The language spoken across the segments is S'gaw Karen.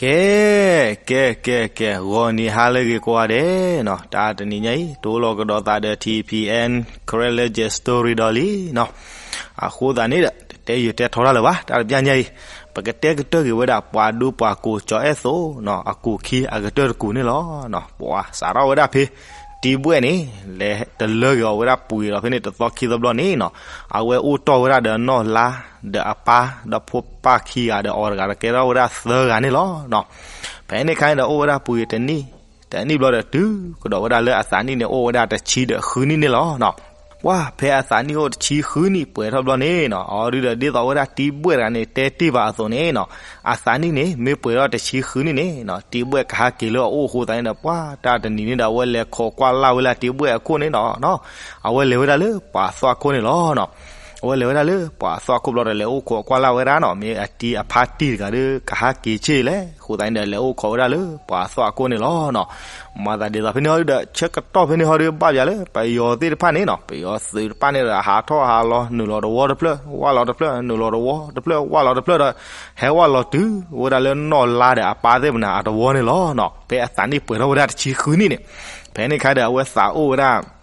ကဲ ကဲ ကဲ ကဲ ဂီၤနံၤဟါလၢအဂ့ၤကိးဂၤဒဲးနီၤ, တၢ်တနံၤညါအံၤ တိၢ်လီၤကဒီးသးဒီး ထံၣ်ဖံၣ်အဲၣ် Karen Legend Story ဒီးလံနီၤ. အဃိသတးန့ၣ်ဒီး တတဲယုာ်တဲထီတၢ်လၢၤဘၣ်, တၢ်တဘျီညါအံၤ ပကတဲကတၢၢ်က့ၤဝဲဒၣ် ပှၤဒူပှၤကိးကၠီၤအဲၣ်သိးနီၤ အကူာ်ခံအကတၢၢ်တကူာ်န့ၣ်လီၤ. ပှၤစးထီၣ်ဝဲဒၣ်ဖဲ တံဘှဲၣ်န့ၣ် လဲၤတလၢက့ၤအီၤဝဲဒၣ်ပှ့ၤဒီးဖဲန့ၣ် တသီခံသီဘျီန့ၣ်နီၤ, အဝဲအိၣ်တ့ၢ်ဝဲဒၣ်ဒီးနီၢ်လါ ဒီးအပၢ် ဒီးဖိပၢ်ခံဂၤဒီးအီၤတဂၤဒီး ကဲထီၣ်ဝဲဒၣ်သၢဂၤန့ၣ်လီၤ. ဖဲန့ၣ်အခါန့ၣ်ဒီး အိၣ်ဝဲဒၣ်ပှ့ၤတနံၣ် တနံၣ်ဘျီဒီး တုၤကဒီးဝဲဒၣ်လၢအသးနံၣ်န့ၣ် အိၣ်ဝဲဒၣ်တဆံဒီးဃုနံၣ်န့ၣ်လီၤ. ပှၤဖဲအသးနံၣ်အိၣ်တဆံဃုနံၣ် ပှဲၤထီၣ်ဘျီန့ၣ်နီၤ, အီၤဒုဒီး ဒ်သိးဝဲဒၣ်တံဘှဲၣ်တဂၤန့ၣ် တဲတ့ၢ်ဘၣ်အသိးန့ၣ်နီၤ, အသးနံၣ်န့ၣ် မ့ၢ်ပှဲၤထီၣ်တဆံဃုနံၣ်န့ၣ်နီၤ တံဘှဲၣ်ကဟးက့ၤလၢအအိၣ်အဃိသတးန့ၣ်ဒီး ပှၤတၢ်တနံၤန့ၣ်ဒီး အဝဲလဲၤခိးကွၢ်လၢ်ဝဲလၢတံဘှဲၣ်အခိၣ်န့ၣ်နီၤ, အဝဲလဲၤဝဲဒၣ်လၢပှၤအသွၣ်ခိၣ်န့ၣ်လီၤ. အဝဲလဲၤဝဲဒၣ်လၢပှၤအသွၣ်ခိၣ်ဘျီဒီး လဲၤအိၣ်ခိးကွၢ်လၢ်ဝဲဒၣ်နီၤ, မ့ၢ်အတံအဖါတံၢ်တဂၤဒီး ကဟးက့ၤဆ့လဲၣ် အဃိသတးန့ၣ်ဒီး လဲၤအိၣ်ခိးဝဲဒၣ်လၢပှၤအသွၣ်ခိၣ်န့ၣ်လီၤနီၤ. မၤသးဒ်သိးဖဲန့ၣ်ဟီဒုဒီး ဆၢကတီၢ်ဖဲန့ၣ်ဟီဒု ဘၣ်ပၠးလၢပယီၤသ့ၣ်တဖၣ်န့ၣ်နီၤ, ပယီၤသုးတဖၣ်န့ၣ်ဒီး ဟးထီၣ်ဟးလီၤ နုာ်လီၤတဝီတဖျၢၣ် ဝၢ်လီၤတဖျၢၣ် နုာ်လီၤတဝီတဖျၢၣ် ဝၢ်လီၤတဖျၢၣ်ဒီး ဟဲဝၢ်လီၤတုၤဝဲဒၣ်လၢနီၢ်လါဒီးအပၢ်သ့ၣ်မနၤအတဝီန့ၣ်လီၤနီၤ. ဖဲအသးနံၣ်ပှဲၤထီၣ်ဝဲဒၣ်တဆံဃုနံၣ်န့ၣ်, ဖဲန့ၣ်ခါဒီး အဝဲသးအိၣ်ဝဲဒၣ်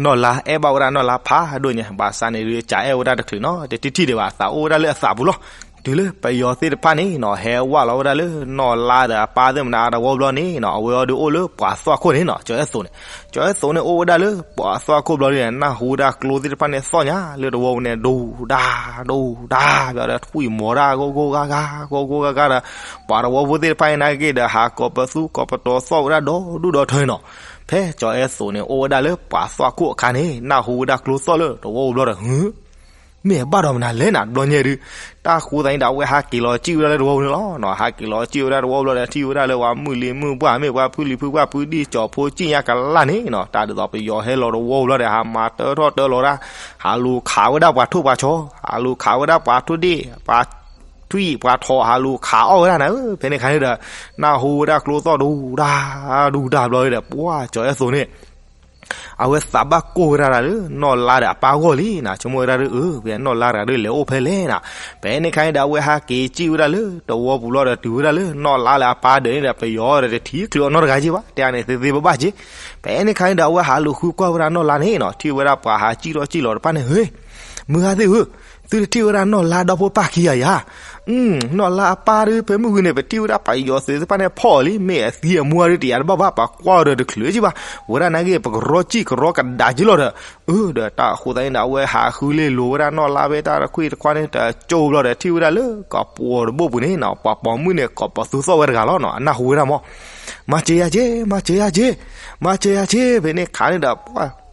နီၢ်လါ အဲၣ်ဘၣ်ဝဲဒၣ်နီၢ်လါဖးဒိၣ်ညါ, ဘၣ်ဆၣ်န့ၣ်ဒုး ကအဲၣ်ဝဲဒၣ်တချုးနီၤ, တထံၣ်ထံၣ်ဒံးဘၣ်, သးအိၣ်ဝဲဒၣ်လၢအသးပူၤလီၤ. တုၤလၢပယီၤသ့ၣ်တဖၣ်န့ၣ်နီၤ ဟဲဝၢ်လီၤဝဲဒၣ်လၢနီၢ်လါဒီးအပၢ်သ့ၣ်မနၤအတဝီဘျီန့ၣ်နီၤ, အဝဲအီၤဒုးအိၣ်လၢပှၤအသွၣ်ခိၣ်န့ၣ်နီၤ, ကၠီၤအဲၣ်သိးန့ၣ်. ကၠီၤအဲၣ်သိးန့ၣ်အိၣ်ဝဲဒၣ်လၢပှၤအသွၣ်ခိၣ်ဘျီန့ၣ် နၢ်ဟူဝဲဒၣ်ကျိသ့ၣ်တဖၣ်န့ၣ်သီၣ်ညါလၢတဝီပူၤန့ၣ် ဒိၣ်ဒၣ် ဒိၣ်ဒၣ် ဘျီဒီး ထွံၣ်မီၤတၢ် ဂိၢ်ဂိၢ်ဂါဂါ ဂိၢ်ဂိၢ်ဂါဂါဒီး ပှၤတဝီဖိသ့ၣ်တဖၣ်အံၤနာ်က့ဒီး ဟးကိးပသူကိးပတီၤသီၣ်ဝဲဒၣ်ဒီဒူၣ်ဒီထၢနီၤ. ဖဲကၠီၤအဲၣ်သိးန့ၣ် အိၣ်ဝဲဒၣ်လၢပှၤသွၣ်ခိၣ်အခါန့ၣ် နၢ်ဟူဝဲဒၣ်ကျိသီၣ်လၢတဝီပူၤဘျီဒီး ဟု မ့ၢ်အဘၣ်ဒီးမနုၤလဲၣ်နၤ တဘျီညါဒုး တၢ်ဃိသတးန့ၣ်ဒီး အဝဲဟးက့ၤလီၤစံၣ်ဝဲဒၣ်လၢတဝီပူၤန့ၣ်လီၤ. ဟးက့ၤလီၤစံၣ်ဝဲဒၣ်တဝီပူၤဘျီဒီး ထံၣ်ဝဲဒၣ်လၢပှၤမုၣ်လံၤမုၣ်ပှၢ် မ့ၢ်ပှၤဖုလံၤဖုပှၢ် ဖုဒံၣ်ကၠီၤဖိစံၣ်ညါကလၢ်န့ၣ်နီၤ, တၢ်ဒ်သိးပယီၤဟဲလီၤတဝီပူၤဘျီဒီး ဟးမၤတၢထီၣ်တၢလီၤတၢ်, ဟးလူၤခးဝဲဒၣ်ပှၤထိၣ်ပှၤဆီ, ဟးလူၤခးဝဲဒၣ်ပှၤထိၣ်ဒ့ၣ် ပှၤထွံၣ်ပှၤထိး ဟးလူၤခးအီၣ်ဝဲဒၣ်နၤဧၢ. ဖဲန့ၣ်အခါန့ၣ်ဒီး နၢ်ဟူဝဲဒၣ်ကျိသီၣ်ဒူၣ်ဒၣ် ဒူၣ်ဒၣ်ဘျီဒီး ပှၤကၠီၤအဲၣ်သိးန့ၣ် အဝဲသးဘၣ်ကိၢ်ဝဲဒၣ်လၢ နီၢ်လါဒီးအပၢ်အဂီၢ်လံနၤ, ဆိကမိၣ်ဝဲဒၣ်ဒီး အၢ ဖဲနီၢ်လါတဂၤဒီးလဲၤအိၣ်ဖဲလဲၣ်နၤ. ဖဲန့ၣ်အခါန့ၣ်ဒီး အဝဲဟးက့ၤစံၣ်ဝဲဒၣ်လၢတဝီပူၤလီၤဒီး တုၤဝဲဒၣ်လၢ နီၢ်လါလၢအပၢ်ဒၢးန့ၣ်ဒီး ပယီၤဒီးတထံၣ်ချုးအီၤနီတဂၤက့ဘၣ်, တဲန့ၣ်သ့သ့ဘၣ်ဘၣ်က့. ဖဲန့ၣ်အခါန့ၣ်ဒီး အဝဲဟးလူၤဃုကွၢ်ဝဲဒၣ်နီၢ်လါန့ၣ်နီၤ, ထံၣ်ဝဲဒၣ်ပှၤဟးစံၣ်ထီၣ်စံၣ်လီၤတဖၣ်န့ၣ်, ဟ့ မုၢ်ဂၤသ့ၣ်ဧၢ, သုတထံၣ်ဝဲဒၣ်နီၢ်လါဒီဖိပၢ်ခံဂၤဧါ. နီၢ်လါအပၢ်ဒီး ဖဲမုၢ်ဂီၤန့ၣ် ပထံၣ်ဝဲဒၣ်ပယီၤသုးသ့ၣ်တဖၣ်န့ၣ်ဖီၣ်အီၤလံ, မ့ၢ်အသံအမူအါဒီးတယာ်တဘၣ်ဘၣ်, ပှၤကွၢ်အီၤဒီးတချုးက့ဘၣ်, ဝဲဒၣ်နာ်က့ ပကရီစံၣ်ကရီကဒါက့လီၤဒီး, အၢ ဒီးတၢ်အဃိသတးန့ၣ်ဒီး အဝဲဟးဃုလ့ၣ်လိၤဝဲဒၣ်နီၢ်လါဖဲတၢ်တခွံၣ်တခွါန့ၣ် တကၠိဘျီဒီး ထံၣ်ဝဲဒၣ်လၢကပိာ်တဘိပူၤန့ၣ်နီၤ, ပှၤပိာ်မုၣ်န့ၣ် ကိးပသူသီၣ်ဝဲတဂၤလီၤနီၤ, အနၢ်ဟူဝဲဒၣ်မး, မၤစၢၤယၤက့, မၤစၢၤယၤက့, မၤစၢၤယၤက့, ဖဲန့ၣ်အခါန့ၣ်ဒီး ပှၤ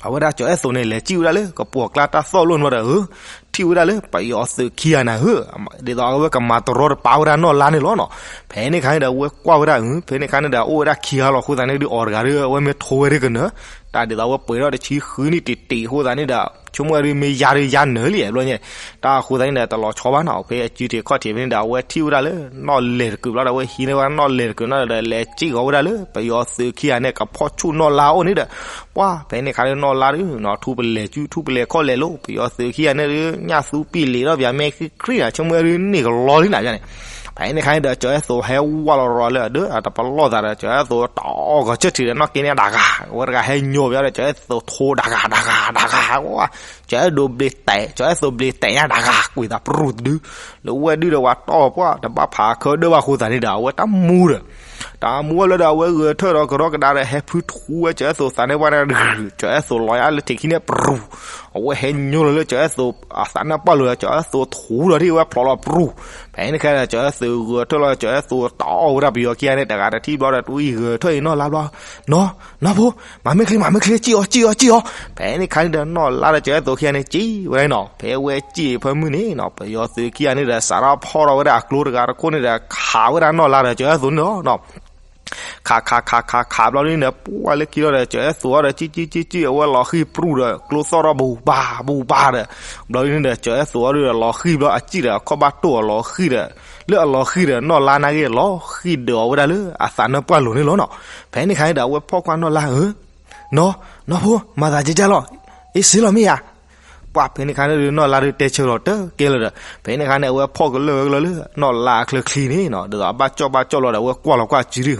အဝဲဒၣ်ကၠီၤအဲၣ်သိးန့ၣ် လဲၤစံၣ်ဝဲဒၣ်လၢကပိာ်ကျါတၢ်သီၣ်လိၣ်န့ၣ်ဒီး ထံၣ်ဝဲဒၣ်လၢပယီၤသုးခံဂၤန့ၣ်ဧၢ, ဒ်သိးအဝဲကမၤတရီတပါဝဲဒၣ်နီၢ်လါန့ၣ်လီၤနီၤ. ဖဲန့ၣ်အခါန့ၣ်ဒီး အဝဲကွၢ်ဝဲဒၣ်, ဖဲန့ၣ်အခါန့ၣ်ဒီး အိၣ်ဝဲဒၣ်ခံဂၤလီၤ, အဃိသတးန့ၣ်ဒီး အီၤတဂၤဒီး အဝဲမ့ၢ်ထိဝဲဒၣ်ကနၢၤ, တၢ်ဒ်သိးအဝဲပှဲၤထီၣ်တဆံဃုနံၣ်တံၢ်တံၢ်အဃိသတးန့ၣ်ဒီး ဆိကမိၣ်ဝဲဒၣ်မ့ၢ်ယါဒီးယါနၢၤလံဘျီညါ, တၢ်အဃိသတးန့ၣ်ဒီး တလီၤဆီဘၣ်နီၤ, ဖဲအစုထံးခီၣ်ထံးဖဲန့ၣ်ဒီး အဝဲထံၣ်ဝဲဒၣ်လၢနီၢ်လဲၤတကုာ်ဘျီဒီး အဝဲဟံးန့ၢ်ဝဲဒၣ်နီၢ်လဲၤတကုာ်နီၤဒီး လဲၤစံၣ်ဂီၤဝဲဒၣ်လၢပယီၤသုးခံဂၤန့ၣ် ကဖီၣ်ဆူၣ်နီၢ်လါအအိၣ်န့ၣ်ဒီး ပှၤ ဖဲန့ၣ်အခါဒီးနီၢ်လါဒီး ထူပလဲၤစုထူပလဲၤခီၣ်လဲၤလိၤ ပယီၤသုးခံဂၤန့ၣ်ဒီး ညၣ်သူပံာ်လံာ်ဒီး ပှၤမဲာ်ချံချံနီၤ ဆိကမိၣ်ဝဲဒၣ်န့ၢ်ကလီလံနီၤန့ၣ်. ဖဲန့ၣ်အခါန့ၣ်ဒီး ကၠီၤအဲၣ်သိးဟဲဝးလီၤရီၤလၢအဒၢး အတပလီၢ်သးဒီး ကၠီၤအဲၣ်သိးတၢ်အီၣ်ကီၤဆၢထံးဒီး နီၢ်က့န့ၣ်တဂၤ အဝဲတဂၤဟဲညိးဘၣ်ဒီး ကၠီၤအဲၣ်သိးထိတဂၤတဂၤတဂၤ ကၠီၤအဲၣ်ဒိးဘျ့တဲာ် ကၠီၤအဲၣ်သိးဘျ့တဲာ်ညါတဂၤ ကွံာ်သးပြူၢ်တဒု လၢဝဲဒုဒီး ပှၤတီၢ်ပှၤ တဘၣ်ဖးခၢဒၢဘၣ်အဃိသတးန့ၣ်ဒီး အဝဲတၢ်မူဒီး တၢ်မူဝဲလၢဒီး အဝဲဂဲၤထၢၣ်ဒီးကရီကဒါဒီး ဟဲဖုထူဝဲကၠီၤအဲၣ်သိးသးန့ၣ်ပှၢ်န့ၣ် ကၠီၤအဲၣ်သိးလီၤယါလၢထံးခံန့ၣ်ပြူၢ် အဝဲဟဲညိးလီၤလၢကၠီၤအဲၣ်သိး အသးန့ၣ်ပှၢ်လိၤဒီး ကၠီၤအဲၣ်သိးထူလီၤထံၣ်ဝဲဖျိးလီၤပြူၢ်. ဖဲန့ၣ်ခဲဒီး ကၠီၤအဲၣ်သိးဂဲၤထၢၣ်လီၤ ကၠီၤအဲၣ်သိးတၢ်အီၣ်ဝဲဒၣ်ပယီၤခံဂၤန့ၣ် တဂၤတထံၣ်ဘျီဒီး တွံၢ်ဂဲၤထၢၣ်အံၤနီၢ်လါဘျီ နီၢ် နီၢ်ဖိ မၤမ့ၢ်ချ့ မၤမ့ၢ်ချ့ စံၣ်အီၤ စံၣ်အီၤ စံၣ်အီၤ. ဖဲန့ၣ်ခါန့ၣ်ဒီး နီၢ်လါဒီးကၠီၤအဲၣ်သိးခံဂၤန့ၣ် စံၣ်ဝဲဒၣ်နီၤ. ဖဲဝဲစံၣ်ဖၢမုၢ်န့ၣ်နီၤ ပယီၤသုးခံဂၤန့ၣ်ဒီး စးထီၣ်ဖီၣ်ထီၣ်ဝဲဒၣ်အကျိတဂၤတခိၣ်န့ၣ်ဒီး ခးဝဲဒၣ်နီၢ်လါဒီးကၠီၤအဲၣ်သိးန့ၣ်လီၤနီၤ. ခးခးခးခးခးဘျီဒ်န့ၣ်ဒီး ပှၢ်လၢခံလီၤဒီး ကၠီၤအဲၣ်သိးအီၤဒီး စံၣ်စံၣ်စံၣ်စံၣ် အဝဲလီၤဃံၢ်ပြူၢ်ဒီး ကျိသီၣ်ထီၣ်ဘူၣ်ဘၣ်ဘူၣ်ဘၣ်ဒီး ဘျီဒ်န့ၣ်ဒီး ကၠီၤအဲၣ်သိးအီၤဒီးလီၤဃံၢ်ဘျီ အစံၣ်ဒီးအခီၣ်ဘၣ်တိၢ်အလီၤဃံၢ်ဒီး လၢအလီၤဃံၢ်ဒီး နီၢ်လါနာ်က့လီၤဃံၢ်ဒၢးအီၤဝဲဒၣ်လၢအသးနၢပှၢ်လိၤန့ၣ်လီၤနီၤ. ဖဲန့ၣ်ခါန့ၣ်ဒီး အဝဲဖီၣ်ကွၢ်နီၢ်လါဧၢ နီၤ နီၤဖိ မၤသးဒ်လဲၣ်လီၤ. အ့ စ့လီၤမ့ၢ်ဧါ. ပှၢ်ဖဲန့ၣ်ခါန့ၣ်ဒုး နီၢ်လါဒုးတဲဆၢလီၤတကဲလၢၤဒီး ဖဲန့ၣ်ခါန့ၣ် အဝဲဖီၣ်ကလၢာ်ဝဲကလၢာ်လၢ နီၢ်လါအချၢချံန့ၣ်နီၤ, ဒ်သိးအဘၣ်ကၠီၣ်ဘၣ်ကၠီၣ်ဘျီဒီး အဝဲကွၢ်လီၤကွၢ်စုဒုး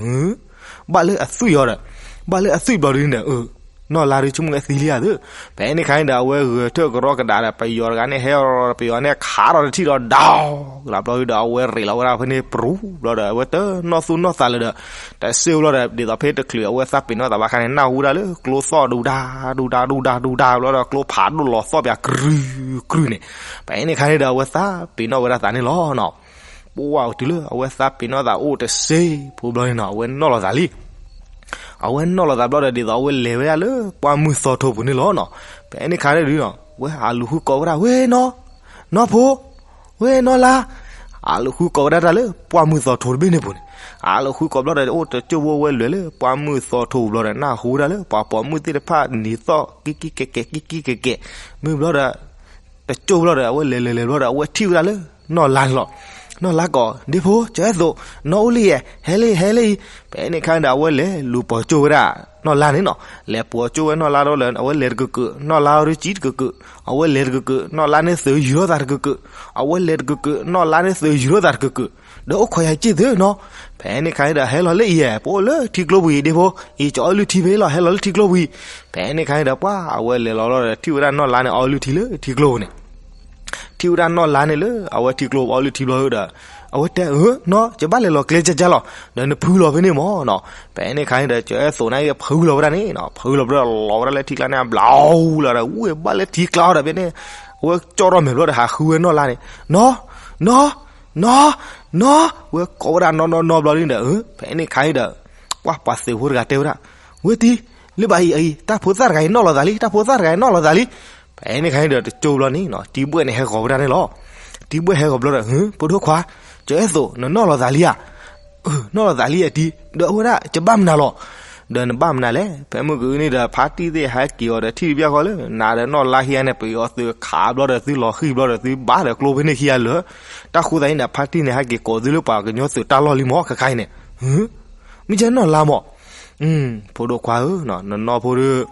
ဘၣ်လၢအသွံၣ်အီၤဒီး ဘၣ်လၢအသွံၣ်ဘျီဒုးန့ၣ် နီၢ်လါဒုးဆိကမိၣ်ဝဲသံလံဧါသၢ, ဖဲန့ၣ်ခါန့ၣ်ဒီး အဝဲဂဲၤထၢၣ်ကရီကဒါဒီး ပယီၤတဂၤန့ၣ် ဟဲဒီးပယီၤန့ၣ်ခးထီၣ်တထံၣ်ဒီး ဒီးကလးဘျီဒုးဒီး အဝဲရ့းလီၤဝဲဒၣ်ဖဲန့ၣ် ပရူၤဘျီဒီး အဝဲတနီၢ်သူၣ်နီၢ်သးလၢၤဒီး တစ့ဘျီဒီး ဒ်သိးဖဲတချုးအဝဲသးပ့ၤနီၣ်သးဘၣ်ခါန့ၣ် နၢ်ဟူဒၣ်လၢကျိသီၣ်ဒူဒါ ဒူဒါ ဒူဒါ ဒူဒါဘျီဒီး ကျိဖးဒိၣ်လီၤသီၣ်ပၠး ကြုၢ်ကြုၢ်န့ၣ်, ဖဲန့ၣ်ခါန့ၣ်ဒီး အဝဲသးပ့ၤနီၣ်ဝဲဒၣ်သးန့ၣ်လီၤနီၤ. ပှၢ်တုၤလၢအဝဲသးပ့ၤနီၣ်သးအိၣ်တစ့ဖိဘျီန့ၣ်နီၤ အဝဲနီၣ်လီၤသးလံ အဝဲနီၣ်လီၤသးဘျီဒီး ဒ်သိးအဝဲလဲၤဝဲဒၣ်လၢပှၢ်မုၢ်သီထိပူၤန့ၣ်လီၤနီၤ. ဖဲန့ၣ်ခါန့ၣ်ဒုးနီၤ အဝဲအလူၤဃုကိးဝဲဒၣ် ဝ့ၢ်နီၢ်, နီၢ်ဖိ, ဝ့ၢ်နီၢ်လါ, အလူၤဃုကိးဝဲဒၣ်တၢ်လၢပှၢ်မုၢ်သီထိတဘ့ၣ်န့ၣ်ပူၤန့ၣ်, အလူၤဃုကိးဘျီဒီး အိၣ်တကၠိၢ်ဖိဝဲလဲၤလၢပှၢ်မုၢ်သီထိပူၤဘျီဒီး နၢ်ဟူဒၣ်လၢပှၤပိာ်မုၣ်သ့ၣ်တဖၣ်နံၤသီၣ် ကံကံကဲကဲ ကံကံကဲကဲ, မ့ၢ်ဘျီဒီး တကၠိၢ်ဘျီဒီး အဝဲလဲၤလဲၤလဲၤဘျီဒီး အဝဲထံၣ်ဝဲဒၣ်လၢ နီၢ်လါန့ၣ်လီၤ. နီၢ်လါကိး ဒ့ဖိ ကၠီၤအဲၣ်သိး နီၢ်အိၣ်လံယဲၢ် ဟဲလံ ဟဲလံအံၤ, ဖဲန့ၣ်ခါန့ၣ်ဒီး အဝဲလဲၤလူၤပိာ်ကၠိၢ်ဝဲဒၣ်နီၢ်လါန့ၣ်နီၤ, လဲၤပိာ်ကၠိၢ်ဝဲနီၢ်လါဒီး အဝဲလဲၤတကၢးကၢး နီၢ်လါအီၤဒုးကံတကၢးကၢး, အဝဲလဲၤတကၢးကၢး နီၢ်လါန့ၣ်သုးယုၢ်ထီၣ်သးတကၢးကၢး, အဝဲလဲၤတကၢးကၢး နီၢ်လါန့ၣ်သုးယုၢ်ထီၣ်သးတကၢးကၢး, ဒီးအိၣ်ခိးယၤစ့ၢ်သုနီၤ. ဖဲန့ၣ်ခါန့ၣ်ဒီး ဟဲလီၤလၢအံၤယဲၢ် ပအိၣ်လၢထံကျိပူၤအံၤ ဒ့ဖိ, အံၤ ကၠီၤအီလုၢ်ထံဖဲလီၤ ဟဲလီၤလၢထံကျိပူၤအံၤ. ဖဲန့ၣ်ခါန့ၣ်ဒီး ပှၢ်အဝဲလဲၤလီၤလီၤဒီး ထံၣ်ဝဲဒၣ်နီၢ်လါန့ၣ်အီလုၢ်ထံလၢထံကျိပူၤန့ၣ် ထံၣ်ဝဲဒၣ်နီၢ်လါန့ၣ်လၢအဝဲထံကျိအီလုၢ်ထံဘျီဒီး အဝဲတဲ နီၢ် ယဘၣ်လဲၤလီၤကျဲကၢ်ကၢ်လီၤ ဒီးနဖုလီၤဖဲန့ၣ်မၢ်နီၤ. ဖဲန့ၣ်ခါန့ၣ်ဒီး ကၠီၤအဲၣ်သိးန့ၣ်က့ၤ ဖုလီၤဝဲဒၣ်န့ၣ်နီၤ, ဖုလီၤဘျီဒီး လီၤဝဲဒၣ်လၢထံကျါန့ၣ် ဘျီလီၤဒီး ဝဲဘၣ်လၢထံကျါအီၤဒီးဖဲန့ၣ် အဝဲကၠီၣ်ထီၣ်မဲာ်ဘျီဒီး ဟးဃုဝဲနီၢ်လါန့ၣ် နီၢ်, နီၢ်, နီၢ်, နီၢ်, ဝဲကိးဝဲဒၣ်နီၢ်နီၢ်နီၢ်ဘျီဒ်န့ၣ်ဒီး ဖဲန့ၣ်ခါန့ၣ်ဒီး ပှၢ်ပှၤသုးဖိတဂၤတဲဝဲဒၣ် ဝဲတံၤ လၢဘၣ်အံၤအံၤ တၢ်ဖိသၣ်တဂၤအံၤနီၣ်လီၤသးလံ တၢ်ဖိသၣ်တဂၤအံၤနီၣ်လီၤသးလံ. ဖဲန့ၣ်ခါန့ၣ်ဒီး တကၠိၢ်ဘျီန့ၣ်နီၤ တံၤဘှဲၣ်န့ၣ်ဟဲဂီၤဝဲဒၣ်န့ၣ်လီၤ. တံၤဘှဲၣ်ဟဲဂီၤဘျီဒီး ဖိဒိၣ်ခွါ ကၠီၤအဲၣ်သိး နနီၣ်လီၤသးလံဧါ. နီၣ်လီၤသးလံဧါတံၤ ဒီးအဝဲဒၣ် ယဘၣ်မနုၤလီၤ. ဒီးနဘၣ်မနုၤလဲၣ် ဖဲမုၢ်ကနံၤန့ၣ်ဒီး ဖါတံၢ်သ့ၣ်ဟဲက့ၤအီၤဒီး ထံၣ်တဘျီဃီလၢ နၤဒီးနီၣ်လါခံဂၤန့ၣ် ပယီၤသုးခးဘျီဒီး သုလီၤဃံၣ်ဘျီဒီး သုဘၣ်ဒီးကျိဖဲန့ၣ်ခံဂၤလၢာ်. တၢ်ဃိသတးန့ၣ်ဒီး ဖါတံၢ်န့ၣ် ဟဲက့ၤကိးသုလၢပှၤကညီသုးတၢ်လီၢ်လံမၢ် ခဲခါအံၤန့ၣ် မ့ၢ်ကဲနီၣ်လါမၢ်. ဖိဒိၣ်ခွါဧၢ, နနီၢ်ဖိဒီး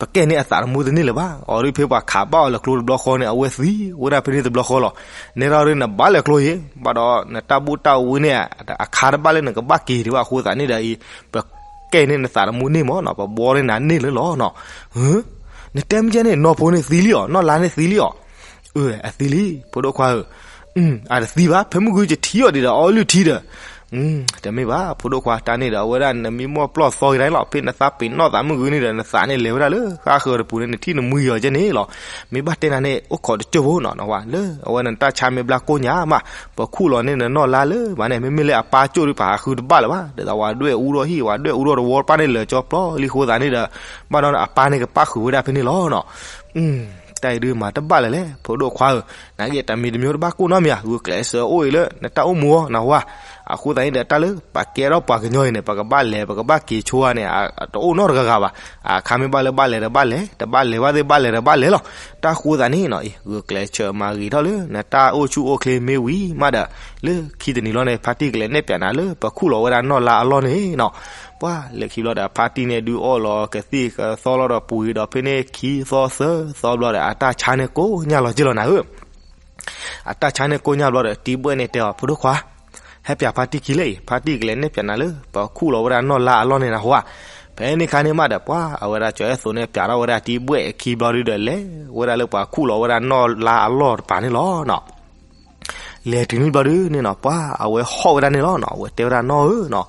ပကဲန့ၢ်အသးတမူတန့ၢ်လၢၤဘၣ်. အီၤဒ်ဖဲပှၤခးဘၣ်အီၤလဲၤကျိတဘျီဃီန့ၣ် အဝဲသံဝဲဒၣ်ဖဲန့ၣ်တဘျီဃီလီၤ. နဲဒၣ်ဒ်နဘၣ်လဲၤကျိယဲၢ် ဘၣ်ဒီးနတၢ်ဘူၣ်တၢ်ဝံန့ၣ် အခါတဘၣ်လၢနကဘၣ်က့ၤဒံးဘၣ်အဃိသတးန့ၣ်ဒီးအံၤ ပကဲန့ၢ်နသးတမူန့ၢ်မၢ်နီၤ, ပဘှီန့ၢ်နၤန့ၢ်လၢလီၤနီၤ. နတဲမ့ၢ်ကဲန့ၣ် နီၢ်ဖိန့ၣ်သံလံအီၤ, နီၢ်လါန့ၣ်သံလံအီၤ. အၢ အသံလံ ဖိဒိၣ်ခွါဧၢ. အတသံဘၣ် ဖဲမုၢ်ဂုၢ်ယထံၣ်အီၤဒံးဒီး အီလုၢ်ထံဒီး တမ့ၢ်ဘၣ် ဖိဒိၣ်ခွါ တၢ်န့ၣ်ဒီး အဝဲဒၣ်နမံမီၢ်ပျီၢ်သီကဒါလီၤ. ဖဲနသးပ့ၤနီၣ်သးမုၢ်ဂုၢ်န့ၣ်ဒီး နသးန့ၣ်လဲၤဝဲဒၣ်လၢဃၣ်ဃၢၤတပူၤန့ၣ် နထံၣ်နမှံယီၤကဲန့ၣ်လီၤ. မ့ၢ်ဘၣ်တဲနၤန့ၣ် အိၣ်ခိးတကၠိၢ်ဖိနီၤ, နဝဲ လၢအဝဲန့ၣ်တၢ်ဆါမ့ၢ်ဘျါကိၢ်ညါမး, ပခူၣ်လီၤန့ၢ်နနီၢ်လါလၢဘၣ်န့ၣ် မ့မ့ၢ်လၢအပၢ်ကၠိၣ်ဒီး ပဟးဃုတဘၣ်လၢၤဘၣ်. ဒ်သိးဝဲဒွဲၣ်အူထီၣ်ဟံၣ် ဝဲဒွဲၣ်အူထီၣ်တဝီတဖၣ်န့ၣ် လၢာ်ကၠီပျီလံအဃိသတးန့ၣ်ဒီး ဘၣ်ဒီးအပၢ်န့ၣ်ကပၣ်ဃုာ်ဝဲဒၣ်ဖဲန့ၣ်လီၤနီၤ. တၢ်အံၤဒုးမၤတဘၣ်လၢၤလဲၣ် ဖိဒိၣ်ခွါဧၢ. နာ်က့ တၢ်မံၤတမံၤတဘၣ်ကိၢ်နီတမံၤဧါ, ဂုာ်ကျဲးစၢးအိၣ်အံၤလၢနတၢ်အိၣ်မူအီၤ နဝဲ. အဃိသတးန့ၣ်ဒီး တၢ်လၢပှၤကဲထီၣ်ပှၤကညီအံၤန့ၣ် ပကဘၣ်လဲၤ ပကဘၣ်က့ၤဆိဧါန့ၣ် တအိၣ်နီတဂၤဂၤဘၣ်. အခါမ့ၢ်ဘၣ်လၢဘၣ်လဲၤဒီးဘၣ်လဲၤ, တဘၣ်လဲၤဘၣ်သ့ၣ်ဘၣ်လဲၤဒီးဘၣ်လဲၤလီၤ. တၢ်ဃိသတးန့ၣ်နီၤ အံၤ ဂုာ်ကျဲးစၢးမၤဂ့ၤထီၣ်လၢနတၢ်အိၣ်ဆူၣ်အိၣ်ချ့မ့ၢ်ဝံၤမးဒီး လၢခံတနံၤလီၤန့ၣ် ဖါတံၢ်ကလဲၤနဲၣ်ပၠးနၤလၢပခူၣ်လီၤဝဲဒၣ်နီၢ်လါအလီၢ်န့ၣ်နီၤ. ပှၢ်လၢခံဘျီဒီး ဖါတံၢ်န့ၣ်ဒုးအီၣ်လီၤကသံၣ်ကသီလီၤဒီး ပူၤက့ၤဒီးဖဲန့ၣ် ခံသီသၢသီဘျီဒီး အတၢ်ဆါန့ၣ်ကိၢ်ညါလီၤက့ၢ်လီၤနၤဧၢ. အတၢ်ဆါန့ၣ်ကိၢ်ညါဘျီဒီး တံၤဘှဲၣ်န့ၣ်တဲအီၤ ဖိဒိၣ်ခွါ ဟဲပၠးဖါတံၢ်ခံလၢအံၤ, ဖါတံၢ်ကလဲၤနဲၣ်ပၠးနၤလၢ ပခူၣ်လီၤဝဲဒၣ်နီၢ်လါအလီၢ်န့ၣ်နဟူဧါ. ဖဲန့ၣ်ခါန့ၣ်မးဒီး ပှၢ်အဝဲဒၣ်ကၠီၤအဲၣ်သိးန့ၣ် ပၠးထီၣ်ဝဲဒၣ်တံၤဘှဲၣ်အခံဘျီဒုးဒီး လဲၤဝဲဒၣ်လၢပှၤခူၣ်လီၤဝဲဒၣ်နီၢ်လါအလီၢ်တပၤန့ၣ်လီၤနီၤ. လဲၤတုၤန့ၣ်ဘျီဒုးန့ၣ်နီၤ ပှၢ်အဝဲဟီၣ်ဝဲဒၣ်န့ၣ်လီၤနီၤ. အဝဲတဲဝဲဒၣ် နီၢ်ဧၢနီၤ,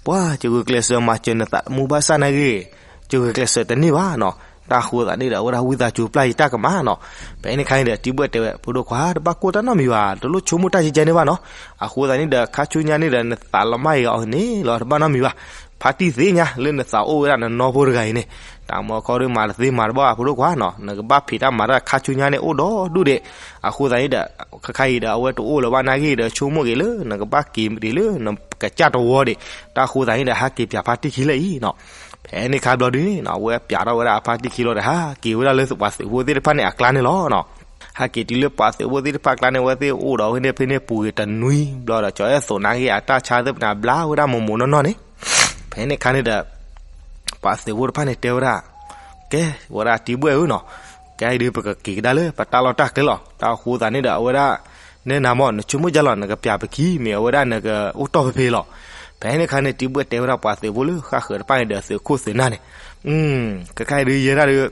ပှၢ် ယဂုာ်ကျဲးစၢးမၤစၢၤနသးမူဘၣ်ဆၣ်နာ်ဂ့ၤ ယဂုာ်ကျဲးစၢးတန့ၢ်ဘၣ်နီၤ. တၢ်ဃိသးန့ၣ်ဒီး အဝဲဒၣ်ဝံသးစူၤပျၢ်ယတၢ်ကမၣ်နီၤ. ဖဲန့ၣ်ခါန့ၣ်ဒီး တံၤဘှဲၣ်တဲဝဲ ဖိဒိၣ်ခွါ တဘၣ်ကိၢ်တၢ်နီတမံၤဘၣ်, တလိၣ်ဆိကမိၣ်တၢ်ယဲၢ်ကဲန့ၣ်ဘၣ်နီၤ. အဃိသတးန့ၣ်ဒီး ခါဆူညါန့ၣ်ဒီး နသးလီၤမၢ်အီၤန့ၣ်လီၤ တဘၣ်နီတမံၤဘၣ်. ဖါတံၢ်သ့ၣ်ညါလၢနသးအိၣ်ဝဲဒၣ်နနီၢ်ဖိတဂၤအံၤန့ၣ်, တၢ်မၤခီဒုးမၤတသ့မၤတဘၣ်ဘၣ် ဖိဒိၣ်ခွါနီၤ. နကဘၣ်ဖံးတၢ်မၤတၢ်ခါဆူညါန့ၣ် အိၣ်ဒီဒူၣ်ဒံး. အဃိသတးန့ၣ်ဒီး ခဲခါအံၤဒီး အဝဲတအိၣ်လၢၤဘၣ်နာ်ဂ့ၤဒီး ဆိကမိၣ်က့ၤလၢနကဘၣ်က့ၤဒံးလၢနကစၢ်တဝီဒံး. တၢ်ဃိသတးန့ၣ်ဒီး ဟးက့ၤပၠးဖါတံၢ်ခံလၢအံၤနီၤ. ဖဲန့ၣ်ခါဘျီဒုးန့ၣ်နီၤ အဝဲပၠးထီၣ်ဝဲဒၣ်အဖါတံၢ်ခံလီၤဒီး ဟးက့ၤဝဲဒၣ်လၢပှၤသုးဖိသ့ၣ်တဖၣ်န့ၣ်အကျါန့ၣ်လီၤနီၤ. ဟဲက့ၤတုၤလၢပှၤသုးဖိသ့ၣ်တဖၣ်အကျါန့ၣ် အဝဲသ့ၣ်အိၣ်ဒီးဝဲန့ၣ်ဖဲန့ၣ်ပူၤဂ့ၤတနွံဘျီဒီး ကၠီၤအဲၣ်သိးနာ်ဂ့ၤ အတၢ်ဆါသ့ၣ်ပနၤဘျါဝဲဒၣ်မိၢ်မိၢ်နီၢ်နီၢ်န့ၣ်. ဖဲန့ၣ်ခါန့ၣ်ဒီး ပှၤသုးဖိတဖၣ်န့ၣ်တဲဝဲဒၣ် ကဲ ဝဲဒၣ်တံၤဘှဲၣ်ဧၢနီၤ, ကဲအံၤဒုး ပကက့ၤကဒါလၢပတၢ်လီၢ်တၢ်ကျဲလီၤ. တၢ်အဃိသတးန့ၣ်ဒီး အဝဲဒၣ် နဲနၤမ့ၢ် နဆိကမိၣ်ဒ်လဲၣ် နကပျးပခံ မ့ၢ်အဝဲဒၣ်နကအိၣ်တီၢ်ဖဲဖဲလီၤ. ဖဲန့ၣ်အခါန့ၣ် တံၤဘှဲၣ်တဲဝဲဒၣ်ပှၤသုးဖိလၢဃၣ်ဃၢၤတဖၣ်န့ၣ်ဒီး သုးခိၣ်သုးနၢ်န့ၣ်, ခဲခါအံၤဒုး ယဲဒၣ်ဒုး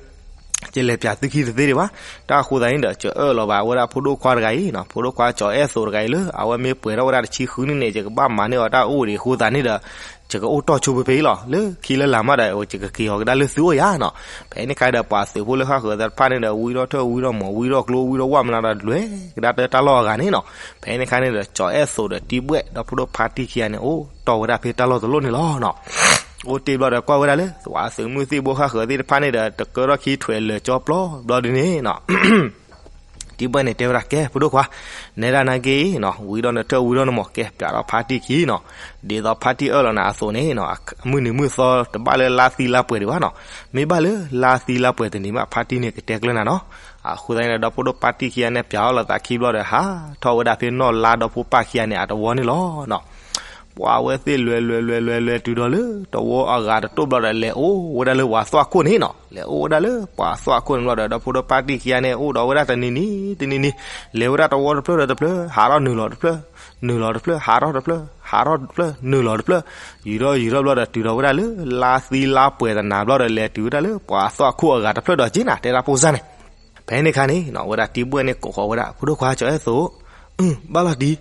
ယလဲၤပျးသုခံတသ့ဒံးဘၣ်. တၢ်အဃိသတးန့ၣ်ဒီး ယအၢၣ်လီၤဘၣ်အဝဲဒၣ်ဖိဒိၣ်ခွါတဂၤအံၤနီၤ, ဖိဒိၣ်ခွါကၠီၤအဲၣ်သိးတဂၤအံၤလၢ အဝဲမ့ၢ်ပှဲၤထီၣ်ဝဲဒၣ်တဆံဃုနံၣ်န့ၣ် ယကဘၣ်မၤန့ၢ်အီၤတၢ်အိၣ်ဒံးအဃိသတးန့ၣ်ဒီး ယကအိၣ်တီၢ်ဆိဖဲဖဲအံၤလီၤ. လၢခံလၢလာ်မးဒီး ယကက့ၤအီၤကဒါလၢသုအိၣ်ယါနီၤ. ဖဲန့ၣ်အခါဒီး ပှၤသုးဖိလၢဃၣ်ဃၢၤသ့ၣ်တဖၣ်န့ၣ်ဒီး ဝံထီၣ်ထၢၣ်ဝံထီၣ်မီၤ ဝံထီၣ်ကျိဝံထီၣ်ဝၣ်မနုၤဒီး လဲၤကဒါတၢ်လီၢ်အဂၤန့ၣ်နီၤ. ဖဲန့ၣ်အခါန့ၣ်ဒီး ကၠီၤအဲၣ်သိးဒီးတံၤဘှဲၣ် ဒီဖိဒိၣ်ဖါတံၢ်ခံဂၤန့ၣ် အိၣ်တီၢ်ဝဲဒၣ်ဖဲတၢ်လီၢ်တလီၢ်န့ၣ်လီၤနီၤ. အိၣ်တ့ၢ်ဘျီဒီးကွၢ်ဝဲဒၣ်လၢ ပှၤသုးမုၢ်သံၣ်ဘိဃၣ်ဃၢၤသ့ၣ်တဖၣ်န့ၣ်ဒီး တကၢထီၣ်ခံထွဲးလၢာ်ကၠီပျီဘျီဒုန့ၣ်နီၤ တံၤဘှဲၣ်န့ၣ်တဲဝဲဒၣ် ကဲ ဖိဒိၣ်ခွါ, နဲဒၣ်နာ်က့နီၤ ဝံထီၣ်နထၢၣ်ဝံထီၣ်နမီၤ ကဲ ပျးထီၣ်ဖါတံၢ်ခံနီၤ. ဒ်သိးဖါတံၢ်အၢၣ်လီၤနၤအသိးန့ၣ်နီၤ မုၢ်နံၤမုၢ်သီတဘၣ်လၢလါသံလါပှဲၤဒံးဘၣ်နီၤ. မ့ၢ်ဘၣ်လၢလါသံလါပှဲၤတနံၤမး ဖါတံၢ်န့ၣ်ကတဲကျၢၤနၤနီၤ. အဃိသတးန့ၣ်ဒီး ဒီဖိဒိၣ်ဖါတံၢ်ခံဂၤန့ၣ် ပျးအီၣ်လိာ်သးခံဘျီဒီး ဟးထီၣ်ဝဲဒၣ်ဖဲနီၢ်လါဒီဖိပၢ်ခံဂၤန့ၣ် အတဝီန့ၣ်လီၤနီၤ. ပှၤဝဲသ့ၣ်လဲၤလဲၤလဲၤလဲၤလဲၤတုၤဒီးလၢတဝီအဂၤတတိၢ်ဘျီဒီး လဲၤအိၣ်ဝဲဒၣ်လၢပှၤသွၣ်ခိၣ်န့ၣ်နီၤ. လဲၤအိၣ်ဝဲဒၣ်လၢပှၤသွၣ်ခိၣ်န့ၣ်ဘျီဒီး ဒီဖိဒိၣ်ဖါတံၢ်ခံဂၤန့ၣ် အိၣ်ဒီးဝဲဒၣ်တနံၤနံၤတနံၤနံၤ လဲၤဝဲဒၣ်တဝီတဖျၢၣ်ဒီးတဖျၢၣ် ဟးထီၣ်နုာ်လီၤတဖျၢၣ်ဒီးတဖျၢၣ် နုာ်လီၤတဖျၢၣ် ဟးထီၣ်တဖျၢၣ် ဟးထီၣ်တဖျၢၣ် နုာ်လီၤတဖျၢၣ် ယူၤထီၣ်ယူၤထီၣ်ဘျီဒီး တုၤဒီးဝဲဒၣ်လၢလါသံလါပှဲၤတနၤဘျီဒီး လဲၤတုၤဝဲဒၣ်လၢပှၤသွၣ်ခိၣ်အဂၤတဖျၢၣ်ဒီးက့နၤ တဲဒၣ်ဖိစၢ်န့ၣ် ဖဲန့ၣ်အခါန့ၣ်နီၤ ဝဲဒၣ်တံၤဘှဲၣ်န့ၣ် ကိးဃီၤဝဲဒၣ် ဖိဒိၣ်ခွါကၠီၤအဲၣ်သိး, ဘၣ်လီၤတံၢ်,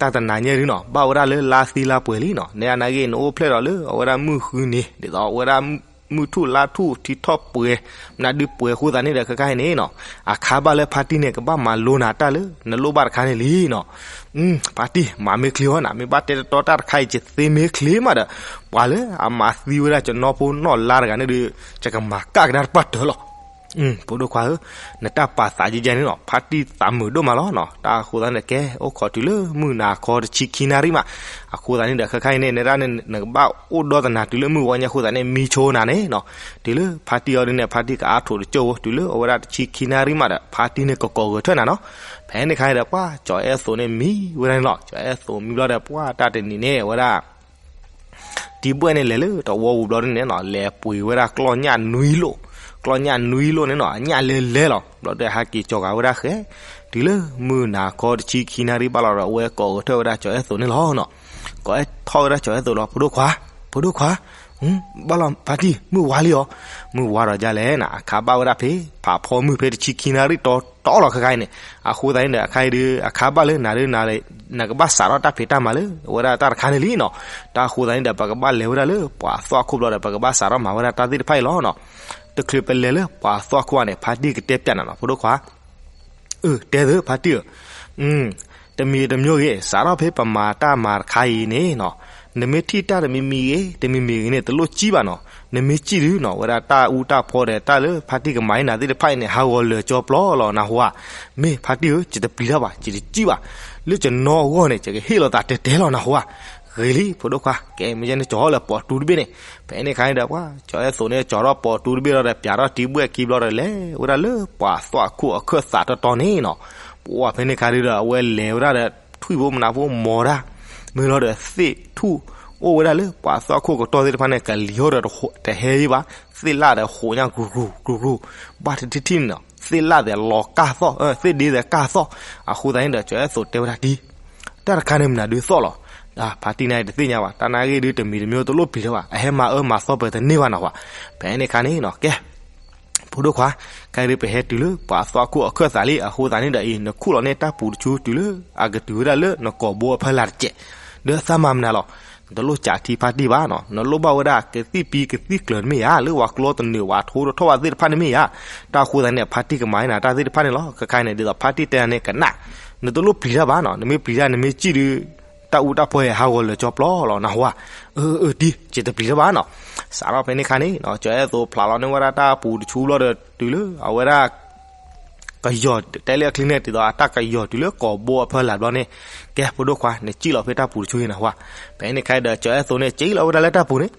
တၢ်တနၤညါဒုနီၤ ဘၣ်ဝဲဒၣ်လၢလါသံလါပှဲၤလံနီၤ နဲအနာ်ဂ့ၢ် နအိၣ်ဖျဲၣ်ဒီးလၢအဝဲဒၣ်မုၢ်ဃုနံၤ ဒ်သိးအဝဲဒၣ်မုၢ်ထူၣ်လါထူၣ်ထံထီၣ်ပှဲၤ မနုၤဒုပှဲၤအဃိသတးန့ၣ်ဒီး ခဲခါအံၤန့ၣ်နီၤ အခါဘၣ်လၢဖါတံၢ်န့ၣ် ကဘၣ်မၤလိနၤတၢ်လၢ နလိၣ်ဘၣ်တခါန့ၣ်လံနီၤ. ဖါတံၢ် မၤမ့ၢ်ချ့အီၤနၤ မ့ၢ်ဘၣ်တဲတတီတၢ်တခါအံၤ ယသ့မ့ၢ်ချ့မးဒီး ပှၤလၢအမၤသံဝဲဒၣ်ကနီဖိနီၢ်လါတဂၤန့ၣ်ဒီး ယကမၤကၣ်ကဒါတပှၢ်တၢၢ်လီၤ. ဖိဒိၣ်ခွါဧၢ, နတၢ်ပာ်သးယဲယဲန့ၣ်နီၤ ဖါတံၢ်သးမုာ်ဒိၣ်မးလီၤနီၤ. တၢ်အဃိသတးန့ၣ် ကဲ အိၣ်ခိးတုၤလၢမုၢ်နၤခီတဆံခံနၣ်ရံၣ်မး, အဃိသတးန့ၣ်ဒီး ခဲခါအံၤန့ၣ် နဲဒၣ်န့ၣ် နကဘၣ်အိၣ်ဒီသနၤတုၤလၢမုၢ်ဝါညါအဃိသတးန့ၣ် မံဆိနၤန့ၣ်နီၤ, တုၤလၢဖါတံၢ်အီၤဒ်န့ၣ် ဖါတံၢ်ကအါထိးတကၠိၢ်ဧိၤ တုၤလၢအဝဲဒၣ်တဆံခံနၣ်ရံၣ်မးဒီး ဖါတံၢ်န့ၣ်ကကိးဂဲၤထၢၣ်နၤနီၤ. ဖဲန့ၣ်ခါအံၤဒီး ပှၤကၠီၤအဲၣ်သိးန့ၣ်မံဝဲဒၣ်န့ၣ်လီၤ. ကၠီၤအဲၣ်သိးမံဘျီဒီး ပှၤတၢ်တနံၤန့ၣ် အဝဲဒၣ် တံၤဘှဲၣ်န့ၣ်လဲၤလၢတဝီပူၤဘျီဒ်န့ၣ်နီၤ လဲၤပှ့ၤဝဲဒၣ်ကျီၢ်ညၣ်နွံလိၣ်, ကျီၢ်ညၣ်နွံလိၣ်န့ၣ်နီၤ အညၣ်လဲၤလဲၤလီၤ. ဘျီဒီးဟဲက့ၤကၠီၤဂာ်ဝဲဒၣ်ဃဲ, တုၤလၢမုၢ်နၤခီတဆံခံနၣ်ရံၣ်ဘၣ်လီၤဒီး အဝဲကိးဂဲၤထၢၣ်ဝဲဒၣ်ကၠီၤအဲၣ်သိးန့ၣ်လီၤနီၤ. ကိးထီၣ်ဝဲဒၣ်ကၠီၤအဲၣ်သိးလီၤ ဖိဒိၣ်ခွါ, ဖိဒိၣ်ခွါ, ဘၣ်လီၤဖါတံၢ် မုၢ်ဝါလံအီၤ, မုၢ်ဝါဒီးဒ်လဲၣ်နၤ အခါဘၣ်ဝဲဒၣ်ဖဲ ဖးဖီမုၢ်ဖဲတဆံခံနၣ်ရံၣ်တီတီလီၤခဲခါအံၤန့ၣ်, အဃိသတးန့ၣ်ဒီး အခါအံၤဒုး အခါဘၣ်လၢနၤဒုး နကဘၣ်စးထီၣ်တၢ်ဖံးတၢ်မၤလၢ အဝဲဒၣ်တၢ်တခါန့ၣ်လံနီၤ. တၢ်အဃိသတးန့ၣ်ဒီး ပကဘၣ်လဲၤဝဲဒၣ်လၢပှၤသွၣ်ခိၣ်ဘျီဒီး ပကဘၣ်စးထီၣ်မၤဝဲဒၣ်တၢ်သ့ၣ်တဖၣ်အံၤလီၤနီၤ. တချုးပလဲၤလၢပှၤသွၣ်ခိၣ်ဧါန့ၣ် ဖါတံၢ်ကတဲပျးနၤနီၤ ဖိဒိၣ်ခွါ အၢ တဲသ့ဖါတံၢ်ဧၢ, တမံၤတမံၤဂ့ၤ စးထီၣ်ဖဲပမၤတၢ်မၤတခါအံၤန့ၣ်နီၤ, နမ့ၢ်ထံၣ်တၢ်တမံၤမံၤဂ့ၤ တမံၤမံၤဂ့ၤန့ၣ် တလိၣ်စံၣ်ဘၣ်နီၤ. နမ့ၢ်စံၣ်ဒုးနီၤ ဝဲဒၣ်တၢ်အူတၢ်ဖီဒီး တၢ်လၢဖါတံၢ်ကမၤအံၤနၤသ့ၣ်တဖၣ်အံၤန့ၣ် ဟးဂီၤလၢာ်ကၠီပျီလီၤ နၢ်ဟူဧါ. မ့ၢ်ဖါတံၢ်ဧၢ ယတပျံၤတၢ်ဘၣ် ယတစံၣ်ဘၣ်, လၢယနီၢ်အဂီၢ်န့ၣ် ယကဟ့ၣ်လီၤသးတဲတဲလီၤ နၢ်ဟူဧါ. ဂ့ၤလံ ဖိဒိၣ်ခွါ ကဲ မ့ၢ်ယဲန့ၣ် ကၠီၤလၢပိာ်တူတဘ့ၣ်န့ၣ်. ဖဲန့ၣ်အခါန့ၣ်ဒီး ပှၤကၠီၤအဲၣ်သိးန့ၣ် ကၠီၤထီၣ်ပိာ်တူတဘ့ၣ်လီၤဒီး ပၠးထီၣ်တံၤဘှဲၣ်ခံဘျီဒီး လဲၤဝဲဒၣ်လၢပှၤသွၣ်ခိၣ်အခၢၣ်သးတီတီန့ၣ်နီၤ. ပှၤဖဲန့ၣ်အခါဒီး အဝဲလဲၤဝဲဒၣ်ဒီး ထွံၣ်ဖိမနၤဖိမီၤတၢ်, မ့ၢ်လီၤဒီးသ့ၣ်ထူၣ် အိၣ်ဝဲဒၣ်လၢပှၤသွၣ်ခိၣ်ကတီၢ်သ့ၣ်တဖၣ်န့ၣ် ကလံၤဟီဒီးတဟဲယံၤဘၣ်, သ့ၣ်လၣ်ဒီးဟိးညါ ကြူၢ်ကြူၢ်ကြူၢ်ကြူၢ်, ဘၣ်တထံၣ်ထံၣ်န့ၣ်နီၤ သ့ၣ်လၣ်ဒီးလီၤကၢ်သီၣ် သ့ၣ်ဒ့ဒီးကၢ်သီၣ်. အဃိသတးန့ၣ်ဒီး ကၠီၤအဲၣ်သိးတဲဝဲဒၣ်ဒ် တၢ်တခါန့ၣ်မနုၤဒုးသီၣ်လီၤ. ဖါတံၢ်န့ၣ်တသ့ၣ်ညါဘၣ်, တၢ်နာ်ဂ့ၢ်ဒုးတမံၤတမံၤတလိၣ်ပျံၤလၢၤဘၣ်, အဟဲမၤအၢမၤသီပှဲၤတန့ၢ်ဘၣ်နီၤဝဲ. ဖဲန့ၣ်အခါန့ၣ်နီၤ ကဲ ဖိဒိၣ်ခွါ, ခဲအံၤဒုးပဟဲတုၤလၢပှၤသွၣ်ခိၣ်အခၢၣ်သးလံ, အဃိသတးန့ၣ်ဒီးအံၤ နခူၣ်လီၤန့ၢ်တၢ်ပူၤတဆူတုၤလၢအကတုၤဝဲဒၣ်လၢနကိာ်ဘိအဖီလာ်တစဲး, ဒီးသးမၤမနုၤလီၤ. နတလိၣ်ကးထံဖါတံၢ်ဘၣ်နီၤ, နလိၣ်ဘၣ်ဝဲဒၣ်ကသံၣ်ပံကသံၣ်ကျၢၤန့ၣ်မ့ၢ်ဧါ, လၢပှၤကျီတနုာ်ပှၤထိတထီၣ်ဘၣ်သ့ၣ်တဖၣ်န့ၣ်မ့ၢ်ဧါ. တၢ်အဃိသတးန့ၣ် ဖါတံၢ်ကမၤန့ၢ်နၤတၢ်သ့ၣ်တဖၣ်န့ၣ်လီၤ. ခဲခါအံၤန့ၣ် ဒ်သိးဖါတံၢ်တဲန့ၣ်ကနၣ်, နတလိၣ်ပျံၤတၢ်ဘၣ်နီၤ, နမ့ၢ်ပျံၤတၢ်နမ့ၢ်စံၣ်ဒုး တၢ်အူတၢ်ဖီအံၤဟးဂီၤလၢာ်ကၠီပျီလီၤ နၢ်ဟူဧါ. အၢ အၢ တံၤ ယတပျံၤတၢ်ဘၣ်နီၤ. စးထီၣ်ဖဲန့ၣ်အခါန့ၣ် ကၠီၤအဲၣ်သိးဖျးလီၤန့ၢ်ဝဲဒၣ်တၢ်ပူၤတဆူဘျီဒီး တုၤလၢအဝဲဒၣ် ကယီၤတဲလၢအချံန့ၣ် ဒ်သိးအတၢ်ကယီၤတုၤလၢကိာ်ဘိအဖီလာ်ဘျီန့ၣ်, ကဲ ဖိဒိၣ်ခွါ နစံၣ်လီၤဖဲတၢ်ပူၤတဆူအံၤ နၢ်ဟူဧါ. ဖဲန့ၣ်အခါဒီး ကၠီၤအဲၣ်သိးန့ၣ် စံၣ်လီၤဝဲဒၣ်လၢတၢ်ပူၤန့ၣ်,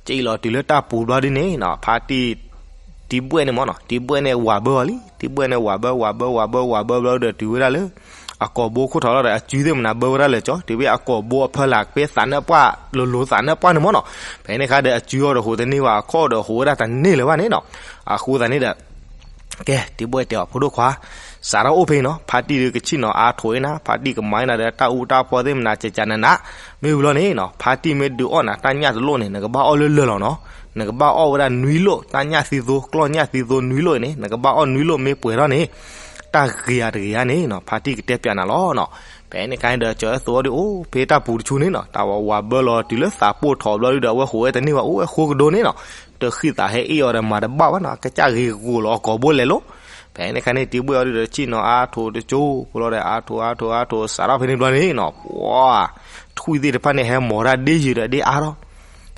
စံၣ်လီၤတုၤလၢတၢ်ပူၤဘျီဒ်န့ၣ်နီၤ ဖါတံၢ် တံၤဘှဲၣ်န့ၣ်မ့ၢ်နီၤ, တံၤဘှဲၣ်န့ၣ်ဝးဘၢအီၤလံ, တံၤဘှဲၣ်န့ၣ်ဝးဘၢ ဝးဘၢ ဝးဘၢ ဝးဘၢဘျီဒီးတုၤဝဲဒၣ်လၢ အကိာ်ဘိခိၣ်ထီၣ်လီၤဒီး အစုသ့ၣ်မနၤဘၢဝဲဒၣ်လၢာ်ကၠီ တုၤဖဲအကိာ်ဘိအဖီလာ် ဖဲသးနၢၣ်ပှၢ်လိၤလိၤသးနၢၣ်ပှၢ်န့ၣ်မ့ၢ်နီၤ. ဖဲန့ၣ်အခါဒီး အစုအီၤဒီးဟိးတန့ၢ်ဘၣ် အခီၣ်ဒီးဟိးဝဲဒၣ်တန့ၢ်လၢၤဘၣ်န့ၣ်နီၤ. အဃိသတးန့ၣ်ဒီး ကဲ တံၤဘှဲၣ်တဲအီၤ ဖိဒိၣ်ခွါ, စးထီၣ်အိၣ်ဖဲအံၤနီၤ ဖါတံၢ်ဒုးကဆ့ၣ်နီၤအါထိးအံၤနၤ, ဖါတံၢ်ကမၤအံၤနၤဒီးတၢ်အူတၢ်ဖီသ့ၣ်မနၤ ကကနးနး, မ့ၢ်ဝံၤလီၤန့ၣ်နီၤ ဖါတံၢ်မ့ၢ်ဒုးအီၣ်နၤ တၢ်ညၣ်တလိၣ်န့ၣ် နကဘၣ်အီၣ်လၢလၢာ်လီၤနီၤ, နကဘၣ်အီၣ်ဝဲဒၣ်နွံလိၣ် တၢ်ညၣ်သံသိ ကျီၢ်ညၣ်သံသိနွံလိၣ်အံၤန့ၣ် နကဘၣ်အီၣ်နွံလိၣ် မ့ၢ်ပှဲၤထီၣ်န့ၣ် တၢ်ဂ့ၤဧါတဂ့ၤဧါန့ၣ်နီၤ ဖါတံၢ်ကတဲပၠးနၤလီၤနီၤ. ဖဲန့ၣ်ခါန့ၣ်ဒီး ကၠီၤအဲၣ်သိးဒုးအိၣ်ဖဲတၢ်ပူၤတဆူန့ၣ်နီၤ တၢ်ဝးဝးဘၢလီၤတုၤလၢသးပိၢ်ထီၣ်ဘျီဒုးဒီး အဝဲဃိးဝဲတန့ၢ်ဘၣ် အိၣ်ဝဲဃိကဒိန့ၣ်နီၤ, တဃံးသးဟဲအ့ၣ်အီၤဒီးမၤတဘၣ်ဘၣ်နီၤ ကစၢ်ဂ့ၤဂိာ်လီၤအကိာ်ဘိလဲၤလိၤ. ဖဲန့ၣ်ခါန့ၣ် တံၤဘှဲၣ်အီၤဒုးဒီး ဆ့ၣ်နီၤအါထိးတကၠိဖိလီၤဒီး အါထိးအါထိးအါထိး စးထီၣ်ဖဲန့ၣ်ဘျီန့ၣ်နီၤ ပှၤ ထွံၣ်သ့ၣ်တဖၣ်န့ၣ် ဟဲမိာ်တၢ်ဒ့ယုာ်ဒီးဒ့အါထီၣ်,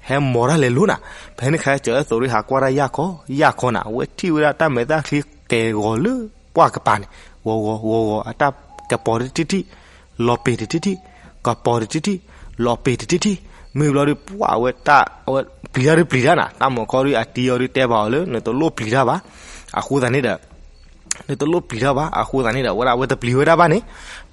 ဟဲမိာ်တၢ်လဲၤလိၤနၤ. ဖဲန့ၣ်ခါ ကၠီၤအဲၣ်သိးဒုးဟးကွၢ်တၢ်ယၢ်ခီ ယၢ်ခီနၤ အဝဲထံၣ်ဝဲဒၣ်တၢ်မဲာ်တၢ်ချံကဲၤဂီၤလၢပှၢ်ကပၤန့ၣ် ဂီၤဂီၤဂီၤဂီၤ အတၢ်ကပီၤတထံၣ်ထံၣ်, လီၤပ့ၤတထံၣ်ထံၣ်, ကပီၤတထံၣ်ထံၣ်, လီၤပ့ၤတထံၣ်ထံၣ်, မ့ၢ်ဘျီဒုး ပှၤအဝဲတၢ် အဝဲပျံၤတၢ်ဒုးပျံၤတၢ်နၤ တၢ်မုၣ်ကီဒုးအတံၤအီၤဒုးတဲဘၣ်အီၤလၢ နတလိၣ်ပျံၤတၢ်ဘၣ်. အဃိသတးန့ၣ်ဒီး နတလိၣ်ပျံၤတၢ်ဘၣ် အဃိသတးန့ၣ်ဒီး အဝဲဒၣ်အဝဲတပျံၤဝဲဒၣ်ဘၣ်န့ၣ်,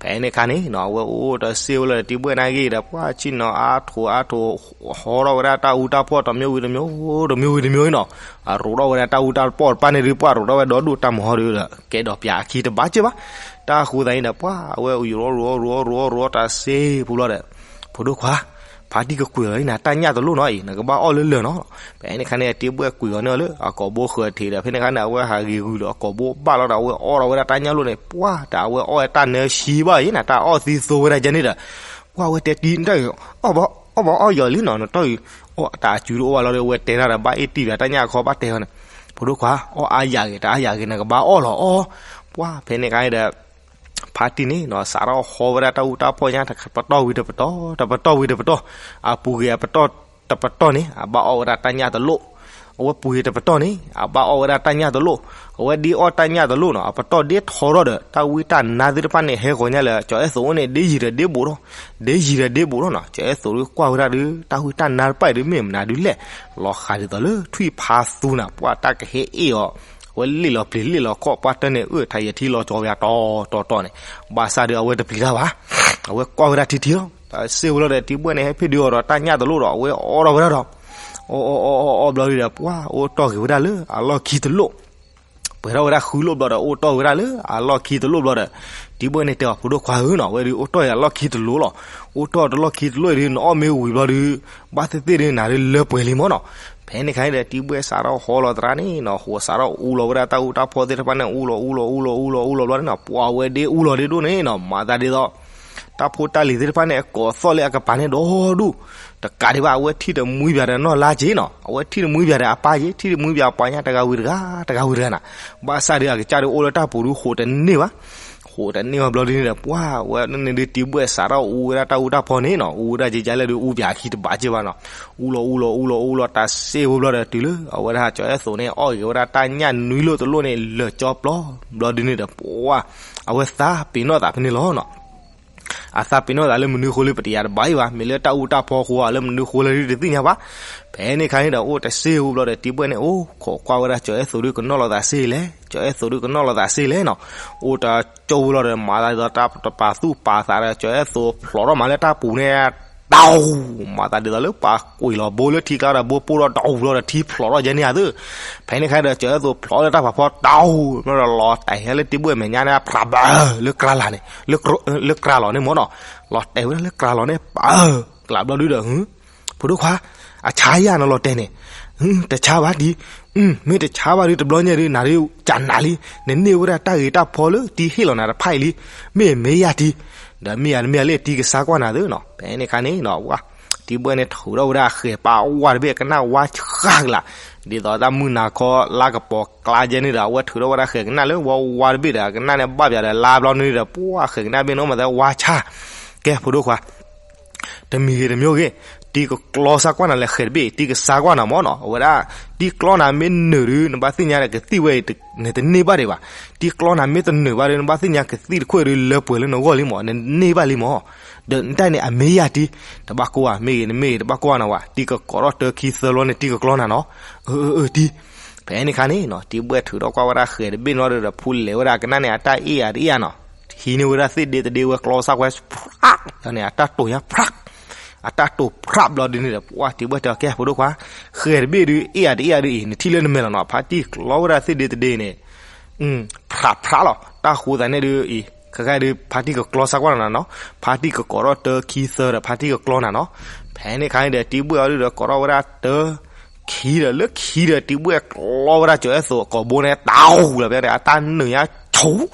ဖဲန့ၣ်ခါန့ၣ်နီၤ အဝဲအိၣ်တၢ်စ့ၢ်ဝဲလၢတံၤဘှဲၣ်နာ်က့ဒီး ပှၤဆ့ၣ်နီၤအါထိးအါထိး ဟီထီၣ်ဝဲဒၣ်တၢ်အူတၢ်ဖီၣ်တမံၤဝံၤတမံၤ တမံၤဝံၤတမံၤအံၤနီၤ, အရိးထီၣ်ဝဲဒၣ်တၢ်အူတၢ်ဖီၣ်တဖၣ်န့ၣ်ဒုး ပှၤရိးထီၣ်ဝဲဒီဒူၣ်တၢ်မုၢ်ဟီဒုးဒီး ကဲဒီးပၠးအခံတဘၣ်က့ၢ်ဘၣ်. တၢ်အဃိသတးန့ၣ်ဒီး ပှၤအဝဲအိၣ်ရိးရိးရိးရိးရိးတၢ်စ့ၢ်ဖိလီၤဒီး ဖိဒိၣ်ခွါ ဖါတံၢ်ကကွံာ်လီၤအံၤနၤ တၢ်ညၣ်တလိၣ်နီၤအံၤ နကဘၣ်အီၣ်လၢလၢာ်နီၤ. ဖဲန့ၣ်ခါန့ၣ် တံၤဘှဲၣ်ကွံာ်အီၤန့ၣ်လၢအကိာ်ဘိဃၢၤထံးဒီး ဖဲန့ၣ်ခါန့ၣ် အဝဲဟးဂ့ၤဂုာ်လၢအကိာ်ဘိဘၣ်လီၤဒီး အဝဲအီၣ်ထီၣ်ဝဲဒၣ်တၢ်ညၣ်လိၣ်န့ၣ် ပှၤတၢ်အဝဲအီၣ်ဝဲတၢ်နၢဆံဘၣ်အံၤနၤ တၢ်အီၣ်သံသိဝဲဒၣ်ကဲန့ၣ်ဒီး ပှၤအဝဲတဲတံၤနတၢ်အံၤ အီၣ်ဘၣ်အီၣ်ယီၤလံနီၤ နတၢ်အံၤ အီၣ်တၢ်အစုတအိၣ်ဘၣ်လီၤဒီး အဝဲတဲတၢ်ဒီး ဘၣ်အ့ၣ်တံၢ်ဘၣ်တၢ်ညၣ်ခီဘၣ်တဲဃီန့ၣ် ဖိဒိၣ်ခွါ အီၣ်အါယၤဂ့ၤ တအါယၤဂ့ၤ နကဘၣ်အီၣ်လီၤအီၣ်. ပှၤဖဲန့ၣ်ခါဒီး ဖါတံၢ်န့ၣ်နီၤ စးထီၣ်ဟီဝဲဒၣ်တၢ်အူတၢ်ဖီၣ်ညါ တပတီၢ်ဝံၤတပတီၢ် တပတီၢ်ဝံၤတပတီၢ် အပူၤကွံာ်အပတီၢ်တပတီၢ်န့ၣ် အဘၣ်အီၣ်ဝဲဒၣ်တၢ်ညၣ်တလိၣ်, အဝဲပူၤကွံာ်တပတီၢ်န့ၣ် အဘၣ်အီၣ်ဝဲဒၣ်တၢ်ညၣ်တလိၣ်, အဝဲဒ်အီၣ်တၢ်ညၣ်တလိၣ်နီၤ အပတီၢ်ဒ်ထီထီၣ်ဒီး တၢ်ဝံတၢ်နါသ့ၣ်တဖၣ်န့ၣ် ဟဲဂီၤညါလၢ ကၠီၤအဲၣ်သိးန့ၣ် ဒ်ယံၤဒီးဒ်ဘူးထီၣ်, ဒ်ယံၤဒီးဒ်ဘူးထီၣ်နီၤ. ကၠီၤအဲၣ်သိးဒုးကွၢ်ဝဲဒၣ်ဒုး တၢ်ဝံတၢ်နါတဖၣ်အံၤဒုး မ့ၢ်မနုၤဒုးလဲၣ်, လီၤဃးဒ်သိးလၢထွံၣ်ဖးသူနၤ ပှၤတၢ်ကဟဲအ့ၣ်အီၤ အဝဲလ့ၣ်လီၤပျံၤလ့ၣ်လီၤခီၣ် ပှၤတၢ်န့ၣ်အၢၣ်ထးယဲၢ်ထံလီၤကၠီဝဲအတီၤတီၤတီၤန့ၣ်, ဘၣ်ဆၣ်ဒုးအဝဲတပျံၤတၢ်ဘၣ်, အဝဲကွၢ်ဝဲဒၣ်ထံထံလီၤ. တၢ်စ့ၢ်ဝဲလီၤဒီး တံၤဘှဲၣ်န့ၣ် ဟဲဖံးဒုးအီၤဒီးတၢ်ညၣ်တလိၣ်ဒီး အဝဲအီၣ်ထီၣ်ဝဲဒၣ်ဒီး အီၣ်အီၣ်အီၣ်အီၣ်အီၣ်ဘျီဒုးဒီး ပှၤအိၣ်တီၢ်ဂ့ၤဝဲဒၣ်လၢအလီၢ်ခံတလိၣ် ပှဲၤထီၣ်ဝဲဒၣ်ဃုလိၣ်ဘျီဒီး အိၣ်တီၢ်ဝဲဒၣ်လၢအလီၢ်ခံတလိၣ်ဘျီဒီး တံၤဘှဲၣ်န့ၣ်တဲအီၤ ဖိဒိၣ်ခွါဧၢနီၤ ဝဲဒုးအိၣ်တီၢ်အလီၢ်ခံတလိၣ်လီၤ. အိၣ်တီၢ်တလီၢ်ခံတလိၣ်အံၤဒုး နအီၣ်မ့ၢ်ဝံၤဘျီဒုး ဘၣ်သ့ၣ်သ့ၣ်ဒုး နၤဒုးလၢပှဲၤလံမီၢ်နီၤ. ဖဲန့ၣ်ခါန့ၣ်ဒီး တံၤဘှဲၣ်စးထီၣ်ဟီလီၤသရၣ်န့ၣ်နီၤ ဃိးစးထီၣ်အူလီၤဝဲဒၣ်တၢ်အူတၢ်ဖီသ့ၣ်တဖၣ်န့ၣ် အူလီၤအူလီၤအူလီၤအူလီၤအူလီၤဘျီန့ၣ်နီၤ ပှၤဝဲဒ့အူလီၤဒ့ဒိၣ်န့ၣ်နီၤ မၤသးဒ်သိး တၢ်ဖိတၢ်လံၤသ့ၣ်တဖၣ်န့ၣ် အကိးသီၣ်လၢအကပၤန့ၣ်ဒီဒူၣ်, တကးဒံးဘၣ် အဝဲထံၣ်တမှံဘၣ်ဒီးနီၢ်လါက့နီၤ အဝဲထံၣ်တမှံဘၣ်ဒီးအပၢ်က့ ထံၣ်တမှံဘၣ်ပှၤညါတဂၤဝံၤတဂၤ တဂၤဝံၤတဂၤနၤ, ဘၣ်ဆၣ်ဒုးအကစၢ်ဒုးအိၣ်လၢတၢ်ပူၤဒုးဃိးတန့ၢ်ဘၣ်, ဃိးတန့ၢ်ဘၣ်ဘျီဒုးန့ၣ်ဒီး ပှၤဝဲန့ၣ်ဒုးတံၤဘှဲၣ်စးထီၣ်အူဝဲဒၣ်တၢ်အူတၢ်ဖီန့ၣ်နီၤ အူဝဲဒၣ်ကကလဲၣ်ဒုးအူပၠးခံတဘၣ်က့ဘၣ်နီၤ, အူလီၤအူလီၤအူလီၤအူလီၤတၢ်စ့ၢ်ဝဲဘျီဒီးတုၤလၢ အဝဲဒၣ်ကၠီၤအဲၣ်သိးန့ၣ် အီၣ်ဂ့ၤဝဲဒၣ်တၢ်ညၣ်နွံလိၣ်တလိၣ်န့ၣ် လၢာ်ကၠီပျီ, ဘျီဒုးန့ၣ်ဒီး ပှၤ အဝဲသးပ့ၤနီၣ်သးဖဲန့ၣ်လီၤနီၤ အသးပ့ၤနီၣ်သးလၢမနုၤဃိလၢပတယၤတဘၣ်အံၤဘၣ် မ့ၢ်လၢတၢ်အူတၢ်ဖီဃိဧါ လၢမနုၤဃိလၢဒုးတသ့ၣ်ညါဘၣ်. ဖဲန့ၣ်ခါန့ၣ်ဒီး အိၣ်တစ့ၢ်ဝဲဘျီဒီး တံၤဘှဲၣ်န့ၣ် အိၣ်ခိးကွၢ်ဝဲဒၣ် ကၠီၤအဲၣ်သိးဒုးကနီၣ်လီၤသးစ့ၢ်လဲၣ်, ကၠီၤအဲၣ်သိးဒုးကနီၣ်လီၤသးစ့ၢ်လဲၣ်နီၤ. အိၣ်တကၠိဝဲလီၤဒီး မၤသးဒ်သိးတၢ်တပာ်သူၣ်ပာ်သးဒီး ကၠီၤအဲၣ်သိးဖျိးထီၣ်မးလၢတၢ်ပူၤန့ၣ် တဝ်, မၤသးဒ်သိးလၢပှၤကွံာ်လီၤဘိလၢထံကျါဒီး ဘိပိၢ်ထီၣ်တဝ်လီၤဒီးထံဖျိးထီၣ်ယဲန့ၣ်ဧါသ့ၣ်. ဖဲန့ၣ်ခါဒီး ကၠီၤအဲၣ်သိးဖျိးလၢတၢ်ဖးဖီတဝ်, မ့ၢ်ဒီးလီၤတဲာ်ဟဲလၢတံၤဘှဲၣ်မဲာ်ညါန့ၣ် ဖြးဘၢၣ် လၢကြၢးလီၤန့ၣ်, လၢကြၢးလီၤန့ၣ်မ့ၢ်နီၤ, လီၤတဲာ်ဝဲဒၣ်လၢကြၢးလီၤန့ၣ် ပၢၢ်, ကျးဘျီဒုးဒီး ဖိဒိၣ်ခွါ, အဆါယၤနီၤလီၤတဲာ်န့ၣ်, တဆါဘၣ်ဒံ, မ့ၢ်တဆါဘၣ်ဒုးတဘျီညါဒုး နၤဒုးကနၣ်လံ, နန့ၢ်ဝဲဒၣ်တၢ်ဂ့ၤတၢ်ဖီလၢတံၤဟ့ၣ်လီၤနၤတဖၣ်အံၤလံ, မ့ၢ်မ့ၢ်ယၤတံၤ, ဒီးမ့ၢ်ယၤတမ့ၢ်ယၤလၢတံၤကစါကွၢ်နၤသ့နီၤ. ဖဲန့ၣ်ခါန့ၣ်နီၤ ဝါ, တံၤဘှဲၣ်န့ၣ်ထုးထီၣ်ဝဲဒၣ်ဃဲၤပာ်ဝါတဘ့ၣ်ကနၣ်ဝါဆါကလး, ဒ်သိးတၢ်မုၢ်နၤခီလါကပီၤကျါယဲန့ၣ်ဒီး အဝဲထုးထီၣ်ဝဲဒၣ်ဃဲၤကနၣ်လၢဝါဝါတဘ့ၣ်ဒီး ကနၣ်န့ၣ်ဘၣ်ပၠးဒီးလါဘျီန့ၣ်ဒီး ပှၤဃဲၤကနၣ်ဘ့ၣ်န့ၣ်မၤသးဝါဆါ, ကဲဖိဒိၣ်ခွါ တမံၤဂ့ၤတမံၤဂ့ၤ, တံၤကကျီစါကွၢ်နၤလဲၣ်ဃဲၤတဘ့ၣ်, တံၤကစါကွၢ်နၤမ့ၢ်နီၤ, အဝဲဒၣ်, တံၤကျီနၤမ့ၢ်နုာ်ဒုး နဘၣ်သ့ၣ်ညါဒီးကသံၣ်ဝဲအံၤ, နတန့ၢ်ဘၣ်ဒံးဘၣ်, တံၤကျီနၤမ့ၢ်တနုာ်ဘၣ်ဒုး နဘၣ်သ့ၣ်ညါကသံၣ်တခိၣ်အံၤဒုးလၢပှဲၤလၢနဂီၢ်လံမး, နန့ၢ်ဘၣ်လံမး, ဒီးနတၢ်န့ၣ်အမ့ၢ်ယၤတံၤ, တဘၣ်ကိၢ်ဘၣ်, မ့ၢ်ဂ့ၤနမ့ၢ်ဂ့ၤ တဘၣ်ကိၢ်ဘၣ်နၤဝဲ, တံၤကကိးထီၣ်တၢခံသၢဘျီန့ၣ် တံၤကကျီနၤနီၤ, အၢ အၢ တံၤ ဖဲန့ၣ်ခါန့ၣ်နီၤ တံၤဘှဲၣ်ထုးထီၣ်ကွၢ်ဝဲဒၣ်ဃဲၤတဘ့ၣ်နီၤဒီး ဖူလဲၤဝဲဒၣ်ကနၣ်န့ၣ် အတၢ်အ့ၣ်ယၤတအ့ၣ်ယၤနီၤ, ဟံးန့ၢ်ဝဲဒၣ်သ့ၣ်ဒ့တဒ့ဝဲကျီစၢ်ကွၢ်, န့ၣ် အတၢ်တိာ်ညါဖြး, အတၢ်တိာ်ဖြးဘျီဒုးန့ၣ်ဒီး ပှၤတံၤဘှဲၣ်တဲအီၤ ကဲ ဖိဒိၣ်ခွါ, ဃဲၤတဘ့ၣ်ဒုး အ့ၣ်ယၤတအ့ၣ်ယၤဒုးအံၤ နထံၣ်လၢနမဲာ်လီၤနီၤ, ဖါတံၢ်ကျီဝဲဒၣ်သ့ၣ်ဒ့တဒ့န့ၣ် ဖျးဖျးလီၤ. တၢ်ဃိသးန့ၣ်ဒုးအံၤ ခဲခါဒုး ဖါတံၢ်ကကျီစၢ်ကွၢ်နၤနီၤ, ဖါတံၢ်ကကိးထီၣ်တၢခံသၢဒီး ဖါတံၢ်ကကျီနၤနီၤ. ဖဲန့ၣ်ခါန့ၣ်ဒီး တံဘှဲၣ်အီၤဒုးဒီး ကိးထီၣ်ဝဲဒၣ်တၢ ခံဒီး လၢခံဒီး တံဘှဲၣ်ကျီဝဲဒၣ်ကၠီၤအဲၣ်သိးကိာ်ဘိန့ၣ် တၢ်ဟူလီၤဖဲန့ၣ် အတၢ်နုာ်ညါဆိ လီ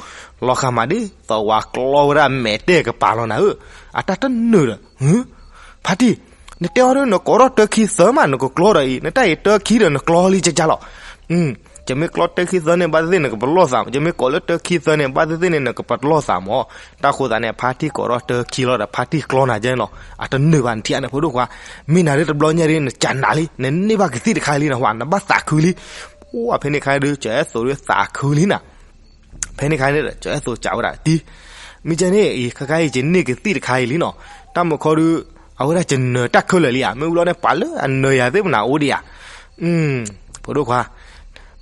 ၤဃာ်မးဒ်သိးဝၤကျီဝဲဒၣ် မဲာ်တဲာ်ကပၤလီၤနၤဧၢ, အတၢ်တနုာ်ဒီး ဖါတံၢ်, နတဲအီၤဒုး နကိးထီၣ်တၢခံသၢမး နကကျီဒီးအံၤ, နတၢ်အံၤတၢခံဒီး နကျီလံကကလီၤ. ယမ့ၢ်ကျီတၢခံသၢန့ၣ် ဘၣ်သ့ၣ်သ့ၣ်နကပလီၢ်သးမး, ယမ့ၢ်ကိးလၢတၢခံသၢန့ၣ် ဘၣ်သ့ၣ်သ့ၣ်န့ၣ် နကပလီၢ်သးမး. တၢ်ဃိသးန့ၣ် ဖါတံၢ်ကိးထီၣ်တၢခံလီၤဒီး ဖါတံၢ်ကျီနၤကဲန့ၣ်လီၤ. အတနုာ်ဘၣ် နထံၣ်အါန့ၣ် ဖိဒိၣ်ခွါ, မ့ၢ်နၤဒ်တဘျီညါဒ် နကနၣ်လံ, နန့ၢ်ဘၣ်ကသံၣ်တခါလံနဟါ, နဘၣ်သးခုလံ. အိၣ်ဖဲန့ၣ်ခါဒုး ကၠီၤအဲၣ်သိးဒုးသးခုလံနၤ. ဖဲန့ၣ်ခါန့ၣ်ဒီး ကၠီၤအဲၣ်သိးစံးဝဲဒၣ် တံ, မ့ၢ်ကဲန့ၣ်အံၤ ခဲခါအံၤကန့ၢ်ကသံၣ်တခါအံၤလံနီၤ. တၢ်မုၢ်ခီဒုး အဝဲဒၣ်ကနၢၤတၢ်ခဲလၢာ်လံဧါ, မ့ၢ်ဝံၤလီၤန့ၣ် ပှၤလၢအနၢၤယၤသ့ၣ်မနၤအိၣ်ဒံးဧါ. ဖိဒိၣ်ခွါ,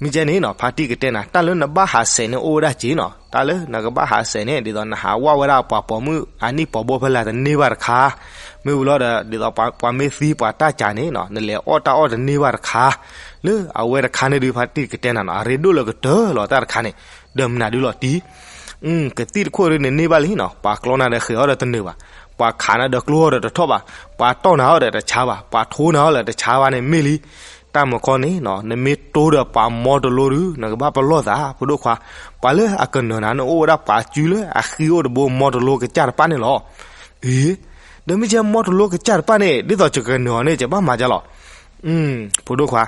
မ့ၢ်ကဲန့ၣ်နီၤ ဖါတံၢ်ကတဲနၤ တၢ်လၢနဘၣ်ဟးဆဲးန့ၣ်အိၣ်ဝဲဒၣ်က့နီၤ. တၢ်လၢနကဘၣ်ဟးဆဲးန့ၣ် ဒ်သိးနဟးဝဲဒၣ်ပှၤပိာ်မုၣ်အနံၣ်ပိာ်ဘိဖဲလဲၣ်တန့ၢ်ဘၣ်တခါ, မ့ၢ်ဝံၤလီၤဒီး ဒ်သိးပှၤမ့ၢ်သံပှၤတၢ်ကးန့ၣ်နီၤ နလဲၤအီၣ်တၢ်အီၣ်တန့ၢ်ဘၣ်တခါ, လၢအဝဲတခါန့ၣ်ဒုး ဖါတံၢ်ကတဲနၤနီၤ အရ့ဒိၣ်လၢကတၢၢ်လီၤတၢ်တခါန့ၣ်, ဒီးမနုၤဒုးလီၤတံ ကသံၣ်တခိၣ်ဒုးနန့ၢ်ဘၣ်လံနီၤ, ပှၤကျီနၤဒီးဃဲၤအီၣ်ဒီးတနုာ်ဘၣ်, ပှၤခးနၤဒီးကျိအီၤဒီးတထီၣ်ဘၣ်, ပှၤတီၢ်နၤအီၤဒီးတဆါဘၣ်, ပှၤထိနၤအီၤဒီးတဆါဘၣ်န့ၣ်မ့ၢ်လံ. တၢ်မုၢ်ခီန့ၣ်နီၤ နမ့ၢ်တိဒီးပှၤမီတလိဒုး နကဘၣ်ပလီၢ်သး ဖိဒိၣ်ခွါ, ပှၤလၢအကနၢၤနၤန့ၣ်အိၣ်ဝဲဒၣ်ပှၤစုလၢအဃံအိၣ်တဘိမီတလိကစၢ်တပၣ်န့ၣ်လီၤ. အ့, ဒီးမ့ၢ်ကဲမီတလိကစၢ်တပၣ်န့ၣ် ဒ်သိးယကနၢၤအီၤန့ၣ် ယဘၣ်မၤဒ်လဲၣ်. ဖိဒိၣ်ခွါ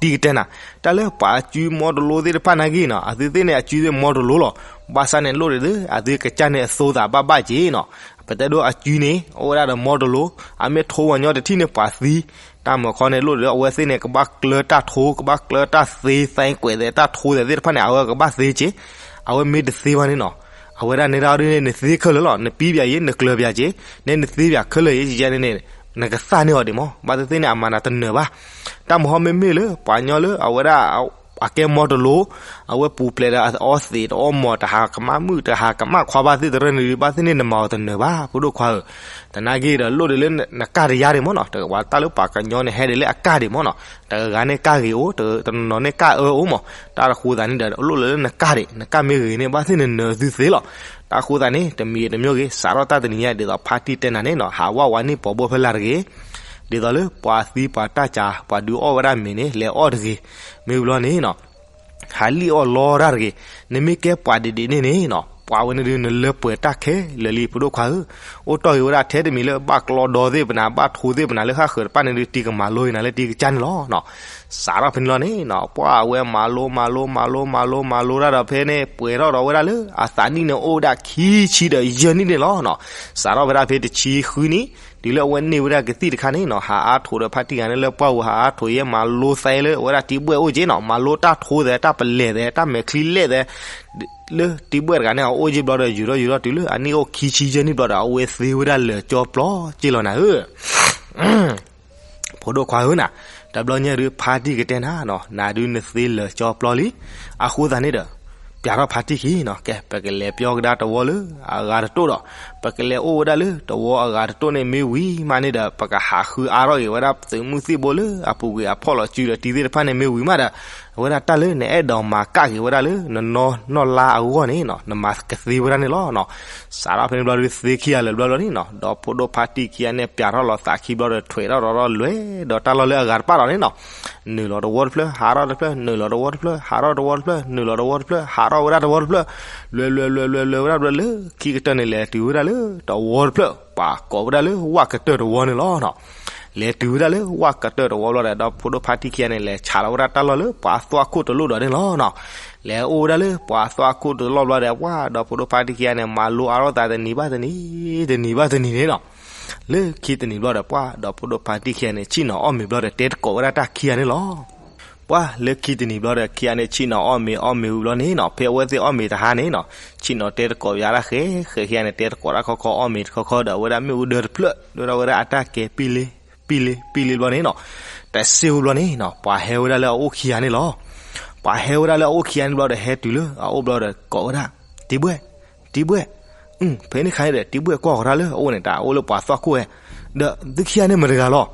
တံကတဲနၤ, တၢ်လၢပှၤစုမီတလိသ့ၣ်တဖၣ်နာ်က့နီၤ အသုသ့ၣ်န့ၣ်အစုသ့ၣ်မီတလိလီၤ. ဘၣ်ဆၣ်န့ၣ်လိၣ်ဒုး အသုကစၢ်န့ၣ်အသိသးဘၣ်ဘၣ်က့နီၤ. ပတဲဒိအစုန့ၣ် အိၣ်ဝဲဒၣ်ဒီးမီတလိ, အမ့ၢ်ထိဝဲညီတထံၣ်န့ၣ်ပှၤသံ. တၢ်မုၢ်ခီန့ၣ်လိၣ်ဒုး အဝဲသ့ၣ်န့ၣ် ကဘၣ်ကျၢတၢ်ထိ, ကဘၣ်ကျၢတၢ်သ့ သဲကွဲးသဲ တၢ်ထိသဲသ့ၣ်တဖၣ်န့ၣ် အဝဲကဘၣ်သ့က့. အဝဲမ့ၢ်တသ့ဘၣ်န့ၣ်နီၤ, အဝဲဒၣ်နဲဒၣ်အီၤဒုးန့ၣ် နသ့ခဲလၢာ်လီၤ, နပံဘၣ်ယ့ နကျၢၤဘၣ်က့, နဲနသ့ဘၣ်ခဲလၢာ်ယ့ ယဲန့ၣ်န့ၣ် နကသၣ်န့ၢ်အီၤဒံးမး. ဘၣ်သ့ၣ်သ့ၣ်န့ၣ် အမၤနၤတနၢၤဘၣ်. တၢ်မုၢ်ခီမ့မ့ၢ်လၢ ပှၤညီလၢအဝဲဒၣ် အကဲမီတလိ, အဝဲပူၤဖျဲးဒီးအအီသံးတအီမိာ် တဟးကမၣ်မုၣ် တဟးကမၣ်ခွါဘၣ်သ့ၣ်တရၢန့ၣ်ဒုး ဘၣ်သ့ၣ်န့ၣ်နမၤအီၤတနၢၤဘၣ် ဖိဒိၣ်ခွါဧၢ. တနာ်က့ဒီး လိၣ်ဒုးလၢနကၢ်တယါဒံးမးနီၤ, တကဝၤတၢ်လၢပှၤကညီန့ၣ် ဟဲဒ်လၢအကၢ်ဒံးမးနီၤ, တဂၤဂၤန့ၣ်ကၢ်ဂ့ၤအိၣ်, တနီၤနီၤန့ၣ်ကၢ်အၢအိၣ်မး. တၢ်တဃိသးန့ၣ်ဒီး လိၣ်လၢနကၢ်ဒံး, နကၢ်မ့ၢ်ဂ့ၤန့ၣ် ဘၣ်သ့ၣ်နနၢၤသုသ့လီၤ. တၢ်ဃိသးန့ၣ် တမံၤတမံၤဂ့ၤ စးထီၣ်တၢ်တနံၤညါ ဒ်သိးဖါတံၢ်တဲနၤန့ၣ်နီၤ, ဟးဝဲဝၤနံၣ်ပိာ်ဘိဖဲလၢ်တဂ့ၤ ဒ်သိးလၢပှၤသံပှၤတၢ်ကး ပှၤဒုးအီၣ်ဝဲဒၣ်မ့ၤန့ၣ် လဲၤအီၣ်တဂ့ၤ. မ့ၢ်ဘျီန့ၣ်နီၤ, ဟးလံၣ်အီၣ်လီတၢ်တဂ့ၤ. နမ့ၢ်ကဲပှၤဒ်ဒ်န့ၣ်န့ၣ်နီၤ, ပှၤဝဲန့ၣ်ဒုး နလၢပှဲၤတၢ်ခဲလၢာ်လံ ဖိဒိၣ်ခွါဧၢ. အိၣ်တီၢ်ဂ့ၤဝဲဒၣ်ထဲတမံၤလၢဘၣ်ကျီဒီသ့ၣ်ပနၤ ဘၣ်ထိသ့ၣ်ပနၤလၢဃၣ်ဃၢၤတပၣ်န့ၣ်ဒုး တံကမၤလိအံၤနၤလၢတံကစၢ်န့ၣ်လီၤနီၤ. စးထီၣ်ဖဲန့ၣ်လီၤန့ၣ်နီၤ, ပှၤအဝဲမၤလိ မၤလိ မၤလိ မၤလိ မၤလိတၢ်ဒီးဖဲန့ၣ် ပှဲၤထီၣ်ဒီးဝဲဒၣ်လၢ အသးနံၣ်န့ၣ်အိၣ်ဝဲဒၣ်ခံဆံဒီးယဲၢ်နံၣ်န့ၣ်လီၤနီၤ. စးထီၣ်ဖဲဒၣ်ဖဲတဆံဃုနံၣ် တုၤလၢအဝဲန့ၢ်ဝဲဒၣ်ကသံၣ်တခါန့ၣ်နီၤ, ဟးအါထိးဒီးဖါတံၢ်ဂၤန့ၣ်လၢပှၢ်ပူၤ ဟးအါထိးယဲၢ် မၤလိသဲလၢအဝဲဒၣ်တံဘှဲၣ်အိၣ်က့နီၤ, မၤလိတၢ်ထိသဲ တၢ်ပလဲၤသဲ တၢ်မဲာ်ချံလဲၣ်သဲ လၢတံဘှဲၣ်တဂၤန့ၣ် အအိၣ်က့ဘျီဒီး ယူၤထီၣ်ယူၤထီၣ် တုၤလၢအနံၣ်အိၣ်ခံဆံယဲၢ်နံၣ်ဘျီဒီး အဝဲသ့ဝဲဒၣ်လၢာ်ကၠီပျီက့လီၤနၤဧၢ. ဖိဒိၣ်ခွါဧၢနၤ, တဘျီညါဒုး ဖါတံၢ်ကတဲနၤနီၤ, နၤဒုးနသ့လၢာ်ကၠီပျီလံ. အဃိသတးန့ၣ်ဒီး ပျးထီၣ်ဖါတံၢ်ခံနီၤ, ကဲ ပကလဲၤပျီကဒါတဝီလၢအဂၤတတိၢ်ဒီး ပကလဲၤအိၣ်ဝဲဒၣ်လၢတဝီအဂၤတတိၢ်န့ၣ် မ့ၢ်ဝံၤမးန့ၣ်ဒီး ပကဟးဃုအါထီၣ်က့ၤဝဲဒၣ်သုးမုၢ်သံၣ်ဘိလၢအပူၤကွံာ်အဖီၣ်လီၤစုဒီးတံၤသ့ၣ်တဖၣ်န့ၣ် မ့ၢ်ဝံၤမးဒီး အဝဲဒၣ်တၢ်လၢနအဲၣ်ဒိးမၤကၣ်က့ၤဝဲဒၣ်လၢနနီၢ်နီၢ်လါအဂီၢ်န့ၣ်နီၤ, နမၤကသ့ဝဲဒၣ်န့ၣ်လီၤနီၤ. စးထီၣ်ဖဲန့ၣ်ဘျီဒုး သ့ခံဂၤလၢာ်ဘျီလီၤန့ၣ်နီၤ, ဒီးဖိဒိၣ်ဖါတံၢ်ခံဂၤန့ၣ် ပျးထီၣ်လီၤသးခံဘျီဒီး ထွဲးထီၣ်ဒီးလွဲၢ်ဒီးတၢ်လီၢ်လၢအဂၤတပၣ်လီၤန့ၣ်နီၤ. နုာ်လီၤတဝီတဖျၢၣ် ဟးထီၣ်တဖျၢၣ် နုာ်လီၤတဝီတဖျၢၣ် ဟးထီၣ်တဝီတဖျၢၣ် နုာ်လီၤတဝီတဖျၢၣ် ဟးထီၣ်ဝဲဒၣ်တဝီတဖျၢၣ်, လွဲၢ်လွဲၢ်လွဲၢ်လွဲၢ်လွဲၢ်ဝဲဒၣ်ဘျီလၢခံကတၢၢ်န့ၣ် လဲၤတုၤဝဲဒၣ်လၢတဝီတဖျၢၣ် ပှၤကိးဝဲဒၣ်လၢဝၣ်ကတၢၢ်တဝီန့ၣ်လီၤနီၤ. လဲၤတုၤဝဲဒၣ်လၢဝၣ်ကတၢၢ်တဝီဘျီဒီး ဒီးဖိဒိၣ်ဖါတံၢ်ခံဂၤန့ၣ် လဲၤဆးလီၤဝဲဒၣ်တၢ်လီၢ်လၢပှၤသွၣ်ခိၣ်တလိၣ်ဒီးန့ၣ်လီၤနီၤ. လဲၤအိၣ်ဝဲဒၣ်လၢပှၤသွၣ်ခိၣ်တလိၣ်ဘျီဒီး ပှၤဒီးဖိဒိၣ်ဖါတံၢ်ခံဂၤန့ၣ် မၤလိအါထီၣ်သးတနံၤဘၣ်တနံၤ တနံၤဘၣ်တနံၤန့ၣ်နီၤ. လၢခံတနံၤဘျီဒီး ပှၤဒီးဖိဒိၣ်ဖါတံၢ်ခံဂၤန့ၣ် ဆ့ၣ်နီၤအီၣ်မ့ၤဘျီဒီး တဲသကိးဝဲဒၣ်တၢ်ခံဂၤန့ၣ်လီၤ. ပှၤလၢခံတနံၤဘျီဒီး ခံဂၤန့ၣ်ဆ့ၣ်နီၤအီၣ်မ့ၤအီၣ်မ့ၤဝံၤဘျီန့ၣ်နီၤ, ဖဲအဝဲသ့ၣ်အီၣ်မ့ၤတဟါန့ၣ်နီၤ, ဆ့ၣ်နီၤတဲသကိးယါဒၣ်ဃဲ ဃဲခံဂၤန့ၣ် တဲသကိးတၢ်ခီခီ အီၣ်မ့ၤတခီခီဒီး အဝဲဒၣ်မ့ၣ်အူဒၢတဖျၢၣ် ဒိၣ်ထီၣ်ဝဲဒၣ်အတၢ်ကဲ ပံလ့ ပံလ့ ပံလ့ဘျီန့ၣ်နီၤ, တစ့ဝံၤဘျီန့ၣ်နီၤ, ပှၤဟဲဝဲဒၣ်လၢအအိၣ်ခံဂၤန့ၣ်လီၤ. ပှၤဟဲဝဲဒၣ်လၢအအိၣ်ခံဂၤန့ၣ်ဘျီဒီး ဟဲတုၤလၢအအိၣ်ဘျီဒီး ကိးဝဲဒၣ် တံဘှဲၣ် တံဘှဲၣ်, ဖဲန့ၣ်ခါန့ၣ်ဒီး တံဘှဲၣ်ကွၢ်ဃီၤတၢ်လၢအအိၣ်န့ၣ် တၢ်အိၣ်လၢပှၤသွၣ်ခိၣ်ဝဲ, ဒီးသုခံဂၤန့ၣ်မတၤတဂၤလီၤ.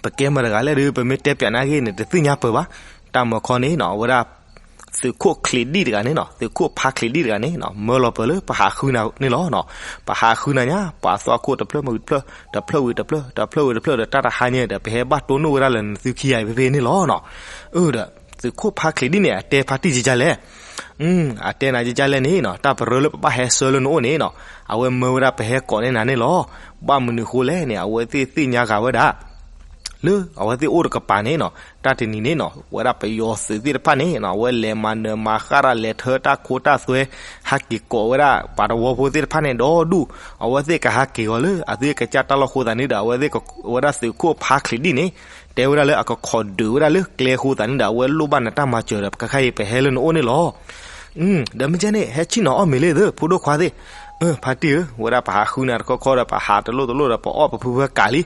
ပကဲမတၤတဂၤလဲၣ်ဒီး ပမ့ၢ်တဲပၠးနာ်ဂ့ၢ်န့ၣ် တသ့ၣ်ညါပၢၢ်ဘၣ်. တၢ်မုၢ်ခီန့ၣ်နီၤ အဝဲဒၣ် သုးခိၣ်ချံးဒံၣ်တဂၤန့ၣ်နီၤ, သုးခိၣ်ဖါချံးဒံၣ်တဂၤန့ၣ်နီၤ, မၢလီၤပၢၤလၢပဟးဃုနၤန့ၣ်လီၤနီၤ. ပဟးဃုနၤညါ ပှၤသွၣ်ခိၣ်တဖျၢၣ်မုၢ်တဖျၢၣ်, တဖျၢၣ်ဝံၤတဖျၢၣ်, တဖျၢၣ်ဝံၤတဖျၢၣ်ဒီး တၢ်တဟါညါဒီး ပဟဲဘၣ်တိၢ်နီၣ်ဝဲဒၣ်လၢနသုခံဂၤအံၤဖဲဖဲန့ၣ်လီၤနီၤ. အၢဒီး သုးခိၣ်ဖါချံးဒံၣ်န့ၣ် အတဲဖါတံၢ်ကကလဲၣ် အတဲနၤကကလဲၣ်န့ၣ်နီၤ, တၢ်ပရၢလၢပဘၣ်ဟဲဆှၢလၢနအိၣ်န့ၣ်နီၤ, အဝဲမၢဝဲဒၣ်ပဟဲကိးန့ၢ်နၤန့ၣ်လီၤ. ဘၣ်မနုၤဃိလဲၣ်န့ၣ် အဝဲသ့ၣ်သ့ၣ်ညါဂၤဝဲဒၣ် လၢအဝဲသ့ၣ်အိၣ်တကပၤန့ၣ်နီၤ, တၢ်တနံၤန့ၣ်နီၤ ဝဲဒၣ်ပယီၤသုးသ့ၣ်တဖၣ်န့ၣ်နီၤ အဝဲလဲၤမၤနၢၤမၤဃၣ်တၢ် လဲၤထၢတၢ်ခိတၢ်သွဲ, ဟးက့ၤကိးဝဲဒၣ်ပှၤတဝီဖိသ့ၣ်တဖၣ်န့ၣ်ဒီဒူၣ်, အဝဲသ့ၣ်ကဟးက့ၤအီၤလၢအသုကစၢ်တၢ်လီၢ်ဃိသးန့ၣ်ဒီး အဝဲသ့ၣ် ဝဲဒၣ်သုးခိၣ်ဖါချံးဒံၣ်န့ၣ် တဲဝဲဒၣ်လၢအကခိးဒုးဝဲဒၣ်လၢကျဲဃိသးန့ၣ်ဒီး အဝဲလိၣ်ဘၣ်နတၢ်မၤစၢၤဒီး ပကခါအံၤပဟဲလၢနအိၣ်န့ၣ်လီၤ. ဒီးမ့ၢ်ကဲန့ၣ် ဟဲဆ့ၣ်နီၤအီၣ်မ့ၤလံသု ဖိဒိၣ်ခွါသ့ၣ်, ဖါတံၢ်ဧၢ, ဝဲဒၣ်ပဟးဃုနၤတခီခီဒီး ပဟးတလိၣ်တလိၣ်ဒီး ပအီၣ်ပဖုဖၢကးလံ,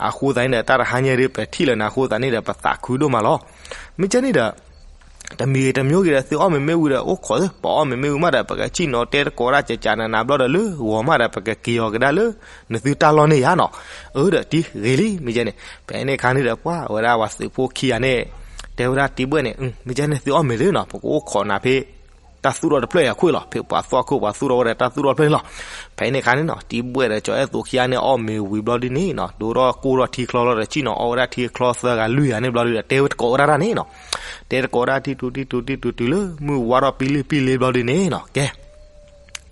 အဃိသတးန့ၣ်ဒီး တၢ်တဟါညါဒီး ပထံၣ်လၢနၤအဃိသတးန့ၣ်ဒီး ပသးခုဒိၣ်မးလီၤ. မ့ၢ်ကဲန့ၣ်ဒီး တမံၤဂ့ၤတမံၤဂ့ၤဒီး သုအီၣ်မ့ၤမ့ၢ်ဝံၤဒီး အိၣ်ခိးသု, ပအီၣ်မ့ၤမ့ၢ်ဝံၤမးဒီး ပကဆ့ၣ်နီၤတဲတကိးဒၣ်ကကနးနးဘျီဒီး လၢဂီၤမးဒီး ပကက့ၤအီၤကဒါလၢ နသုတၢ်လီၢ်န့ၣ်ယါနီၤ. အၢဒီးတံၢ်ဂ့ၤလံ မ့ၢ်ကဲန့ၣ်, ဖဲန့ၣ်အခါန့ၣ်ဒီး ပှၤဝဲဒၣ်ပှၤသုးဖိခံဂၤန့ၣ် တဲဝဲဒၣ်တံၢ်ဘှဲၣ်န့ၣ်, မ့ၢ်ကဲန့ၣ် သုအီၣ်မ့ၤလံနီၤ, ပကအိၣ်ခိးနၤဖဲ တၢ်သူၣ်ထီၣ်တဖျၢၣ်အံၤအခွဲးလီၤ, ဖဲပှၤသွၣ်ခိၣ်ပှၤသူၣ်ထီၣ်ဝဲဒၣ်တၢ်သူၣ်ထီၣ်တဖျၢၣ်န့ၣ်လီၤ. ဖဲန့ၣ်အခါန့ၣ်နီၤ တံၢ်ဘှဲၣ်ဒီးကၠီၤအဲၣ်သိးခံဂၤန့ၣ် အီၣ်မ့ၤဝံၤဘျီဒ်န့ၣ်နီၤ ဒိထီၣ်ကိၢ်ထီၣ်ထံချီလီၤဒီး ဆ့ၣ်နီၤအီၣ်ဝဲဒၣ်ထံချီသၢဂၤလွံၢ်ဂၤန့ၣ်ဘျီဒ်ဒီး တဲဝဲတကိးဝဲဒၣ်တၢ်န့ၣ်နီၤ, တဲတကိးဒၣ်ထံထူထံထူထံထူတုၤလၢ မုၢ်ဝါထီၣ်ပံလံၢ်ပံလ့ဘျီဒ်န့ၣ်နီၤ, ကဲ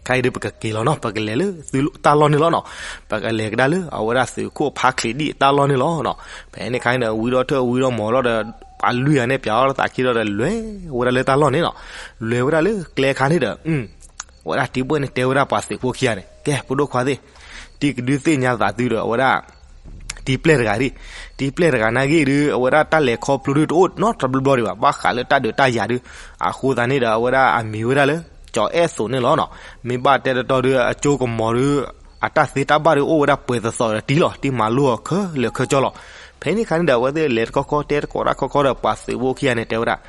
ခဲအံၤဒီးပကက့ၤလီၤနီၤ, ပကလဲၤလၢသုတၢ်လီၢ်န့ၣ်လီၤနီၤ. ပကလဲၤကဒါလၢအဝဲဒၣ်သုးခိၣ်ဖါချံးဒံၣ်အတၢ်လီၢ်န့ၣ်လီၤနီၤ. ဖဲန့ၣ်အခါန့ၣ်ဒီး ဝံထီၣ်ထၢၣ်ဝံထီၣ်မီၤလီၤဒီး ပှၤလွံၢ်ဂၤန့ၣ် ပၠးထီၣ်လၢသးခံလီၤဒီး လဲၤဝဲဒၣ်လၢတၢ်လီၢ်န့ၣ်နီၤ. လဲၤဝဲဒၣ်လၢကျဲအခါန့ၣ်ဒီး ဝဲဒၣ်တံၢ်ဘှဲၣ်န့ၣ်တဲဝဲဒၣ်ပှၤသုးဖိခံဂၤန့ၣ်, ကဲ ဖိဒိၣ်ခွါသ့ၣ်, တံၢ်ကဒုးသ့ၣ်ညါသးသုဒီး အဝဲဒၣ် တံၢ်ပျဲၢ်တဂၤဒံး, တံၢ်ပျဲၢ်တဂၤနာ်က့ဒီး အဝဲဒၣ်တၢ်လဲၤခီဖျိဒုးတအိၣ်နီတဘျီဘျီဒံးဘၣ်, ဘၣ်ဃးလၢတၢ်ဒုးတၢ်ယၤဒုး, အဃိသတးန့ၣ်ဒီး အဝဲဒၣ်အမံၤဝဲဒၣ်လၢ ကၠီၤအဲၣ်သိးန့ၣ်လီၤနီၤ. မ့ၢ်ဘၣ်တဲတတီဒီး အကၠိကမီၤဒုး အတၢ်သ့တၢ်ဘၣ်ဒုးအိၣ်ဝဲဒၣ်ပှဲၤသီသီဒီးတံၢ်လီၤ, တံၢ်မၤလိအီၤခဲလၢာ်ခဲဆ့လီၤ. ဖဲန့ၣ်အခါန့ၣ်ဒီး အဝဲသ့ၣ်လဲၤတခီခီတဲတကိးတၢ်ခီခီဒီး ပှၤသုးဖိခံဂၤန့ၣ်တဲဝဲဒၣ်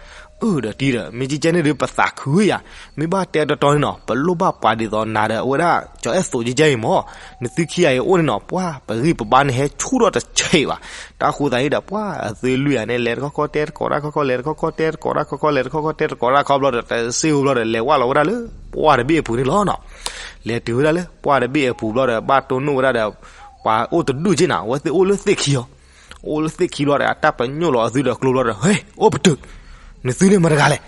အၢၣ်ဒီးတံၢ်ဒီး မ့ၢ်ကကဲန့ၣ်ဒုး ပသးခုဧါ, မ့ၢ်ဘၣ်တဲတတီန့ၣ်နီၤ ပလိၣ်ဘၣ်ပှၤဒ်သိးနၤဒီး အဝဲဒၣ် ကၠီၤအဲၣ်သိးကကဲအံၤမၢ်, နသုခံဂၤအံၤအိၣ်န့ၣ်နီၤ ပှၤပဂံၢ်ပဘါန့ၣ်ဟဲဆူၣ်ထီၣ်တဆံးဘၣ်. တၢ်ဃိသးန့ၣ်ဒီး ပှၤအသုးလွံၢ်ဂၤန့ၣ် လဲၤတခီခီတဲတကိးတၢ်ခီခီ လဲၤတခီခီတဲတကိးတၢ်ခီခီ လဲၤတခီခီတဲတကိးတၢ်ခီဘျီဒီး တစ့ဧိၤဘျီဒီး လဲၤဝဲလီၤဝဲဒၣ်လၢ ပှၢ်တဘ့ၣ်အပူၤန့ၣ်လီၤနီၤ. လဲၤတုၤဝဲဒၣ်လၢ ပှၢ်တဘ့ၣ်အပူၤဘျီဒီး ဘၣ်တိၢ်နီၣ်ဝဲဒၣ်ဒီး ပှၤအိၣ်တဒူၣ်က့နီၤ အဝဲသ့ၣ်အိၣ်လၢသ့ၣ်ခံအီၤ အိၣ်လၢသ့ၣ်ခံဘျီဒီး အတၢ်ပညိၣ်လီၤအသုဒီးကျိဘျီဒီး ဟဲ အိၣ်ပတုာ် နသုန့ၣ်မတၤတဂၤလဲၣ်.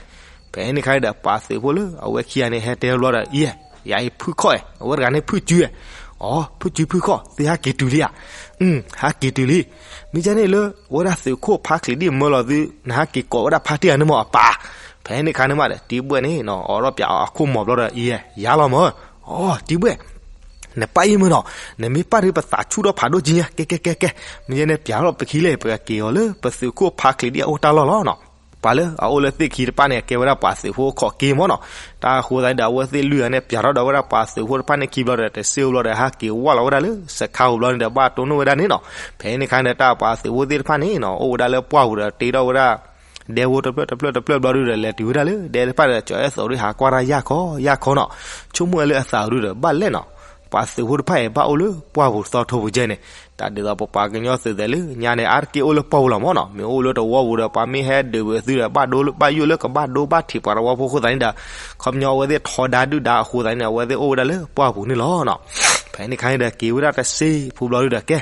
ဖဲန့ၣ်ခါဒီး ပှၤသုးဖိလၢအဝဲခံဂၤန့ၣ် ဟဲတဲဘျီဒီး အံၤ ယၤအံၤဖုၣ်ခီၣ်ဧါ အဝဲတဂၤန့ၣ်ဖုၣ်စုဧါ. အိ ဖုၣ်စုဖုၣ်ခီၣ် သုဟးက့ၤတုၤလံဧါ. ဟးက့ၤတုၤလံ. မ့ၢ်ကဲန့ၣ်လၢ အဝဲဒၣ်သုးခိၣ်ဖါချံးဒံၣ်မၢလီၤသု နဟးက့ၤကိးဝဲဒၣ်ဖါတံၢ်ဂၤန့ၣ်မၢ်အပၢ်. ဖဲန့ၣ်ခါန့ၣ်မးဒီး တံၢ်ဘှဲၣ်န့ၣ်နီၤ အိးထီၣ်ပၠးအခိၣ်မီၤဘျီဒီး အံၤ ယၤလီၤမၢ်. အိ တံၢ်ဘှဲၣ် နပၢ်အံၤမၢ်နီၤ နမ့ၢ်ပၢ်ဒုးပသးဆူၣ်ထီၣ်ဖးဒိၣ်က့ညါ ကဲကဲကဲကဲ. မ့ၢ်ယဲန့ၣ် ပၠးထီၣ်ပခံလဲၣ် ပကက့ၤအီၤလၢ ပသုးခိၣ်ဖါချံးဒံၣ်အအိၣ်တၢ်လီၢ်လီၤနီၤ. ပှၤလၢအအိၣ်လၢသ့ၣ်ခံတဖၣ်န့ၣ် ကဲဝဲဒၣ်ပှၤသုးဖိခိးက့မၢ်နီၤ. တၢ်ဃိသတးန့ၣ်ဒီး အဝဲသ့ၣ်လွံၢ်ဂၤန့ၣ် ပၠးထီၣ်ဒီးဝဲဒၣ်ပှၤသုးဖိတဖၣ်န့ၣ်ခံဘျီဒီး တစ့ဧိၤဘျီဒီး ဟးက့ၤဝဲလီၤဝဲဒၣ်လၢ စခါပူၤဘျီန့ၣ်ဒီး ဘၣ်တိၢ်နီၣ်ဝဲဒၣ်န့ၣ်နီၤ. ဖဲန့ၣ်ခါန့ၣ်ဒီး တၢ်ပှၤသုးဖိသ့ၣ်တဖၣ်န့ၣ်နီၤ အိၣ်ဝဲဒၣ်လၢပှၢ်ပူၤဒီး တ့ထီၣ်ဝဲဒၣ် ဒဲဖိတဖျၢၣ်တဖျၢၣ်တဖျၢၣ်ဘျီဒုဒီး လဲၤတုၤဝဲဒၣ်လၢ ဒဲတဖၣ်ဒီး ကၠီၤအဲၣ်သိးဒု ဟးကွၢ်တၢ်ယၢ်ခီယၢ်ခီနီၤ. ဆိကမိၣ်ဝဲလၢအသးဒုဒီး ဘၣ်လဲၣ်နီၤ ပှၤသုးဖိတဖၣ်အံၤ ဘၣ်အိၣ်လၢပှၢ်ပူၤသီထိပူၤကဲန့ၣ် တၢ်ဒ်သိးပပှၤကညီသုးသဲးလၢညါန့ၣ် အါတက့ၢ်အိၣ်လၢပှၢ်ပူၤလီၤမၢ်နီၤ. မ့ၢ်အိၣ်လၢတဝီပူၤဒီး ပှၤမ့ၢ်ဟဲဒုးဝဲသုဒီး ဘၣ်ဒိဘၣ်ယိၣ်လၢကဘၣ်ဒိဘၣ်ထံးပှၤတဝီဖိအဃိသတးန့ၣ်ဒီး ခီပညီအဝဲသ့ၣ်ထီဒါဒုၣ်ဒါအဃိသတးန့ၣ် အဝဲသ့ၣ်အိၣ်ဝဲဒၣ်လၢပှၢ်ပူၤန့ၣ်လီၤနီၤ. ဖဲန့ၣ်ခါန့ၣ်ဒီး က့ၤဝဲဒၣ်တစ့ဖိဘျီဒုဒီး ကဲ ခဲခါ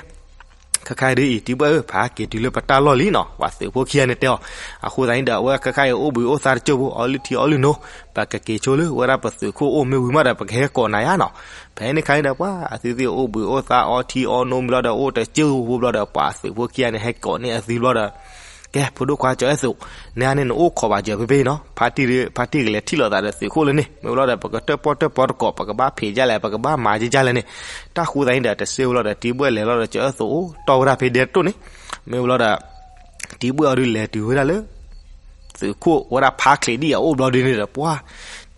အံၤဒုအံၤ တံၢ်ဘှဲၣ်ဧၢ ပဟးက့ၤတုၤလၢပတၢ်လီၢ်လံနီၤ. ပှၤသုးဖိခံဂၤန့ၣ်တဲအီၤ အဃိသတးန့ၣ်ဒီး အဝဲခဲခါအံၤအိၣ်ဘှံးအိၣ်သါတစိၢ်ဖိ အီလုၢ်ထံအီလုၢ်နိ ပကက့ၤဆိလၢဝဲဒၣ်ပသုးခိၣ်အိၣ်မ့ၢ်ဝံၤမးဒီး ပကဟဲကိးနၤယါနီၤ. ဖဲန့ၣ်ခါန့ၣ်ဒီး ပှၤအသုသ့ၣ်အိၣ်ဘှံးအိၣ်သါအီထံအီနိမ့ၢ်လီၤဒီး အိၣ်တစိၢ်ဖိဘျီဒီး ပှၤသုးဖိခံဂၤန့ၣ် ဟဲကိးန့ၢ်အသုဘျီဒီး ကဲ ဖိဒိၣ်ခွါကၠီၤအဲၣ်သိး နန့ၣ် နအိၣ်ခိးဘၣ်စၢၤဖဲဖဲနီၤ. ဖါတံၢ်ဒီး ဖါတံၢ်ကလဲၤထံၣ်လိာ်သးဒီးသုးခိၣ်လၢန့ၣ် မ့ၢ်ဝံၤလီၤဒီး ပကတၢၣ်ပီၣ်တၢၣ်ပီတကိး ပကဘၣ်ဖံးဒ်လဲၣ် ပကဘၣ်မၤဒ်လဲၣ်န့ၣ် တၢ်ဃိသတးန့ၣ်ဒီး တစ့ဝံၤလီၤဒီး တံၢ်ဘှဲၣ်လဲၤလီၤဒီး ကၠီၤအဲၣ်သိးအိၣ်တီၢ်ဝဲဒၣ်ဖဲဒဲတတိၢ်န့ၣ် မ့ၢ်ဝံၤလီၤဒီး တံၢ်ဘှဲၣ်အီၤဒုးလဲၤတုၤဝဲဒၣ်လၢ သုးခိၣ်ဝဲဒၣ်ဖါချံးဒံၣ်အအိၣ်ဘျီဒုန့ၣ်ဒီး ပှၤ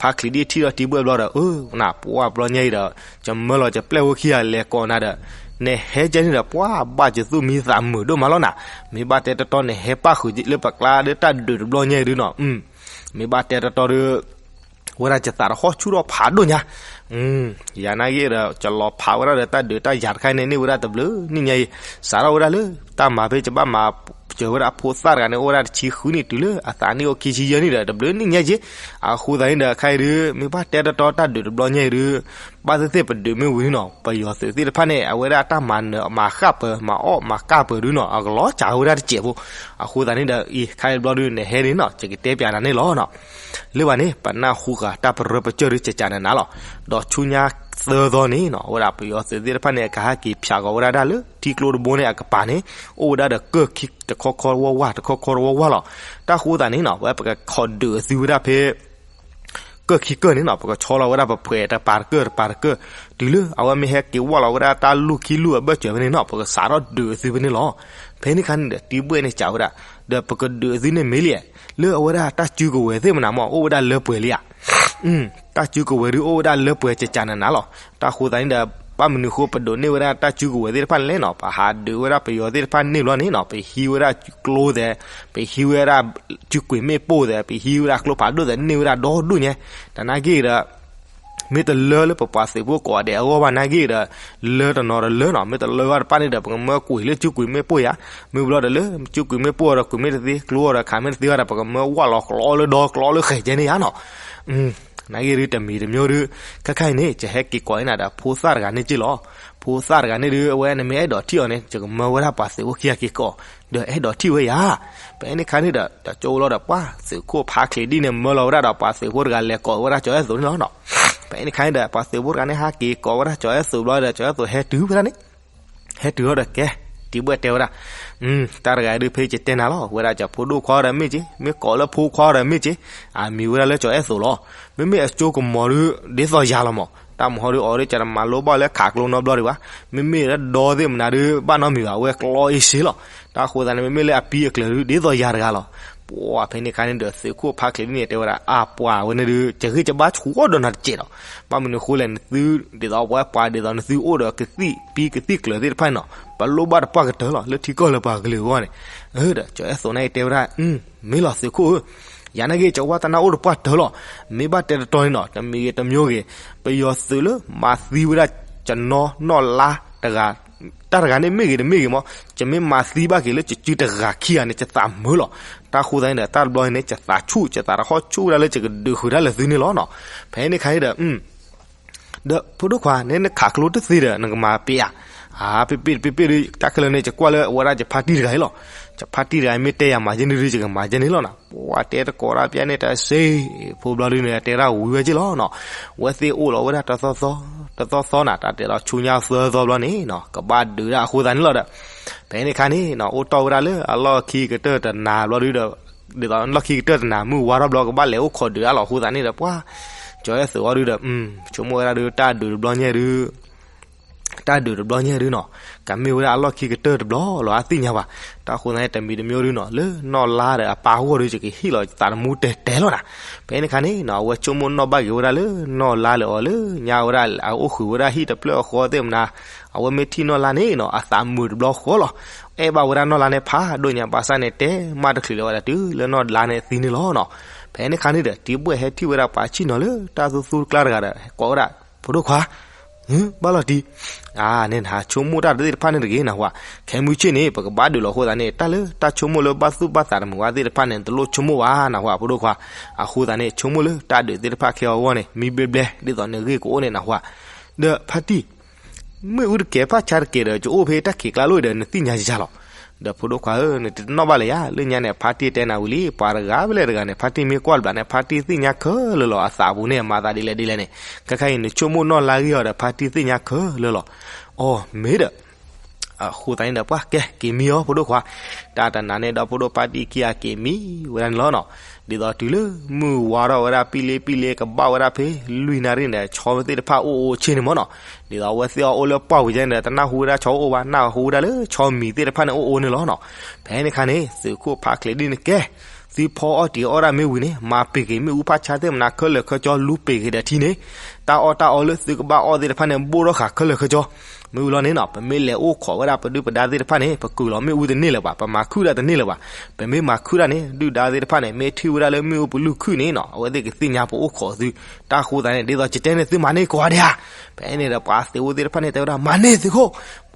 ဖါချံးဒံၣ်ထံၣ်ဒီးတံၢ်ဘှဲၣ်ဘျီဒီး အၢ နပှၢ်ဘျီညါအံၤဒီး ကမၢလီၤကပျဲၢ်ဝဲခံဂၤလဲၤကိးနၤဒီး နဟဲကဲန့ၣ်ဒီး ပှၤဘၣ်ကသူၣ်မံသးမုာ်ဒိၣ်မးလီၤနၤ. မ့ၢ်ဘၣ်တဲတတီန့ၣ် ဟဲပၣ်ဃုာ်လၢပကျါဒီးတၢ်ဒုးတဘျီညါအံၤဒုနီၤ. မ့ၢ်ဘၣ်တဲတတီဒီး ဝဲဒၣ်ယသးတဟီၣ်ဆူၣ်ထီၣ်ဖးဒိၣ်ညါ ယၤနာ်က့ဒီး ကလီၤဖးဝဲဒၣ်ဒီးတၢ်ဒုးတၢ်ယၤတခါန့ၣ် န့ၢ်ဝဲဒၣ်တဘျုးနံၣ်ညါအံၤ စးထီၣ်ဝဲဒၣ်လၢ တၢ်မၤဖဲယဘၣ်မၤ စၢၤဝဲဒၣ်အဖိသၣ်တဂၤန့ၣ် အိၣ်ဝဲဒၣ်တဆံဃုနံၣ် တုၤလၢအသးနံၣ်အိၣ်ခံဆံယဲၢ်နံၣ်ဒီး တဘျုးနံၣ်ညါက့. အဃိသတးန့ၣ်ဒီး ခဲအံၤဒုး မ့ၢ်ဘၣ်တဲတတီတၢ်ဒုးတဘျီညါအံၤဒုး ဘၣ်သ့ၣ်သ့ၣ်ပဒုးမ့ၢ်ဝံၤန့ၣ်နီၤ ပယီၤသုးသ့ၣ်တဖၣ်န့ၣ် အဝဲဒၣ်အတၢ်မၤနၢၤမၤဃၣ်ပၢၤ မၤအီၣ်မၤကၣ်ပၢၤဒုးနီၤ အကလီၤစှၤဝဲဒၣ်တစဲးဖိ. အဃိသတးန့ၣ်ဒီး အံၤ ခဲအံၤတဘျီဒုး နဟဲန့ၣ်နီၤ ယကတဲပၠးနၤန့ၣ်လီၤနီၤ. လၢဘၣ်န့ၣ် ပနၢ်ဟူဃာ်တၢ်ပရၢပကၢၢ်ဒုး ကကးနးနးလီၤ. ဒီးဆူညါသၢသီန့ၣ်နီၤ အဝဲဒၣ်ပယီၤသုးသ့ၣ်တဖၣ်န့ၣ် အကဟဲက့ၤဖၠးကီးဝဲဒၣ်ဒၣ်လၢထံကျိတဘိန့ၣ်အကပၤန့ၣ် အိၣ်ဝဲဒၣ်ဒီးကၢၢ်ခံတခီခီတဝီဝါ တခီခီတဝီဝါလီၤ. တၢ်ဃိသတးန့ၣ်နီၤ အဝဲပကခိးဒုးအသုဝဲဒၣ်ဖဲ ကၢၢ်ခံကၢၢ်န့ၣ်နီၤ ပကဆီလီၤဝဲဒၣ်ပဖှဲးတပၤတကၢၢ်တပၤတကၢၢ် တုၤလၢအဝဲမ့ၢ်ဟဲက့ၤဝီလီၤဝဲဒၣ်တၢ်လူၢ်ခံလူၢ်အဘၢၣ်စၢၤဖဲန့ၣ်နီၤ ပကစးထီၣ်ဒုးအသုဖဲန့ၣ်လီၤ. ဖဲန့ၣ်ခါန့ၣ်ဒီး တံဘှဲၣ်န့ၣ်စံးဝဲဒၣ် ဒီးပကဒုးအသုန့ၣ်မ့ၢ်လံ လၢအဝဲဒၣ်တၢ်စုကဝဲၤသ့ၣ်မနၤမ့ၢ် အိၣ်ဝဲဒၣ်လၢပှဲၤလံဧါ. တၢ်စုကဝဲၤဒုးအိၣ်ဝဲဒၣ်လၢပှဲၤ ကကးနးနးလီၤ. တၢ်ဃိသတးန့ၣ်ဒီး ဘၣ်မနုၤဃိပဒိးန့ၢ်ဝဲဒၣ်တၢ်စုကဝဲၤသ့ၣ်တဖၣ်န့ၣ်လဲၣ်နီၤ ပဟးဒုးဝဲဒၣ်ပယီၤသ့ၣ်တဖၣ်န့ၣ်ဘျီန့ၣ်နီၤ ပဟံးဝဲဒၣ်ကျိသဲး ပဟံးဝဲဒၣ်စုကွံာ်မ့ၣ်ပိၢ်သဲး ပဟံးဝဲဒၣ်ကျိဖးဒိၣ်သဲးန့ၢ်ဝဲဒၣ်ဒီဒူၣ်ညါ တနာ်က့ဒီး မ့ၢ်တလၢလၢပပှၤသုးဖိကိးဂၤဒဲးအဂီၢ်ဘၣ် နာ်က့ဒီး လၢတနီၤဒီးလၢနီၤ မ့ၢ်တလၢဘၣ်တဖၣ်န့ၣ်ဒီး ပကမၢကွံာ်လၢစုကွံာ်မ့ၣ်ပိၢ်ယါ မ့ၢ်ဘျီဒီးလၢစုကွံာ်မ့ၣ်ပိၢ်ဒီးကွံာ်မ့ၣ်တသ့ ကျိဒီးခးမ့ၣ်တသ့ဘၣ်ဒီး ပကမၢဝးလီၤကျီလၢဃဲးကဲန့ၣ်ယါနီၤ. နာ်က့ဒုးတမံၤတမံၤဒုး ခဲခါအံၤန့ၣ် ယဟဲက့ၤကိးအံၤနၤဒီးဖိသၣ်တဂၤန့ၣ်က့လီၤ. ဖိသၣ်တဂၤန့ၣ်ဒုး အဝဲနမ့ၢ်အဲၣ်ဒိးထံၣ်အီၤန့ၣ် ယကမၢဝဲဒၣ်ပှၤသုးဖိခံဂၤက့ၤကိး ဒီးအဲၣ်ဒိးထံၣ်ဝဲယါ. ဖဲန့ၣ်ခါန့ၣ်ဒီး တကၠိလီၤဒီးပှၤသုးခိၣ်ဖါချံးဒ်န့ၣ် မၢလီၤဝဲဒၣ်ဒီးပှၤသုးဖိတဂၤလဲၤကိးဝဲဒၣ်ကၠီၤအဲၣ်သိးန့ၣ်လီၤနီၤ. ဖဲန့ၣ်ခါန့ၣ်ဒီး ပှၤသုးဖိတဂၤန့ၣ် ဟးက့ၤကိးဝဲဒၣ်ကၠီၤအဲၣ်သိးဘျီဒီး ကၠီၤအဲၣ်သိးဟဲတုၤဝဲဒၣ်န့ၣ် ဟဲတုၤထီၣ်ဒီးကဲ တံဘှဲၣ်တဲဝဲဒၣ် တၢ်တဂၤဒုးဖဲယတဲနၤလီၤ ဝဲဒၣ်ကၠီၤဖိဒိၣ်ခွါဒီးမ့ၢ်က့ မ့ၢ်ကိးလၢဖိခွါဒီးမ့ၢ်က့ အမံၤဝဲဒၣ်လၢကၠီၤအဲၣ်သိးလီၤ. မ့မ့ၢ်အကၠိကမီၤဒုး ဒ်သိးယၤလီၤမး တၢ်မဟီဒုးအီၤဒုး ကတမၤလိဘၣ်လၢခးကျိနီတဘျီဒံးဘၣ်. မ့မ့ၢ်လၢဒီသ့ၣ်မနၤဒုး ဘၣ်နီတမံၤဘၣ် အဝဲကျီအ့ၣ်စ့လီၤ. တၢ်ဃိသတးန့ၣ် မ့မ့ၢ်လၢအပံအကျၢၤဒုး ဒ်သိးယၤတဂၤလီၤ. ပှၤဖဲန့ၣ်ခါန့ၣ်ဒီး သုးခိၣ်ဖါချံးဒ်န့ၣ်တဲဝဲဒၣ် အပှၤဝဲန့ၣ်ဒုး ယဂံၢ်ယဘါဆှီဒီးနၤတစဲးဒီး ဘၣ်မနုၤဃိလဲၣ် နသု ဒ်သိးပဝဲပှၤဒ်သိးနသုအိၣ်ဒီးကသံၣ်ပံကသံၣ်ကျၢၤသ့ၣ်တဖၣ်န့ၣ်နီၤ ပလိၣ်ဘၣ်တပှၢ်ကတၢၢ်လီၤ လၢထံကီၢ်လၢပှၤကလုာ်အဂီၢ်န့ၣ်. ဒီးကၠီၤအဲၣ်သိးန့ၣ်တဲဝဲဒၣ် မ့ၢ်လီၤသုးခိၣ်ဧၢ ယၤနာ်က့ ယဝဲတနၢ်အိၣ်တပှၢ်တၢၢ်လီၤ. မ့ၢ်ဘၣ်တဲတတီန့ၣ်နီၤ တမံၤဂ့ၤတမံၤဂ့ၤ ပယီၤသုးလၢမၤသံဝဲဒၣ် ကနီနီၢ်လါတဂၤ တၢ်တဂၤန့ၣ်မ့ၢ်ဂ့ၤတမ့ၢ်ဂ့ၤမး ယမ့ၢ်မၤသံဘၣ်က့ၤလၢယစုတဂၤခံဂၤန့ၣ် ယသးမုာ်လီၤ. တၢ်ဃိသတးန့ၣ်ဒီး တၢ်တဘျီန့ၣ် ယသးဆူၣ် ယသးတဟီၣ်ဆူၣ်ဝဲဒၣ်လၢယကဒုးဃုာ်တၢ်လၢသုန့ၣ်လီၤနီၤ. ဖဲန့ၣ်ခါန့ၣ်ဒီး ဒီးဖိဒိၣ်ခွါ နနခးကျိတသ့ဒီး နကမၤပ့ၤဧါ. အါ ပ့ၢ်ပ့ၢ်တပ့ၢ်ပ့ၢ်ဒုး တၢ်ခဲလၢာ်န့ၣ် ယကွၢ်လၢအဝဲဒၣ်ယဖါတံၢ်တဂၤအံၤလီၤ. ယဖါတံၢ်တဂၤအံၤ မ့ၢ်တဲယၤမၤယဲန့ၣ်ဒုး ယကမၤယဲန့ၣ်လီၤနီၤ. ပှၤတဲတကိးတၢ်ပျဲန့ၣ်တၢ်စ့ ဖိဘျီဒုးန့ၣ် တဲဒၣ်ဝံၤဝဲက့လီၤနီၤ. ဝဲသ့ၣ်အိၣ်လီၤဝဲဒၣ်တသီသီ တသီသီနၤ တၢ်တဲလီၤဆူညါသၢသီဘျီန့ၣ်နီၤ ကဘၣ်ဒုးဒၣ်အဃိသတးန့ၣ်လီၤဒီး ဖဲန့ၣ်ခါန့ၣ်နီၤ အိၣ်တီၢ်ဝဲဒၣ်လၢအလီၢ်ခံကတၢၢ်တနၤဘျီဒုးဒီး ဒ်သိးလီၢ်ခံကတၢၢ်တနၤ မုၢ်ဝါထီၣ်ဘျီကဘၣ်လဲၤအိၣ်ခိးဒုးဒၣ်လီၤအဃိသတးန့ၣ်ဒီး ပှၤ ကၠီၤအဲၣ်သိးအီၤဒုးဒီး ဆိကမိၣ်ဝဲဒၣ်ဒုး တၢ်ဒုးတဘျီညါဒုး တၢ်ဒုးတဘျီညါဒုးနီၤ ကမ့ၢ်ဝဲဒၣ်အလီၢ်ခံကတၢၢ်တဘျီလီၤ အသ့ၣ်ညါဘၣ်. တၢ်ဃိသတးန့ၣ် တမံၤတမံၤဒုးနီၤ လၢနီၢ်လါဒီးအပၢ်အဂီၢ်ဒုး ယကဟ့ၣ်လီၤသးတမူတဲတဲလီၤနၤ. ဖဲန့ၣ်ခါန့ၣ်နီၤ အဝဲဆိကမိၣ်နီၣ်ဘၣ်က့ၤဝဲဒၣ်လၢနီၢ်လါလၢအီၤလၢညါဝဲဒၣ် အအိၣ်ဃုာ်ဝဲဒၣ်ဟံၣ်တဖျၢၣ်အဃီသ့ၣ်မနၤ အဝဲမ့ၢ်ထံၣ်နီၢ်လါန့ၣ်နီၤ အသးမုာ်တဘျီဃီလီၤ. အဲၣ်ဘၣ်ဝဲဒၣ်နီၢ်လါန့ၣ်ဖးဒိၣ်ညါဘၣ်ဆၣ်န့ၣ် တဲမးတချုးလၢၤဝဲဒၣ်တုၤလၢနီၢ်လါန့ၣ်သံန့ၣ်လီၤနီၤ. ဖဲန့ၣ်ခါန့ၣ်ဒီး တံဘှဲၣ်ဟဲထံၣ်ဝဲဒၣ်ပှၤဆံၣ်နီၤလၢတၢ်သူသူတကျါတဂၤဒီး ကိးဝဲဒၣ် ဖိဒိၣ်ခွါ ဘၣ်လီၤတံၢ် အါန့ၣ်နဟးဆိကမိၣ်တၢ်သ့ၣ်တဖၣ်န့ၣ်တဂ့ၤနဟူဧါ. ခဲမုၢ်ဆ့ၣ်န့ၣ် ပကဘၣ်ဒုးလီၤအဃိသတးန့ၣ် တၢ်လၢတၢ်ဆိကမိၣ်လၢဘၣ်သူၣ်ဘၣ်သးတမုာ်ဝဲသ့ၣ်တဖၣ်န့ၣ် တလိၣ်ဆိကမိၣ်ဘၣ်နဟူဧါ ဖိဒိၣ်ခွါ. အဃိသတးန့ၣ် ဆိကမိၣ်လၢတၢ်ဒုးသ့ၣ်တဖၣ်ခဲအံၤအဂီၢ်န့ၣ် မံဘျဲဘျဲ ဒ်သိးနဂ့ၢ်ကအိၣ်န့ၣ်နဟူဧါ. ဒီးဖါတံၢ် မ့ၣ်အူတကဲၤဖးဆါတကဲၤဒီး ယအိၣ်ဖဲတၢ်ခံးကျါလိၣ်ဒီး နသ့ၣ်ညါယၤလီၤ. ဒီးဖိဒိၣ်ခွါဧၢ နတနီၣ်ဘၣ်လၢၤယၤ လၢညါန့ၣ် ဖါတံၢ်တဲနၤဝံၤလံ ပှၤတဂၤဖဲလဲၣ်တဂၤန့ၣ် ဖါတံၢ်မ့ၢ်ကွၢ်တဘျီန့ၣ် ဖါတံၢ်သ့ၣ်ညါခဲလၢာ်လီၤ အသးပူၤန့ၣ် အမၤသးဒ်လဲၣ်ဒ်လဲၣ်န့ၣ် ခဲခါအံၤ နဆိကမိၣ်နီၢ်လါဂ့ၢ်အီၤဒီး ဖါတံၢ်သ့ၣ်ညါခဲလၢာ်လီၤ. အီၤမ့ၢ်ဒီး အဃိသတးန့ၣ်ဒီး ပှၤကဲက့ၤမံအီၤ ဖိဒိၣ်ခွါ. တၢ်တနၤန့ၣ်ဒီး ဖိဒိၣ်ဖါတံၢ်ခံဂၤက့ၤမံဝဲဒၣ်န့ၣ်လီၤနီၤ. ဒ်သိးတုၤလၢမုၢ်ဝါထီၣ်ဝဲဒၣ်ပံလ့ပံလ့ကဘၣ်ဝဲဒၣ်ဖဲလွံၢ်နၣ်ရံၣ်န့ၣ်ဒီး ဆီသ့ၣ်တဖၣ်အိၣ်အိၣ်ဆ့ၣ်န့ၣ်မ့ၢ်နီၤ. ဒ်သိးအဝဲသ့ၣ်အီၤအိၣ်လၢပှၢ်ဝံၤယဲန့ၣ်ဒီး တနၢ်ဟူဝဲဒၣ်ဆီအိၣ်ဘၣ် နၢ်ဟူဝဲဒၣ်လၢဆီမံၤသ့ၣ်တဖၣ်န့ၣ်အိၣ်အိၣ်န့ၣ်လီၤနီၤ. ဖဲန့ၣ်ခါန့ၣ် သုးခိၣ်ဖးချ့ဒ်န့ၣ်ကဲ သုဖီအီၣ်တံၤအီၣ်ဒၣ်မ့ၢ်ဝံၤန့ၣ် မၤပ့ၤက့ၤမ့ၣ်အူဖးဆါသ့ၣ်မနၤခဲလၢာ်ခဲဆ့ လူပ့ၤက့ၤဒီးထံန့ၣ် တၢ်အီၣ်တၢ်အီလၢသုကဘၣ်အီၣ်သ့ၣ်တဖၣ်န့ၣ် ဘိၣ်ထီၣ်ဃာ်ခဲလၢာ်ခဲဆ့ မ့ၢ်ဝံၤလီၤန့ၣ်နီၤ ပမ့ၢ်လဲၤအိၣ်ခိးဝဲဒၣ်ပဒုၣ်ပဒါသ့ၣ်တဖၣ်န့ၣ် ပကုာ်လီၤမ့ၣ်အူတန့ၢ်လၢၤဘၣ် ပမၤခုၣ်ဒၣ်တန့ၢ်လၢၤဘၣ်. ပမ့ၢ်မၤခုၣ်ဒၣ်န့ၣ် ဒုၣ်ဒါသ့ၣ်တဖၣ်န့ၣ် မ့ၢ်ထံၣ်ဝဲဒၣ်လၢမ့ၣ်အူပလုၢ်ခုၣ်န့ၣ်နီၤ အဝဲသ့ၣ်ကသ့ၣ်ညါပအိၣ်ခိးသု. တၢ်ဃိသတးန့ၣ် ဒ်သိးယတဲန့ၣ် သုမၤန့ၢ်ကိးဂၤဒဲးဧါ. ဖဲန့ၣ်ဒီးပှၤသုးဖိသ့ၣ်တဖၣ်န့ၣ် တဲဝဲဒၣ် မၤန့ၢ်သုးခိၣ်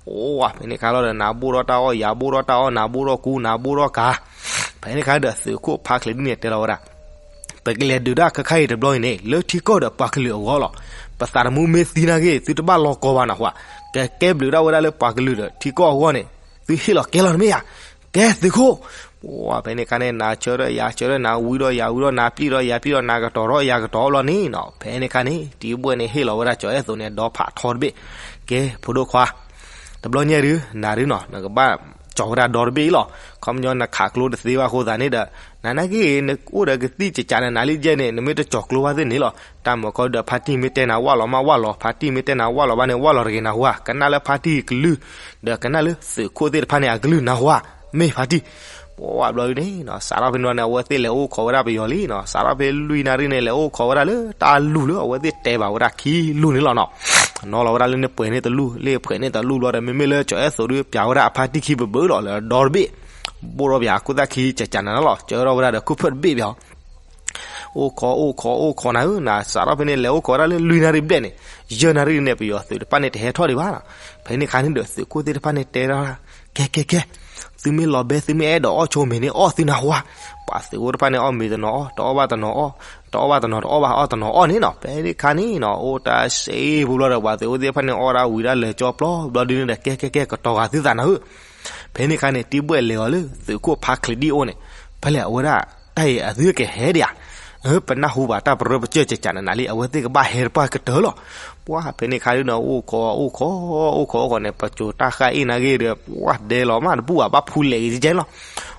အိၣ်ဝဲဖဲန့ၣ်ခါလီၤဒီး နၤဘိၣ်ထီၣ်တၢ်အီၣ် ယၤဘိၣ်ထီၣ်တၢ်အီၣ် နၤဘိၣ်ထီၣ်ကူ နၤဘိၣ်ထီၣ်ကၤ. ဖဲန့ၣ်ခါဒီးသုးခိၣ်ဖါချံးဒံၣ်န့ၣ်တဲလီၤဝဲဒၣ်, ပကလဲၤဒုးတၢ်ခဲခါအံၤတဘျီအံၤန့ၣ် လၢထံကီၢ်ဒီးပှၤကလုာ်အဂီၢ်လီၤ. ပသးသမူမ့ၢ်သံနာ်က့ သုတဘၣ်လီၤကီဘၣ်နၢ်ဟူဧါ. ကကဲဘျုးဒၣ်ဝဲဒၣ်လၢပှၤကလုာ်ဒီးထံကီၢ်အဂီၢ်န့ၣ် သုဟ့ၣ်လီၤကဲလီၤတမ့ၢ်ဧါ. ကဲသုးခိၣ် ဖဲန့ၣ်ခါန့ၣ် နၤဆၢထၢၣ်ယၤဆၢထၢၣ် နၤဝံထီၣ်ယၤဝံထီၣ် နၤပျံၢ်ထီၣ်ယၤပျံၢ်ထီၣ် နၤကတီၤထီၣ်ယၤကတီၤဘျီန့ၣ်နီၤ. ဖဲန့ၣ်ခါန့ၣ် တံၤဘှဲၣ်န့ၣ်ဟ့ၣ်လီၤဝဲဒၣ်ကၠီၤအဲၣ်သိးန့ၣ် ဒီဖးထီတဘ့ၣ်. ကဲဖိဒိၣ်ခွါ, တဘျီညါဒုး နၤဒုးနီၤ နကဘၣ်ကၠီၤဝဲဒၣ်ဒီတဘ့ၣ်အံၤလီၤ. ခီပညီနခးကျိတသ့ဘၣ်အဃိသတးန့ၣ်ဒီး နၤနာ်က့ နအိၣ်ဒီးကသံၣ်ကကးန့ၣ် နၤလံယဲန့ၣ် နမ့ၢ်တကၠီၤကျိဘၣ်သ့ၣ်န့ၣ်လီၤ. တၢ်မၢကီဒီးဖါတံၢ်မ့ၢ်တဲနၤဝၣ်လီၤမးဝၣ်လီၤ ဖါတံၢ်မ့ၢ်တဲနၤဝၣ်လီၤဘၣ်န့ၣ် ဝၣ်လီၤတဂ့ၤနၢ်ဟူဧါ. ကနၣ်လၢဖါတံၢ်ကလုၢ် ဒီးကနၣ်လၢသုးခိၣ်သ့ၣ်တဖၣ်န့ၣ် အကလုၢ်နၢ်ဟူဧါ. မ့ၢ်ဖါတံၢ် ပှၤဘျီဒုးန့ၣ်နီၤ စးထီၣ်ဖဲန့ၣ်န့ၣ် အဝဲသ့ၣ်လဲၤအိၣ်ခိးဝဲဒၣ်ပယီၤလံနီၤ. စးထီၣ်ဖဲလွံၢ်နၣ်ရံၣ်န့ၣ် လဲၤအိၣ်ခိးဝဲဒၣ်လၢတၢ်လူၢ်လၢအဝဲသ့ၣ်တဲဘၣ်ဝဲဒၣ်ခံလူၢ်န့ၣ်လီၤနီၤ. နီၤလီၤဝဲဒၣ်လၢန့ၣ်ပှဲၤန့ၢ်တလူၢ် လၢပှဲၤန့ၢ်တလူၢ်ဘျီဒီး မ့မ့ၢ်လၢကၠီၤအဲၣ်သိးဒုး ပျးဝဲဒၣ်အဖါတံၢ်ခံဘၢဘၢလီၤ လၢဒီတဘ့ၣ် ဘိၣ်ထီၣ်ပၠးခိၣ်သၣ်ခံကကးနၤလီၤ ကၢထီၣ်ဝဲဒၣ်ဒီးခိၣ်ဖၢၣ်တဘ့ၣ်ပၠး အိၣ်ခိး အိၣ်ခိး အိၣ်ခိးနၤဧၢ, နစးထီၣ်ဖဲန့ၣ် လဲၤအိၣ်ခိးဝဲဒၣ်လၢလွံၢ်နၣ်ရံၣ်ဘျဲၣ်န့ၣ်, ယဲၢ်နၣ်ရံၣ်န့ၣ် ပယီၤသုးတဖၣ်န့ၣ် တဟဲထီၣ်ဒံးဘၣ်နီၤ. ဖဲန့ၣ်ခါန့ၣ်ဒီး သုးခိၣ်သ့ၣ်တဖၣ်န့ၣ် တဲထီၣ်, ကဲ ကဲ ကဲ, သုမ့ၢ်လီၤဘဲ သုမ့ၢ်အဲၣ်ဒိးအီၣ်ဆိမ့ၤန့ၣ် အီၣ်သုနၢ်ဟူဧါ. ပှၤသုးဖိတဖၣ်န့ၣ် အီၣ်မ့ၤတနီၤအီၣ်, တအီၣ်ဘၣ်တနီၤအီၣ်, တအီၣ်ဘၣ်တနီၤတအီၣ်ဘၣ် အီၣ်တနီၤအီၣ်န့ၣ်နီၤ. ဖဲန့ၣ်ခါန့ၣ်နီၤ အိၣ်တၢ်စ့ပူၤဘျီဒီး ပှၤသုးဖိသ့ၣ်တဖၣ်န့ၣ် အီၣ်ဒၣ်ဝံၤဒၣ်လဲာ်ကၠီပျီဘျီဒုန့ၣ်ဒီး ကဲ ကဲ ကဲ ကတီၤဂာ်သုသးနၤဧၢ. ဖဲန့ၣ်ခါန့ၣ် တံၤဘှဲၣ်လဲၤအီၤလၢ သုးခိၣ်ဖါချံးဒံၣ်အိၣ်န့ၣ်, ဖဲလဲၣ်အဝဲဒၣ် တၢ်အံၤအသုကဟဲဒံးဧါ. ပနၢ်ဟူဘၣ်တၢ်ပရၢပကၠၢၢ်ကကးနၤလံ အဝဲသ့ၣ်ကဘၣ်ဟဲတပှၢ်ကတၢၢ်လီၤ. ပှၤဖဲန့ၣ်ခါဒုးန့ၣ် အိၣ်ခိး အိၣ်ခိး အိၣ်ခိး အိၣ်ခိးန့ၣ် ပစိၤတၢ်ဃၢ်အ့ၣ်နာ်က့ဒီး ပှၤဒဲလီၤမးတဘူၣ်ဘၣ် ဘၣ်ဖူလဲၣ်ဂ့ၤကဲလီၤ.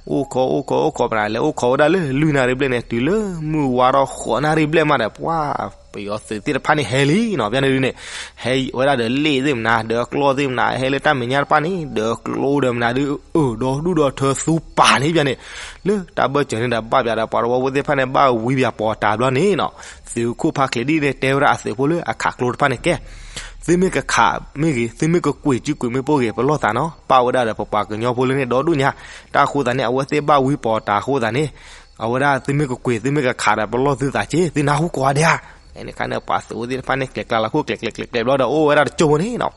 အိၣ်ခိး အိၣ်ခိး အိၣ်ခိး ပနၤလဲၤအိၣ်ခိးဝဲဒၣ်လၢလွံၢ်နၣ်ရံၣ်ဘျဲၣ်န့ၣ် တုၤလၢမုၢ်ဝါထီၣ်ဃိးနၣ်ရံၣ်ဘျဲၣ်မးဒီး ပှၤ ပယီၤသုးသ့ၣ်တဖၣ်န့ၣ်ဟဲလံနီၤ. ဖဲန့ၣ်ဒုးန့ၣ် ဟဲဝဲဒၣ်ဒီးလ့ၣ်သ့ၣ်မနၤ ဒီးကျီသ့ၣ်မနၤ ဟဲလၢတၢ်မဲာ်ညါတဖၣ်န့ၣ် ဒီးကျိဒီးမနၤဒုး အၢၣ်ဒီးဒူၣ်ဒီးထၢသူပာ်န့ၣ် ဖဲန့ၣ် လၢတၢ်ဘၢၣ်စၢၤန့ၣ်ဒီး ဘၣ်ပၠးဒီးပှၤတဝီဖိသ့ၣ်တဖၣ်န့ၣ် ဘၣ်ဝံပၠးပိာ်တၢ်ဘျီန့ၣ်နီၤ. သုးခိၣ်ဖါချံးဒံၣ်န့ၣ် တဲဝဲဒၣ်အသုးဖိလၢအခးကျိတဖၣ်န့ၣ် ကဲ သုမ့ၢ်ကခးမ့ၢ်ဂ့ၤ သုမ့ၢ်ကကွံာ်စုကွံာ်မ့ၣ်ပိၢ်ဂ့ၤ ပလီၢ်သးနီၤ ပၣ်ဝဲဒၣ်ဒီးပပှၤကညီဖိလၢန့ၣ်ဒီဒူၣ်ညါ. တၢ်အဃိသတးန့ၣ် အဝဲသ့ၣ်ဘၣ်ဝံပိာ်တၢ်အဃိသတးန့ၣ် အဝဲဒၣ်သုမ့ၢ်ကကွံာ် သုမ့ၢ်ကခးဒီး ပလီၢ်သုသးက့ သုနၢ်ဟူကိးဂၤဒဲးဧါ. ဖဲန့ၣ်ခါန့ၣ် ပှၤသုးဖိသ့ၣ်တဖၣ်န့ၣ် ကျဲၤကျါလီၤခိၣ် ကျဲၤကျဲၤကျဲၤကျဲၤဘျီဒီး အိၣ်ဝဲဒၣ်တကၠိၢ်ဖိန့ၣ်နီၤ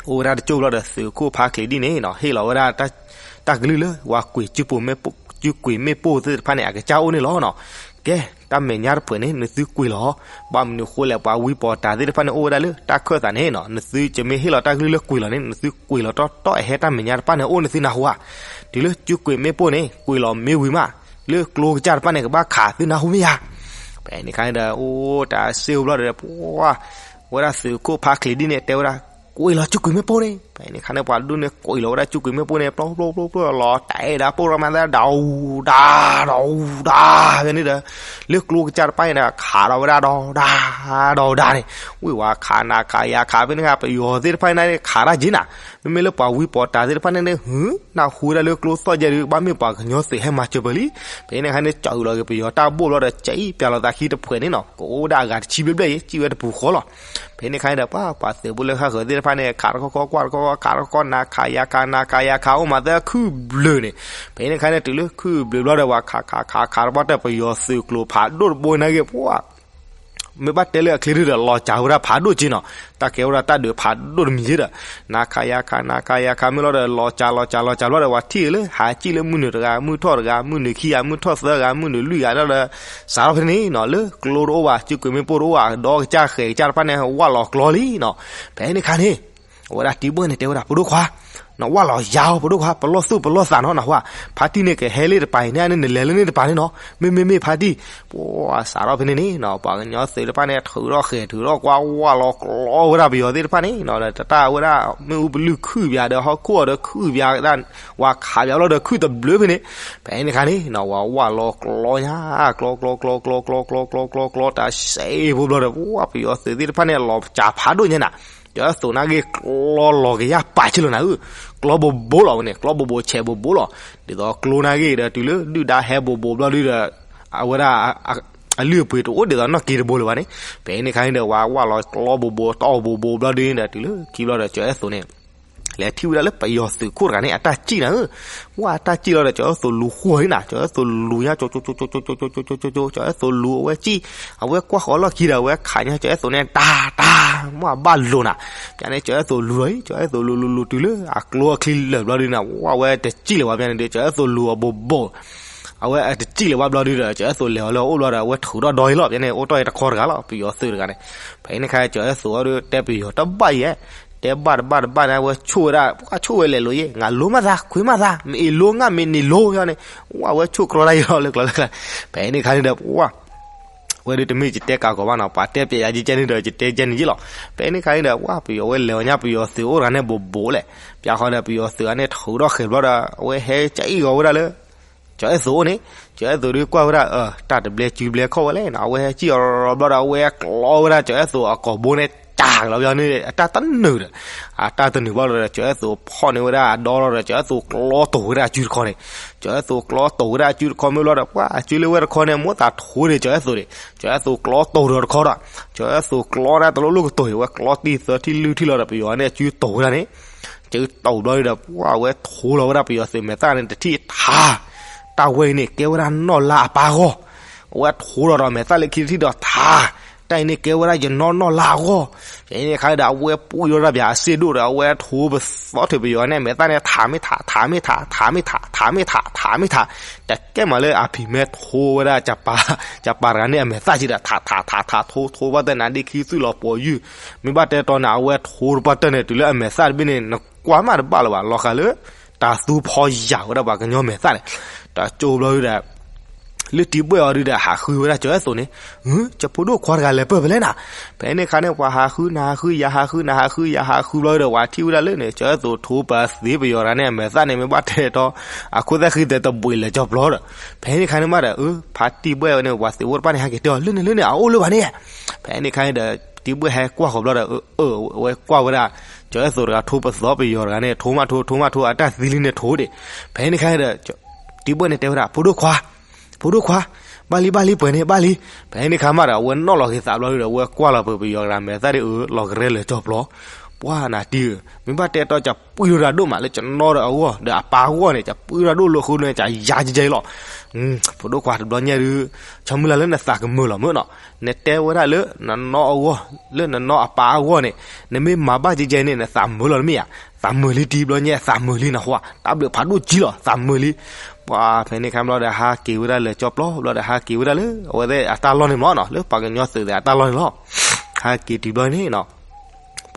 အိၣ်ဝဲဒၣ်တကၠိၢ်ဘျီဒီး သုးခိၣ်ဖါချံးဒံၣ်န့ၣ်နီၤ ဟ့ၣ်လီၤဝဲဒၣ် တၢ်ကလုၢ်လၢ ပှၤကွံာ်စုကွံာ်မ့ၣ်ပိၢ်သ့ၣ်တဖၣ်န့ၣ် အကစၢ်အိၣ်န့ၣ်လီၤနီၤ. ကဲ တၢ်မဲာ်ညါတဖျၢၣ်န့ၣ် နသုကွံာ်လီၤ. ဘၣ်မနုၤဃိလဲၣ် ပှၤဝံပိာ်တၢ်သ့ၣ်တဖၣ်န့ၣ် အိၣ်ဝဲဒၣ်လၢတၢ်ခၢၣ်သးန့ၣ်နီၤ နသုကမ့ၢ်ဟ့ၣ်လီၤတၢ်ကလုၢ်လၢကွံာ်လီၤန့ၣ် နသုကွံာ်လီၤတီတီအဟဲတၢ်မဲာ်ညါတဖၣ်န့ၣ် အိၣ်န့ၣ်သုနၢ်ဟူဧါ. တုၤလၢစုကွံာ်မ့ၣ်ပိၢ်န့ၣ် ကွံာ်လီၤမ့ၢ်ဝံၤမး လၢကျိကစၢ်တဖၣ်န့ၣ် ကဘၣ်ခးသုနၢ်ဟူမ့ၢ်ဧါ. ဖဲန့ၣ်ခါန့ၣ်ဒီး အိၣ်တၢ်စ့အိၣ်ဘျီဒီး ပှၤ ဝဲဒၣ်သုးခိၣ်ဖါချံးဒံၣ်န့ၣ် တဲဝဲဒၣ် ကွံာ်လီၤစုကွံာ်မ့ၣ်ပိၢ်န့ၣ်. ဖဲန့ၣ်ခါန့ၣ် ပှၤဒူၣ်န့ၣ် ကွံာ်လီၤဝဲဒၣ်စုကွံာ်မ့ၣ်ပိၢ်န့ၣ် ပျီပျီပျီပျီ လီၤတဲာ်ဒၣ်ပိၢ်ဒီးမၤသး ဒီးအူဒါ ဒီးအူဒါ ဖဲန့ၣ်ဒီး လၢကျိကစၢ်တဖၣ်န့ၣ်ဒီး ခးဒီးဝဲဒၣ်ဒီးဒါ ဒီးဒါန့ၣ် ဝံၣ်ဝဲခးနၤခးယၤခး ဖဲန့ၣ်ခါ ပယီၤသ့ၣ်တဖၣ်န့ၣ် ခးတၢ်က့နၤ မ့မ့ၢ်လၢပှၤဝံပိာ်တၢ်သ့ၣ်တဖၣ်န့ၣ် ဟု နၢ်ဟူဝဲဒၣ်လၢကျိသီၣ်ယဲၢ်ဒုး ဘၣ်မ့ၢ်ပှၤကညီသုးဟဲမၤစၢၤပၢၤလံ. ဖဲန့ၣ်ခါန့ၣ် ကၠီအုးလီၤက့ၤပယီၤတၢ်ဘိၣ်ဘျီဒီး ကၠီအံၤပျးလီၤသးခံတဖျၢၣ်န့ၣ်နီၤ ကအိၣ်ဒၣ်အဂၤတဆံဘျဲၣ်ဘျဲၣ်အံၤ စံၣ်ဝဲတပူၤဃီလီၤ. ဖဲန့ၣ်ခါန့ၣ်ဒီး ပှၤ ပှၤသုးဖိလၢဃၣ်ဃၢၤသ့ၣ်တဖၣ်န့ၣ် ခးတခီခီ ကွၢ်တခီခီ ခးတခီခီ နၤခးယၤခး နၤခးယၤခး အိၣ်မၤသၢခုဘျၢၣ်န့ၣ်. ဖဲန့ၣ်ခါန့ၣ် တုၤလၢခုဘျၢၣ်ဘျီဒီး ပှၤခးခးခးခးတဘျီဒီး ပယီၤသုးကျိၤဖးဒိၣ်တဘိန့ၣ်က့ၤ ပှၤ မ့ၢ်ဘၣ်တဲလၢအချ့ဒုဒီး လီၤစၢ်ဝဲဒၣ်ဖးဒိၣ်က့နီၤ တၢ်ကဲဝဲဒၣ်တၢ်ဒုးဖးဒိၣ်တမံၤက့ဒီး နၤခးယၤခး နၤခးယၤခး မ့ၢ်လီၤဒီး လီၤစၢ်လီၤစၢ်လီၤစၢ်ဘျီဒီး ပှၤထံၣ်လၢဟးစံၣ်လၢမုၢ်နုာ်တဂၤ မုၢ်ထီၣ်တဂၤ မုၢ်နုာ်ခံဂၤ မုၢ်ထီၣ်သၢဂၤ မုၢ်နုာ်လွံၢ်ဂၤဒီး စးထီၣ်ဖဲန့ၣ်နီၤ လၢကျိတအိၣ်ဘၣ် စုကွံာ်မ့ၣ်ပိၢ်တအိၣ်ဘၣ် ဒီကစၢ်ဃဲၤကစၢ်တဖၣ်န့ၣ် ဝၣ်လီၤကျီလံနီၤ. ဖဲန့ၣ်ခါန့ၣ် အဝဲဒၣ်တံၤဘှဲၣ်န့ၣ် တဲဝဲဒၣ် ပဒိၣ်ခွါ နဝၣ်လီၤယၤအီၤ ပဒိၣ်ခွါ ပလီၢ်သူၣ်ပလီၢ်သးနီၤ နဟူဧါ. ဖါတံၢ်န့ၣ် ကဟဲလၢတပၤအံၤန့ၣ် နလဲၤလၢန့ၣ်တပၤန့ၣ်နီၤ မ့မ့ၢ်မ့ၢ်ဖါတံၢ် ပှၤစးထီၣ်ဖဲန့ၣ်န့ၣ်နီၤ ပှၤကညီသုးတဖၣ်န့ၣ် ထုးထီၣ်ဃဲၤထုးထီၣ်ကွၢ် ဝၣ်လီၤကျီဝဲဒၣ်ပယီၤသ့ၣ်တဖၣ်န့ၣ်နီၤ ဒီးတၢ်ဝဲဒၣ် မ့ၣ်အူပလုၢ်ခုၣ်ပၠးဒီး ဟီၣ်ခိၣ်အီၤဒီးခုၣ်ပၠး ဝၤခးပၠးလီၤဒီးခုၣ်တဘျုးဖဲန့ၣ်. ဖဲန့ၣ်ခါန့ၣ်နီၤ ဝၤဝၣ်လီၤကျီညါ ကျီ ကျီ ကျီ ကျီ ကျီ ကျီ ကျီ ကျီ ကျီ တၢ်စဲးဖိဘျီဒီး ပှၤပယီၤသုးသ့ၣ်တဖၣ်န့ၣ် လီၤစၢ်ဖးဒိၣ်ညါနၤ ကၠီသိးနာ်က့ ကျီလီၤကယၢ်ပာ်ဆ့လီၤနၤဧၢ. ကျီဘိးဘိးလီၤဝဲန့ၣ် ကျီဘိးဘိးဆဲးဘိးဘိးလီၤ. ဒ်သိးကျိနာ်က့ဒီး တုၤလၢဒုၣ်ဒါဟဲဘိးဘိးဘျီဒုဒီး အဝဲဒၣ် အလုၢ်အပှ့ၤတအိၣ်ဒ်သိးနီၢ်က့တဘိလၢၤဘၣ်န့ၣ်. ဖဲန့ၣ်ခါန့ၣ်ဒီး ဝၤဝၣ်လီၤကျီဘိးဘိးတီၢ်ဘိးဘိးဘျီဒုန့ၣ်ဒီး တုၤလၢခံဘျီဒီး ကၠီအဲၣ်သိးန့ၣ် လဲၤထံၣ်ဝဲဒၣ်လၢပယီၤသုးခိၣ်တဂၤန့ၣ် အတၢ်စံၣ်နၤဧၢ, ဝဲအတၢ်စံၣ်လီၤဒီး ကၠီၤအဲၣ်သိးလူၤဃိၢ်အံၤနၤ, ကၠီၤအဲၣ်သိးလူၤညါ ကၠီၤကၠီၤကၠီၤကၠီၤကၠီၤကၠီၤကၠီၤ ကၠီၤအဲၣ်သိးလူၤအဝဲစံၣ်, အဝဲကွၢ်ဃီၤလီၢ်ခံဒီး အဝဲခးညါ ကၠီၤအဲၣ်သိးန့ၣ် တၢ်တၢ် မ့ၢ်အဘၣ်လိၤနၤ, ပန့ၣ် ကၠီၤအဲၣ်သိးလူၤလီၤအံၤ, ကၠီၤအဲၣ်သိးလူၤလူၤလူၤတုၤလၢအကျိအချံလၢာ်ဘျီဒုနၤ, ဝဲအဝဲတစံၣ်လၢၤဘၣ် ပန့ၣ်ဒီး ကၠီၤအဲၣ်သိးလူၤအဘိးဘိး အဝဲအတစံၣ်လၢၤဘၣ်ဘျီဒုဒီး ကၠီၤအဲၣ်သိးလဲၤအီၤလၢအအိၣ်ဘျီဒီး အဝဲထုးထီၣ်ဒီအံၤလီၤ, ပန့ၣ် အိၣ်တ့ၢ်အံၤတခီတဂၤလီၤ, ပယီၤသုးတဂၤန့ၣ်, ဖဲအံၤန့ၣ်ခါ ကၠီၤအဲၣ်သိးအီၤဒီး တဲပယီၤတဘၣ်အံၤ, တဲဘၣ်တဘၣ်တဘၣ်န့ၣ် အဝဲဆိၣ်ဝဲဒၣ် ပှၤဆိၣ်ဝဲလဲၤလိၤယဲၢ်, ငါလိမးသး ခွ့မးသး မ့ၢ်အ့ၣ်လိငါ မ့ၢ်နံၤလိယန့ၣ်, ဝဲအဝဲဆိၣ်ကြီဒၣ်အံၤလီၤလၢကျိၤလၢကျါ, ဖဲအံၤန့ၣ်ခါန့ၣ်ဒီး ပှၤ ဝဲဒုးတမ့ၢ်ယတဲကးကီးဘၣ်နီၤ, ပှၤတဲပျဲယၤကဲန့ၣ်ဒီး ယတဲကဲန့ၣ်ယ့ၢ်လီၤ, ဖဲအံၤန့ၣ်ခါန့ၣ်ဒီး ပှၤပယီၤဝဲလဲၤအီၤညါ ပယီၤသုးအိၣ်တဂၤန့ၣ် ဘိးဘိးလဲၣ်, ပၠးဃီဒီး ပယီၤသုးအန့ၣ်ထုးထီၣ်ဃဲၤဘျီဒီး အဝဲဟဲကအံၣ်ဂီၤဝဲဒၣ်လၢ ကၠီၤအဲၣ်သိးအိၣ်န့ၣ်, ကၠီၤအဲၣ်သိးဒုးကွၢ်ဝဲဒၣ် တၢ်တဘျဲစုဘျဲခီၣ်ဝဲလဲၣ်နီၤ, အဝဲဟဲစံၣ်အီၤဘျီဒီး အဝဲကျီဝဲဒၣ် ကၠီၤအဲၣ်သိးအကိာ်ဘိန့ၣ် တၢ်ကလီၤဘျီန့ၣ် အတၢ်တနုာ်ဒီး အတၢ်တနုာ်ဘၣ်လီၤဒီး ကၠီၤအဲၣ်သိးဖီၣ်န့ၢ်ဝဲဒၣ်အဒီလီၤဒီး ကၠီၤအဲၣ်သိးကျီတိာ်ဝဲဒၣ်အစုတခီန့ၣ်, ကၠီၤအဲၣ်သိးကျီတိာ်ဝဲဒၣ်အစုတခီမ့ၢ်ဘျီဒီး ပှၤအစုလၢဝဲတခီန့ၣ် မိၣ်သးထိဒီး ကၠီၤအဲၣ်သိးန့ၣ်, ကၠီၤအဲၣ်သိးကျီတိာ်ဒီးတခီဒီး ကၠီၤအဲၣ်သိးကျီဒၣ်တလိၣ်လိၣ်ကတိၤအံၤ အဝဲကျီတံၢ်သၢထံၣ်လွံၢ်ထံၣ်လီၤဒီး ပယီၤန့ၣ်အစုတိာ်ဝဲဒၣ်န့ၣ် ကၠီၤအဲၣ်သိးဘျီဒီး ပှၤအဝဲထိလီၤဝဲဒၣ်ပယီၤသုးမဲာ်သၣ်န့ၣ် တထံၣ်ထါ, တၢ်ဝဲအံၤန့ၣ် ကဲဝဲဒၣ်နီၢ်လါအပၢ်အဂီၢ်, အဝဲထိလီၤဒီးမဲာ်သၣ်လၢခံတထံၣ်ဒီးထါ, တၢ်အံၤန့ၣ်ကဲဝဲဒၣ်ယနီၢ်နီၢ်လါအဂီၢ်, ဖဲန့ၣ်ခါဒီး အဝဲပှံၢ်ထီၣ်တၢ်ပၠးအစ့ၣ်ဒိၣ်ဒီး အဝဲထိပသီထုးပယီၤန့ၣ် အမဲာ်သၣ်န့ၣ် ထးမ့ၢ်ထး ထးမ့ၢ်ထး ထးမ့ၢ်ထး ထးမ့ၢ်ထး ထးမ့ၢ်ထး, တကဲမးလၢအဖံးမဲထိဝဲဒၣ် ကၠၤပၤတဂၤန့ၣ် အမဲာ်သၣ်ကဒီး ထးထးထးထး ထိထိဘၣ်တၢ်န့ၣ် အဒ့ခံသွံၣ်လီၤပှီၤယုၢ်, မ့ၢ်ဘၣ်တဲတီန့ၣ် အဝဲထိတပှၢ်တၢၢ်န့ၣ် တုၤလၢအမဲာ်သၣ်တဘ့ၣ်န့ၣ် နကွၢ်မးတဘၣ်လၢၤဘၣ် လီၤဃာ်လၢ တၤသူဖီယၢ်ဝဲဒၣ်ပှၤကညီမဲာ်သၣ်န့ၣ်, တကၠိဘျီဒုဒီး လၢတံၤဘှဲၣ်အီၤဒုဒီး ဟးဃုဝဲဒၣ်ကၠီၤအဲၣ်သိးန့ၣ်, ကၠီၤဖိဒိၣ်ခွါတဂၤလဲၤပၢၢ်ဖဲလဲၣ်နၤ, ဖဲန့ၣ်ခါန့ၣ် ပှၤဟးဃုနၤဟးဃုယၤဟးဃုနၤဟးဃုယၤဟးဃုဘျီဒီး ပှၤထံၣ်ဝဲဒၣ်လၢန့ၣ် ကၠီၤအဲၣ်သိးထိပသ့ပယီၤတဂၤန့ၣ် အမဲာ်သၣ်န့ၣ် မ့ၢ်ဘၣ်တဲတီ အခိၣ်သၣ်ဃံသဲးတဘှံးလၢာ်ကၠီၤပျီဒီး, ဖဲန့ၣ်ခါန့ၣ်မးဒီး ဖါတံၤဘှဲၣ်ဝဲန့ၣ် ပှၤသုးဖိတဖၣ်န့ၣ် ဟဲက့ၤတဲအီၤ လၢန့ၣ်လၢန့ၣ် အအိၣ်လၢၤဘၣ်န့ၣ်, ဖဲန့ၣ်ခါန့ၣ်ဒီး တံၤဘှဲၣ်ဟဲကွၢ်ဃီၤဘျီဒီး အဝဲကွၢ်ဝဲဒၣ် ကၠီၤအဲၣ်သိးတဂၤထိပသီပယီၤတဂၤန့ၣ် ထိမးထိ ထိမးထိ အတၢ်သံလံန့ၣ်ထိဒံး, ဖဲန့ၣ်ခါဒီး တံၤဘှဲၣ်န့ၣ်တဲဝဲဒၣ် ဖိဒိၣ်ခွါ ဖိဒိၣ်ခွါ, ဘၣ်လံဘၣ်လံပှဲၤန့ၣ်ဘၣ်လံ, ဖဲန့ၣ်ခါမးဒီး အဝဲနီၣ်လီၤက့ၤသးဘျီဒီး အဝဲကွၢ်လီၤပပယီၤတဂၤမဲာ်သၣ်ဒ်အၢ လီၤကရဲလၢာ်ကၠီၤပျီ, ပှၤနၤတံၤဧၢ, မ့ၢ်ဘၣ်တဲတီ ကပှံၢ်ထီၣ်တၢ်ဒိၣ်မးလၢကနီဒီးအဂီၢ် ဒီးအပၢ်အဂီၢ်န့ၣ် ကပှံၢ်ထီၣ်တၢ်ဒိၣ်လၢဃိန့ၣ် ကယၤကဲကဲလီၤ, ဖိဒိၣ်ခွါတဘျီညါဒုး ဆိကမိၣ်လၢလၢနသးကမုာ်လီၤမ့ၢ်နီၤ, နတဲဝဲဒၣ်လၢနနီၢ်အဂီၢ် လၢနနီၢ်အပၢ်အဂီၢ်န့ၣ် နမ့ၢ်မၤဘၣ်ကဲကဲန့ၣ် နသးမုာ်လီၤတမ့ၢ်ဧါ, သးမုာ်လံတံၤဘျီညါ သးမုာ်လံနဟူဧါ, တၢ်ဘျုးဖးဒိၣ်ကံလီၤ သးမုာ်လံ, ပှၤဖဲန့ၣ်ခါဘျီဒီး ဟးက့ၤဝဲဒၣ်လၢာ်ကၠီၤပျီဘျီဒီး ဟးက့ၤဝဲဒၣ်လၢ အဝဲသ့ၣ်အတၢ်လီၢ်န့ၣ်မ့ၢ်နီၤ လၢပှၤကညီသုးသ့ၣ်အတၢ်လီၢ်န့ၣ်လီၤ, ဟးက့ၤတုၤဘျီန့ၣ်နီၤ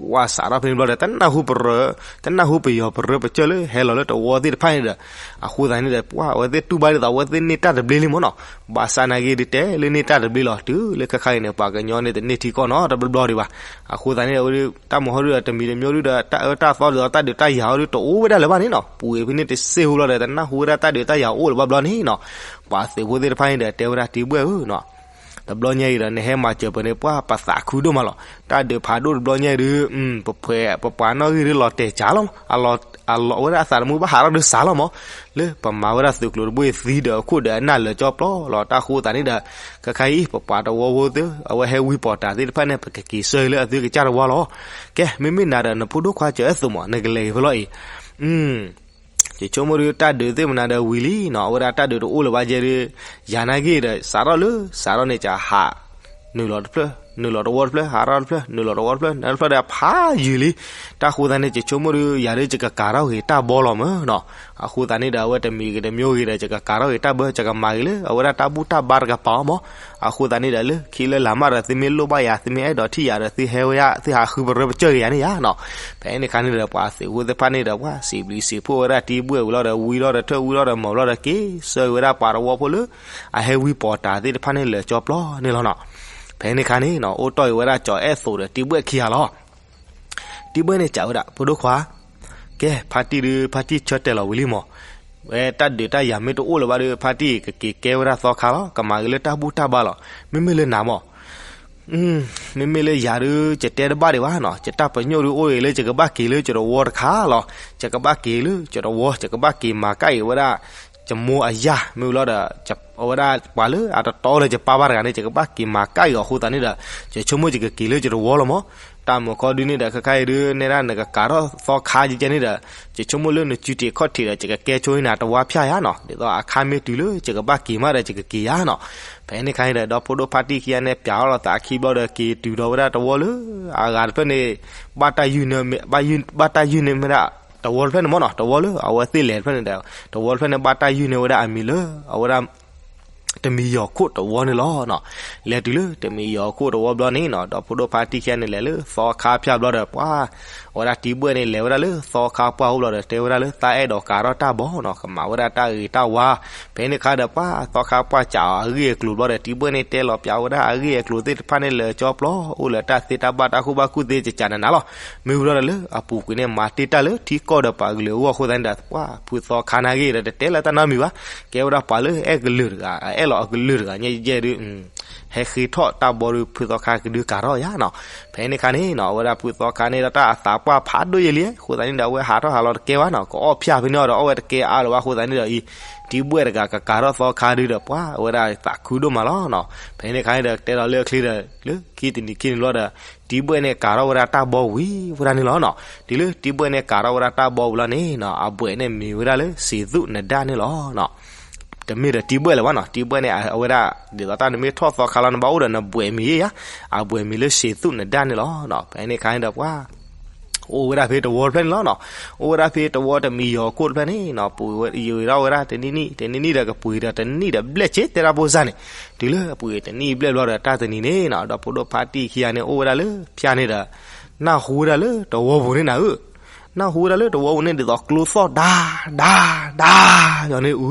ပှၤစးထီၣ်ဖဲန့ၣ်ဘျီဒီး တနၢ်ဟူပရၢ, တနၢ်ဟူပယီၤပရၢပကၢၢ်လၢဟဲလီၤလၢတဝီသ့ၣ်တဖၣ်န့ၣ်ဒီး, အဃိသတးန့ၣ်ဒီး ပှၤအဝဲသ့ၣ်တူၢ်ဘၣ်ဒ်သိး အဝဲသ့ၣ်န့ၢ်တၢ်တဘျ့လံမ့ၢ်နီၤ, ဘၣ်ဆၣ်နာ်က့ဒုးတဲလၢန့ၢ်တၢ်တဘျ့လီၤ တုၤလၢခဲခါအံၤန့ၣ် ပှၤကညီန့ၣ်တန့ၢ်ထံကီၢ်နီတဘျီဘျီဒံးဘၣ်, အဃိသတးန့ၣ် တၢ်မုၢ်ဟီဒုးဒီးတမံၤတမံၤဒုးဒီး တၢ်အၢတၢ်သီဒ်သိးတၢ်ဒုးတၢ်ယၤဟီဒုးတအိၣ်ဝဲဒၣ်လၢၤဘၣ်န့ၣ်နီၤ, ပူၤကွံာ်ဖဲန့ၣ်တစ့ၢ်ဖိဘျီဒီး တနၢ်ဟူဝဲဒၣ်တၢ်ဒုးတၢ်ယၤအိၣ်လၢၤဘၣ်ဘျီန့ၣ်နီၤ, ပှၤသုးဖိသ့ၣ်တဖၣ်န့ၣ်ဒီး တဲဝဲဒၣ်တံၤဘှဲၣ်ဧၢနီၤ တဘျီညါအံၤဒီး နဟဲမၤစၢၤပှၤန့ၣ် ပှၤပသးခုဒိၣ်မးလီၤ. တၢ်ဒုးဖးဒိၣ်တဘျီညါအံၤဒုး ပ ပပှၤနီၣ်ဂံၢ်ဒုး လီၤတဲာ်စှၤလီၤ, အလီၤဝဲဒၣ်အသးတမူဘၣ်ဟးထီၣ်ဒုးစှၤလီၤမး, လၢပမၤဝဲဒၣ်သုးကျိၤတဘိအံၤသံဒီးအခိၣ်ဒီးအနၢ်လၢာ်ကၠီၤပျီလီၤ. တၢ်ဃိသတးန့ၣ်ဒီး ခဲခါအံၤ ပပှၤတဝီဖိသ့ၣ် အဝဲဟဲဝံပီၤတၢ်သ့ၣ်တဖၣ်န့ၣ် ပကက့ၤဆၢအံၤလၢအသုကစၢ်တဝီလီၤ. ကဲ မ့မ့ၢ်နၤဒီးနဖိဒိၣ်ခွါကၠီၤအဲၣ်သိးမး နကလဲၤက့ၤဖဲလဲၣ်အံၤ ယဆိကမိၣ်ဒုး တၢ်ဒုးသ့ၣ်မနုၤဒီးဝံၤလံနီၤ, အဝဲဒၣ်တၢ်ဒုးတအိၣ်လၢၤဘၣ်ယဲဒုး, ယၤနာ်က့ဒီး စးထီၣ်လၢ စးထီၣ်န့ၣ် ကဟး နုာ်လီၤတဖျၢၣ် နုာ်လီၤတဝီတဖျၢၣ် ဟးထီၣ်တဖျၢၣ် နုာ်လီၤတဝီတဖျၢၣ် နတဖျၢၣ်ဒီးဖးယံာ်လံ. တၢ်ဃိသတးန့ၣ် ယဆိကမိၣ်ဒုး ယၤဒုး ယကကၤထီၣ်က့ၤတၢ်ဘီလီၤမးနီၤ. အဃိသတးန့ၣ်ဒီး အဝဲတမံၤဂ့ၤတမံၤဂ့ၤဒီး ယကကၤထီၣ်က့ၤတၢ်ဘီ ယကမၤဂ့ၤလၢ အဝဲဒၣ်တၢ်ဘူၣ်တၢ်ဘါတကပၤအီၤမး. အဃိသတးန့ၣ်ဒီး လၢခံလၢလာ်မးဒီး သုမ့ၢ်လိၣ်ဘၣ်ယၤ သုမ့ၢ်အဲၣ်ဒိးထံၣ်ယၤဒီး သုဟဲဝဲယၤ သုဟးဃုပရၢပကၢၢ်က့ၤယၤန့ၣ်ယါနီၤ. ဖဲန့ၣ်ခါန့ၣ်ဒီး ပှၤသုးဖိသ့ၣ်တဖၣ်န့ၣ်ဒီး ပှၤစံးဘျုးစံးဖှိၣ်ဝဲဒၣ်တံၤဘှဲၣ်ဝံၤလီၤဒီး ဝံၤလီၤဒီး ထၢၣ်ဝံၤလီၤဒီး မၤလီၤဒီး က့ၤဆၢဝဲဒၣ်ပှၤတဝီဖိလၢ အဟဲဝံပီၤတၢ်သ့ၣ်တဖၣ်န့ၣ်လၢာ်ကၠီၤပျီန့ၣ်လီၤနီၤ. ဖဲန့ၣ်ခါန့ၣ်နီၤ အိၣ်တီၢ်အံၤဝဲဒၣ်ကၠီၤအဲၣ်သိးဒီးတံၤဘှဲၣ်ခံဂၤလီၤ. တံၤဘှဲၣ်န့ၣ်စံးဝဲဒၣ် ဖိဒိၣ်ခွါ ကဲ ဖါတံၢ်ဒုး ဖါတံၢ်ဆၢတဲာ်လီၤဝံၤလံမး, ဝဲတၢ်ဒုးတၢ်ယၤမ့ၢ်တအိၣ်လၢၤဘၣ်ဒီး ဖါတံၢ်ကက့ၤကဲဝဲဒၣ်သီခါလီၤ. ကမၤဂ့ၤလၢတၢ်ဘူၣ်တၢ်ဘါလီၤ. မ့မ့ၢ်လၢနၤမး မ့မ့ၢ်လၢယၤဒုး ယတဲတဘၣ်ဒံးဘၣ်နီၤ, ယတၢ်ပညိၣ်ဒုးအိၣ်အံၤလၢ ယကဘၣ်က့ၤလၢယတဝီတခါလီၤ. ယကဘၣ်က့ၤလၢယတဝီ ယကဘၣ်က့ၤမၤကၣ်အံၤဝဲဒၣ် ယမိၢ်အယၢ် မ့ၢ်ဝံၤလီၤဒီး အဝဲဒၣ်ပှၤလၢအတတီလၢယပၢ်ဘၣ်တဂၤန့ၣ် ယကဘၣ်က့ၤမၤကၣ်အံၤအဃိသတးန့ၣ်ဒီး ယဆိကမိၣ်ယကက့ၤလၢယတဝီလီၤမး. တၢ်မုၢ်ခီဒုန့ၣ်ဒီး ခဲခါအံၤဒုး နဲဒၣ်နကကၤထီၣ်သီခါကဲကဲန့ၣ်ဒီး ယဆိကမိၣ်လၢနစုတ့ၢ်ခီၣ်ထံးဒီး ယကကဲဆိအံၤနၤတဝါဖၠၣ်ယါနီၤ, ဒ်သိးအခါမ့ၢ်တုၤလၢယကဘၣ်က့ၤမးဒီး ယကက့ၤယါနီၤ. ဖဲန့ၣ်ခါန့ၣ်ဒီး ဒီဖိဒိၣ်ဖါတံၢ်ခံဂၤန့ၣ် ပျးအီၣ်လီၤသးခံဘျီဒီး က့ၤတုၤဒီးဝဲဒၣ်တဝီလၢ အဂၤတဖျၢၣ်န့ၣ် ဘၣ်တၢ်ယုၢ်န့ၢ် ဘၣ်ယုၢ် ဘၣ်တၢ်ယုၢ်န့ၢ်မ့ၢ်ဒၣ် တဝီတဖျၢၣ်န့ၣ်မ့ၢ်နီၤ, တဝီလၢအဝဲသ့ၣ်လဲၤတဖျၢၣ်န့ၣ်ဒီး တဝီတဖျၢၣ်န့ၣ် ဘၣ်တၢ်ယုၢ်န့ၢ်ဝဲဒၣ်အမံၤလၢ အဝဲဒၣ် တမံၤယီၤခိၣ်တဝီန့ၣ်လီၤနီၤ. လဲၤတုၤလၢတမံၤယီၤခိၣ်တဝီဘျီန့ၣ်နီၤ, ဒီဖိဒိၣ်ဖါတံၢ်ခံဂၤန့ၣ် လဲၤလၢသီခါဖၠၣ်ဘျီဒီး ပှၤ အဝဲဒၣ်တံဘွဲၣ်န့ၣ် လဲၤဝဲဒၣ်လၢသီခါပှၢ်အိၣ်ဘျီဒီး တဲဝဲဒၣ်လၢ သးအဲၣ်ဒိးကၤထီၣ်တၢ်ဘီနီၤ, ကမၤဝဲဒၣ်တၢ်ဂ့ၤတၢ်ဝါ. ဖဲန့ၣ်ခါဒီး ပှၤသီခါပှၢ်စးအီၤအဂ့ၢ်အကျိၤဘျီဒီး တံဘွဲၣ်န့ၣ် တဲလီၤပျးဝဲဒၣ်အဂ့ၢ်အကျိၤသ့ၣ်တဖၣ်န့ၣ် လၢာ်ကၠီပျီ အိၣ်လၢတၢ်သ့တၢ်ဘၣ်တၢ်ဃူဘၣ်ကူၣ်သ့ ကကးနးနးလီၤ. မ့ၢ်ဝံၤလီၤဒီးလၢအပူၤကွံာ်န့ၣ် မၤတ့ၢ်တၢ်လၢထံကီၢ်ဒီးပှၤကလုာ်အဂီၢ်အဃိသတးန့ၣ်ဒီး ပှၤဖုသီခါန့ၣ်အဂ့ၢ်ဒီး တတဲလၢတၢ်နီတမံၤဘၣ်, ကဲဝဲဒၣ်ပှၤလၢအဲၣ်ကလုာ်တဂၤ အအဲၣ်လီၤအကလုာ်တဂၤညါယဲဒုး ဟဲဃ့ထီၣ်တၢ်ဘီဒုး ဖုသီခါကဒုးကၤထီၣ်ယါနီၤ. ဖဲန့ၣ်ခါန့ၣ်နီၤ အဝဲဒၣ်ဖုသီခါန့ၣ်ဒီး တၢ်အသးပှၢ်ဖးဒိၣ်ယဲလံ, အဃိသတးန့ၣ်ဒီး အဝဲဟးထီၣ်ဟးလီၤတကဲဘၣ်နီၤ, ကအီၣ်ဖၠၣ်ဖဲန့ၣ်အီၤဒီး အီၣ်ဝဲတကဲအါလၢၤဘၣ်အဃိသတးန့ၣ်ဒီးအံၤ တံဘွဲၣ်တဂၤကကၤထီၣ်သီခါဒုးဒီး ပှၤအဝဲဒၣ်သးခုဒိၣ်မးလီၤနီၤ. ဖဲန့ၣ်ခါန့ၣ်ဒီး တဲဒီးလၢအချ့ဒီး လၢခံတနံၤခံနံၤဘျီဒီး တံဘွဲၣ်န့ၣ်ကၤထီၣ်ဝဲဒၣ်တၢ်ဘီဝံၤဝဲဒၣ်န့ၣ်လီၤနီၤ. တုၤလၢတံဘွဲၣ်န့ၣ်ကၤထီၣ်ဝဲဒၣ်တၢ်ဘီဝံၤလီၤန့ၣ်နီၤ အဘွဲ့န့ၣ်မ့ၢ်ဝဲဒၣ်လၢစံးသူၣ်နဒါန့ၣ်လီၤနီၤ. တမ့ၢ်ဒီးတံဘွဲၣ်လၢၤဘၣ်နီၤ, တံဘွဲၣ်န့ၣ် အဝဲဒၣ် ဒ်သိးတၢ်နမ့ၢ်ထီၣ်သီခါလီၤ နဘၣ်အိၣ်ဒီးနဘွဲ့မံၤယါ, အဘွဲ့မံၤလၢစံးသူၣ်နဒါန့ၣ်လီၤနီၤ. ဖဲန့ၣ်ခါန့ၣ်ဒီးပှၤ အိၣ်ဝဲဒၣ်ဖဲတဝီတဖျၢၣ်န့ၣ်လီၤနီၤ, အိၣ်ဝဲဒၣ်ဖဲတဝီတမံၤယီၤခိၣ်တဖျၢၣ်န့ၣ်နီၤ, ပှ့ၤဝဲယံာ်ဝဲဒၣ်ဝဲဒၣ်တနံၣ်နံၣ် တနံၣ်နံၣ်ဒီးကပှ့ၤဒီးတနံၣ်ဒီးဘျဲၣ်စ့ တဲဒၣ်ဖိစၢ်န့ၣ်, တုၤလၢအပှ့ၤတနံၣ်ဘျဲၣ်ဘျီဒီး တၢ်တနံၤန့ၣ်နီၤ ဒီဖိဒိၣ်ဖါတံၢ်ခံဂၤန့ၣ် အိၣ်ဝဲဒၣ်လၢဖၠၣ်န့ၣ်ဒီး နၢ်ဟူဝဲဒၣ်လၢတဝီပူၤန့ၣ်နၤဧၢ, နၢ်ဟူဝဲဒၣ်လၢတဝီပူၤန့ၣ် ဒ်သိးကျိသီၣ်ဒါ ဒါ ဒါ ယီၤန့ၣ်အု,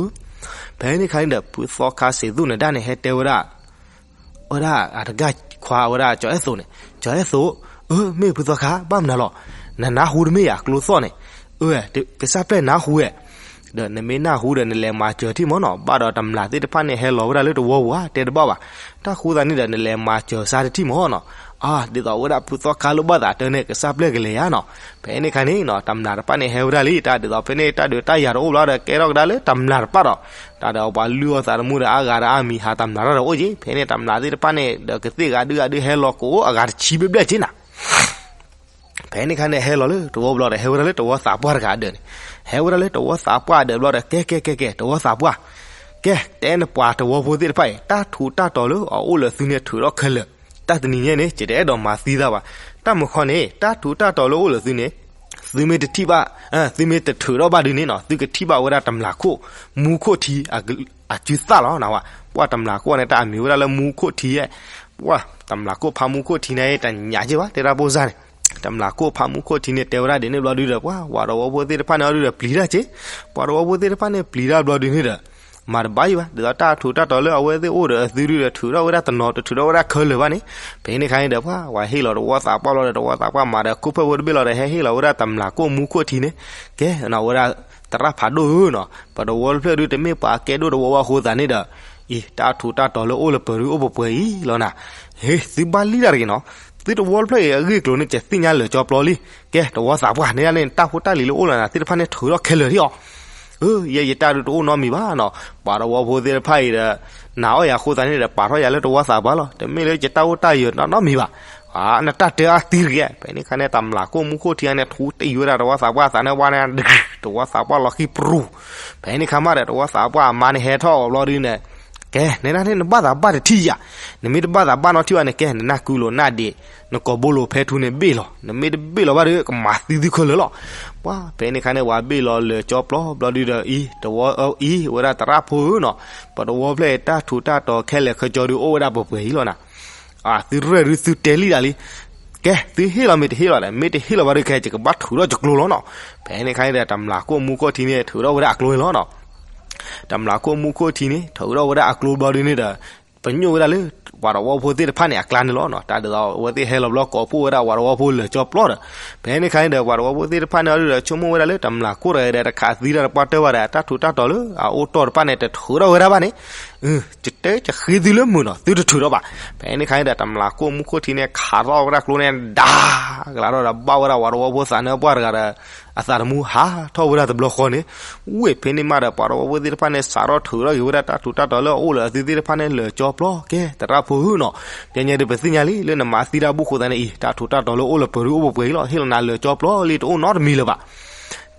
ဖဲန့ၣ်ခါန့ၣ်ဒီး ဖုသီခါစံးသူၣ်နဒါန့ၣ် ဟဲတဲဝဲဒၣ် ဝဲဒၣ်အတဂၤခွါဝဲဒၣ်ကၠီၤအဲၣ်သိးန့ၣ်, ကၠီၤအဲၣ်သိး, အၢ မ့ၢ်ဖုသီခါ ဘၣ်မနုၤလီၤ, နနၢ်ဟူတမ့ၢ်ဧါ ကျိသီၣ်န့ၣ်, အၢ ကစၢ်ပျဲၢ်နၢ်ဟူဧါ, ဒီးနမ့ၢ်နၢ်ဟူဒီး နလဲၤမၤစၢၤထံၣ်မၢ်နီၤ, ဘၣ်ဒီးတမျးသ့ၣ်တဖၣ်န့ၣ် ဟဲလီၤဝဲဒၣ်လၢတဝီပူၤဧါ တဲတဘၣ်ဘၣ်, တၢ်ဃိသတးန့ၣ်ဒီး နလဲၤမၤစၢၤစါတထံၣ်မၢ်နီၤ, အါ ဒ်သိးဝဲဒၣ်ဖုသီခါလိၣ်ဘၣ်သးတၢ်န့ၣ် ကစၢ်ပျဲၢ်ကလဲၤဧါနီၤ, ဖဲန့ၣ်ခါန့ၣ်နီၤ တမျးတဖၣ်န့ၣ် ဟဲဝဲဒၣ်လံ တၢ်ဒ်သိးဖဲန့ၣ် တၢ်ဒုးတၢ်ယၤတအိၣ်ဘျီဒီး ကဲထီၣ်ကဒါလၢတမျးတဖၣ်ဒီး တၢ်ဒီးပှၤလုၢ်အီၣ်သးသမူဒီး အါဂၤဒီးအါမံၤ ဟးတမျးတၢ်ဒီးအိၣ်က့ၤ, ဖဲန့ၣ်တမျးသ့ၣ်တဖၣ်န့ၣ် ဒီးကသ့ၣ်ဂၤဒုးဂၤဒုး ဟဲလီၤကအိၣ်အဂၤတဆံဘျဲၣ်ဘျဲၣ်က့ၤနၤ ဖဲန့ၣ်ခါန့ၣ် ဟဲလီၤလၢတဝီဘျီဒီး ဟဲဝဲဒၣ်လၢတဝီသးပှၢ်တဂၤအဒၢးန့ၣ်, ဟဲဝဲဒၣ်လၢတဝီသးပှၢ်အဒၢးဘျီဒီး ကဲ ကဲ ကဲ ကဲ တဝီသးပှၢ်, ကဲ တဲနပှၤတဝီဖိသ့ၣ်တဖၣ်အံၤ တၢ်ထူးတၢ်တီၤလၢအအိၣ်လၢသုန့ၣ် ထုးထီၣ်ခဲလၢာ်, တၢ်တနံၤညါန့ၣ် ယတအဲၣ်ဒိးမၤသံသးဘၣ်, တၢ်မုၢ်ခီန့ၣ် တၢ်ထူးတၢ်တီၤလၢအိၣ်လၢသုန့ၣ် သုမ့ၢ်တထံၣ်ဘၣ်, သုမ့ၢ်တထုးထီၣ်ဘၣ်ဒုန့ၣ်နီၤ သုကထံၣ်ဘၣ်ဝဲဒၣ်တမျးခိၣ် မူခိၣ်ထံ အစုသၣ်လီၤနဝဲ, ပှၤတမျးခိၣ်န့ၣ် တၢ်အမံၤဝဲဒၣ်လၢမူခိၣ်ထံ, ပှၤတမျးခိၣ်ဖးမူခိၣ်ထံန့ၣ် တညးက့ၤဘၣ် တဲဒၣ်ဖိစၢ်န့ၣ်, တမျးခိၣ်ဖးမူခိၣ်ထံန့ၣ် တဲဝဲဒၣ်ဒ်န့ၣ်ဘျီဒုဒီး ပှၤ ပှၤတဝီဖိသ့ၣ်တဖၣ်န့ၣ်အီၤဒုဒီးပျံၤတၢ်က့ၤ, ပှၤတဝီဖိသ့ၣ်တဖၣ်န့ၣ်ပျံၤတၢ်ဘျီဒုန့ၣ်ဒီး မၤတဘၣ်ယံၤဘၣ် ဒ်သိးတၢ်ထူးတၢ်တီၤလၢအဝဲသ့ၣ်အိၣ်ဒီးအသုဒုဒီး ထုးထီၣ်ဝဲဒၣ်တနီၤ တထုးထီၣ်ဝဲဒၣ်ခဲလၢာ်ဘၣ်န့ၣ်, ဖဲန့ၣ်ခါန့ၣ်ဒီး ပှၤ ပှၤဟ့ၣ်လီၤတဝီသးပှၢ်ဘျီဒီး တဝီသးပှၢ်မၤဒီးခိၣ်ဖၢၣ်ဖိတဘ့ၣ်လီၤဒီး ဟဲဟ့ၣ်လီၤဝဲဒၣ်တမျးခိၣ်မူခိၣ်ထံန့ၣ်, ကဲ ဝဲဒၣ်သရၣ်ဖးဒိၣ်ဧၢနီၤ ပတဝီတဖျၢၣ်ဒုတမ့ၢ်ပှၤကဲဒိၣ်တဝီဝဲအဃိသတးန့ၣ်ဒီး အံၤ တၢ်ထူးတၢ်တီၤလၢအိၣ်လၢပၢၤဒုအိၣ်ပှဲၤပှဲၤအံၤလီၤနၤ, ဟ့ သုဘၣ်လံတၢ်တဂ့ၤနီၤ, သုတဝီတဖျၢၣ်အံၤအဂ့ၢ်အကျိၤန့ၣ် ကသ့ၣ်ညါလၢာ်ကၠီပျီလံ, ကဲ တဝီသးပှၢ်န့ၣ်န့ၣ် တၢ်ဖိတၢ်လံၤလၢအိၣ်လၢနၤသ့ၣ်တဖၣ်န့ၣ် ထုးထီၣ်ခဲလၢာ်ဒံးအီၤ အၢ ယဲယတၢ်ဒုတအိၣ်နီတမံၤဘၣ်နီၤ, ပှၤတဝီဖိသ့ၣ်တဖၣ်အံၤဒီး နာ်အီၣ်ယၤအဃိသတးန့ၣ်ဒီး ပာ်ထီၣ်ယၤလၢတဝီသးပှၢ်လီၤ, တမ့ၢ်လၢယတၢ်အိၣ်တၢ်ယၢၤနီတမံၤဘၣ်, နတၢ်တဲအါသံတဂ့ၤ, ဖဲန့ၣ်ခါန့ၣ် တမျးခိၣ်မူခိၣ်ထံန့ၣ် ထူတံၢ်ဝဲဒၣ်တဝီသးပှၢ်သးန့ၣ်ဝဲန့ၣ်, တဝီသးပှၢ်လီၤဃံပြူၤ, ဖဲန့ၣ်ခါမးဒီး တဝီသးပှၢ်အမါန့ၣ်ဟဲထီၣ်အီၤဘျီဒုန့ၣ် ကဲ နဲဒၣ်န့ၣ် နဘၣ်သးဘၣ်တထံၣ်ယၤ, နမ့ၢ်တဘၣ်သးဘၣ်နီတထံၣ်ဘၣ်န့ၣ် ကဲ နနၢ်ကုလိာ်နၢ်ဒ့း နကိာ်ဘိလိာ်ဖဲထူန့ၣ်ဘ့ၣ်လီၤ, နမ့ၢ်တဘ့ၣ်လီၤဘၣ်ဒီး ကမၤသံသုခဲလၢာ်လီၤ, ပှၤ ဖဲန့ၣ်ခါန့ၣ် ဝၤဘ့ၣ်လီၤလၢာ်ကၠီပျီဘျီဒုဒီး အံၤ တဝီအံၤ ဝဲဒၣ်သရၣ်ဖိဧၢနီၤ, ပတဝီဖျၢၣ်အံၤတၢ်ထူးတၢ်တီၤခဲလၢာ်ခဲဆ့ဒုအိၣ်ဝဲဒၣ်ပှဲၤပှဲၤအံၤလီၤနၤ အသုရဲၣ်ဒုသုတဲလံတၢ်လံ, ကဲ သုဟ့ၣ်လီၤမ့ၢ်တဟ့ၣ်လီၤဒီး မ့ၢ်တဟ့ၣ်လီၤဘၣ်ဒီး ခဲ ယကဘၣ်ထုးထီၣ်ယကျိလီၤနီၤ, ဖဲန့ၣ်ခါန့ၣ်ဒီး တမျးခိၣ်မူခိၣ်ထံန့ၣ် ထုးထီၣ်ဝဲဒၣ်အကျိန့ၣ်လီၤနီၤ, တမျးခိၣ်မူခိၣ်ထံန့ၣ် ထုးထီၣ်ဝဲဒၣ်အကျိဘျီဒုန့ၣ်ဒီး ပညိၣ်ဝဲဒၣ်လၢ ပှၤတဝီဖိသ့ၣ်တဖၣ်န့ၣ် အကျါန့ၣ်လီၤနီၤ, တၢ်ဒ်သိးအဝဲသ့ၣ်ဟဲလီၤဘျီ ကိးဖှိၣ်ဝဲဒၣ်ပှၤတဝီဖိလၢာ်ကၠီပျီဒီး, ဖဲန့ၣ်ခါန့ၣ်ဒီး ပှၤတဝီဖိသ့ၣ်တဖၣ်န့ၣ်အီၤဒုဒီး ဆိကမိၣ်ဝဲဒၣ်လၢ တမျးခိၣ်တဂၤဒီး တခးသံတၢ်တပှၢ်တၢၢ်ဘၣ်ဒီး တၢ်ထူးတၢ်တီၤလၢအအိၣ်တီၢ်တဖၣ်န့ၣ် တထုးထီၣ်ဝဲဒၣ်ဘၣ်န့ၣ် ယတဲယဃ့သုလၢမုာ်နီၤ, သုတထုးထီၣ်ဘၣ်. ဖဲန့ၣ်ခါန့ၣ်ဒီး တမျးခိၣ်မူခိၣ်ထံန့ၣ် ခးထီၣ်ဝဲဒၣ်ကျိန့ၣ် ဒါကလးထီၣ်ဒီး ဘၣ်ဝဲဒၣ်ပှၤတဝီဖိသးနၢပှၢ်တဂၤဒီး အသးတမူဟးထီၣ်ဝဲဒၣ်တဘျီဃီန့ၣ်, ဝ့ၢ်ဖဲန့ၣ်မးဒီး ပှၤတဝီဖိသ့ၣ်တဖၣ်န့ၣ် စးထီၣ်ထုးထီၣ်က့ၤဝဲဒၣ်တၢ်ထူးတၢ်တီၤလၢအအိၣ်လၢအသ့သ့ၣ်တဖၣ်န့ၣ် လၢာ်ကၠီပျီကဲ သရၣ်ဖိဧၢနီၤ, ပညဲဒီးပသ့ၣ်ညါလံ လၢနမၤသံတၢ်ဘူၣ်ဃိသတးန့ၣ်အံၤ တၢ်ထူးတၢ်တီၤလၢအိၣ်လၢပရူၢ်အိၣ်ပှဲၤပှဲၤအံၤလီၤ, ဟ့ၣ်လီၤနၤလၢာ်ကၠီပျီလံ တအိၣ်နီတမံၤလၢၤဘၣ်.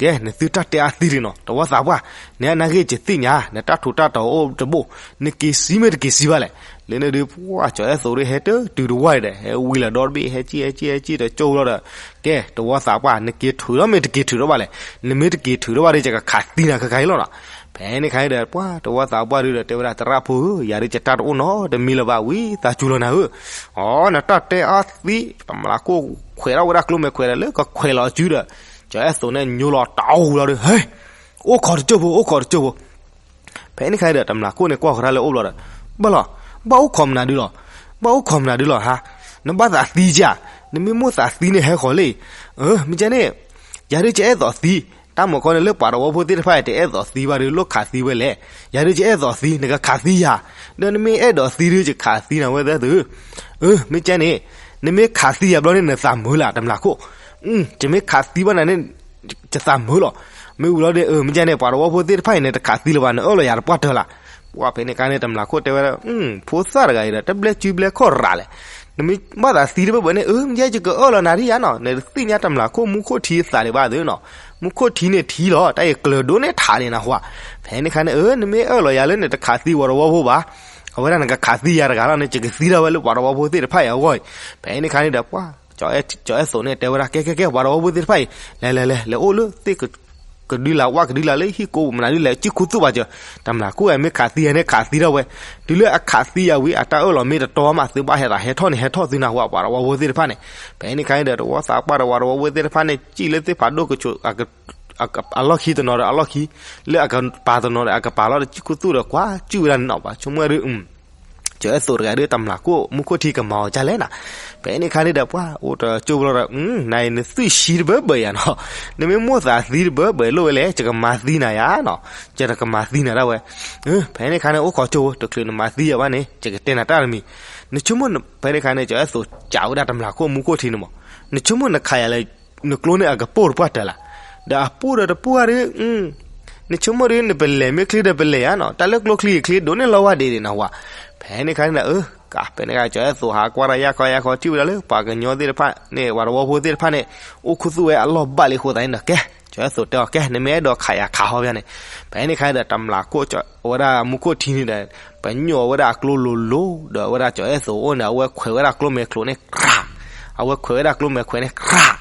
ကဲ နသုတၢ်တဲအါသံတဂ့ၤနီၤ, တဝီသးပှၢ်, နနာ်က့ၤယသ့ၣ်ညါ နတၢ်ထူးတၢ်တီၤအိၣ်တဘိ, နက့ၤစံးမ့ၢ်တက့ၤစံးဘၣ်လဲၣ်. လၢန့ၣ်ဒုး ပှၤကၠီၤအဲၣ်သိးဒုး ဟဲတတုၤတဝါအံၤဒီး ဟဲဝံလီၤဒီတဘ့ၣ် ဟဲကံၣ်ဟဲကံၣ်ဟဲကံၣ်တကၠိလီၤဒီး, ကဲ တဝီသးပှၢ် နက့ၤထုးထီၣ်မ့ၢ်တက့ၤထုးထီၣ်ဘၣ်လဲၣ်, နမ့ၢ်တက့ၤထုးထီၣ်ဘၣ်ဒီး ယကခးသံနၤခဲခါအံၤလီၤနီၤ. ဖဲန့ၣ်ခါအံၤဒီး ပှၤတဝီသးပှၢ်ဒုးဒီး တဲဝဲဒၣ် သရၣ်ဖိဧၢ, ယၤဒုးယတၢ်တအိၣ်နီတမံၤလၢၤဘၣ် ဝံသးစူၤလီၤနၤဧၢ, အိ နတၢ်တဲအါသံ, တမျးခိၣ်ခွဲးထီၣ်ဝဲဒၣ်ကျိမဲာ်ခွဲးဒီး လၢကခွဲးလီၤအစုဒီး ကၠီၤအဲၣ်သိးန့ၣ်ညိလီၤတၢ်အူလီၤဒီး ဟဲ အိၣ်ခိးတကၠိၢ်ဖိ အိၣ်ခိးတကၠိၢ်ဖိ. ဖဲန့ၣ်ခါအံၤဒီး တမျးခိၣ်န့ၣ် ကွၢ်ဃီၤတၢ်လၢအအိၣ်ဘျီဒီး, ဘၣ်လီၤ, ဘၣ်အိၣ်ခိးမနုၤဒုလီၤ, ဘၣ်အိၣ်ခိးမနုၤဒုလီၤဟါ, နဘၣ်သးသံကၠၢ်, နမ့ၢ်မိၣ်သးသံန့ၣ်ဟဲဃီၤလံ, အၢ မ့ၢ်ကဲန့ၣ်, ယၤဒုးယအဲၣ်ဒိးသံ, တၢ်မၤကီန့ၣ်လၢပှၤတဝီဖိသ့ၣ်တဖၣ်အံၤ တအဲၣ်ဒိးသံဘၣ်ဒီး လိၣ်ခးသံဝဲလဲၣ်, ယၤဒုးယအဲၣ်ဒိးသံ နကခးသံယၤ, ဒီးနမ့ၢ်အဲၣ်ဒိးသံဒုး ယခးသံနၤဝဲသၢသု, အၢ မ့ၢ်ကဲန့ၣ်, နမ့ၢ်ခးသံယၤဘျီန့ၣ် နသးမုာ်လၢ် တမျးခိၣ်, ယမ့ၢ်ခးသံဘၣ်နၤန့ၣ် ယသးမုာ်လီၤ, မ့ၢ်ဝံၤလီၤဒီး အၢ မ့ၢ်ကဲန့ၣ် ပှၤတဝီဖိသ့ၣ်တဖၣ်အံၤန့ၣ် တခးသံလၢၤဘၣ် နအၢၣ်လီၤယၤတပှၢ်တၢၢ်လၢ်, ပှၤဖဲန့ၣ်ခါန့ၣ် တမျးခိၣ်တဲဝဲဒၣ်, ဖိသၣ်တဂၤအံၤဒီး တဘျဲၣ်စုဘျဲၣ်ခီၣ်ရၤလဲၣ်, နမ့ၢ်ဘၣ်သးသံတဘၢဘၢန့ၣ် အၢ မ့ၢ်ယဲယကအၢၣ်လီၤနၤဒ်ယၤနီၤ, နတသ့ၣ်ညါတမျးခိၣ်မူခိၣ်ထံအသးဒံးဘၣ်သုနီၤ, မူခိၣ်ထံန့ၣ်ထံလီၤ တၢ်အံၤကျၢၤဒိၣ်န့ၢ်ထးန့ၣ်နဟူဧါ, ဖဲန့ၣ်ခါန့ၣ် အၢ နမ့ၢ်အၢၣ်လီၤယၤလၢနတခးသံပှၤတဝီဖိဘၣ်, အဝဲဒၣ်နကခးသံယၤတဂၤလီၤန့ၣ် ယကသံဒၣ်ဝဲလၢပှၤတဝီဖိသ့ၣ်တဖၣ်အံၤအဂီၢ်အံၤ, ဖဲန့ၣ်ခါန့ၣ်ဒီးပှၤ ကၠီၤအဲၣ်သိးန့ၣ် တဲဝဲဒၣ် ကဲ ကဲ ကဲ ပှၤတဝီဖိသ့ၣ်တဖၣ်အံၤ လဲၤ လဲၤ လဲၤ လဲၤအိၣ်လၢသ့ၣ်ကဒုလၢ် ဝၣ်ကဒုလၢ်လၢဟံၣ်ကိးပူၤမနုၤဒ်လဲၣ် စံၣ်ခူသူၣ်ဘၣ်စၢၤ, တမျးခိၣ်အံၤမ့ၢ်ခးသံယၤန့ၣ် ခးသံထီၣ်ဝဲ, တုၤလၢအခးသံယၤဝံၤ အတၢ်အၢၣ်လီၤမ့ၢ်တတီမး သုဘၣ်ဟဲသးဟဲထီၣ်န့ၣ် ဟဲထီၣ်သုနၢ်ဟူ ပှၤတဝီဖိသ့ၣ်တဖၣ်န့ၣ်, ဖဲန့ၣ်ခါန့ၣ်ဒီး တဝီသးပှၢ်ဒီးပှၤတဝီဖိသ့ၣ်တဖၣ်န့ၣ် စံၣ်လၢသ့ၣ်ဖးဒိၣ်ကဆိး အလီၢ်ခံတနီၤဒီးအလီၢ်ခံ, လၢအကပၤတနီၤဒီးအကပၤလီၤဒီး စံၣ်ခူသူၣ်ဒီးကွၢ်စူၣ်ဝဲဒၣ်န့ၣ်နီၤ ပှၤဆိကမိၣ်ဒုး ကၠီၤအဲၣ်သိးတဂၤဒုး တမျးခိၣ်မူခိၣ်ထံကမၤအီၤဒ်လဲၣ်နၤ, ဖဲန့ၣ်ခါန့ၣ်ဒီးပှၤအိၣ်တကၠိၢ်ဘျီဒီး နအံၤနသွံၣ်ဆံတဘၢဘၢယၤနီၤ, နမ့ၢ်မိၣ်သးသံတဘၢဘၢလိၣ်ဝဲလဲၣ် ယကမၤသံနၤယၤနီၤ, ယကမၤသံနၤဒၣ်ဝဲ, ဖဲန့ၣ်ခါန့ၣ် အိၣ်ခိးကၠိၢ် တချုးနမၤသံယၤဘၣ်န့ၣ် ယကတဲနၤတၢ်တမံၤ, နဆိကမိၣ် ဖဲန့ၣ်ခါန့ၣ် ကၠီၤအဲၣ်သိးကးဝဲဒၣ်တမျးခိၣ်မူခိၣ်ထံန့ၣ်မး, နဆိကမိၣ်နခးယၤလၢ နကျိန့ၣ်အကပိၢ်တပှၢ်တၢၢ်လၢ်, ဒီးအပိၢ်ဒီးတပိၢ်ဧါဒုး နဆိကမိၣ်ဒုး နပလဲၤမ့ၢ်ချ့ဒီးပလဲၤယၤနီၤ, တၢ်လၢကျိချံအချ့ဒိၣ်န့ၢ်လီၤဝဲဒ်န့ၣ်နဟူဧါ, ဖဲန့ၣ်ခါန့ၣ်ဒီး အၢ ကး ဖဲန့ၣ်ခါ ကၠီၤအဲၣ်သိးဟးကွၢ်တၢ်ယၢ်ခီယၢ်ခီ ထံၣ်ဝဲဒၣ်လၢပှၤကညီသ့ၣ်တဖၣ်န့ၣ် ပှၤတဝီဖိသ့ၣ်တဖၣ်န့ၣ် အိၣ်ခူသူၣ်ဝဲအလီၢ်ဘၣ်လံအဃိသတးန့ၣ်ဒီး ကဲ ကၠီၤအဲၣ်သိးတဲအီၤ ကဲ နမ့ၢ်အဲၣ်ဒိးခးယၤခးဟီဖဲန့ၣ်, ဖဲန့ၣ်ခါဒီး တမျးခိၣ် ဝဲဒၣ်မူခိၣ်ထံန့ၣ်ဒီး ပညိၣ်အဝဲဒၣ်အကျိလိၤလိၤ ဒီးအဝဲဒၣ်ကၠီၤအဲၣ်သိးအိၣ်န့ၣ် အဝဲခွဲးဝဲဒၣ်ကျိမဲာ်ချိးန့ၣ် ကြး, အဝဲခွဲးဝဲဒၣ်ကျိမဲာ်ခွဲးန့ၣ် ကြး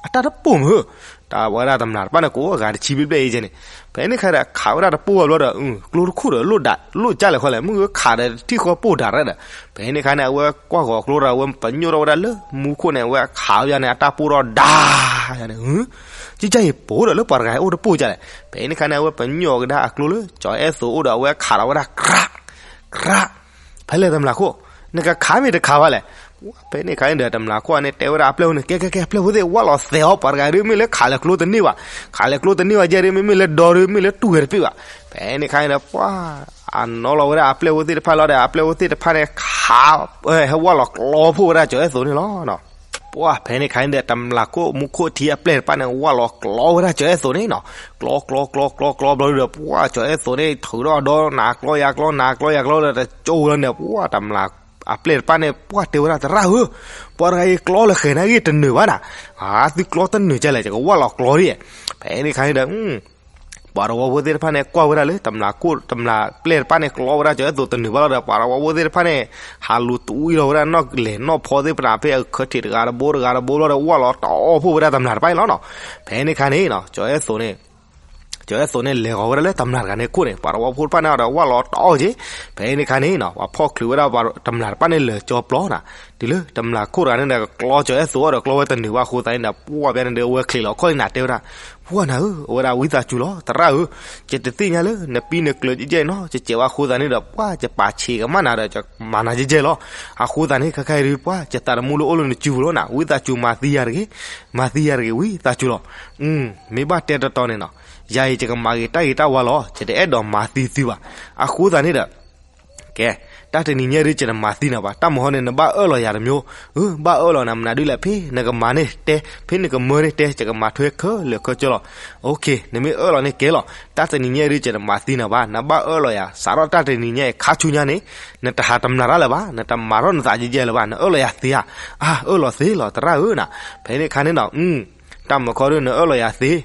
အတၢ်တပိၢ်မုၢ်, တၢ်ဝဲဒၣ်တမျးတဖၣ်န့ၣ် ကိးဂၤတဆံဘျဲၣ်ဘျဲၣ်အံၤကဲန့ၣ်, ဖဲန့ၣ်ခါဒီး ခးဝဲဒၣ်တပိၢ်ဝဲဘျီဒီး ကျိတခိၣ်ဒီး လိၣ်ဒၣ် လိၣ်ကၢ်လဲၣ်ခီလဲၣ် မုၢ်ဂ့ၤခးဒီးထံၣ်ဃီပိၢ်ဒၣ်ရဲၣ်ဒီး, ဖဲန့ၣ်ခါန့ၣ် အဝဲကွၢ်ဂီၤကျိဒီး အဝဲပညိၣ်ထီၣ်ဝဲဒၣ်လၢမူခိၣ်န့ၣ် အဝဲခးဝဲဒၣ်န့ၣ် အတၢ်ပိၢ်ထီၣ်ဒၣ်န့ၣ်, ကကၢ်ယံၤပိၢ်ဒီးလၢပှၤတဂၤအိၣ်တပိၢ်ကၢ်လဲၣ်, ဖဲန့ၣ်ခါန့ၣ် အဝဲပညိၣ်ကဒါအကျိလၢ ကၠီၤအဲၣ်သိးအိၣ်ဒီး အဝဲခးဒီးဝဲဒၣ် ကြး ကြး ဖဲလဲၣ်တမျးခိၣ်, နကခးမ့ၢ်တခးဘၣ်လဲၣ်. ဖဲန့ၣ်ခါန့ၣ်ဒီး တမျးခိၣ်န့ၣ် တဲဝဲဒၣ်အပျဲၢ်ဖိန့ၣ် ကဲ ကဲ ကဲ အပျဲၢ်ဖိသ့ၣ် ဝၣ်လီၤသဲးအီၤ ပှၤတဂၤဒုး မ့ၢ်လၢခးလၢကျိတန့ၢ်ဘၣ်, ခးလၢကျိတန့ၢ်ဘၣ် ယဲဒုး မ့မ့ၢ်လၢဒီဒုး မ့ၢ်လၢတူၢ်ဝဲတပ့ၢ်ဘၣ်. ဖဲန့ၣ်ခါန့ၣ်ဒီး ပှၤ အနီၢ်လီၤဝဲဒၣ်အပျဲၢ်ဖိသ့ၣ်တဖၣ်လီၤဒီး အပျဲၢ်ဖိသ့ၣ်တဖၣ်န့ၣ် ခး ဟဲဝၣ်လီၤကျီဖှိၣ်ဝဲဒၣ်ကၠီၤအဲၣ်သိးန့ၣ်လီၤ. ပှၤဖဲန့ၣ်ခါန့ၣ်ဒီး တမျးခိၣ်မူခိၣ်ထံအပျဲၢ်တဖၣ်န့ၣ် ဝၣ်လီၤကျီဝဲဒၣ်ကၠီၤအဲၣ်သိးန့ၣ်နီၤ, ကျီ ကျီ ကျီ ကျီ ကျီဘျီဒီး ပှၤကၠီၤအဲၣ်သိးန့ၣ် ထုးထီၣ်ဒီး နၤကျီယၤကျီ နၤကျီယၤကျီဒီး တကၠိလီၤန့ၣ် ပှၤတမျး အပျဲၢ်တဖၣ်န့ၣ် ပှၤတဲဝဲဒၣ် သရၣ်ဧၢ, ပှၤတဂၤအံၤကျီလၢဃဲၤနာ်က့တနၢၤဘၣ်နၤ, အသုကျီတနၢၤကလဲၣ် ယကဝၣ်လီၤကျီဒ်, ဖဲန့ၣ်ခါန့ၣ်ဒီး ပှၤတဝီဖိသ့ၣ်တဖၣ်န့ၣ် ကွၢ်ဝဲဒၣ်လၢ တမျးခိၣ် တမျးပျဲၢ်တဖၣ်န့ၣ် ကျီဝဲဒၣ်ကၠီၤအဲၣ်သိးတနၢၤဘၣ်လီၤဒီး ပှၤတဝီဖိသ့ၣ်တဖၣ်န့ၣ် ဟးလူၤတအံၣ်လီၤဝဲဒၣ်နီၣ်လဲၢ်နီၣ်ဖီသ့ၣ်တဖၣ် ဖဲအခၢၣ်ထံးတဂၤတဘိတဂၤတဘိလီၤဒီး ဝၣ်လီၤတအီၣ်ဖှိၣ်ဝဲဒၣ်တမျးတဖၣ်အံၤလီၤနီၤ. ဖဲန့ၣ်ခါန့ၣ် ကၠီၤအဲၣ်သိးန့ၣ် ကၠီၤအဲၣ်သိးန့ၣ် လဲၤဃီၤဝဲဒၣ်လၢတမျးတဂၤန့ၣ်ခိၣ်န့ၣ် ပှၤတဝီဖိတဖၣ်န့ၣ်ဒီး ဝၣ်လီၤတအီၣ်က့ၤ, ဖဲန့ၣ်ခါန့ၣ်နီၤ ပှၤဖီၣ်ချုးဝဲဒၣ်တမျးတဖၣ်န့ၣ်လၢာ်ကၠီပျီနီၤ, တုၤလၢတမျးခိၣ်တဂၤန့ၣ်ဒီး ကျီကၠီၤအဲၣ်သိးအီၤဒီး ကျီဝဲတနၢၤဘၣ်အဃိသတးန့ၣ်ဒီး ပှၤဘၣ်န့ၣ်ဒီး အဝဲချံးလီၤခီၣ်လံနၤတဲဝဲဒၣ်, ပှၤနၤဧၢ, အဝဲဒၣ်ဝံသးစူၤလီၤ သရၣ်ဧၢ, ယတသ့ၣ်ညါလၢ နပံနကျၢၤကဲကဲနီၤ ကဲကဲဘၣ်အဃိသတးန့ၣ်ဒီး ပှၤယပာ်ဆံးကမၣ်နၤဒီး ယမၤနၤကဲကဲလီၤ. အဃိသတးန့ၣ် ခဲခါအံၤဒုး ပှၤယသးတမူလၢအိၣ်လၢနစုပူၤလီၤနၤ, ဝံသးစူၤမၤသံယၤတဂ့ၤ, မၤသံယၤတဂ့ၤ ဝံသးစူၤလီၤ. မ့ၢ်ဘၣ်တဲတတီၤန့ၣ်နီၤ, ယၤအံၤယကမၤဂ့ၤတၢ်ဂ့ၤတၢ်ဝါလီၤ, ယတအဲၣ်ဒိးမၤသံသုဘၣ်. အဃိသတးန့ၣ်ဒီး ကဲ, တ တၢ်တနံၤညါဒုး ယတမၤသံနၤဘၣ်, တၢ်မုၢ်ဟီန့ၣ် နဘၣ်အၢၣ်လီၤယၤတမျိုး, အၢ ဘၣ်အၢၣ်လီၤနၤ မနုၤဒုးလဲၣ်, ဖဲနကမၤန့ၣ်တဲ, ဖဲနကမၢန့ၣ်တဲ, ယကမၤထွဲခဲလၢာ်ခဲဆ့လီၤ. နမ့ၢ် အၢၣ်လီၤန့ၣ်ကဲလီၤ, တၢ်တနံၤညါဒုး ယတမၤသံနၤဘၣ်, နဘၣ်အၢၣ်လီၤယၤ စးထီၣ်တၢ်တနံၤညါအံၤ ခါဆူညါန့ၣ်, နတဟးတမျၢ်တၢ်လၢၤဘၣ်, နတမၤထီၣ်နသးကဲကဲလၢၤဘၣ်, နအၢၣ်လီၤယၤသ့ဧါ, အၢ အၢၣ်လီၤသ့လီၤ သရၣ်ဧၢနၤ, ဖဲန့ၣ်ခါန့ၣ်နီၤ တၢ်မုၢ်ဟီဒုး နအၢၣ်လီၤယၤသ့,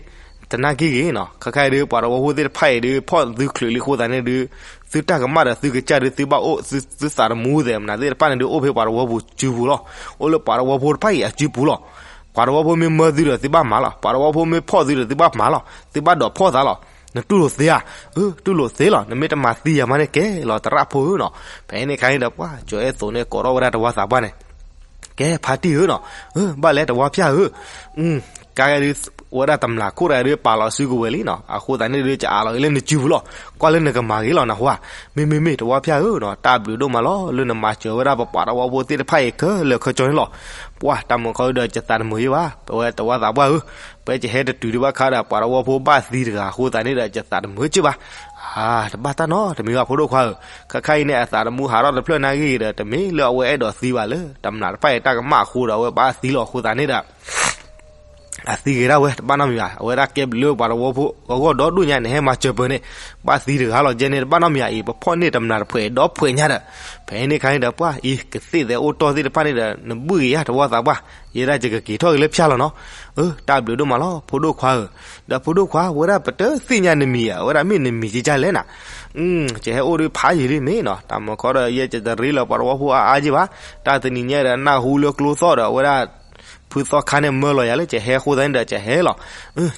တနာ်က့ဂ့ၤနီၤ, ခဲခါအံၤဒုး ပှၤတဝီဖိသ့ၣ်တဖၣ်အံၤဒုး ဖီၣ်သုချုးလံအဃိသတးန့ၣ်ဒုး, သုတၢ်ကမၣ်ဒီးသုကစၢ်ဒုး သုဘၣ်အိၣ်, သုသးတမူသဲးမနုၤသ့ၣ်တဖၣ်န့ၣ်ဒုး အိၣ်ဖဲပှၤတဝီပူၤစုပူၤလီၤ, အိၣ်လၢပှၤတဝီဖိတဖၣ်အံၤအစုပူၤလီၤ. ပှၤတဝီဖိမ့ၢ်မၢသုဒီးသုဘၣ်မၤလီၤ, ပှၤတဝီဖိမ့ၢ်ဖီၣ်သုဒီးသုဘၣ်မၤလီၤ, သုဘၣ်ဒိးဖီၣ်သးလီၤ. နတူၢ်လိာ်သ့ဧါ, အၢ တူၢ်လိာ်သ့လီၤ, နမ့ၢ်တမၤသံယၤမးန့ၣ်ကဲလီၤ သရၣ်ဖိဧၢနီၤ. ဖဲန့ၣ်ခါန့ၣ်ဒီး ပှၤကၠီၤအဲၣ်သိးန့ၣ် ကိးထီၣ်ဝဲဒၣ်တဝီသးပှၢ်န့ၣ် ကဲ ဖါတံၢ်ဧၢနီၤ, ဘၣ်လဲၣ်တဝီဖၠၣ်ဧၢ, ကါဒုး ဝဲဒၣ်တမျၢ်ခိၣ်တဂၤဒုး ပာ်လီၤစုကဝဲၤလံနီၤ, အဃိသတးန့ၣ်ဒုး ယအးလီၤက့ၤလၢနစုပူၤလီၤ, ကွၢ်လၢနကမၤဂ့ၤလီၤနဟါ, မ့မ့မ့ၢ်တဝီဖၠၣ်ဧၢနီၤ, တၢ်ဘျုးဒိၣ်မးလီၤ လၢနမၤစၢၤဝဲဒၣ်ပပှၤတဝီဖိသ့ၣ်တဖၣ်အံၤခဲလၢာ်ခဲဆ့န့ၣ်လီၤ. ပှၤတၢ်မုၢ်ဟီဒုး ယသးတမုာ်ယံဘၣ်, ပဝဲတဝီသးပှၢ်ဧၢ, ပဝဲယဟဲတတုၤဒံးဘၣ်ခါဒီး ပှၤတဝီဖိဘၣ်သံတဂၤအဃိသတးန့ၣ်ဒီး ယသးတမုာ်က့ဘၣ် အါ တဘၣ်တၢ်နီတမံၤဘၣ်ဖိဒိၣ်ခွါဧၢ, ခဲခါအံၤန့ၣ် အသးတမူဟးထီၣ်တဖျၢၣ်နာ်ဂ့ၢ်ဂ့ၤဒီး တမ့ၢ်လၢအဝဲအဲၣ်ဒိးသံဘၣ်လၢ တမျၢ်တဖၣ်အံၤတၢ်ကမၣ်အဃိဒီးအဝဲဘၣ်သံလီၤအဃိသတးန့ၣ်ဒီး အသံဂ့ၤဒၣ်ဝဲ တဘၣ်နီတမံၤဘၣ်, အဝဲဒၣ်ကဲဘျုးလၢပှၤတဝီဖိအဂီၢ်ဒီဒိၣ်ညါ နဟဲမၤစၢၤပၢၤန့ၣ်, ဘၣ်သံတဂၤလီၤကဲန့ၣ် တဘၣ်နီတမံၤဘၣ်အံၤ ပဖီၣ်န့ၢ်တမျၢ်တဖုဒီးဖုညါဒီး, ဖဲန့ၣ်ခါန့ၣ်ဒီး ပှၤအံၤ ကသ့ၣ်သဲးအိၣ်တီၢ်သ့ၣ်တဖၣ်န့ၣ်ဒီး နဘုၣ်ဂ့ၤယါတဝီသးပှၢ်, ယဲဒၣ်ယကက့ၤထီၣ်က့ၤလၢဖၠၣ်လီၤနီၤ. အၢ တၢ်ဘျုးဒိၣ်မးလီၤ ဖိဒိၣ်ခွါဧၢ, ဒီးဖိဒိၣ်ခွါ ဝဲဒၣ်ပတသ့ၣ်ညါနမံၤဧါ, အဝဲဒၣ်မ့ၢ်နမံၤကဲကၢ်လဲၣ်နၤ. ယဟဲအိၣ်ဒုးဖးယံာ်လံမ့ၢ်နီၤ, တၢ်မုၢ်ဟီဒီး ယဲယတရ့လၢၤပှၤတဝီဖိအါအါယံဘၣ်, တၢ်တနံၤညါဒီး နၢ်ဟူလၢကျိသီၣ်ဒီး အဝဲဒၣ် ဖုသီခါန့ၣ် မၢလီၤယၤလၢယဟဲအဃိသတးန့ၣ်ဒီး ယဟဲလီၤ.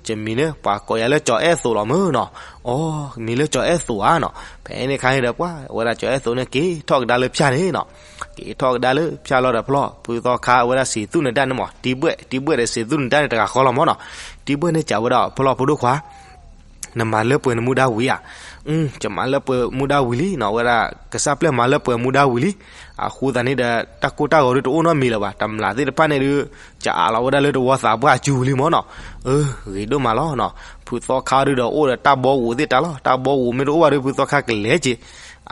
ယမံၤန့ၣ် ပှၤကိးယၤလၢကၠီၤအဲၣ်သိးလီၤမ့ၢ်နီၤ. အိ မံၤလၢကၠီၤအဲၣ်သိးဧါနီၤ. ဖဲန့ၣ်ခါန့ၣ်ဒီး ပှၤ အဝဲဒၣ်ကၠီၤအဲၣ်သိးန့ၣ် က့ၤထီၣ်ကဒါလၢဖၠၣ်န့ၣ်နီၤ. က့ၤထီၣ်ကဒါလၢဖၠၣ်လီၤဒီးဖဲလီၤ ဖုသီခါ အဝဲဒၣ်စံးသူၣ်နဒါန့ၣ်မး တံဘွဲၣ် တံဘွဲၣ်ဒီးစံးသူၣ်နဒါန့ၣ် တဂၤဃီလီၤမ့ၢ်နီၤ. တံဘွဲၣ်န့ၣ် ကးဝဲဒၣ်ဖဲလီၤ ဖိဒိၣ်ခွါ နမၤလၢပှဲၤနမူဒါဝံၤဧါ. ယမၤလၢပှဲၤမူဒါဝံၤလံနီၤ, အဝဲဒၣ်ကစၢ်ပျဲၢ်မၤလၢပှဲၤမူဒါဝံၤလံ. အဃိသတးန့ၣ်ဒီး တၢ်ကိၢ်တၢ်ဂီၤဒုးတအိၣ်နီတမံၤလၢၤဘၣ်. တမျၢ်သ့ၣ်တဖၣ်န့ၣ်ဒုး ကအးလီၤဝဲဒၣ်လၢတဝီသးပှၢ်အစုပူၤလံမ့ၢ်နီၤ. အၢ ဂ့ၤဒိၣ်မးလီၤနီၤ. ဖုသီခါဒုးဒီးအိၣ်ဒီးတၢ်ဘီကဝီၤသ့ၣ်တၢ်လီၤ. တၢ်ဘီကဝီၤမ့ၢ်တအိၣ်ဘၣ်ဒီး ဖုသီခါကလဲၤက့ၤ.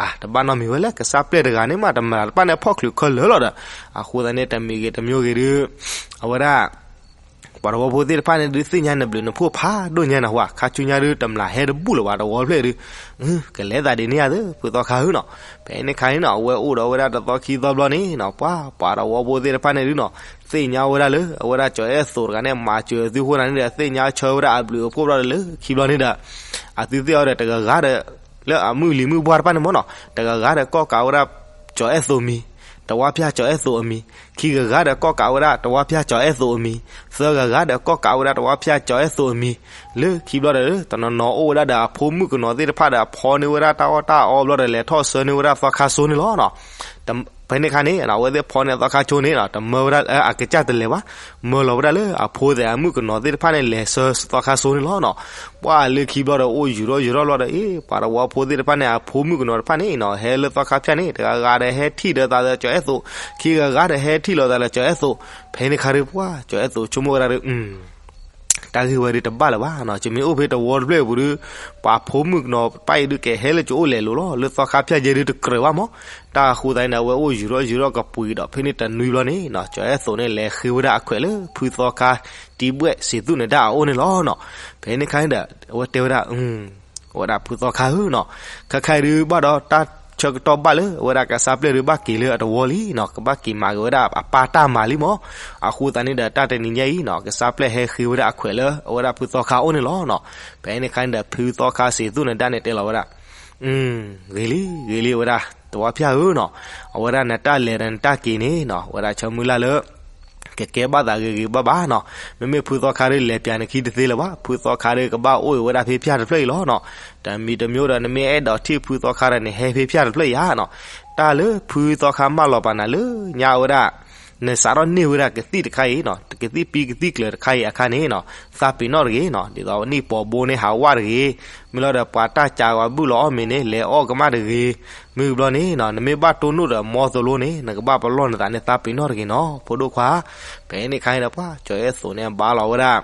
အါ တဘၣ်နီတမံၤဝဲလၢကစၢ်ပျဲၢ်တဂၤန့ၣ်မး တမျၢ်တဖၣ်န့ၣ် ဖီၣ်ချုးခဲလၢာ်လီၤဒီး အဃိသတးန့ၣ် တမံၤဂ့ၤတမံၤဂ့ၤဒုး အဝဲဒၣ် ပှၤတဝီဖိသ့ၣ်တဖၣ်န့ၣ်ဒုးသ့ၣ်ညါနဘျုးနဖှိၣ်ဖးဒိၣ်ညါနဟါ, ခါဆူညါဒုး တမျၢ်ဟဲတဘူၣ်လၢၤဘၣ် တဝီတဖျၢၣ်ဒုး ကလဲၤသးဒ်န့ၣ်ဧါသ့ ဖုသီခါဧၢနီၤ. ဖဲန့ၣ်ခါန့ၣ်နီၤ အဝဲအိၣ်ဒီးဝဲဒၣ်တသီခံသီဘျီန့ၣ်နီၤ ပှၤ ပှၤတဝီဖိသ့ၣ်တဖၣ်န့ၣ်ဒုးနီၤ သ့ၣ်ညါဝဲဒၣ်လၢ အဝဲဒၣ်ကၠီၤအဲၣ်သိးတဂၤန့ၣ် မၤစၢၤသုအဃိသတးန့ၣ်ဒီး သ့ၣ်ညါဆၢဝဲဒၣ်အဘျုးအဖှိၣ်ဘျီဒီး လၢခံဘျီန့ၣ်ဒီး အသုသ့ၣ်အီၤဒီးတဂၤဂၤဒီး လၢအမုၢ်လံၤမုၢ်ပှၢ်တဖၣ်န့ၣ်မ့ၢ်နီၤ တဂၤဂၤဒီးကိးကးဝဲဒၣ် ကၠီၤအဲၣ်သိးမံၤ, တဝီဖၠၣ်ကၠီၤအဲၣ်သိးအမံၤ, ခံဂၤဂၤဒီးကိးကးဝဲဒၣ်တဝီဖၠၣ်ကၠီၤအဲၣ်သိးအမံၤ, သၢဂၤဂၤဒီးကိးကးဝဲဒၣ်တဝီဖၠၣ်ကၠီၤအဲၣ်သိးအမံၤ, လၢခံဘျီဒီး တနီၤနီၤအိၣ်ဝဲဒၣ်ဒီးအဖိမုၣ်ကနီၤသ့ၣ်တဖၣ်ဒီး ဖီန့ၢ်ဝဲဒၣ်တၢ်အီၣ်တၢ်အီဘျီဒီး လဲၤထီၣ်ဆၢန့ၢ်ဝဲဒၣ်သီခါစိန့ၣ်လီၤနီၤ. ဖဲန့ၣ်ခါန့ၣ် အဝဲသ့ၣ်ဖီန့ၢ်သီခါစိန့ၣ်နီၤ တမၢဝဲဒၣ် အကစၢ်တလဲၤဘၣ်, မၢလီၤဝဲဒၣ်လၢအဖိသ့ၣ်အမုၣ်ကနီၤသ့ၣ်တဖၣ်န့ၣ် လဲၤဆၢသီခါစိန့ၣ်လီၤနီၤ. ပှၤလၢခံဘျီဒီး အိၣ်ယူၤထီၣ်ယူၤထီၣ်ဘျီဒီး အ့ ပှၤတဝီဖိသ့ၣ်တဖၣ်န့ၣ် အဖိမုၣ်ကနီၤတဖၣ်န့ၣ်နီၤ ဟဲလၢသီခါဖၠၣ်န့ၣ် တဂၤဂၤဒီးဟဲထံၣ်ဒီးသးဒီးကၠီၤအဲၣ်သိး, ခံဂၤဂၤဒီးဟဲထံၣ်လိာ်သးဒီးကၠီၤအဲၣ်သိး. ဖဲန့ၣ်ခါဒီး ပှၤကၠီၤအဲၣ်သိးဆိကမိၣ်ဝဲဒၣ်ဒီး တၢ်ဂ့ၢ်ဝဲဒုးတဘၣ်လၢၤဘၣ်နီၤ, ယမ့ၢ်အိၣ်ဖဲတဝီတဖျၢၣ်အပူၤဒီး ပှၤဖိမုၣ်ကနီၤတဖၣ်အံၤဒုးကဟဲလၢကၠီၤအိၣ်လဲၤလိၤလီၤ, လၢသီခါဖၠၣ်ယဲဒုးတကြၢးဘၣ်မး. တၢ်အဃိသတးန့ၣ်ဒီး အဝဲအိၣ်ယူၤထီၣ်ယူၤထီၣ်ကပှံၤဒီး ဖဲန့ၣ်တနွံဘျီန့ၣ်နီၤ ကၠီၤအဲၣ်သိးန့ၣ် လဲၤဃ့ဝဲဒၣ်အခွဲးလၢ ဖုသီခါ တံဘွဲၣ်စံးသူၣ်နဒါအအိၣ်န့ၣ်လီၤနီၤ. ဖဲန့ၣ်ခါန့ၣ်ဒီး အဝဲတဲဝဲဒၣ် အဝဲဒၣ်ဖုသီခါဧၢနီၤ, ခဲခါအံၤဒုးဘၣ်ဒီးတၢ်ဆၢကတီၢ်ဘၣ်လၢ အဝဲဒၣ်ကစၢ်ပျဲၢ်ဒုးဘၣ်က့ၤလၢအတဝီလံနီၤ, ကဘၣ်က့ၤမၤက့ၤဝဲဒၣ်အပၢ်တၢ်မၤလံမး. အဃိသတးန့ၣ်ဒီး တၢ်တနံၤညါအံၤနီၤ ကစၢ်ပျဲၢ်ဟဲဃ့ဝဲဒၣ်အခွဲးလၢ အဝဲဒၣ်ဖုသီခါအအိၣ်န့ၣ်လီၤနီၤ. ဖဲန့ၣ်ခါန့ၣ်ဒီး ဖုသီခါစံးသူၣ်နဒါန့ၣ်တဲလီၤဝဲဒၣ် ဂ့ၤလံ ဂ့ၤလံ အဝဲဒၣ် တဝီဖၠၣ်ဧၢနီၤ, အဝဲဒၣ်နတၢ်လဲၤဒီးနတၢ်က့ၤန့ၣ်နီၤ အဝဲဒၣ်ဆၢမုၢ်လၢ်လၢ ကကဲဘၣ်သးဂ့ၤဂ့ၤဘၣ်ဘၣ်နီၤ. မ့မ့ၢ်ဖုသီခါဒုးလဲၤပၠးနခံတသ့လၢၤဘၣ်, ဖုသီခါဒုးကဘၣ်အိၣ်အံၤဝဲဒၣ်ဖဲဖၠၣ်တဖျၢၣ်အံၤလီၤနီၤ. တမံၤတမံၤဒီး နမ့ၢ်အဲၣ်ဒိးထံၣ်ဖုသီခါဒီး နဟဲဖဲဖၠၣ်တဖျၢၣ်အံၤဧါနီၤ. တၢ်လၢဖုသီခါမၢလီၤပာ်နၤလၢညါဝဲဒၣ် နစးထီၣ်န့ၢ်ဝဲဒၣ်ကသံၣ်တခါအံၤနီၤ, ကသံၣ်ပံကသံၣ်ကျၢၤတခါအံၤအခါန့ၣ်နီၤ, သးပ့ၤနီၣ်တဂ့ၤနီၤ, ဒ်သိးနံၣ်ပီၤဘိန့ၣ်ဟးဝးတဂ့ၤ, မ့ၢ်လီၤဒီးပှၤတၢ်ကးဝဲဘုၣ်လီၤအီၣ်မ့ၤန့ၣ် လဲၤအီၣ်ကမၣ်တဂ့ၤ, မ့ၢ်ဘျီန့ၣ်နီၤ နမ့ၢ်ဘၣ်တိၢ်နီၣ်ဒီးမီသလိန့ၣ် နကဘၣ်ပလီၢ်နသးန့ၣ် သးပ့ၤနီၣ်တဂ့ၤနီၤ ဖိဒိၣ်ခွါ. ဖဲန့ၣ်ခါန့ၣ်ဒီး ပှၤကၠီၤအဲၣ်သိးန့ၣ် ဘါလီၤဝဲဒၣ်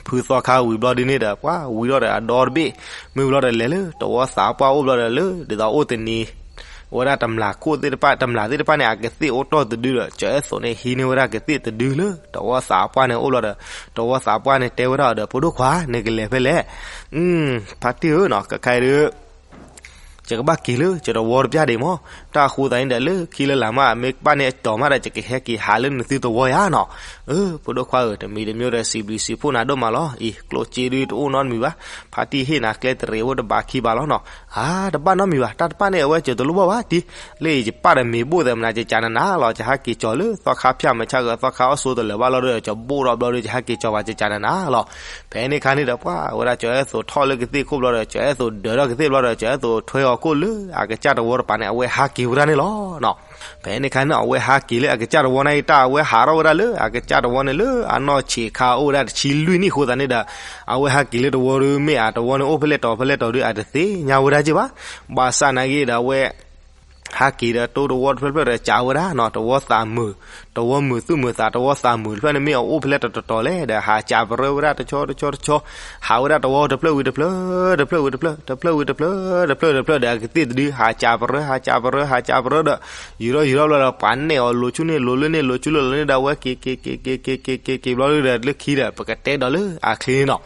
ဖုသီခါဝံၤဘျီဒ်န့ၣ်ဒီး ပှၤဝံၤထီၣ်ဒီးအဒီတဘ့ၣ်, မ့ၢ်ဘျီဒီးလဲၤလၢတဝီသးပှၢ်အိၣ်ဘျီဒီးလၢ ဒ်သိးအိၣ်တနံၤ ဝဲဒၣ်တမျာ်ခိၣ်သ့ၣ်တဖၣ် တမျာ်သ့ၣ်တဖၣ်န့ၣ် အကသ့ၣ်အိၣ်တီၢ်တဒုဒီး ကၠီၤအဲၣ်သိးန့ၣ်ဟံးန့ၢ်ဝဲဒၣ်ကသ့ၣ်တဒုလၢ တဝီသးပှၢ်န့ၣ်အိၣ်ဘျီဒီး တဝီသးပှၢ်န့ၣ်တဲဝဲဒၣ်အီၤဒီး ဖိဒိၣ်ခွါ နကလဲၤဖဲလဲၣ်. ဖါတံၢ်ဧၢနီၤ ခဲခါအံၤဒုး ယကဘၣ်က့ၤလၢယတဝီတပျၢ်ဒံးမး, တၢ်အဃိသတးန့ၣ်ဒီး လၢခံလၢလာ်မး မ့ၢ်ဘၣ်န့ၣ်အတီၤမးဒီး ယကဟဲက့ၤဟးလၢနသုတဝီယါနီၤ. အၢ ဖိဒိၣ်ခွါဧၢ တမံၤတမံၤဒီး စံးဘျုးစံးဖှိၣ်နၤဒိၣ်မးလီၤ. အံၤ ကျိၣ်စ့ဒုးတအိၣ်နီတမံၤဘၣ်, ဖါတံၢ်ဟ့ၣ်နၤကျဲတရံးအိၣ်တဘးခံဘးလီၤနီၤ. အါ တဘၣ်နီတမံၤဘၣ်, တၢ်တဖၣ်န့ၣ် အဝဲကတလိၣ်ဘၣ်ဘၣ်တံၢ်, လၢယပၢ်ဒီးမ့ၤဘိၣ်သဲးမနၤ ကကးနးနးလီၤ, ယဟးက့ၤကၠီၤလၢသီခါဖၠၣ်မဆါဂ့ၤ သီခါအီၣ်ဆိတလၢာ်ဘၣ်လီၤဒီး ကဘိၣ်ဒီးဘျီဒီး ယဟးက့ၤကၠီၤဘၣ် ကကးနးနးလီၤ. ဖဲန့ၣ်ခါန့ၣ်ဒီး ပှၤဝဲဒၣ်ကၠီၤအဲၣ်သိးထီၣ်လၢကသ့ၣ်ခိၣ်ဘျီဒီး ကၠီၤအဲၣ်သိးဒၢးထီၣ်ကသ့ၣ်ဘျီဒီး ကၠီၤအဲၣ်သိးထွဲအီၤခိၣ်လၢအကစၢ်တဝီတပၤန့ၣ် အဝဲဟးက့ၤဝဲဒၣ်န့ၣ်လီၤနီၤ. ဖဲန့ၣ်ခါန့ၣ် အဝဲဟးက့ၤလၢအကစၢ်တဝီန့ၣ် တၢ်အဝဲဟးထီၣ်ဝဲဒၣ်လၢအကစၢ်တဝီန့ၣ် လၢအနီၢ်ဆံးခါအိၣ်ဝဲဒၣ်တဆံလွံၢ်နံၣ်အဃိသတးန့ၣ်ဒီး အဝဲဟးက့ၤလၢတဝီဒုး မ့ၢ်အတဝီန့ၣ်အိၣ်ဖဲလဲၣ်တီၤဖဲလဲၣ်တီၤဒုး အတသ့ၣ်ညါဝဲဒၣ်က့ဘၣ်. ဘၣ်ဆၣ်နာ်က့ဒီး အဝဲ ဟးက့ၤဒီးတိၢ်တဝီတဖျၢၣ်ဖျၢၣ်ဒီး ကးဝဲဒၣ်နီၤ တဝီသးမုာ်, တဝီမုာ်သူၣ်မုာ်သး တဝီသးမုာ်တဖျၢၣ်န့ၣ် မ့ၢ်အအိၣ်ဖဲလဲၣ်တီၤတီၤတီၤလဲၣ်ဒီး ဟးကးပရၢဝဲဒၣ်တဆီတဆီတဆီ, ဟးဝဲဒၣ်တဝီတဖျၢၣ်ဝံၤတဖျၢၣ်, တဖျၢၣ်ဝံၤတဖျၢၣ်, တဖျၢၣ်ဝံၤတဖျၢၣ်, တဖျၢၣ်ဝံၤတဖျၢၣ်ဒီး အကသ့ၣ်တဒု ဟးကးပရၢ ဟးကးပရၢ ဟးကးပရၢဒီး ယူၤထီၣ်ယူၤထီၣ်ဘျီဒီး ပှၤနဲၣ်အီၤလိၤဆူန့ၣ် လိၤလၢန့ၣ် လိၤဆူလၢလီၤန့ၣ်ဒီး အဝဲက့ၤက့ၤက့ၤက့ၤက့ၤက့ၤက့ၤက့ၤက့ၤဘျီဒီး လၢခံဒီး ပကတဲဒီးလၢအချ့န့ၣ်နီၤ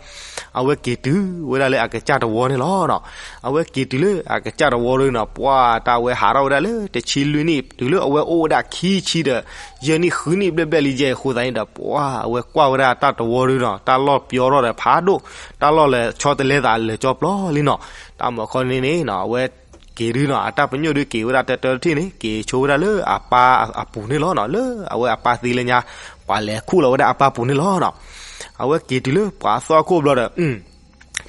အဝဲက့ၤတုၤဝဲဒၣ်လၢအကစၢ်တဝီန့ၣ်လီၤနီၤ. အဝဲက့ၤတုၤလၢအကစၢ်တဝီဒုးနီၤ ပှၤတၢ်အဝဲဟးထီၣ်ဝဲဒၣ်လၢတဆံလွံၢ်နံၣ် တုၤလၢအဝဲအိၣ်ဝဲဒၣ်ခံဆံဒီး ယဲၢ်နံၣ်ဃုနံၣ်ဘျဲၣ်ဘျဲၣ်လံယဲၢ်အဃိသတးန့ၣ်ဒီး ပှၤအဝဲကွၢ်ဝဲဒၣ်တၢ်တဝီဒုးနီၤ တၢ်လီၢ်ပျီထီၣ်ဒီးဖးဒိၣ်, တၢ်လီၢ်လဲၤဆီတလဲသးလၢာ်ကၠီပျီလံနီၤ. တၢ်မၤခီန့ၣ်န့ၣ်နီၤ အဝဲက့ၤဒုးနီၤ အတၢ်ပညိၣ်ဒုးက့ၤဝဲဒၣ်တၢတၢတထံၣ်န့ၣ် က့ၤဆိဝဲဒၣ်လၢအပၢ်အပူၤန့ၣ်လီၤနီၤ. လၢအဝဲအပၢ်သံလၢညါ ပှၤလဲၤခူၣ်လီၤဝဲဒၣ်အပၢ်ပူၤန့ၣ်လီၤနီၤ. အဝဲက့ၤတုၤလၢပှၤသီခိၣ်ဘျီဒီး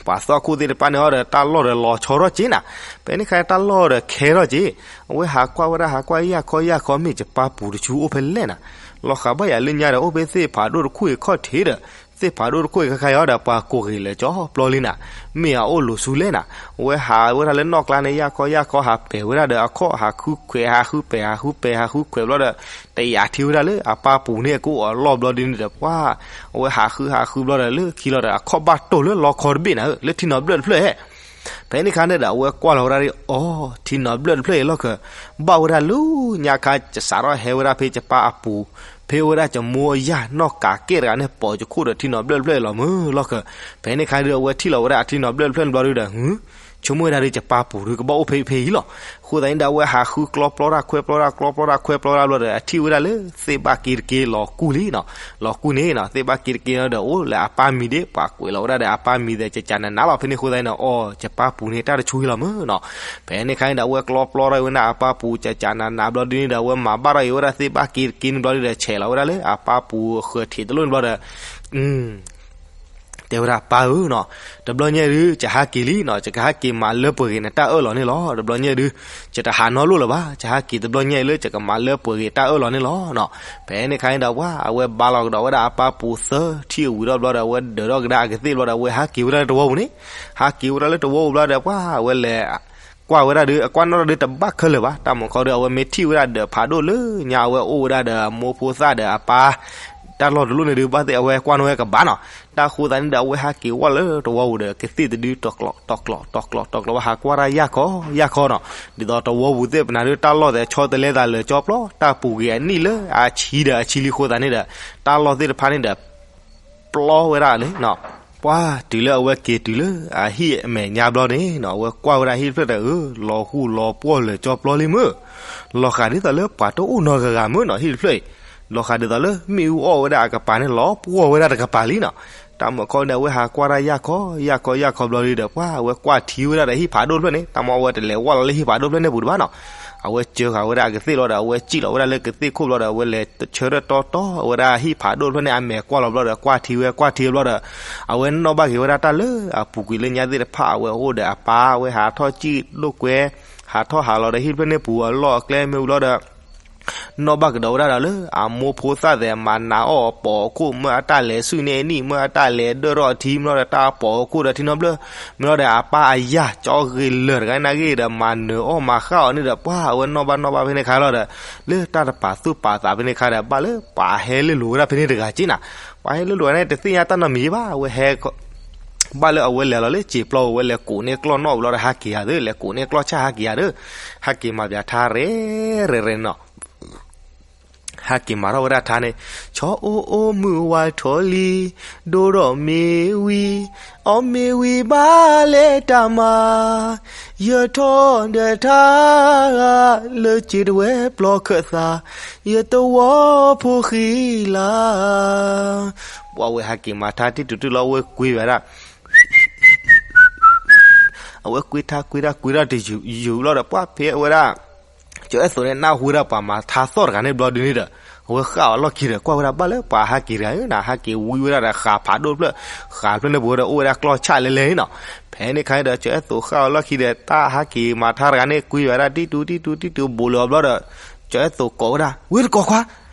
ပှၤသီခိၣ်သ့ၣ်တဖၣ်န့ၣ်အီၤဒီး တၢ်လီၢ်ဒီးလီၤဆီထီၣ်က့ၤနၤ, ဖဲန့ၣ်ခါတၢ်လီၢ်ဒီးခဲထီၣ်က့ၤ, အဝဲဟးကွၢ်ဝဲဒၣ် ဟးကွၢ်ယၢ်ခီယၢ်ခီ မ့ၢ်ယပၢ်ပူၤတဆူအိၣ်ဖဲလဲၣ်နၤ, လီၤဃာ်ဘၣ်ယၤလၢညါဒီး အိၣ်ဖဲသ့ၣ်ဖးဒိၣ်တခိၣ်အံၤခီၣ်ထံးဒီး သ့ၣ်ဖးဒိၣ်တခိၣ်အံၤခဲခါအံၤဒီး ပှၤကိးဂ့ၤလၢာ်ကၠီပျီလံနၤ, မ့ၢ်အအိၣ်လိၤဆူလဲၣ်နၤ, အဝဲဟးဝဲဒၣ်လၢနီၣ်ကျါန့ၣ် ယၢ်ခီယၢ်ခီ ဟးပဲာ်ဝဲဒၣ်ဒီးအခီၣ် ဟးဃုခွဲး ဟးဃုပဲာ် ဟးဃုပဲာ် ဟးဃုခွဲးဘျီဒီး တယာ်ထံဝဲဒၣ်လၢအပၢ်ပူၤန့ၣ် အကအိၣ်အလီၢ်ဘျီဒ်န့ၣ်ဒီး ပှၤ အဝဲဟးဃုဟးဃုဘျီဒီး လၢခံလီၤဒီး အခီၣ်ဘၣ်တိၢ်လၢလီခီတဘ့ၣ်နၤဧၢ လၢထံနီၤဘျၢၣ်တဖျၢၣ်ဧၢ. ဖဲန့ၣ်ခါန့ၣ်ဒီး အဝဲကွၢ်လီၤဝဲဒၣ်ဒ်အီၤ ထံနီၤဘျၢၣ်တဖျၢၣ်အံၤလီၢ်ခၢၣ်, ဘၣ်ဝဲဒၣ်လၢညါခါ ယစးထီၣ်ဟဲဝဲဒၣ်ဖဲယပၢ်အပူၤ, ဖဲဝဲဒၣ်ယမိၢ်ယၢ်နီၢ်ကးကဲၣ်တဂၤန့ၣ် ပိာ်ယခိၣ်ဒီးထံနီၤဘျၢၣ်တဖျၢၣ်အံၤလီၤမၢလီၢ်ခၢၣ်. ဖဲန့ၣ်ခါဒီး အဝဲထံၣ်လီၤဝဲဒၣ်အထံနီၤဘျၢၣ်တဖျၢၣ်န့ၣ်ဘျီဒုဒီး ဟူ ဆိကမိၣ်ဝဲဒၣ်ဒီး ယပၢ်ပူၤဒုးကဘၣ်အိၣ်ဖဲဖဲအံၤလီၤ. အဃိသတးန့ၣ်ဒီး အဝဲဟးဃုကျီပျီတၢ်ခွဲပျီတၢ်ကျီပျီတၢ်ခွဲပျီတၢ်ဘျီဒီး အထံၣ်ဝဲဒၣ်လၢ သ့ၣ်ဘၣ်က့ၤတက့ၤလီၤကူၣ်လံနီၤ, လီၤကူၣ်န့ၣ်နီၤ သ့ၣ်ဘၣ်က့ၤတက့ၤဒီး အိၣ်လၢအပၢ်မံၤဒၣ် ပှၤကွဲးလီၤဝဲဒၣ်ဒီးအပၢ်မံၤဒီး ကကးနးနးလီၤ. ဖဲန့ၣ်အဃိသတးန့ၣ်ဒီး အီ ယပၢ်ပူၤန့ၣ် တၢ်တဆူအံၤလီၤမၢနီၤ. ဖဲန့ၣ်ခါန့ၣ်ဒီးအဝဲကျီပျီထီၣ်ဝဲန့ၣ် အပၢ်ပူၤ ကကးနးနးဘျီဒုန့ၣ်ဒီး အဝဲမၤဘၣ်ထီၣ်အံၤဝဲဒၣ်သ့ၣ်ဘၣ်က့ၤတက့ၤန့ၣ်ဘျီဒုဒီး ဆဲးလီၤဝဲဒၣ်လၢအပၢ်ပူၤအဃၢၤထံးတလိၣ်န့ၣ်ဘျီဒီး တဲဝဲဒၣ်ပၢ်ဧၢနီၤ, တဘျီညါဒုး ယဟးက့ၤလံနီၤ, ယကဟဲက့ၤမၤလၢပှဲၤဂ့ၤနတၢ်အၢၣ်လီၤန့ၣ်လီၤ. တဘျီညါဒုး ယတဟးနီတလိၣ်လၢၤဘၣ်, ယဟဲက့ၤတဘျီညါအံၤလၢ ယကမၤလၢပှဲၤဂ့ၤတၢ်အၢၣ်လီၤန့ၣ်လီၤနီၤ. ဖဲန့ၣ်ခါန့ၣ်ဒီး ပှၤအဝဲဘါလီၤကဒီးဝဲဒၣ်အပၢ်ပူၤသၢထံၣ်အဝံၤဒီးဘျီဒီး အဝဲဒၢးထီၣ်ကဒါအကသ့ၣ်ဘျီဒီး အဝဲဟးက့ၤဝဲဒၣ်လၢတဝီပူၤန့ၣ်, ဟးက့ၤဝဲဒၣ်လၢတဝီပူၤဘျီဒီး ပှၤအဝဲလဲၤ ကွၢ်ဝဲဒၣ်ဒုး အကွၢ်နီၣ်ထီၣ်ဒုးတဘၣ်ခဲလၢာ်ဘၣ်. တၢ်မၤခီဒီး အဝဲမ့ၢ်ထံၣ်ဝဲဒၣ်ဒီးဖးဒိၣ်လၢညါ အဝဲအိၣ်ဝဲဒၣ်ဒီးအမိၢ်ဖိသၣ်ဒီးအပၢ် တၢ်လီၢ်တလိၣ်န့ၣ်ဒုး ဘၣ်သ့ၣ်အဝဲကွၢ်နီၣ်ဝဲကဘၣ်နီၤ. တၢ်အဃိသတးန့ၣ်ဒီး အဝဲဟးက့ၤဝဲလၢတဝီပူၤဒီး ကသ့ၣ်တဒု တီၤကျိး တီၤကျိး တီၤကျိး တီၤကျိး ဝဲဟးကွၢ်တၢ်ယၢ်ခီ ယၢ်ခီနီၤ. ဒ်သိးတဝီပူၤသ့ၣ်ပနၤဒုး တၢ်လီၢ်သဲးဆီတလဲသးလၢာ်ကၠီပျီ တၢ်ပူၤကွံာ်အနံၣ်လၢအဆံဒီးအဆံလံအဃိသတးန့ၣ်ဒီး တၢ်လီၢ်သ့ၣ်တဖၣ်န့ၣ်ဒီး ပျီဝဲဒၣ်လံနီၤ. ပှၤတုၤလၢအဝဲက့ၤတုၤလၢအဟံၣ်အမဲာ်ညါဘျီန့ၣ်နီၤ အဝဲကွၢ်ဝဲဒၣ်ဟံၣ်တဖျၢၣ်ဒီး အၢ လီၤဟူၣ်လီၤပှီၢ်လၢာ်ကၠီပျီလံမၢ်. လီၤဃာ်ဒ်သိးလၢပှၤတအိၣ်နီတဂၤဂၤမၢ်နီၤ ဟံၣ်တဖျၢၣ်အံၤ. လီၤဃာ်ဒ်သိးလၢမ့ၣ်အူအီၣ်ဝဲဒၣ်အကပၤန့ၣ် လီၤပှီၢ်ဝဲဒၣ်တကပၤလံနီၤ. တၢ်မၤခီန့ၣ် အဝဲဟးကွၢ်တၢ်ယၢ်ခီ ယၢ်ခီ ယၢ်ခီဘျီဒုဒီး ပှၤအဝဲကွၢ်ထံဝဲဒၣ်ဒီးဟံၣ်ဖးဒိၣ်တဖျၢၣ်န့ၣ် တၢ်မၤအဝဲတလဲၤဝဲလီၤလၢဟံၣ်ဖးဒိၣ်တဖျၢၣ်န့ၣ်ပူၤတဘၣ်နီၤ. အဝဲစၢဃာ်ဝဲဒၣ်အကသ့ၣ်လီၤဒီး အဝဲစံၣ်လီၤဝဲဒၣ်လၢကသ့ၣ်ခိၣ်ဘျီဒီး အဝဲလဲၤဆၢထၢၣ်တီတီဝဲဒၣ်ဟံၣ်ဖးဒိၣ်တဖျၢၣ်န့ၣ် အမဲာ်ကွၢ်လီၤဘျီဒီး ကွၢ်ထံဝဲ ကွၢ်ထံဘျီဒီး အဝဲနီၣ်ဘၣ်က့ၤဝဲဒၣ်တၢ်လၢအပူၤကွံာ်လၢညါသ့ၣ်တဖၣ် အဝဲအိၣ်ဒီးအပၢ် အဝဲဟးထီၣ်စံၣ်ဒိၣ်ကွဲ ဟးထီၣ်ဟးလီၤဒီးဟံၣ်တဖျၢၣ်န့ၣ်ပူၤအလီၢ်အကျဲမ့ၢ်ဝံၤလီၤဒီး နီၣ်ဘၣ်ကဒီးဝဲဒၣ်ဒီးလၢအမိၢ်ဖိသၣ်သဲးမၤနးအီၣ်အပိာ်အခိၣ် မ့ၢ်အတၢ်လဲၤဆူၣ်န့ၢ်အနံၣ် မ့ၢ်အတၢ်လဲၤဒၢၣ်ထီၣ်အထံ မ့ၢ်လီၤဒီးတၢ်ပိာ်အခိၣ်ဒီးထံနီၤဘျၢၣ် မ့ၢ်လီၤဒီးအပၢ်အယၢ်ကၠီဂ့ၤလၢာ်တဂၤနာ်ဂ့ၤဒီး မၤနၢၤအီၣ်မၤဃၣ်အီၤန့ၣ်ဒီး ပှၤအဝဲနီၣ်ဘၣ်နီၣ်ဘၣ်ဖဲန့ၣ်ခါလီၤဒီး လၢတၢ်တပာ်သူၣ်ပာ်သးဖဲန့ၣ်ခါဒီး ဘၣ်လၢပှၤဟဲလၢလိၤဝဲဒၣ်ဖဲန့ၣ်တဂၤက့နၤ, ပှၤဟဲလၢလိၤန့ၣ် တသ့ၣ်ညါတၢ်နီတမံၤဘၣ် အဝဲဟဲ ဘၣ်လၢအဝဲလဲၤလီၤလၢစံာ်ပျီ အဝဲလဲၤကိးန့ၢ်ကျီၢ်နီၣ်ဘျီဒီး ဟးက့ၤဧါသ့ၣ်, လဲၤကိးန့ၢ်ကျီၢ်ဆၣ်ဟးက့ၤဧါဒီး, ဟးက့ၤမၤပၠးထါရဲၣ်ရဲၣ်ရဲၣ်နီၤ. ဟဲက့ၤမၤထီၣ်ဝဲဒၣ်ထါန့ၣ်, ဆီအိၣ်အိၣ်မုၢ်ဝါထီၣ်လံ, ဒိၣ်ထီၣ်မ့ၤဝံၤ, အီၣ်မ့ၤဝံၤဘၣ်လဲၤတၢ်မၤ, ယထီၣ်ဒီးထါဂၤလၢစံာ်တဝဲပျီခၢၣ်သး, ယသဝီဖိဃံလၤ. ပှၤဝဲဟဲက့ၤမၤထါတံၢ်တူာ်တံၢ်လီၤ အဝဲကွ့ဝဲဒၣ် အဝဲကွ့ထါကွ့ထါကွ့ထါတယုာ်ယုာ်လီၤဒီး ပှၤဖဲအဝဲဒၣ် ကၠီၤအဲၣ်သိးန့ၣ် နၢ်ဟူဝဲဒၣ်ပှၤမၤထါသီၣ်တဂၤန့ၣ်ဘျီဒုန့ၣ်ဒီး, အဝဲဃၣ်အီၤလီၢ်ခံဒီး ကွၢ်ဝဲဒၣ်ဘၣ်လၢပှၤဟဲက့ၤတဂၤဧၢနၤ, ဟဲက့ၤဝံဝဲဒၣ်ဒီး ဃာ်ဖးဒိၣ်တဖျၢၣ်, ဃာ်တဖျၢၣ်န့ၣ်ပူၤဒီး အိၣ်ဝဲဒၣ်ကျီၢ်ဆၣ်လဲလဲန့ၣ်နီၤ. ဖဲန့ၣ်ခါဒီး ကၠီၤအဲၣ်သိးဃၣ်အီၤလီၢ်ခံဒီး တၢ်ဟဲက့ၤမၤထါတဂၤန့ၣ် ကွ့ဝဲဒၣ်တံၢ်တူာ်တံၢ်တူာ်တံၢ်တူာ် ဘူးလီၤအီၤဘျီဒီး ကၠီၤအဲၣ်သိးကိးဝဲဒၣ် ဝ့တကိးခွါ.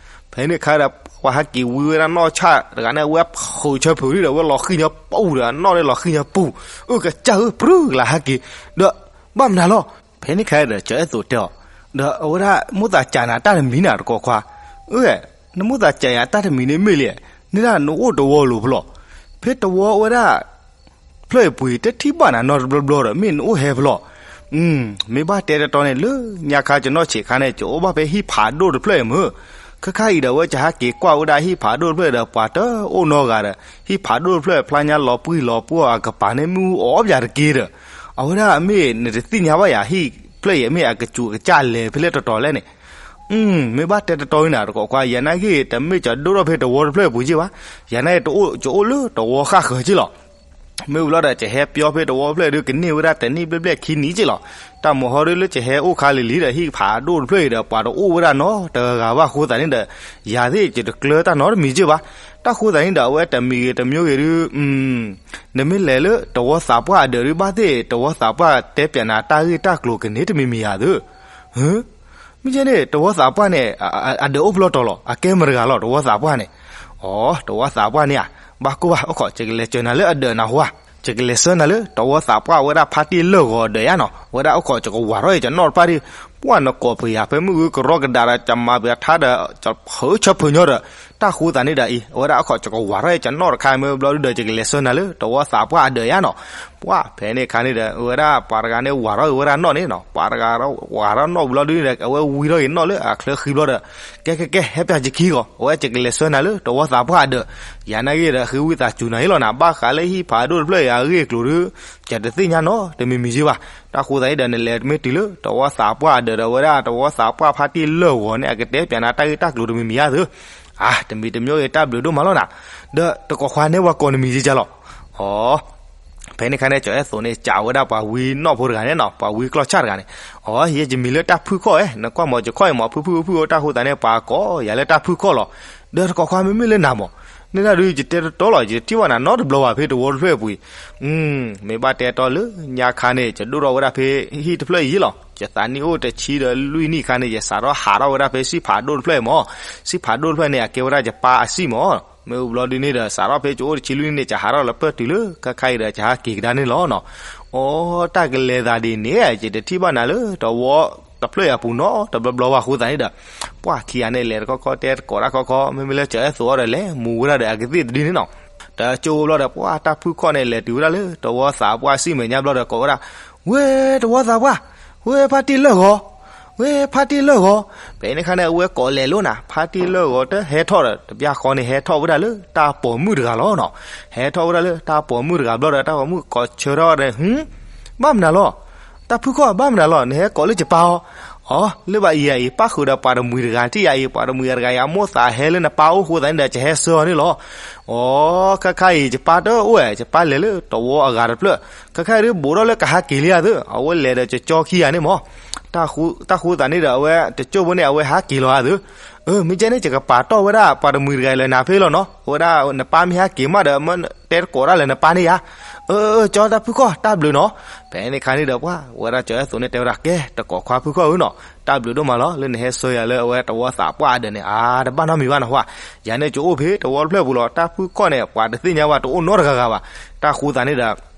ဖဲန့ၣ်ခါဒီး ပှၤဟဲက့ၤဝံဝဲဒၣ်နီၢ်ဆၣ်တဂၤန့ၣ် အဝဲဖုးဆၢဖုးဒံးဒီး အဝဲလီၤဃံၣ်ညီပူၤဒီး အနီၣ်န့ၣ်လီၤဃံၣ်ညီပူၤ, အၢ ကစၢ်ဧၢ ပြုကလးဟဲက့ၤ, ဒီး ဘၣ်မနုၤလီၤ. ဖဲန့ၣ်ခါဒီး ကၠီၤအဲၣ်သိးတဲအီၤ, ဒီးအဝဲဒၣ် မိၣ်သးစးနၤတၢ်တမံၤနၤတကိးခွါ, အၢ နမိၣ်သးစးယၤတၢ်တမံၤန့ၣ်မ့ၢ်လံ, န့ၣ်ဒၣ်နအိၣ်တဝီလိၤဖဲလဲၣ်, ဖဲတဝီဝဲဒၣ် ဖျၢၣ်အံၤပူၤ တထံၣ်ဘၣ်နၤနီတဘျီဘျီဒီး မ့ၢ်နအိၣ်ဟဲဖဲလဲၣ်. မ့ၢ်ဘၣ်တဲတတီန့ၣ် လၢညါခါ ကနီၢ်ဆံးခါန့ၣ် ကအိၣ်ဘၣ်ဖဲဟံၣ်ဖးဒိၣ်တဖျၢၣ်အံၤမ့ၢ်, ခဲခါအံၤဒီး အဝဲကဟဲက့ၤကွၢ်ဝဲဒၣ်ဟံၣ်ဖးဒိၣ်တဖျၢၣ်ဒီး ပှၤတအိၣ်နီတဂၤဒီး ဟံၣ်ဖးဒိၣ်တဖျၢၣ် ဖျါညါလီၤပှံၢ်လီၤပှီၢ်အကပၤန့ၣ် မ့ၣ်အူအီၣ်ပၠးတက့ၢ်ဒီး, အဝဲဒၣ်မ့ၢ်နတသ့ၣ်ညါဘၣ်ယၤ ဟံၣ်ဖျၢၣ်အံၤမ့ၢ်အကစူးကစၢ်လဲၤဖဲလဲၣ်တတီၤလဲၣ်န့ၣ် မ့ၢ်ဘၣ်တဲတတီအံၤနၤတကိးခွါ, ယၤနာ်က့ တမ့ၢ်ကဒိၣ်ထီၣ်ဖဲတဝီတဖျၢၣ်အပူၤက့ၢ်ဘၣ်, ယၤနာ်က့ ကအိၣ်လၢတဝီဃၣ်ဃၢၤက့ၢ်လီၤ. မ့ၢ်ဝံၤလီၤဒီး ကဟဲပၠီဖဲတဝီတဖျၢၣ်ဒုး ကန့ၢ်ဝဲဒၣ်တနံၣ်ဘျဲၣ်ဘျဲၣ်ခံနံၣ်က့ၢ်လီၤ. တၢ်မုၢ်ဟီဒုးလၢကဟဲအိၣ်ခါလံၤလံၤဒီး ဟံၣ်ဖးဒိၣ်တဖျၢၣ်အံၤဒီး ပှၤတအိၣ်ဝဲဒၣ်နီတဂၤဘၣ်အဃိသတးန့ၣ်ဒီး ယၤသ့ၣ်ယတကျၢၤတၢ်နီတမံၤက့ၢ်ဘၣ်. တၢ်ဃိသတးန့ၣ်ဒီး အဝဲတမံၤဂ့ၤတမံၤဂ့ၤဒုး နမ့ၢ်လဲၤလၢတဝီသးပှၢ်အဒၢးဒုး ဘၣ်သ့ၣ်တဝီသးပှၢ်တဲပၠးနၤတၢ်ဂ့ၢ်တၢ်ကျိၤကန့ၢ်တမံၤမံၤဧါသ့ၣ်. မ့ၢ်ကဲန့ၣ် တဝီသးပှၢ်န့ၣ် အဒၢးအိၣ်ဖဲလဲၣ်တတီၤလီၤ, အကဲမတၤတဂၤလီၤ တဝီသးပှၢ်န့ၣ်. အိ တဝီသးပှၢ်န့ၣ်ဧါ, ဘၣ်ကိၢ်ဘၣ် အိၣ်ခိး ယကလဲၤစၢၤနၤလၢအဒၢးနၢ်ဟူဧါ, ယကလဲၤဆှၢနၤလၢတဝီသးပှၢ်ဝဲဒၣ်ဖါတံၢ်လၢၢ်ဂီၤအဒၢးယါနီၤ, ဝဲဒၣ်အိၣ်ခိး ယကဝၤထီၣ်အံၤ ယနီၣ်တဖၣ်ဒံး, ပှၢ်နကိးပယၤဖဲမုၢ်ဂုကရီကဒါဒီး ယမၤပယၤထါဒီး ယဖုးဆၢဖုးညီဒီး တၢ်ဃိသတးန့ၣ်ဒီးအံၤ အဝဲဒၣ်အိၣ်ခိး ယကဝၤထီၣ်အံၤ ယနီၣ်တခါမ့ၢ်ဘျီဒုဒီး ယကလဲၤဆှၢနၤလၢတဝီသးပှၢ်အဒၢးယါနီၤ. ပှၢ်ဖဲန့ၣ်အခါန့ၣ်ဒီး အဝဲဒၣ်ပှၤတဂၤန့ၣ် ဝၤထီၣ်ဂ့ၤဝဲဒၣ်နီၣ်န့ၣ်နီၤ, ပှၤတဂၤဝၤထီၣ်နီၣ်ဝံၤလီၤဒုန့ၣ်ဒီး အဝဲဝံထီၣ်ဂ့ၤနီၣ်လၢအချၢဃံဘျီဒီး ကဲကဲကဲ ဟဲပၠးယခံဂီၤ, အဝဲ ယကလဲၤဆှၢနၤလၢတဝီသးပှၢ်အဒၢး, ယၤနာ်ဂ့ၤဒီး ဃ့ဝံသးစူၤနၤအံၤလီၤနၤ, ဘၣ်ဃးလၢဟံၣ်ဖးဒိၣ်တဖျၢၣ်အံၤ အဂ့ၢ်အကျိၤဒု ယတသ့ၣ်ညါနီတမံၤမံၤက့ၢ်ဘၣ်. တၢ်ဃိသတးန့ၣ်ဒီး နလဲၤမ့ၢ်တုၤလၢတဝီသးပှၢ်အဒၢးဒီး အဝဲဒၣ်တဝီသးပှၢ်ဖါတံၢ်လၢၢ်ဂီၤန့ၣ် အကတဲပၠးနၤတၢ်ဂ့ၢ်တၢ်ကျိၤတမံၤမံၤဧါသ့ၣ်. အါ တမံၤတမံၤဂ့ၤ တၢ်ဘျုးဒိၣ်မးလီၤနၤ, ဒီးတကိးခွါန့ၢ်ဝဲကိးနမံၤယ့ၢ်ကၢ်လီၤ. အိ ဖဲန့ၣ်အခါန့ၣ် ကၠီၤအဲၣ်သိးန့ၣ် စံးဝဲဒၣ်ပှၤဝံနီၣ်ဖိတဂၤန့ၣ်နီၤ, ပှၤဝံကျီၢ်ဆၣ်တဂၤန့ၣ်, အိ ယဲယမံၤလၢတၢ်ဖုၣ်ခီၣ်ဧဲ, နကွၢ်မီၤယခီၣ်အံၤမီၤ ဖုၣ်ဖုၣ်ဖုၣ်ဖုၣ် တၢ်ဃိသတးန့ၣ် ပှၤကိးယၤလၢတၢ်ဖုၣ်ခီၣ်လီၤ. ဒီးတကိးခွါမ့မ့ၢ်လၢနၤမီၤ, န့ၣ်ဒၣ်ဒုး ယတဲတတီလီၤ, ယတထံၣ်ဘၣ်နၤနီတဘျီဘၣ် ဖဲတဝီတဖျၢၣ်အပူၤအံၤ. မ့ၢ်ဘၣ်တဲတီလၢညါခါန့ၣ် ယဒိၣ်ထီၣ်ဝဲဒၣ်ဖဲဟံၣ်တဖျၢၣ်အံၤလီၤ. ယသးနံၣ်အိၣ်တဆံဒီးလွံၢ်နံၣ်အခါန့ၣ် ယစးထီၣ်ဟးထီၣ်ဝဲဒၣ်ဖဲစံၣ်ဖးဒိၣ်တဖျၢၣ်အံၤမီၤ. စံၣ်ဖးဒိၣ်တဖျၢၣ်န့ၣ် အကဲဝဲဒၣ်ယပၢ်အစံၣ်မီၤ. မ့ၢ်အိၣ်ဘျီဒုန့ၣ်ဒီး စးထီၣ်ဖဲယအိၣ်တဆံလွံၢ်နံၣ်န့ၣ် ယဟးထီၣ်လၢပၢၢ်တုၤလၢ ခဲခါအံၤဒီး ယဟးက့ၤကဒါန့ၣ်လီၤနီၤ. အိ တၢ်ကလဲၤသးဒ်န့ၣ် ယတထံၣ်ဘၣ်နၤလၢတဝီတဖျၢၣ်အံၤအပူၤနီတဘျီဘျီဘၣ်အဃိသတးန့ၣ်ဒီး ပှၢ်ခံဂၤန့ၣ် လဲၤတခီခီတဲတကိးတၢ်ခီခီ မ့မ့ၢ်လၢကၠီၤအဲၣ်သိးအီၤဒီး လဲၤမူဝဲဒၣ်ဒီးအကသ့ၣ်တဒုန့ၣ်နီၤ. တကၠိဘျီဒီး ပှၢ်တၢ်ဖုၣ်ခီၣ်န့ၣ် လဲၤတုၤဝဲဒၣ်လၢတဝီသးပှၢ်စံၣ်မဲာ်ညါဘျီဒီး ကိးဝဲဒၣ်, ဝ့ တဝီသးပှၢ်, ဝ့ဖါတံၢ်လၢၢ်ဂီၤ, ဝ့ဖါတံၢ်လၢၢ်ဂီၤ. ဖဲန့ၣ်အခါန့ၣ် အဝဲကိးလဲၤလိာ်နၤ, ဖါတံၢ်လၢၢ်ဂီၤတဟဲထီၣ်ဒီး တဘျီဃီန့ၣ် ဟဲထီၣ်ဝဲဒၣ်လၢတၢ်ပိာ်မုၣ်တဂၤလီၤနီၤ. ဟဲထီၣ်ဝဲဒၣ်လၢတၢ်ပိာ်မုၣ်တဂၤဘျီဒီး တၢ်ပိာ်မုၣ်ကိးဆၢထီၣ်ဒီး ဟူ ဘၣ်မနုၤလီၤ, တၢ်ဖုၣ်ခီၣ် ဘၣ်မနုၤလီၤ, နဟဲကိးလၢယပၢ်အီၤ. အိ လၢဘၣ်အံၤအံၤ ပၣ်ဃုာ်ဒီးပှၤတမှံၤတဂၤ ထံၣ်ယၤအံၤ ပှၤတမှံၤတဂၤအံၤ အမိၢ်သးဟဲလၢနပၢ်အိၣ်အဃိသတးန့ၣ်ဒီး ယဟဲဆှၢအီၤန့ၣ်လီၤ. အိ ခဲခါအံၤ ယပၢ်တအိၣ်ဝဲ ယပၢ်လဲၤလၢတဝီအဂၤတဖျၢၣ်, ခဲခါအံၤဒုးဘူးထီၣ်လၢကဟးက့ၤလံဧါသ့ၣ်, အဝဲလဲၤဒီးကၠီခံဂၤန့ၣ်မီၤ. တၢ်ဃိသတးန့ၣ်ဒီး အဝဲတကၠိဖိန့ၣ် အဝဲဟးက့ၤလီၤဧါသ့ၣ်. အၢ မ့ၢ်ကဲန့ၣ် ယကပာ်တီၢ်ဝဲဒၣ်ပှၤတမှံၤတဂၤအံၤလၢနၤဖဲလီၤနီၤ, အဝဲဒၣ်နပၢ်မ့ၢ်ဟဲက့ၤမးဒီး မ့ၢ်တဲတကိးဒၣ်လၢနပၢ်န့ၣ်ယါ. အၢ အၢ ကၠီတၢ်ဖုၣ်ခီၣ် တၢ်ဘျုးနီၤ. ဖဲန့ၣ်အခါန့ၣ်ဒီး ပှၢ်ဝဲဒၣ်ကၠီအဲၣ်သိးန့ၣ် တဲဝဲဒၣ် ကဲ တကိးခွါဖုၣ်ခီၣ်ဧၢနီၤ, တၢ်ဘျုးဒိၣ်မးလီၤ လၢနဟဲဆှၢယၤလၢအဝဲတဝီသးပှၢ်အဒၢးန့ၣ် အါ တဘၣ်နီတမံၤဘၣ်နဟါ, ယၤန့ၣ် ယအိၣ်ဖဲတဝီတဖျၢၣ်ပူၤလီၤ, တၢ်ဖုၣ်ခီၣ်န့ၣ် ပှၤတသ့ၣ်ညါဘၣ် တအိၣ်နီတဂၤဂၤဘၣ်. တၢ်ဃိသတးန့ၣ်ဒီး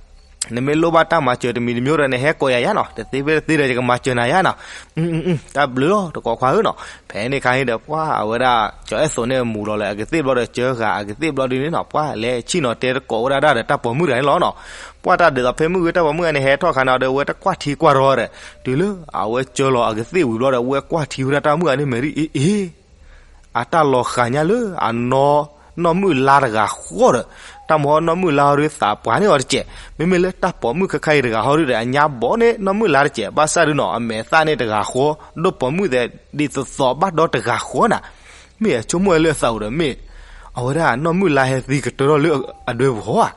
နမ့ၢ်လိၣ်ဘၣ်တၢ်မၤစၢၤတမံၤတမံၤဒီး နဟဲကိးယၤယါနီၤ, တသ့ဖဲတသ့ဒီး ယကမၤစၢၤနၤယါနီၤ. တၢ်ဘျုးလီၤ တကိးခွါဧၢနီၤ. ဖဲန့ၣ်ခါန့ၣ်ဒီး ပှၢ်အဝဲဒၣ် ကၠီၤအဲၣ်သိးန့ၣ်မူၤလီၤလၢ အကသ့ၣ်ဘျီဒီး ကၢဂၤအကသ့ၣ်ဘျီဒ်န့ၣ်နီၤ, ပှၢ်လဲၤဆ့ၣ်နီၤတဲတကိးဝဲဒၣ်ဒီး တၢ်ပိာ်မုၣ်တဂၤန့ၣ်လီၤနီၤ. ပှၢ်တၢ်ဒ်သိးဖဲမုၢ်ဂ့ၤ တၢ်ပိာ်မုၣ်ဂၤန့ၣ် ဟဲထီၣ်ခါန့ၣ်ဒီး အဝဲတကွၢ်ထံကွၢ်ရီဒီး တုၤလၢအဝဲကၢလီၤအကသ့ၣ်ဝံၤဘျီဒီး အဝဲကွၢ်ထံဝဲဒၣ်တၢ်မုၣ်ဂၤန့ၣ် မဲာ်ရံၣ်အ့ၣ်အ့ၣ် အတၢ်လီၤဃာ်ညါလၢအနီၢ် နီၢ်မုၣ်လါတဂၤဃီဒီး တၢ်မဟီနီၢ်မုၣ်လါဟီဒုးသးပှၢ်န့ၢ်အီၤတစဲး, မ့မ့ၢ်လၢတၢ်ပိာ်မုၣ်ခဲခါအံၤတဂၤဟီဒုးဒီး အညါဘီန့ၢ်နီၢ်မုၣ်လါတစဲး, ဘၣ်ဆၣ်ဒုးနီၤ အမဲာ်သၣ်န့ၣ်တဂၤဃီ, ဒိၣ်ပိာ်မုၣ်သဲးဒ်သိးသိးဘၣ်ဒီတဂၤဃီနၤ, မ့ၢ်အဆိကမိၣ်လၢအသးအိၣ်ဒီး မ့ၢ်အဝဲဒၣ်နီၢ်မုၣ်လါဟဲသံကတၢၢ်ထီၣ်လၢအဒွဲပူၤဃီဧါ.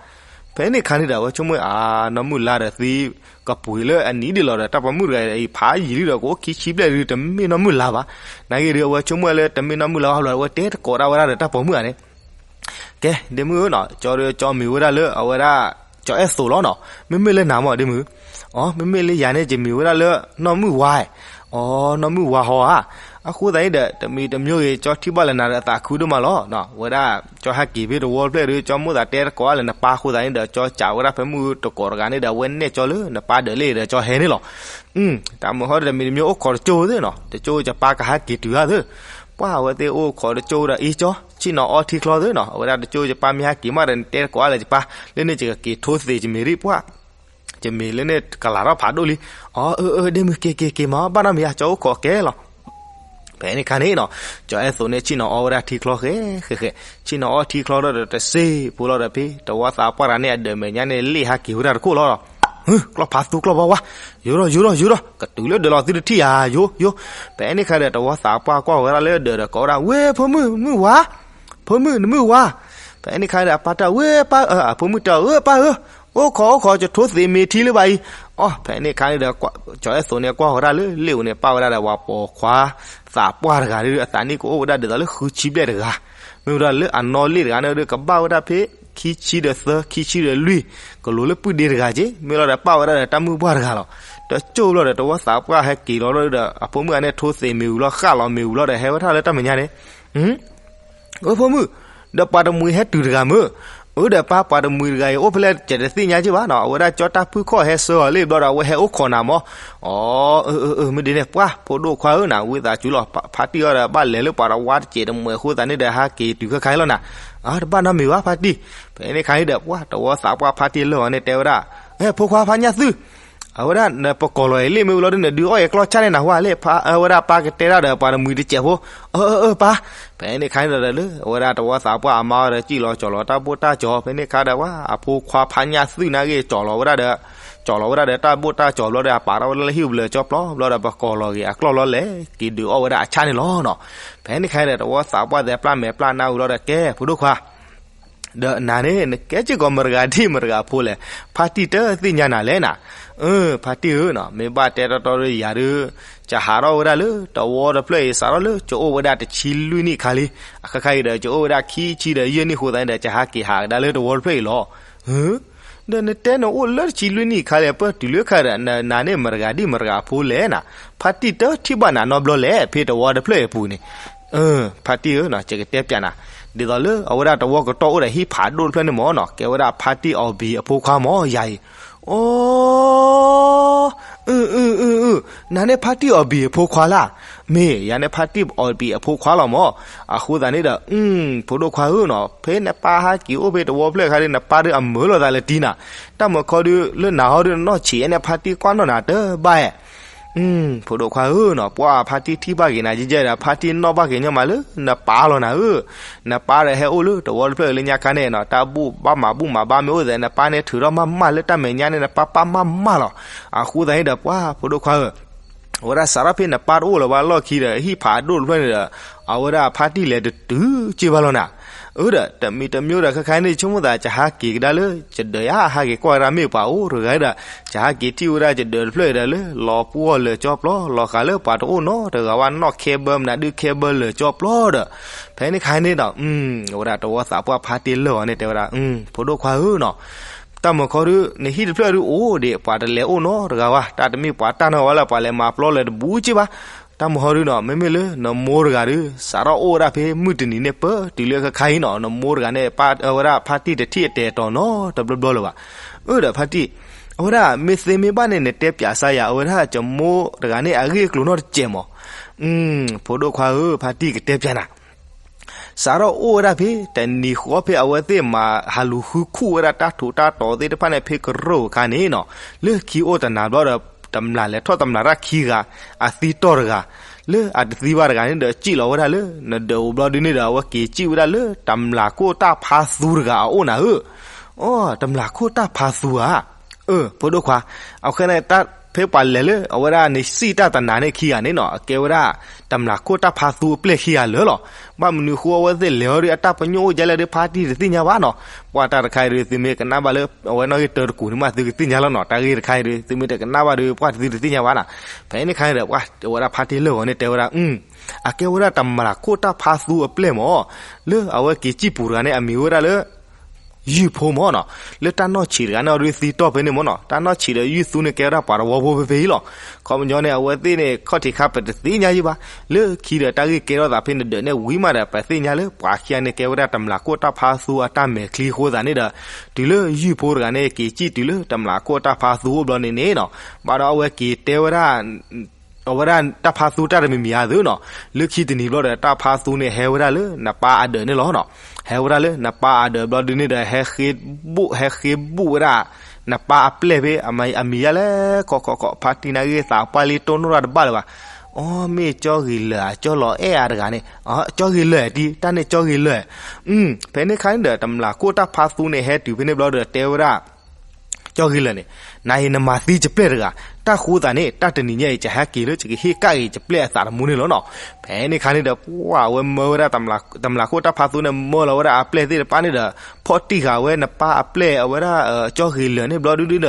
ဖဲန့ၣ်ခါန့ၣ်ဒီး အဝဲဆိကမိၣ်အါ နီၢ်မုၣ်လါဒီးသံကပှ့ၤလၢအနံၤဒ်လီၤဒီး တၢ်ပိာ်မုၣ်တဂၤအံၤဖးယံာ်လံဒီး ကအိၣ်ခံဆံဘျဲၣ်ဒုး တမ့ၢ်နီၢ်မုၣ်လါဘၣ်. နာ်ဂ့ၤဒုး အဝဲဆိကမိၣ်လၢတမ့ၢ်နီၢ်မုၣ်လါဘၣ်ဘျီ အဝဲတဲတကိးဒၣ်ဝဲဒၣ်ဒီးတၢ်ပိာ်မုၣ်ဧါန့ၣ် ကဲ ဒ့မုၣ်ဧၢနီၤ, ကၠီဒီးကၠီမ့ၢ်ဝဲဒၣ်လၢအဝဲဒၣ် ကၠီၤအဲၣ်သိးလီၤနီၤ, မ့မ့ၢ်လၢနၤမ့ၢ်ဒ့မုၣ်, အီ မ့မ့ၢ်လၢယၤန့ၣ် ယမ့ၢ်ဝဲဒၣ်လၢ နီၢ်မုၣ်ဝါ, အီ နီၢ်မုၣ်ဝါဟီဧါ, အဃိသတးန့ၣ်ဒီး တမံၤတမံၤဂ့ၤ ကၠီထံၣ်ဘၣ်လၢနၤဒီးအသးခုဒိၣ်မးလီၤ, ဝဲဒၣ် ကၠီဟဲက့ၤဖဲတဝီတဖျၢၣ်ဒီး ကၠီမိၣ်သးတဲတကိးလၢနပၢ်အဃိသတးန့ၣ်ဒီး ကၠီစံးဝဲဒၣ်ဖဲမုၢ်တကိးတဂၤန့ၣ်ဒီး အဝဲနဲၣ်ကၠီလၢနပၢ်ဒၢးလံဒီး ကၠီဟဲန့ၣ်လီၤ. တၢ်မုၢ်ဟီဒီးတမံၤတမံၤအိၣ်ခိးတကၠိသ့နီၤ, တကၠိယပၢ်ကဟဲက့ၤတုၤဧါသ့, ပှၢ်အဝဲသ့ၣ်အိၣ်ခိးတကၠိဒီးအ့ၣ်ကၠီ ဆ့ၣ်နီၤအီထံချီသ့နီၤ, အဝဲဒၣ်တကၠိယပၢ်မ့ၢ်ဟဲက့ၤမးဒီး နတဲတကိးလၢယပၢ် လၢန့ၣ်ယကက့ၤထိသ့ၣ်ယမ့ၢ်ရံၣ်ပှၢ် ယမ့ၢ်လၢန့ၣ်ကလးထီၣ်ဖးဒိၣ်လံ, အီ အၢ အၢ ဒ့မုၣ် က့ၤက့ၤက့ၤမး ဘၣ်နီတမံၤယၤ ကၠီအိၣ်ခိးကဲလီၤ. ဖဲန့ၣ်ခါန့ၣ်နီၤ, ကၠီအဲၣ်သိးန့ၣ် ဆ့ၣ်နီၤအီဝဲဒၣ်ထံချီဃဲဃဲဃဲ, ဆ့ၣ်နီၤအီထံချီဒီးတစ့ဖိလီၤဒီးဖဲ တဝီသးပှၢ်တဂၤန့ၣ် အဒၢးမဲာ်ညါန့ၣ် လ့ၣ်ဟဲက့ၤဝဲဒၣ်တခိၣ်လီၤ. ဟ့ၣ် ကျီၢ်ဖးသူကျီၢ်ဘီဝါ, ယိၤဒီး ယိၤဒီး ယိၤဒီး ကတုၤလၢဒၢးလီၤသုတထံၣ်ဧါ, ယိၤ ယိၤ. ဖဲန့ၣ်ခါဒီး တဝီသးပှၢ်ကွၢ်ဝဲဒၣ်လၢဒၢးဒီးကိးဝဲဒၣ် ဝ့ၢ် ဖိမုၣ် မုၣ်ဝါ, ဖိမုၣ် နမုၣ်ဝါ. ဖဲန့ၣ်ခါဒီး အပၢ်တဲ ဝ့ၢ် ပၢ်ဧၢ, အဖိမုၣ်တဲ အၢ ပၢ်ဧၢ, အိၣ်ခိး အိၣ်ခိး ယထိသ့ၣ်မ့ၢ်ထံလၢၤဘၣ်အံၤ. အီ ဖဲန့ၣ်ခါန့ၣ်ဒီး ကၠီအဲၣ်သိးန့ၣ် ကွၢ်ဝဲဒၣ်လၢလ့ၣ်ဧိၤန့ၣ် ပၢ်ဝဲဒၣ်ဒီး ပှၤပိာ်ခွါသးပှၢ်တဂၤဒီး အသးနံၣ်ကအိၣ်ဝဲဒၣ်ဒ်သိးလၢဃုဆံဘျဲၣ်တဂၤ, မ့ၢ်ဝဲဒၣ်လၢအနီၢ်လ့ၣ်တဂၤန့ၣ်ဒီး ကဘၣ်ဝဲဒၣ်ဖဲ ခံဆံဒီးသၢ ခံဆံဒီးလွံၢ်, ကလိၤလၢပုၢ်ဒ့တဂၤက့, မ့ၢ်လီၤဒီးပၢ်ဝဲဒၣ်ဒီးတၢ်မုၢ်ပှၢ်တဂၤလီၤ. တကၠိဘျီဒီး တဝီသးပှၢ်ဟဲက့ၤလီၤဒီး အဖိမုၣ်ဂၤန့ၣ် ထိသ့ၣ်မ့ၢ်ဝံၤလီၤ ဃၣ်လီၤမ့ၢ်ဝံၤလီၤဒီး ဟဲဝဲထီၣ်လၢတၢ်မဲာ်ညါန့ၣ် အၢ ဖိမုၣ်, ဒီးပှၤတမှံၤဟဲတုၤတဂၤမ့ၢ်, အၢ ဒီးပၢ် ပှၤတမှံၤတဂၤအံၤ အိၣ်ဖဲလဲၣ် ကတသ့ၣ်ညါက့ဘၣ်နီၤ, အဝဲဒၣ်ကၠီတၢ်ဖုၣ်ခီၣ်ဟဲဆှၢအီၤလံဘျီဒီး အဝဲဟဲအိၣ်ခိးနၤမ့ၢ်. အီ အၢ အၢ အၢ မ့ၢ်ဒ်န့ၣ် ပှၢ် ဖိဒိၣ်ခွါဧၢ နဝံသးစူၤလီၤ, ဖါတံၢ်အီၤဒီး ဘၣ်လဲၤလၢပှၤတဝါတစဲးတမှဲၤအဃိသတးန့ၣ်ဒီး ဟးက့ၤတုၤခဲခါအံၤလီၤနၤ. အၢ တဘၣ်နီတမံၤဘၣ် ဖါတံၢ်. ဖဲန့ၣ်ခါအံၤဒီး ပှၢ် တဝီသးပှၢ်ဖါတံၢ်လၢာ်အီၤန့ၣ် တဲဝဲဒၣ်, အဲ ဖိခွါဖါညၣ်သု အဝဲဒၣ်နပကိးလီၤအံၤလံ မ့ၢ်ဝံၤလီၤဒုး နဒုးအီၣ်အံၤကျီၢ်ဆၣ်န့ၢ်နၤဟူဧါလဲၣ်, အဝဲဒၣ်ပၢ်ကတဲတၢ်ဒီးပှၤတမှံၤတစဲးဖိ, အၢ အၢ အၢ ပၢ်. ဖဲန့ၣ်ခါန့ၣ်ဒီးလၢ အဝဲဒၣ်တဝီသးပှၢ်အမါအီၤဒီး စံၣ်လီၤကၠီၤလီၤတၢ်ဘိၣ်တၢ်ကၠီၤ, ဖဲန့ၣ်ခါဒီး ပှၢ် အဖိခွါဖါညၣ်သုနာ်က့ၤ ကၠီၤလီၤဝဲဒၣ်ဒီး ကၠီၤလီၤဝဲဒၣ်ဒီးတၢ်ဘိၣ်တၢ်ကၠီၤဘျီဒီး အပာ်ထီၣ်ဝဲဒၣ်လၢဟံၣ်ပူၤလၢာ်ကၠီပျီဘျီဒီး ပကိးလီၤက့ၤအကျီၢ်လီၤလဲၤက့ၤဒုးအီၣ်ဝဲဒၣ်အဆၣ်န့ၣ်လီၤနီၤ. ဖဲန့ၣ်ခါဒီး တဝီသးပှၢ်သဲးပျၢ်မဲာ်ပျၢ်နါဝံၤလီၤဒီး ကဲ ဖိဒိၣ်ခွါ ဒီးနၤန့ၣ် နကဲစ့ၢ်ကီးမတၤတဂၤဒ်မတၤတဂၤအဖိလဲၣ်, ဖါတံၢ်တသ့ၣ်ညါနၤလဲၣ်နၤ. အၢ ဖါတံၢ်ဧၢနီၤ, မ့ၢ်ဘၣ်တဲတီတီဒီးယၤဒုး ကဟးထီၣ်ဝဲဒၣ်လၢတဝီတဖျၢၣ်အံၤ စးထီၣ်လၢကအိၣ်ဝဲဒၣ်တဆံလွံၢ်နံၣ်အခါလံ, အခဲခါအံၤဒီး ကအိၣ်ဝဲဒၣ်ခံဆံဒီးယဲၢ်နံၣ်အဃိသတးန့ၣ်ဒီး ကဟးက့ၤဟးကဒါလၢတဝီတဖျၢၣ်အံၤလီၤ. ဒီးနတဲနအိၣ်လၢတဆံလွံၢ်နံၣ်အခါလဲၣ်, ပတုၤလၢခါဒီး နၤန့ၣ်မတၤတဂၤဒ်မတၤတဂၤအဖိလဲၣ်နၤ, ဖါတံၢ်တထံၣ်ဘၣ်နၤနီတဘျီလဲၣ် ဖဲတဝီတဖျၢၣ်အံၤအပူၤန့ၣ်. ဖါတံၢ်ဧၢနီၤ, ယကတဲပျးနၤ, ဒ်သိးလၢအဝဲဒၣ်တဝီကတီၢ်အိၣ်ဒီးဟံၣ်ဖးဒိၣ်တဖျၢၣ်န့ၣ်မ့ၢ်နီၤ, ကဲဝဲဒၣ်ဖါတံၢ်အီၣ်ဘံၣ်အဖိခွါမ့ၢ်ယၤအံၤ. အိ အု အု အု အု နၤန့ၣ်ဖါတံၢ်အီၣ်ဘံၣ်အဖိခွါလၢ်. မ့ၢ် ယၤန့ၣ်ဖါတံၢ်အီၣ်ဘံၣ်အဖိခွါလီၤမ့ၢ်. အဃိသတးန့ၣ်ဒီး အု ဖိဒိၣ်ခွါဧၢနီၤ, ဖဲနပၢ်ဟဲက့ၤအိၣ်ဖဲတဝီဖျၢၣ်အခါဒီး နပၢ်ဒုးအမၢလီၤသးလၢတံၤနၤ, တၢ်မၤခီဒုးလၢနၤဟီဒုး နနီၢ်ဆံးန့ၣ် ဖါတံၢ်ကွၢ်နီၣ်နၤတဘၣ်ဧါ. အု ဖိဒိၣ်ခွါဧၢနီၤ, ပှၢ်ဖါတံၢ်ထံၣ်ဘၣ်က့ၤနၤယဲယဲဒီး ဖါတံၢ်နီၣ်ဘၣ်က့ၤညီမးလၢနပၢ်လီၤနၤဧၢ. နပၢ်ဒီးဟဲအိၣ်လၢတဝီတဖျၢၣ်လၢညါခါန့ၣ်နီၤ, တၢ်ဘူၣ်ဘၣ်မၤဘူၣ်မၤဘါမ့ၢ်အိၣ်သဲး နပၢ်န့ၣ်ထုးထီၣ်မးမးလၢတၢ်မဲာ်ညါန့ၣ် နပၢ်ပၢ်မးမးလီၤ. အဃိသတးန့ၣ်ဒီး ပှၢ်ဖိဒိၣ်ခွါဧၢ အဝဲဒၣ်စးထီၣ်ဖဲနပၢ်တအိၣ်လၢၤဘၣ်လီၢ်ခံဒီး ဟံၣ်ဖးဒိၣ်တဖျၢၣ်န့ၣ်ဒီး အဝဲဒၣ်ဖါတံၢ်လဲၤတတုၤက့ဘၣ်လီၤနၤ. အၢဒီး တမံၤတမံၤဒီး ခဲခါန့ၣ် ဆိကမိၣ်သး ကဟးက့ၤကဒါလၢ ကဒၢးယါ ဟးက့ၤကွၢ်ကဒါမ့ၢ်ပှၤအိၣ်တဂၤဒီး ကဟးက့ၤထံၣ်ဝဲဒၣ်ကဒၢးတဖျၢၣ်ဒီးလၢ လီၤပှီၢ်လၢာ်ကၠီပျီ လီၤဃးလၢပှၤတအိၣ်နီတဂၤဝဲ နီၣ်ခဲဘၢမနုၤဒုးခဲဘၢလၢာ်ကၠီပျီဒီး ဖဲန့ၣ်ခါန့ၣ်ဒီး အဝဲဒၣ်တဝီသးပှၢ်ဖါတံၢ်လၢာ်အီၤန့ၣ် တဲဝဲဒၣ် ဖိဒိၣ်ခွါဧၢနီၤ တၢ်မၤခီဒုး နဟံၣ်တဖျၢၣ်ဒုးအိၣ်ဒံး ပှၤတလဲၤအိၣ်နီတဂၤဝဲ တၢ်တမ့ၢ်ပှၤတၢ်နီၢ်ဝဲလၢပှၤလဲၤမၤပျီလဲၤတဘူးက့ဘၣ်. တၢ်မၤခီဒုးနီၤ မ့မ့ၢ်လၢနမိၢ်တဂၤဒုး စးထီၣ်အိၣ်ဝဲဒၣ်ဖဲမုၢ်တနံၤန့ၣ် ပတုၤလၢခဲခါအံၤနီၤ နမိၢ်တဂၤန့ၣ် ပာ်ဝဲဒၣ်ဖါတံၢ်တထံၣ်အတဲာ်တီၤနီတဘျီဘျီလၢၤဘၣ်. အၢဒီးဖါတံၢ် အဝဲဒၣ်မ့ၢ်သ့မ့ၢ်ဘၣ်န့ၣ် နတဲပၠးစါယၤ အဝဲဒၣ်ကမိၢ်တဂၤန့ၣ် အဂ့ၢ်အကျိၤနီတစဲးမး. ဖိဒိၣ်ခွါဧၢ, ဖါတံၢ်ကတဲပၠးနၤ, စးထီၣ်အိၣ်ဝဲဒၣ်ဖဲ တနံၤဃီဖဲအဝဲသ့ၣ်မၤဟးလူၤဃုခူၣ်ဝဲဒၣ်တၢ်ထူးတၢ်တီၤသ့ၣ်တဖၣ်န့ၣ် ဖဲကရၢၢ်အခါန့ၣ်နီၤ, လၢခံအိၣ်တနၤဘျီဒီး တမျၢ်လဲၤထီၣ်တမျၢ်တၢ်ခံဂၤ, အသံတီၢ်တဂၤ, လၢအတသံဘၣ်တဂၤန့ၣ်ဒီး စံၣ်လီၤဝဲဒၣ်လၢ နဒၢးအိၣ်ဘျီဒုန့ၣ်ဒီး အဝဲက့ၤစံၣ်ဝဲဒၣ်လၢ တမျၢ်ခိၣ်တၢ်ဖါသူတဂၤအအိၣ်နၤဧၢ. အိ, တမျၢ်ခိၣ်တၢ်ဖါသူဧါ. အၢ ဖိဒိၣ်ခွါ, အခဲန့ၣ် ဖဲပှၤလဲၤလၢ အဝဲဒၣ်န့ၣ်စံၣ်တၢ်တနၤန့ၣ်ခံဂၤန့ၣ်နီၤ အကဲဝဲဒၣ် တမျၢ်ခိၣ်တၢ်ဖါသူအပျဲၢ်ခံဂၤလၢာ်လီၤ. ဘၣ်မနုၤဃိအဝဲသ့ၣ်လဲၤအီၤဒီး အတၢ်ပညိၣ်အိၣ်ဒ်လဲၣ်ဒီး ဖါတံၢ်တသ့ၣ်ညါဘၣ်နီၤ. ပှၤတၢ်တခါအံၤဒီး သုမ့ၢ်ကနၣ်ဘၣ်လၢ အဝဲနီၣ်ဂံၢ်တၢတကူးန့ၣ်မး သုကသ့ၣ်ညါလီၤနီၤ. တၢ်ဂ့ၢ်တခါအံၤဒီး သုမ့ၢ်တကနၣ်ဘၣ်ဒီး ပှၤတသုတသ့ၣ်ညါဘၣ်နီၤ. ဖဲန့ၣ်ခါန့ၣ်ဒီး ပှၤအဝဲဒၣ်ဖါတံၢ်လၢာ်ဂီၤန့ၣ်တဲဝဲဒၣ် အကဲဝဲဒၣ်တမျၢ်ခိၣ်တၢ်ဖါသူအပျဲၢ်မး, လၢအဝဲက့ၤစံၣ်ပူၤတဂၤန့ၣ် အမံၤဝဲဒၣ်လၢ ယုၢ်ဖိမးနီၤ. လၢတၢ်နီၢ်ဆံးတဂၤန့ၣ်အီၤဒီးသံတီၢ်ဖဲန့ၣ်မးနီၤ. တၢ်နီၢ်ဆံးဒီးယုၢ်သူန့ၣ် ကဲဝဲဒၣ်ပှၤတဝီဖိဖဲဖဲအံၤလီၤ. ခီပညီန့ၣ် အဝဲသ့ၣ်န့ၣ် ခီၣ်ထံးခါပတသ့ၣ်ညါယံဘၣ်. လၢခံဒီးတၢ်ဂ့ၢ်ကဲထီၣ်သးဖဲနဒၢးန့ၣ်ဝံၤမးဒီး ပသ့ၣ်ညါလၢပှၤခံဂၤန့ၣ် ကဲဝဲဒၣ်တမျၢ်ခိၣ်တၢ်ဖါသူအတၢ်မဲာ်ချံအဃိသတးန့ၣ်ဒီး တုၤလၢယုၢ်ဖိတဂၤန့ၣ် က့ၤစံၣ်တုၤလၢတမျၢ်ခိၣ်တၢ်ဖါသူအိၣ်ဘျီန့ၣ်န့ၣ်နီၤ, ဘၣ်ဒီးအဝဲက့ၤတဲဝဲဒၣ် အဝဲဒၣ်တၢ်ဖါသူတၢ်တမံၤမံၤဧါသုနီၤ. လၢခံတနံၤဘျီဒီး တၢ်ဖါသူန့ၣ် ဟဲဝဲဒၣ်လၢနပၢ်အဒၢးန့ၣ်လီၤနီၤ. ဟဲဝဲဒၣ်လၢနပၢ်အဒၢးဘျီဒုန့ၣ်ဒီး ဟဲဃ့ဘူၣ် ဟဲဃ့ဘူၣ်ဝဲဒၣ် နပၢ်အပျဲၢ်ဖဲ အမံၤယါလဲၣ် ခီခီခီ ဖါတံၢ်န့ၣ်ဂ့ၢ်သးပှၢ်လံတိၢ်နီၣ်တၢ်တဘၣ်လၢၤဘၣ်. အီ မ့ၢ်ကၠီဂ့ၤလၢာ်ဧါ ကၠီလီၤအဲၣ်ဧါတဂၤန့ၣ်, ကၠီဂ့ၤလၢာ်တံၢ် တၢ်န့ၣ်ကၠီဂ့ၤလၢာ်. ဖဲန့ၣ်ခါန့ၣ်ဒီး တမျၢ်ခိၣ်တၢ်ဖါသူန့ၣ် ဟဲတုၤဖဲန့ၣ်ဘျီဒီး တဲဝဲဒၣ် ကၠီဂ့ၤလၢာ်န့ၣ်, နၤအံၤနမၤသံယပျဲၢ်တဂၤ, တၢ်ဃိသးန့ၣ် တၢ်တနံၤညါအံၤ ယဟဲက့ၤလၢယကဟ့ၣ်ကၣ်က့ၤယပျဲၢ်အသးတမူန့ၣ်လီၤနီၤ. ဖဲန့ၣ်ခါန့ၣ်ဒီး ပှၤအဝဲမၢဝဲဒၣ် တမျၢ်ခိၣ်တၢ်ဖါသူန့ၣ် မၢလီၤဝဲဒၣ်အပျဲၢ်သ့ၣ်တဖၣ်န့ၣ်ဒီး ဖီၣ်တံၢ်ဃာ်ဝဲနပၢ်အပျဲၢ်အဝဲဒၣ် ကၠီဂ့ၤလၢာ်န့ၣ်ဘျီဒုဒုဒီး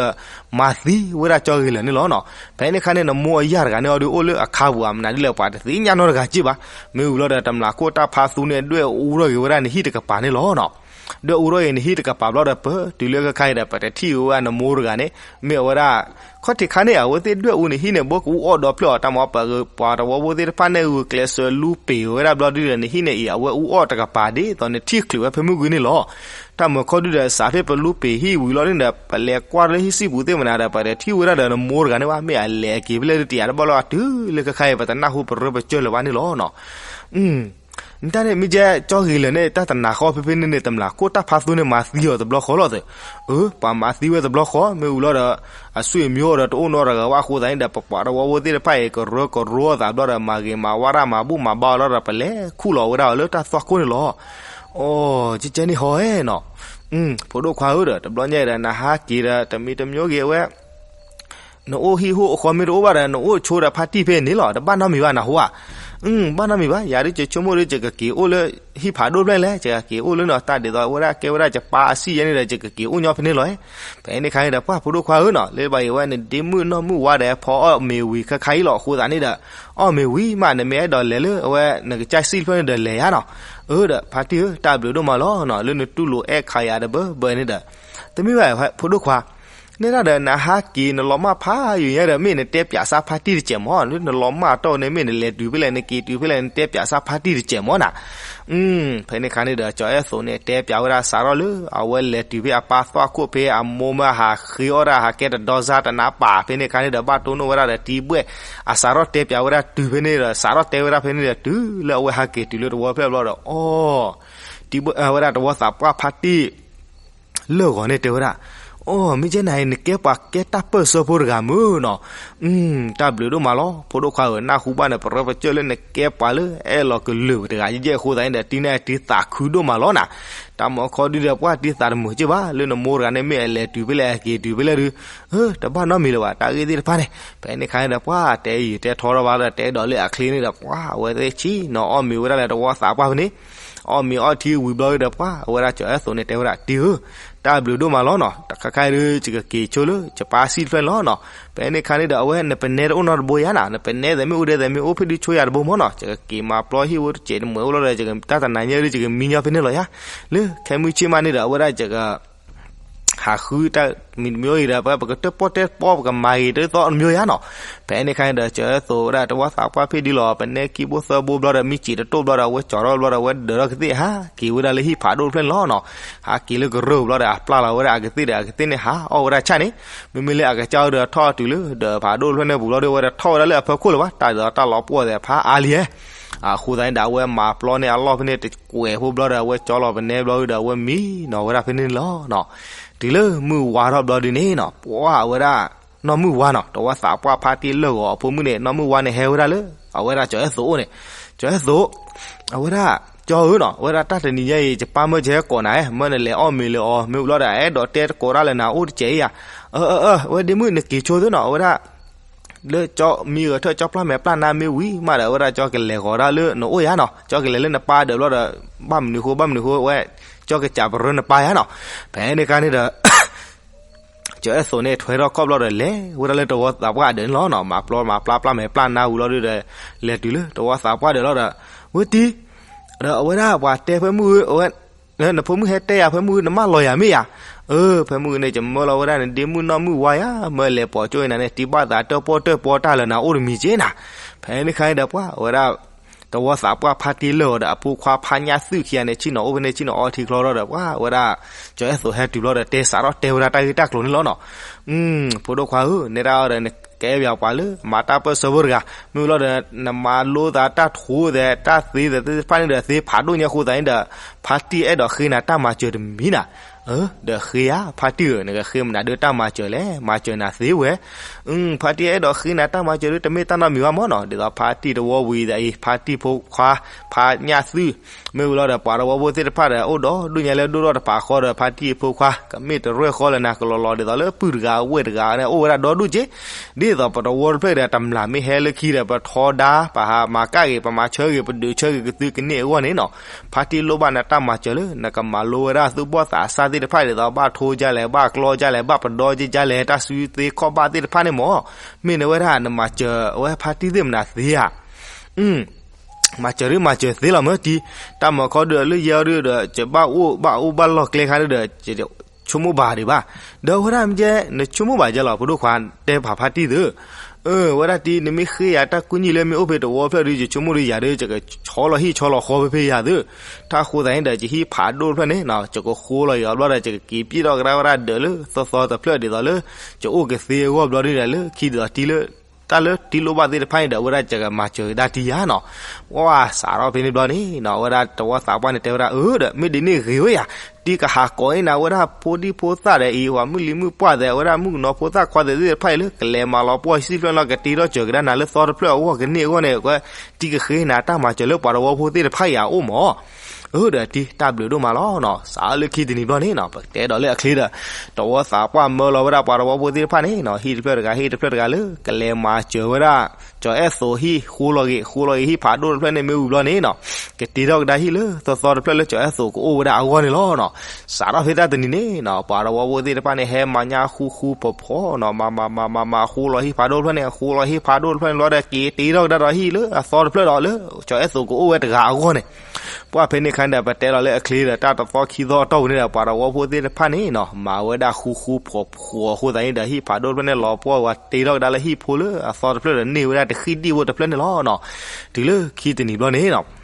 မၤသံဝဲဒၣ်ကၠီဂ့ၤလၢာ်န့ၣ်လီၤနီၤ. ဖဲန့ၣ်ခါန့ၣ် နမိၢ်အယၢ်တဂၤန့ၣ်အီၤဒီး အိၣ်လၢအခါပူၤ အမနုၤဒ်လဲၣ် ပှၤတသ့ၣ်ညါနီတဂၤက့ၢ်ဘၣ်. မ့ၢ်ဝံၤလီၤဒီး တမျၢ်ခိၣ်တၢ်ဖါသူန့ၣ် ဒွဲၣ်အူထီၣ်က့ၤဝဲဒၣ်နဟံၣ်တကပၤန့ၣ်လီၤနီၤ. ဒွဲၣ်အူထီၣ်က့ၤနဟံၣ်တကပၤဘျီဒီး ပတုၤလၢခဲခါအံၤဒီး ပတထံၣ်ဝဲဒၣ်နမိၢ်တဂၤန့ၣ် မ့ၢ်အဝဲဒၣ် ခီၣ်ထံးခါန့ၣ် အဝဲသ့ၣ်ဒွဲၣ်အူနဟံၣ်န့ၣ် ဘၣ်ကအူအီၣ်ဒီဖျၢၣ်အီၤ တၢ်မၤပှၤ ပှၤတဝီဖိသ့ၣ်တဖၣ်န့ၣ် ဂုာ်ကျဲးစၢးလူပ့ၤဝဲဒၣ်ဘျီဒုဒီး နဟံၣ်န့ၣ်အံၤ အဝဲအူအီၣ်တကပၤဒ်သိးနထံၣ်ချုးဝဲဖဲမုၢ်ဂီၤန့ၣ်လီၤ. တၢ်မၤခီဒုဒီး စးဖဲပလူပ့ၤဟံၣ်ဝံၤလီၤန့ၣ်ဒီး ပလဲၤကွၢ်လၢဟံၣ်စံၣ်ပူၤသ့ၣ်မနၤဒီး ပတထံၣ်ဝဲဒၣ်ဒီးနမိၢ်တဂၤန့ၣ်ဘၣ် မ့ၢ်အလဲၤက့ၤဖဲလဲၣ်တတံၢ်အတဘၣ်လီၤ အတုၤလၢခဲခါအံၤ ပတနၢ်ဟူပရၢပကၢၢ်လၢၤဘၣ်န့ၣ်လီၤနီၤ. နတၢ်န့ၣ် မ့ၢ်ကဲကၠီဂ့ၤလၢာ်န့ၣ် တၢ်တနၤဃီဖဲဖဲန့ၣ်န့ၣ် တမျၢ်ခိၣ်တၢ်ဖါသူန့ၣ် မၤသံအီၤတဘျီဃီလီၤသ့ၣ်. အၢ ပှၤမၤသံဝဲတဘျီဃီ မ့ၢ်ဝံၤလီၤဒီး အဆွေမျိုးဒီးတအိၣ်နီတဂၤဘၣ်အဃိသတးန့ၣ်ဒီး ပပှၤတဝီဖိသ့ၣ်တဖၣ်အံၤ ကရၢကရိအသးဘျီဒီး မၤဂ့ၤမၤဝါတၢ် မၤဘူၣ်မၤဘါအီၤလီၤဒီး ပလဲၤခူၣ်လီၤဝဲဒၣ်အီၤလၢတၢ်သွၣ်ခိၣ်န့ၣ်လီၤ. အိ ကဲကဲန့ၣ်ဟီဧဲနီၤ. ဖိဒိၣ်ခွါဧၢဒီး တဘျီညါအံၤဒီး နဟးက့ၤဒီး တမံၤတမံၤဂ့ၤဝဲ နအိၣ်ဟံၣ်ဟိၣ်အဃီမ့ၢ်တအိၣ်ဘၣ်ဒီး နအိၣ်ဆိဒီးဖါတံၢ်ဖဲန့ၣ်လီၤ. တဘၣ်နီတမံၤဘၣ် နဟူဧါ. ဘၣ်နီတမံၤဘၣ် ယၤဒ်ယဆိကမိၣ်ဒီး ယကက့ၤအိၣ်လၢဟံၣ်ဖးဒိၣ်ဖျၢၣ်လဲၣ်, ယကက့ၤအိၣ်လၢနီၤ တၢ်ဒ်သိးဝဲဒၣ်ကဲဝဲဒၣ်ယပၢ်အစံၣ်ယဲန့ၣ်ဒီး ယကက့ၤအိၣ်ညီဖဲန့ၣ်လီၤ. ဖဲန့ၣ်ခါန့ၣ်ဒီး ပှၤဖိဒိၣ်ခွါဧၢနီၤ လၢဘၣ်အံၤဝဲ နဒ့မုၣ်နီၢ်မုၣ်ဝါဒီး ဖီအီၣ်မ့ၤဝံၤခဲခါအံၤလီၤ အဃိသတးန့ၣ်ဒီး အီၣ်မ့ၤဝံၤမး နမ့ၢ်အဲၣ်ဒိးလဲၤလၢအဝဲ နကစၢ်စံၣ်တဖျၢၣ်န့ၣ်ဒီးလဲၤယါနီၤ. အၢဒီး ဖါတံၢ်ဧၢ တၢ်ဘျုးဒိၣ်မးလီၤနီၤ လၢနတူၢ်လိာ်အဲၣ်ခးယၤတဘၢဘၢန့ၣ်ဒီး တမ့ၢ်ဘၣ် ဖိဒိၣ်ခွါ နဲဒၣ်ဒီး နဟးက့ၤနလီၤမၢ်ဖးယံာ်ညါဒီး မ့ၢ်နတဲပၠးစၢ်ဖါတံၢ်တစဲးမး, လၢနလီၤမၢ်တီၢ်န့ၣ် မ့ၢ်နလဲၤတုၤဖဲလဲၣ် နက့ၤတုၤဖဲလဲၣ် နတဲပၠးစၢ်ဖါတံၢ်တစဲးမးနၤ. ဖဲန့ၣ်ခါန့ၣ်ဒီး ကၠီအဲၣ်သိးန့ၣ် တဲပၠးဝဲဒၣ်စးထီၣ်လၢ အဝဲလဲၤတုၤဖဲအပၢ်သွၣ်ခိၣ်ဖဲအမိၢ်မၢဟးဃ့အီၣ်ဒၣ်ဟးကဲတဒီစါတနါပာ် ဖဲန့ၣ်ခါန့ၣ်ဒီး ဘၣ်တိၢ်နီၣ်ဝဲဒၣ်ဒီးတံဘှဲၣ် အစးထီၣ်တဲပၠးဝဲဒၣ်တုၤဖဲန့ၣ်ဒီး စးထီၣ်တဲဝဲဒၣ်ဖဲန့ၣ်ဒီး တုၤလၢအဝဲဟးက့ၤတုၤလၢတဝီဖျၢၣ်ဘျီဒီး အီ တံဘှဲၣ် ဝဲဒၣ်တဝီသးပှၢ်ဖါတံၢ် လၢာ်ဂီၤန့ၣ်တဲဝဲဒၣ်, အိ မ့ၢ်ကဲနၤအံၤ နကဲပှၤကဲတၢ်ပၢၢ်ဆၢဖိတဂၤမုၢ်နီၤ. တၢ်ဘျုးဒိၣ်မးလီၤ ဖိဒိၣ်ခွါဧၢ, နၢ်ဟူဘၣ်န့ၣ် ပရၢပကၢၢ်လၢနကဲပှၤလၢအဲၣ်လီၤကလုာ်တဂၤယဲၢ်အဃိသတးန့ၣ်ဒီး တံန့ၣ်တံသးခုဒိၣ်မးလီၤနၤ. တၢ်မၤခီဒုဒီး ပှၤတံသးတမုာ်က့ၢ်ဘၣ် လၢနမိၢ်တဂၤန့ၣ် မ့ၢ်အလဲၤတုၤဖဲလဲၣ် အက့ၤတုၤဖဲလဲၣ်ဒု တဘၣ်နီတမံၤလၢၤဘၣ် တၢ်ဂ့ၢ်သ့ၣ်တဖၣ်န့ၣ်. ဖဲန့ၣ်ခါန့ၣ်ဒီး ပှၤတဲယံာ်တဲထီထီၣ်ဘၣ်ဒီး တဲဒီးလၢအချ့န့ၣ်ဒီး ပှၤအဝဲသ့ၣ်ဆံးနီၤ အီၣ်မ့ၤဝဲဒၣ်လၢတဝီသးပှၢ်ဖဲန့ၣ် အီၣ်မ့ၤအီထံဝံၤဘျီဒီး ပှၤအဝဲဒၣ်ကၠီအဲၣ်သိးန့ၣ်တဲဝဲဒၣ် တံဧၢ, တၢ်ဘျုးဒိၣ်မးလီၤနီၤ. တခါခါအံၤဒု ယကက့ၤဆိလၢယပၢ်စံၣ်တဖျၢၣ်န့ၣ်လီၤနီၤ. ဖဲန့ၣ်ခါန့ၣ်ဒီး အဝဲနပနဲတအိၣ်နီတဘိယါနၤ, နပနဲသဲးမ့ၢ်အိၣ်ဒဲးသဲးမ့ၢ်အိၣ်ဖဲဒုဆိယၤတဘိမးနီၤ, ယကက့ၤမၤပျီဟံၣ်ဝဲတစဲးတမှဲးအိၣ်လီၤဒီး ယကတၢ်တနၤညါဒု ယကမံညီဖဲန့ၣ်လီၤယါ. လၢခဲမုၢ်ဆ့ၣ်မးန့ၣ်ဒီး အဝဲဒၣ်ယက ဟးဃုတၢ်မံၤတမံၤအံၤဒီး ပကတၢၣ်ပီၣ်တၢၣ်ပီၣ် ပကမၤဂ့ၤတၢ်သီတမံၤဧါနီၤ. ဖဲန့ၣ်ခါန့ၣ်ဒီး ကၠီၤအဲၣ်သိးဝဲဒၣ်တဝီသးပှၢ်ဖ့ၣ်ဒုလီၤ ပနဲကံဘိသၢဘိဘျီဒီး မံကံးတတိၢ်ဘျီဒီး အဝဲကၠီၤထီၣ်ဘျီဒီး အဝဲဒၢးထီၣ်ကသ့ၣ် ဟးက့ၤဝဲဒၣ်လၢဟံၣ်ဖးဒိၣ်တဖျၢၣ်န့ၣ်လီၤနီၤ. ဟးက့ၤလၢကရၢၢ်ဘျီဒီး အပျၢ်လီၤဝဲဒၣ်အကသ့ၣ်ဒီး အကသ့ၣ်န့ၣ်ဟးအီၣ်ဝဲဒၣ်ဆၣ်န့ၣ်, မ့မ့ၢ်လၢအကစၢ်အီၤဒီးထီၣ်တုၤလၢ ဒီးဖးဒိၣ်တဖျၢၣ်န့ၣ်ပူၤဘျီဒီး အဝဲဒၣ်ထီၣ်ဝဲဒၣ်လၢအဖီခိၣ်လၢၤဘၣ်, တၢ်ဒ်သိးတၢ်လီၤပှီၢ်သဲးဖးအါလံဧါ. အဃိသတးန့ၣ်ဒီး အဝဲမၤပျီန့ၢ်အလီၢ်ဖဲန့ၣ်တကွဲးဖိဘျီဒီး အဝဲကၠီလီၤပနဲဘျီဒီး အဝဲမံနီၤဝဲဒၣ်ဖဲန့ၣ်လီၤနီၤ. တုၤလၢမုၢ်ဝါထီၣ်ဘျီဒုန့ၣ်နီၤ, ပှၢ်ဝဲဒၣ် နီၢ်မုၢ်ဝါနီၤ, တဝီသးပှၢ်ဖါတံၢ်လၢာ်ဂီၤအဖိမုၣ်န့ၣ် နီၢ်မုၢ်ဝါန့ၣ်ဟဲဝဲဒၣ်လၢ အဝဲဒၣ်ကၠီၤအဲၣ်သိးအိၣ်န့ၣ်, ကၠီၤအဲၣ်သိး အဝဲဒၣ် ကၠီဧၢနီၤ, အဝဲဒၣ်တၢ်တနံၤညါအံၤ ယပၢ်မၢကဲကိးနၤဧါ, မၢနလဲၤအီၣ်မ့ၤလၢအီၤ, မ့ၢ်ဝံၤလီၤဒီး အဲၣ်ဒိးတဲသကိးတၢ်လၢနၤအိၣ်တစဲးအံၤယၤ. အၢ အၢ အၢ အဝဲဒ့မုၣ်နက့ၤဆိသုနီၤ, အဝဲဒၣ် လၢကၠီမံဂဲၤထၢၣ် ကၠီပျၢ်မဲာ်ပျၢ်နါမ့ၢ်ဝံၤမးဒီး အဝဲဒၣ်ကၠီကလဲၤဂီၤဒၣ်လၢနအိၣ်ယၤနီၤ, ကၠီကလဲၤလၢနပၢ်ဒီးဘျီဒီး ဘၣ်မနုၤဃိ ဘၣ်မနုၤဃိ အဝဲ ကၠီကစးပရၢနပၢ်ယၤနီၤ. ဖဲန့ၣ်ခါန့ၣ်ဒီး ကၠီၤအဲၣ်သိးန့ၣ် ထွဲထီၣ်ခီၣ်ဘျီဒီး လဲၤဝဲဒၣ်လၢတဝီသးပှၢ်အဒၢးန့ၣ်လီၤနီၤ, မၤပျီမၤပျၢ်ပျၢ်မဲာ်ပျၢ်နါဝံၤလီၤဒုဒီး လဲၤတုၤလၢတဝီသးပှၢ်ဒၢးလီၤဒီး ဝဲတံၤ ဒီးအဝဲဒၣ်ပှၤတဲဖဲမုၢ်ဧၢ, အဝဲ နဖိမုၣ်ဟဲတဲယၤ ဖဲမုၢ်ဧၢ နမၢလီၤယၤမ့ၢ်ယၤ. အၢ ဖဲမုၢ်ဧၢန့ၣ် ယမၢလီၤဝဲဒၣ်နဒ့မုၣ်နီၢ်မုၢ်ဝါယၤ, မၢလဲၤပိာ်ကၠိအံၤနၤန့ၣ် တံၤဘၣ်သးတၢၣ်ပီၣ်တၢၣ်ပီတၢ်လၢနၤအိၣ်တမံၤက့နၤ. ဖဲန့ၣ်ခါန့ၣ်ဒီး ပှၢ်ဝဲဒၣ် တဝီသးပှၢ်ဖါတံၢ်လၢာ်ဂီၤဒီး အဖိခွါဖါညၣ်သုၣ်ခံဂၤန့ၣ် ဆ့ၣ်နီၤအိၣ်ဖဲန့ၣ် ဆ့ၣ်နီၤအီထံချီထီၣ်ဒီး ပှၢ်ဝဲဒၣ် ကၠီၤအဲၣ်သိးဟဲတုၤဘျီဒီး တဲစးထီၣ်တဲဝဲဒၣ်တၢ်ဂ့ၢ်တၢ်ကျိၤန့ၣ်လီၤနီၤ. ဖိဒိၣ်ခွါဧၢ, နဲဒၣ်အီၤဒီး နကအဲၣ်ပှၤလၢ မၤတၢ်ပၢၢ်ဆၢဖိတဂၤ, မ့ၢ်ဝံၤလီၤဒီး နမၤလိသးတၢ်ထိသဲး တၢ်သ့သဲးသ့ၣ်တဖၣ်န့ၣ်ဒီး သ့ဖးဒိၣ်ညါအဃိသတးန့ၣ်ဒီး ဖါတံၢ်အဲၣ်ဒိးဃ့နၤတၢ်မၤစၢၤတမံၤနၤ. အၢ ဒီးဃ့ဧါ ဖါတံၢ်ဧၢ, နကဃ့မနုၤဒုးတၢ်မၤစၢၤလဲၣ်, မၤစၢၤနၤသ့ဝဲ ဖါတံၢ်အဲၣ်ဒိးဃ့နၤတၢ်မၤစၢၤဒုး တမ့ၢ်တၢ်နီတမံၤဘၣ်မၢ်နီၤ, ဒ်သိးဖါတံၢ်တဝီဝံၤအံၤ ဖါတံၢ်ဖိခွါ ဖါညၣ်သုၣ်, မ့ၢ်ဝံၤလီၤဒီး ပှၤတဝီဖိသ့ၣ်တဖၣ်ဒီး အိၣ်ဒီးဒိၣ်ညါလၢဒိၣ်ထီၣ်တပၤဃီဒီး ဖါတံၢ်အဖိခွါ ကမ့ၢ်တရဲၣ်ဃီလၢနၤကလီလီၤ ဒ်သိးလၢပုၢ်တဂၤဝဲၢ်တဂၤန့ၣ် အိၣ်ဝဲဒၣ်ဒီဒူၣ်က့, ဒ်သိးပတဝီတဖျၢၣ်ဒီး တမျၢ်မ့ၢ်ဟဲလၢခံဒီး ပထီဒါ ပဟးမၤကၣ်ဂ့ၤ ပမၤဆၢဂ့ၤ ပဒုးဆၢဂ့ၤကသုကန့ၢ်အဂီၢ်န့ၣ်နီၤ, ဖါတံၢ်လိၣ်ဘၣ်နတၢ်မၤစၢၤလၢ နကမၤလိဝဲဒၣ်သူၣ်ဘီၣ်သးစၢ်သ့ၣ်တဖၣ် ဒ်သိးဘၣ်ထိကလဲၣ် ဘၣ်ကျီကလဲၣ် ဘၣ်ပဒီကလဲၣ် တၢ်စုသ့ခီၣ်ဘၣ်သ့ၣ်တဖၣ်န့ၣ်မၢ်, မ့ၢ်နဝဲဒၣ်နမၤစၢၤအဝဲဖါတံၢ်သ့ၣ်မနၤသ့ဧါ. မၤစၢၤဒုးမၤစၢၤသ့လီၤမၢ်တံၤ, တၢ်မၤခီဒုးလၢယဲအီၤဒုးဒီး ယဘၣ်အိၣ်ဘၣ်အိၣ်ဘၣ်လီၢ်ကျဲခါဒုးဒီး ယဆိကမိၣ်ဘၣ်ဒံးဘၣ်, ဒီးဝဲဒၣ်မ့ၢ်ကဲ နဆိကမိၣ်ဘၣ်ယဲလီၤ ဖိဒိၣ်ခွါတဲဖးဖါတံၢ်သု, အၢ ဝဲဒၣ်တံၤ နမ့ၢ်ဃ့ယၤတၢ်ကူၣ်ညီလၢမ့ၢ်အိၣ်ဖဲတဝီဖျၢၣ်ဒုး ယဆိကမိၣ်ဒုးယၤဒုး ယကဆီလီၤဟံၣ်ဆီလီၤဃီဖဲဖဲယၤသု, တၢ်ဃိသတးန့ၣ်ဒီး ယဟံၣ်ဖးဒိၣ်တဖျၢၣ်န့ၣ် ယကဃိလီၤယီၤဘျီဒီး ယကက့ၤပျဲထီၣ်ကဒါဝဲဒၣ်ဒၢးလၢသီသီတဖျၢၣ်ဒ်သိးလၢ ယအိၣ်ကသ့အဂီၢ်ဘျီဒုးဒီးလၢခံဒ်သိးတံၤလၢ တၢ်လၢတံၤလိၣ်ဘၣ်သ့ၣ်တဖၣ်န့ၣ်ဒီး အဝဲဒၣ်ယကမၤစၢၤကဒါတံၤယၤနီၤ, ပှၢ်စးထီၣ်ဖဲန့ၣ်ဘျီန့ၣ်နီၤ အဝဲဒၣ်တဝီသးပှၢ်န့ၣ်တဲဝဲဒၣ် အၢ ဒီးမ့ၢ်ဒ်န့ၣ်ဂ့ၤဝဲယၤ, တံၤကဟးကိးအံၤနၤဝဲဒၣ်ဖိဒံဖိသၣ်ဒီးအံၤ ပှၤမုၢ်လံၤမုၢ်ပှၢ်သဲး အဝဲဒၣ်မုၣ်ကနီၤဖိသၣ်ခွါသဲးသ့ၣ်တဖၣ်အံၤလၢ ကလဲၤမၤလီၤပှီၢ်စံၣ်ဖျၢၣ်လီၤ ကတ့ထီၣ်စၢၤကဒါနၤလၢသီတဖျၢၣ်အဂီၢ်ကန့ၢ်အဂီၢ်န့ၣ် တံၤကဃ့နၤတၢ်မၤစၢၤလၢပှၤတဝီဖိသ့ၣ်တဖၣ်အံၤအအိၣ်မၢ် အၢ ဒီးတံၤတၢ်ဘျုးဒိၣ်မးလီၤနီၤ, စးလၢခံတနံၤဘျီန့ၣ်နီၤ ပကတဲဒီးလၢအချ့ဒီး တဝီသးပှၢ်မၢလီၤဝဲဒၣ်ပှၤတဝီဖိသ့ၣ်တဖၣ်န့ၣ်နီၤ ဟံၣ်တဖျၢၣ်တဂၤ ဟံၣ်တဖျၢၣ်တဂၤလၢ ကလဲၤမၤစၢၤဝဲဒၣ် ကၠီၤအဲၣ်သိးဟံၣ်ဃိလီၤဂ့ၤ ဃိလီၤဂ့ၤဟံၣ်ဖးဒိၣ်တဖျၢၣ်န့ၣ် မ့ၢ်ဝံၤဘျီန့ၣ်နီၤ ကတ့ထီၣ်ကဒါဟံၣ်လၢသီသီတဖျၢၣ်လၢကၠီၤအဲၣ်သိးကအိၣ်ဝဲဒၣ်အဂီၢ်န့ၣ်လီၤနီၤ, စးထီၣ်ဖဲတၢ်တနံၤန့ၣ်နီၤ ပှၤတဝီဖိသ့ၣ်တဖၣ်န့ၣ် ဟဲမၤညါဃူဃူဖိးဖိးနီၤ မၤမၤမၤမၤမၤဃိလီၤဟံၣ်ဖးဒိၣ်တဖျၢၣ်န့ၣ် ဃိလီၤဟံၣ်ဖးဒိၣ်တဖျၢၣ်န့ၣ်လီၤဒီး က့ၤတ့ထီၣ်ကဒါဒီးဟံၣ်လၢအသီတဖျၢၣ်ဒီးလၢ ကၠီၤအဲၣ်သိးကအိၣ်ဝဲတဂၤအဂီၢ်န့ၣ် ပှၢ်ဖဲန့ၣ်ခါန့ၣ်ဒီး ပတဲလီၤလၢအချ့ဒီး တၢ်တသီခံသီအတီၢ်ပူၤန့ၣ်ဒီး ပှၤတဝီဖိသ့ၣ်တဖၣ်န့ၣ်နီၤ မၤဝဲဒၣ်ဃူဃူဖိးဖိးအဃိသတးန့ၣ်ဒီး ဟံၣ်ဖးဒိၣ်တဖျၢၣ်န့ၣ် လီၤပှီၢ်ဝဲတ့ထီၣ်ကဒါလၢဟံၣ်ဖိလၢအသီတဖျၢၣ်ဒီးန့ၢ်ဝဲဒၣ်တဃံၣ်ဒံၣ်ဖိတဖျၢၣ်န့ၣ်လီၤနီၤ, တုၤလၢခံတနံၤဘျီန့ၣ်နီၤ ဟံၣ်ဖးဒိၣ်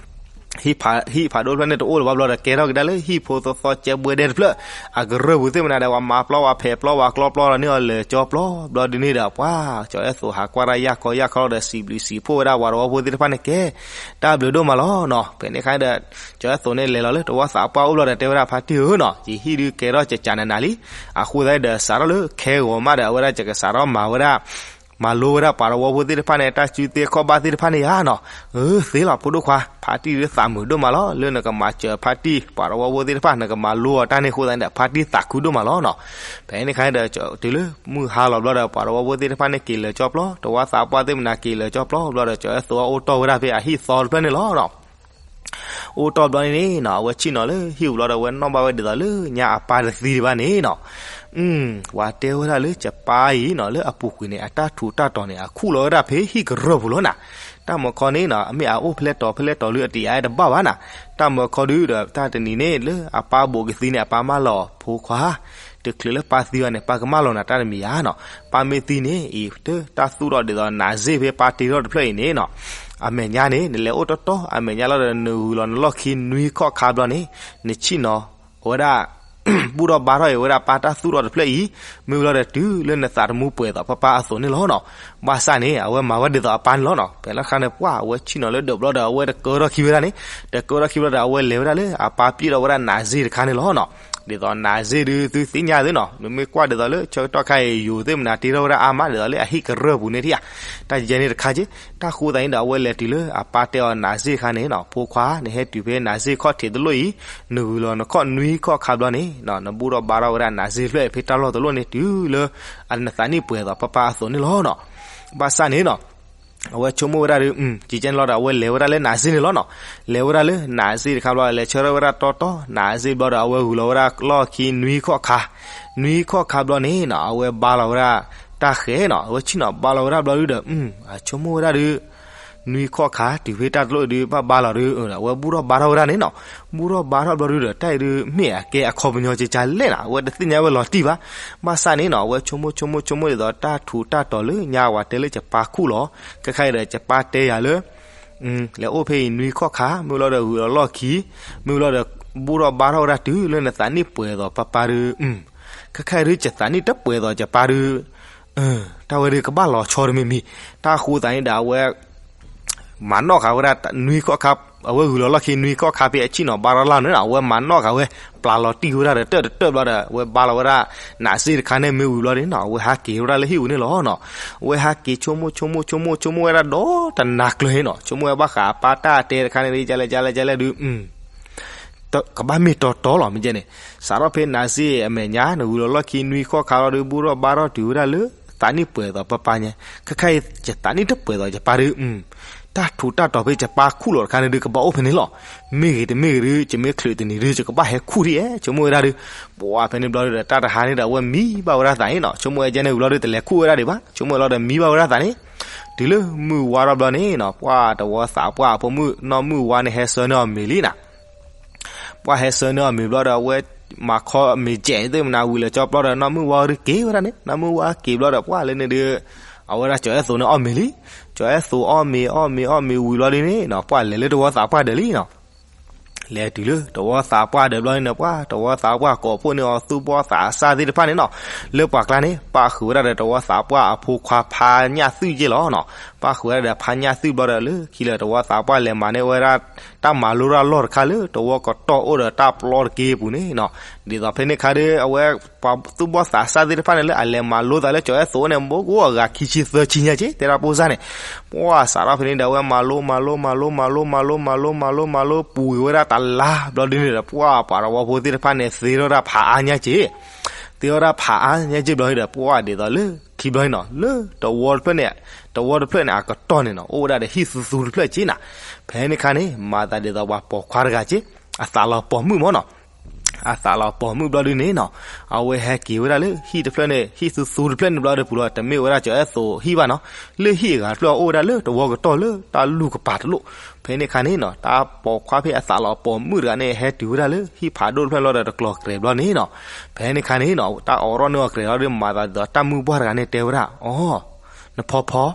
တဖျၢၣ်န့ၣ်တအိၣ်လၢၤဘၣ်ဘျီဒီး ကဲထီၣ်ကဒါလၢဟံၣ်ဖိသီသီကဲဘှဲဒဲတဖျၢၣ် အကရၢၢ်ပူၤသ့ၣ်မနၤဒီး ပှၤမၤပျီဝဲဖဲးပျီဝဲကျီပျီလီၤန့ၢ်အီၤလၢာ်ကၠီပျီဘျီဒုးန့ၣ်ဒီး ပှၤ ကၠီၤအဲၣ်သိးဟးကွၢ်တၢ်ယၢ်ခီယၢ်ခီလီၤဒီး စံးဘျုးစံးဖှိၣ်ဝဲဒၣ်ပှၤတဝီဖိသ့ၣ်တဖၣ်န့ၣ်ကဲ တၢ်ဘျုးဒိၣ်မးလီၤနီၤ, ဖဲန့ၣ်ခါဒီး ကၠီၤအဲၣ်သိးန့ၣ်လဲၤလီၤလၢတဝီသးပှၢ်အိၣ်ဘျီဒီး တဲဝဲဒၣ်ဖါတံၢ်ဧၢနီၤ ယဟံၣ်ဒုးကဲထီၣ်ကကးနးနးလံ, အဃိသတးဒီး စးထီၣ်လၢခဲဂီၤမးဒီး အဝဲဒၣ်ယကစးထီၣ်မၤဝဲဒၣ် မၤလိဝဲဒၣ်ပှၤတဝီဖိသ့ၣ်တဖၣ်န့ၣ် တၢ်စုသ့ခီၣ်ဘၣ်သ့ၣ်တဖၣ်န့ၣ်ဧါနီၤ, အၢ သ့လီၤဖိဒိၣ်ခွါ ဖါတံၢ်ဒုးသးမုာ်ဒိၣ်မးလီၤ လၢနကမၤစၢၤဖါတံၢ် ပှၤတဝီဖိသ့ၣ်တဖၣ် နကမၤလိအီၤတၢ်န့ၣ်အဃိသတးဒီး ဖါတံၢ်သးခုဒိၣ်မးလီၤနီၤ, ဖဲန့ၣ်ခါဒီး တုၤလၢမုၢ်ဟါလီၤဘျီဒီး ပှၤတဝီဖိသ့ၣ်တဖၣ်န့ၣ်က့ၤလၢာ်ကၠီပျီ တဝီသးပှၢ်သ့ၣ်မနၤက့ၤလၢာ်ကၠီပျီဘျီဒီး ကၠီၤအဲၣ်သိးအိၣ်တီၢ်ဝဲဒၣ်ဖဲအဟံၣ်သီတဖျၢၣ်န့ၣ်လီၤနီၤ အိၣ်တီၢ်ဘျီန့ၣ်နီၤ အဝဲဆ့ၣ်နီၤလၢဟံၣ်ပူၤဘျီဒီး အဝဲနီၣ်ဘၣ်ဝဲဒ်သိးလၢညါအပၢ်တသံဒံးဘၣ်န့ၣ်နီၤ, ပှၤတဲဝဲဒၣ်လၢယပၢ်အံၤနီၤ လၢအပူၤကွံာ်န့ၣ် အတၢ်ထူးတၢ်တီၤန့ၣ် အခူၣ်လီၤဝဲဒၣ်ဖဲဟံၣ်ကရၢၢ်ပူၤလီၤနၤ, တၢ်မၤခီန့ၣ်နီၤ အမ့ၢ်အအိၣ်ဖဲလဲၣ်တီၤဖဲလဲၣ်တီၤလၢအတယာ်တဘၣ်ဘၣ်နၤ, တၢ်မၤခီဒုးဒီး တၢ်တနံၤန့ၣ်လၢအပၢ်ဘိးကသံန့ၣ် အပၢ်မၢလီၤဖိခွါ တချုးလၢပၢ်သံအီၤန့ၣ် ပၢ်ကမၢလီၤနၤတၢ်တမံၤဧါနီၤ. ပၢ်မ့ၢ်သံန့ၣ် အံၤတၢ်သူၣ်ထီၣ်ဒ်သိး နာ်စ့ၣ်ဖဲပၢ်တ့ထီၣ်တဖျၢၣ်အံၤန့ၣ်နီၤ, အမဲာ်ညါန့ၣ် နလဲၤအိၣ်တီတီ အမဲာ်ညါလီၤဒီးနဂုာ်လီၤနလီၢ်ခံနွံခီၣ်ခါဘျီန့ၣ် နဆ့ၣ်နီၤ အဝဲဒၣ် ဘူၣ်ထီၣ်ဘါထီၣ်အံၤဝဲဒၣ်ပၢ်တၢ်သူၣ်ထီၣ်တဖျၢၣ်အံၤ, မ့ၢ်ဝံၤလီၤဒီးတုၤလၢနသးသမူပှဲၤသိးပၢ်ပၢ်အသိးန့ၣ်လီၤနီၤ. ဘၣ်ဆၣ်န့ၣ် အဝဲမၤဝဲဒ်သိးအပၢ်န့ၣ်လီၤနီၤ. ဖဲလၢခါန့ၣ် ပှၢ်အဝဲဆ့ၣ်နီၤလၢဒၢးဘျီဒီး အဝဲတကၢထီၣ်ခံဝဲဒၣ်န့ၣ်, တကၢထီၣ်ခံဘျီဒီး အဝဲလဲၤဝဲဒၣ်လၢအပၢ်ပ့ၣ်ထီၣ်ဝဲဒၣ်နာ်စ့ၣ်တခါန့ၣ်လီၤနီၤ. ဒ်သိးနာ်စ့ၣ်ဒုးသုသ့ၣ်ညါသ့နီၤ, နမ့ၢ်ကွၢ်ဒ်သိးလၢဆၢကတီၢ်ခါအံၤ ယိၤသ့ၣ်မနုၤတ့ထီၣ်ဝဲဒၣ်အါမး ဒ်သိးလၢအဟံၣ်ကရၢၢ်ပူၤန့ၣ်ထံၣ်ဧါ, တၢ်ယဲန့ၣ်တခါက့, တၢ်ဃိသးန့ၣ်ဒီး အဝဲလဲၤတုၤလၢအပၢ်တဲအီၤနာ်စ့ၣ်တခါန့ၣ်နီၤ, ဖိခွါ နဟဲတုၤဖဲနာ်စ့ၣ်ခီၣ်ထံးတလိၣ်အံၤ, နဂုာ်လီၤနခီၣ်နွံခီၣ်ခါဘျီန့ၣ် နဘူၣ်ထီၣ်ဘါထီၣ်ဝဲဒၣ်နာ်စ့ၣ်တဖျၢၣ်အံၤဖဲတၢ်လီၢ်တလိၣ်န့ၣ် တုၤလၢအနသးနံၣ်ပှဲၤသိးပၢ်ပၢ်အသိးန့ၣ်လီၤနီၤ. ဘၣ်ဆၣ်န့ၣ်နီၤ အဝဲဆိကမိၣ်ဝဲဒၣ်ဒီး ကကဲန့ၣ်လီၤဒီး အဝဲလဲၤဝဲဒၣ်လၢနာ်စ့ၣ်န့ၣ်လီၤနီၤ. လဲၤဝဲဒၣ်လၢနာ်စ့ၣ်တခါဘျီ လဲၤဆၢထၢၣ်ဝဲဒၣ်တီတီ နာ်စ့ၣ်ဘျီဒီး အဝဲဂုာ်လီၤဝဲဒၣ်လီၢ်ခံနွံခီၣ်ခါ, နွံခီၣ်ခါဘျီန့ၣ်နီၤ အဝဲဘါလီၤဝဲဒၣ်တၢ်ဃဲၤနီၤ, အဝဲဆ့ၣ်နီၤဘါလီၤဝဲဒၣ်ဘျီဒုဒီး အဆိကမိၣ်ဝဲဒၣ်ဒီး နွံခီၣ်ခါ တုၤဖဲတၢ်တလိၣ်အံၤဒီး ဘၣ်ဘါလီၤဒီး အဝဲဘူၣ်ထီၣ်ဘါထီၣ်ဝဲဒၣ်န့ၣ်နီၤ. ဘူၣ်ထီၣ်ဘါထီၣ်ဘျီဒုဒီး တၢ်အံၤဒုး မ့ၢ်အကဲအခီပညီကကလဲၣ်နီၤ, အဝဲတသ့ၣ်ညါဝဲလီၤတံၢ်ဘၣ်. ဘၣ်ဆၣ်န့ၣ်နီၤ အဝဲဆိကမိၣ်ဆိကမိၣ်ဆိကမိၣ်ဒ်သိး တၢ်ထူးတၢ်တီၤလၢညါဝဲတဲလၢယပၢ်ခူၣ်လီၤ. ခဲခါအံၤဒီး ယပၢ်တဲယၤလၢ လဲၤအိၣ်ဖဲအံၤနွံခီၣ်ခါ, မ့ၢ်လီၤဒီးဂုာ်လီၤလီၢ်ခံ, မ့ၢ်လီၤဒီး ဘူၣ်ထီၣ်ဘါထီၣ်ဝဲဒၣ်တုၤလၢနသးနံၣ်ပှဲၤသိးပၢ်ပၢ်ဒီး ခဲခါအံၤဒုး ယသးနံၣ်တပှဲၤသိးယပၢ်ဒီး တၢ်ဝဲဒုးကဘၣ်လီၤဆီတမံၤမံၤ, တၢ်ဃိသးန့ၣ်ဒီး အဝဲ မၤနီၣ်ဃာ်ဝဲဒၣ်နွံခီၣ်ခါ, အဝဲဂုာ်လီၤလီၢ်ခံနွံခီၣ်ခါဖဲအဆ့ၣ်နီၤဘါထီၣ်လၢ်န့ၣ်နီၤ, အဝဲမၤနီၣ်ဃာ်ဝဲ ပျၢ်လီၤတံၢ်ဝဲဒၣ်ဒီးတၢၢ်တတၢၢ်ဘျီဒီး အဝဲဘါလီၤဝဲဒၣ် နာ်စ့ၣ်တခါန့ၣ်မ့ၢ်ဝံၤဘျီန့ၣ်နီၤ အဝဲဟးက့ၤဝဲဒၣ်လၢဟံၣ်ပူၤန့ၣ်လီၤနီၤ. အဝဲဟးက့ၤဆိကမိၣ်ဆိကမိၣ်ဆိကမိၣ်ဆိကမိၣ်ဝဲဒၣ်ဒီးတနၤကျၢၤန့ၣ်နီၤ, ဆိကမိၣ်ဝဲဘၣ်ဃးအပၢ်တၢ်တဲတခါန့ၣ် ကလဲၣ်ကလဲၣ်ကလဲၣ်ဒုး ကဘၣ်မ့ၢ်တီတီလီၤ မ့ၢ်ကဲန့ၣ်, စးထီၣ်ဖဲနာ်စ့ၣ်အမဲာ်ညါ နဂုာ်လီၤလီၢ်ခံနွံခီၣ်ခါလီၤဒီး ဘူၣ်ထီၣ်ဘါထီၣ်တုၤဝဲဒၣ်လၢ သးနံၣ်ပှဲၤသိးပၢ်ပၢ်ညါ, ခဲခါအံၤ ယသးနံၣ်တပှဲၤသိးယပၢ်ဒီး တၢ်ထူးတၢ်တီၤဖဲယပၢ်ခူၣ်လီၤတခါန့ၣ်ဒုး ကဘၣ်အိၣ်ဖဲန့ၣ်လီၤ. မ့ၢ်ဂ့ၤတမ့ၢ်ဂ့ၤဒုး ယမ့ၢ်ချုးတနံၤဒုး ယကဘၣ်ဟဲခူၣ်ဒ်အဲၣ် ဆိကမိၣ်ဝဲဒၣ်ဒီး ပှၤဖဲန့ၣ်ဘျီဒီး တၢ်တဟါန့ၣ်ဒီး အဝဲမံဘၣ်ဝဲဒၣ်သးန့ၣ်နီၤ, ဆိကမိၣ်ဝဲကဲန့ၣ်ဝံၤဘျီဒီး တလဲၤခူၣ်ဝဲဒၣ်ဒံးဘၣ်, ဆိကမိၣ်ဝဲလီၤဒီးမံဘၣ်ဝဲဒၣ်သးန့ၣ်, တုၤလၢမုၢ်ဝါထီၣ်ဘျီန့ၣ်နီၤ ပှၤတဝီသးပှၢ်အဖိမုၣ် နီၢ်မုၢ်ဝါန့ၣ် ဟဲဆှၢန့ၢ်အီၤမ့ၤလံနီၤ ပှၤဟဲဆှၢန့ၢ်အီၤမ့ၤဘျီဒီး အဝဲမၤခီမ့ၤကဲးသ့ၣ်မနၤဝံၤလၢာ်ကၠီဘျီဒီး နီၢ်မုၢ်ဝါဒုးက့ၤဝဲဒၣ်န့ၣ်, နီၢ်မုၢ်ဝါက့ၤဘျီဒီး ပှၤလၢန့ၣ်ဒုး အဝဲဒၣ်ကၠီၤအဲၣ်သိးန့ၣ်အီၣ်မ့ၤလံ. ကၠီၤအဲၣ်သိးအီၣ်မ့ၤ အီၣ်မ့ၤ အီၣ်မ့ၤဝံၤဘျီဒုးန့ၣ်နီၤ ပှၤလဲၤလၢတဝီသးပှၢ်ဒၢးလံနီၤ. လဲၤတုၤလၢတဝီသးပှၢ်ဒၢးဘျီန့ၣ်နီၤ ပှၤတဝီသးပှၢ်ကိးဖှိၣ်န့ၢ်အီၤသူၣ်ဘီၣ်သးစၢ်သ့ၣ်တဖၣ်န့ၣ်နီၤ, လၢပှၤကျါန့ၣ် ပၣ်ဃုာ်ဝဲဒၣ်ဒီးတဝီသးပှၢ်အဖိခွါဖးညၣ်သုၣ်ယ့ၢ်လီၤနီၤ. ပၣ်ဃုာ်ဝဲဒၣ်ဒီးဖးညၣ်သုၣ်ဘျီဒီး လၢခံလၢတဝီသးပှၢ်လဲၤမၤန့ၢ်ဝဲဒၣ် တၢ်မၤလိတၢ်လီၢ်တခါလၢတဝီကတီၢ်အိၣ်ဒီးတၢ်ပျီတက့ၢ်အပူၤန့ၣ်နီၤ. ဒ်သိးဖဲန့ၣ်ခါဒီး အဝဲ ပှၤသူၣ်ဘီၣ်သးစၢ်သ့ၣ်တဖၣ်န့ၣ် လၢအလဲၤမၤလိသးလၢကၠီၤအဲၣ်သိးန့ၣ် မ့ၢ်အိၣ်အဂၤခံဆံသၢဆံညါက့ၤ တဲဒၣ်ပိၢ်စၢ်န့ၣ်, ပှၤစးထီၣ်ဖဲန့ၣ်ဒီး အဝဲမၤလိ မၤလိ မၤလိ မၤလိ မၤလိ မၤလိ မၤလိ မၤလိ ပူၤကွံာ်ဝဲဒၣ်တလါဘျီဒုးန့ၣ်ဒီး ပှၤပှၤတဝီဖိသ့ၣ်တဖၣ်န့ၣ် သ့ထီၣ်ဒၣ်ဖးအါညါက့ၤ သ့ထီၣ်ဒၣ်ဖးအါညါက့ၤဘျီန့ၣ်ဒီး ပှၤဒ်သိးလၢခံဘျီန့ၣ်နီၤ လၢတဝီတဖျၢၣ်န့ၣ် တဝီတဖျၢၣ်န့ၣ် အကတီၢ်န့ၣ်နီၤ အိၣ်ဝဲဒၣ်ဒီးဟံၣ်သူသူတဖျၢၣ်က့ၤနၤ. ဖဲန့ၣ်ခါန့ၣ် မၤသးဒ်သိးပှၤပိာ်ခွါတဂၤက့ၤ အသးလီၤပိာ်မုၣ်မ့ၢ်နီၤ. အသးလီၤပိာ်မုၣ်ဘျီဒုးန့ၣ်နီၤ အဝဲဟဲက့ၤဝဲဒၣ်လၢဟံၣ်တဖျၢၣ်န့ၣ် ဟံၣ်သူသူတဖျၢၣ်န့ၣ်ဘျီဒီး ပူၤလီၤ တမ့ၢ်ဝဲဒၣ်ကၠီၤအဲၣ်သိးဟံၣ်ဘၣ်နီၤ. လၢဟံၣ်အဂၤတဖျၢၣ်အိၣ်ဝဲဒၣ်လၢတဝီကတီၢ်လၢတၢ်လူၢ်ကပၤတလိၣ်. ဖဲန့ၣ်ခါန့ၣ်နီၤ တၢ်ပိာ်ခွါဖဲအသးလီၤပိာ်မုၣ်တဂၤန့ၣ် ဟဲတုၤဝဲဒၣ်လၢဟံၣ်ဖးဒိၣ်တဖျၢၣ်လီၤဒီးတကျိၤကြဲးဘျီန့ၣ်နီၤ. ဖဲန့ၣ်ခါန့ၣ်နီၤ တၢ်အိးထီၣ်န့ၢ်အီၤကြဲးလီၤဒီး မၤသးဒ်သိးတၢ်မုၢ်ပှၢ်တဂၤန့ၣ်တဲဝဲဒၣ် အိ နဖီဖီ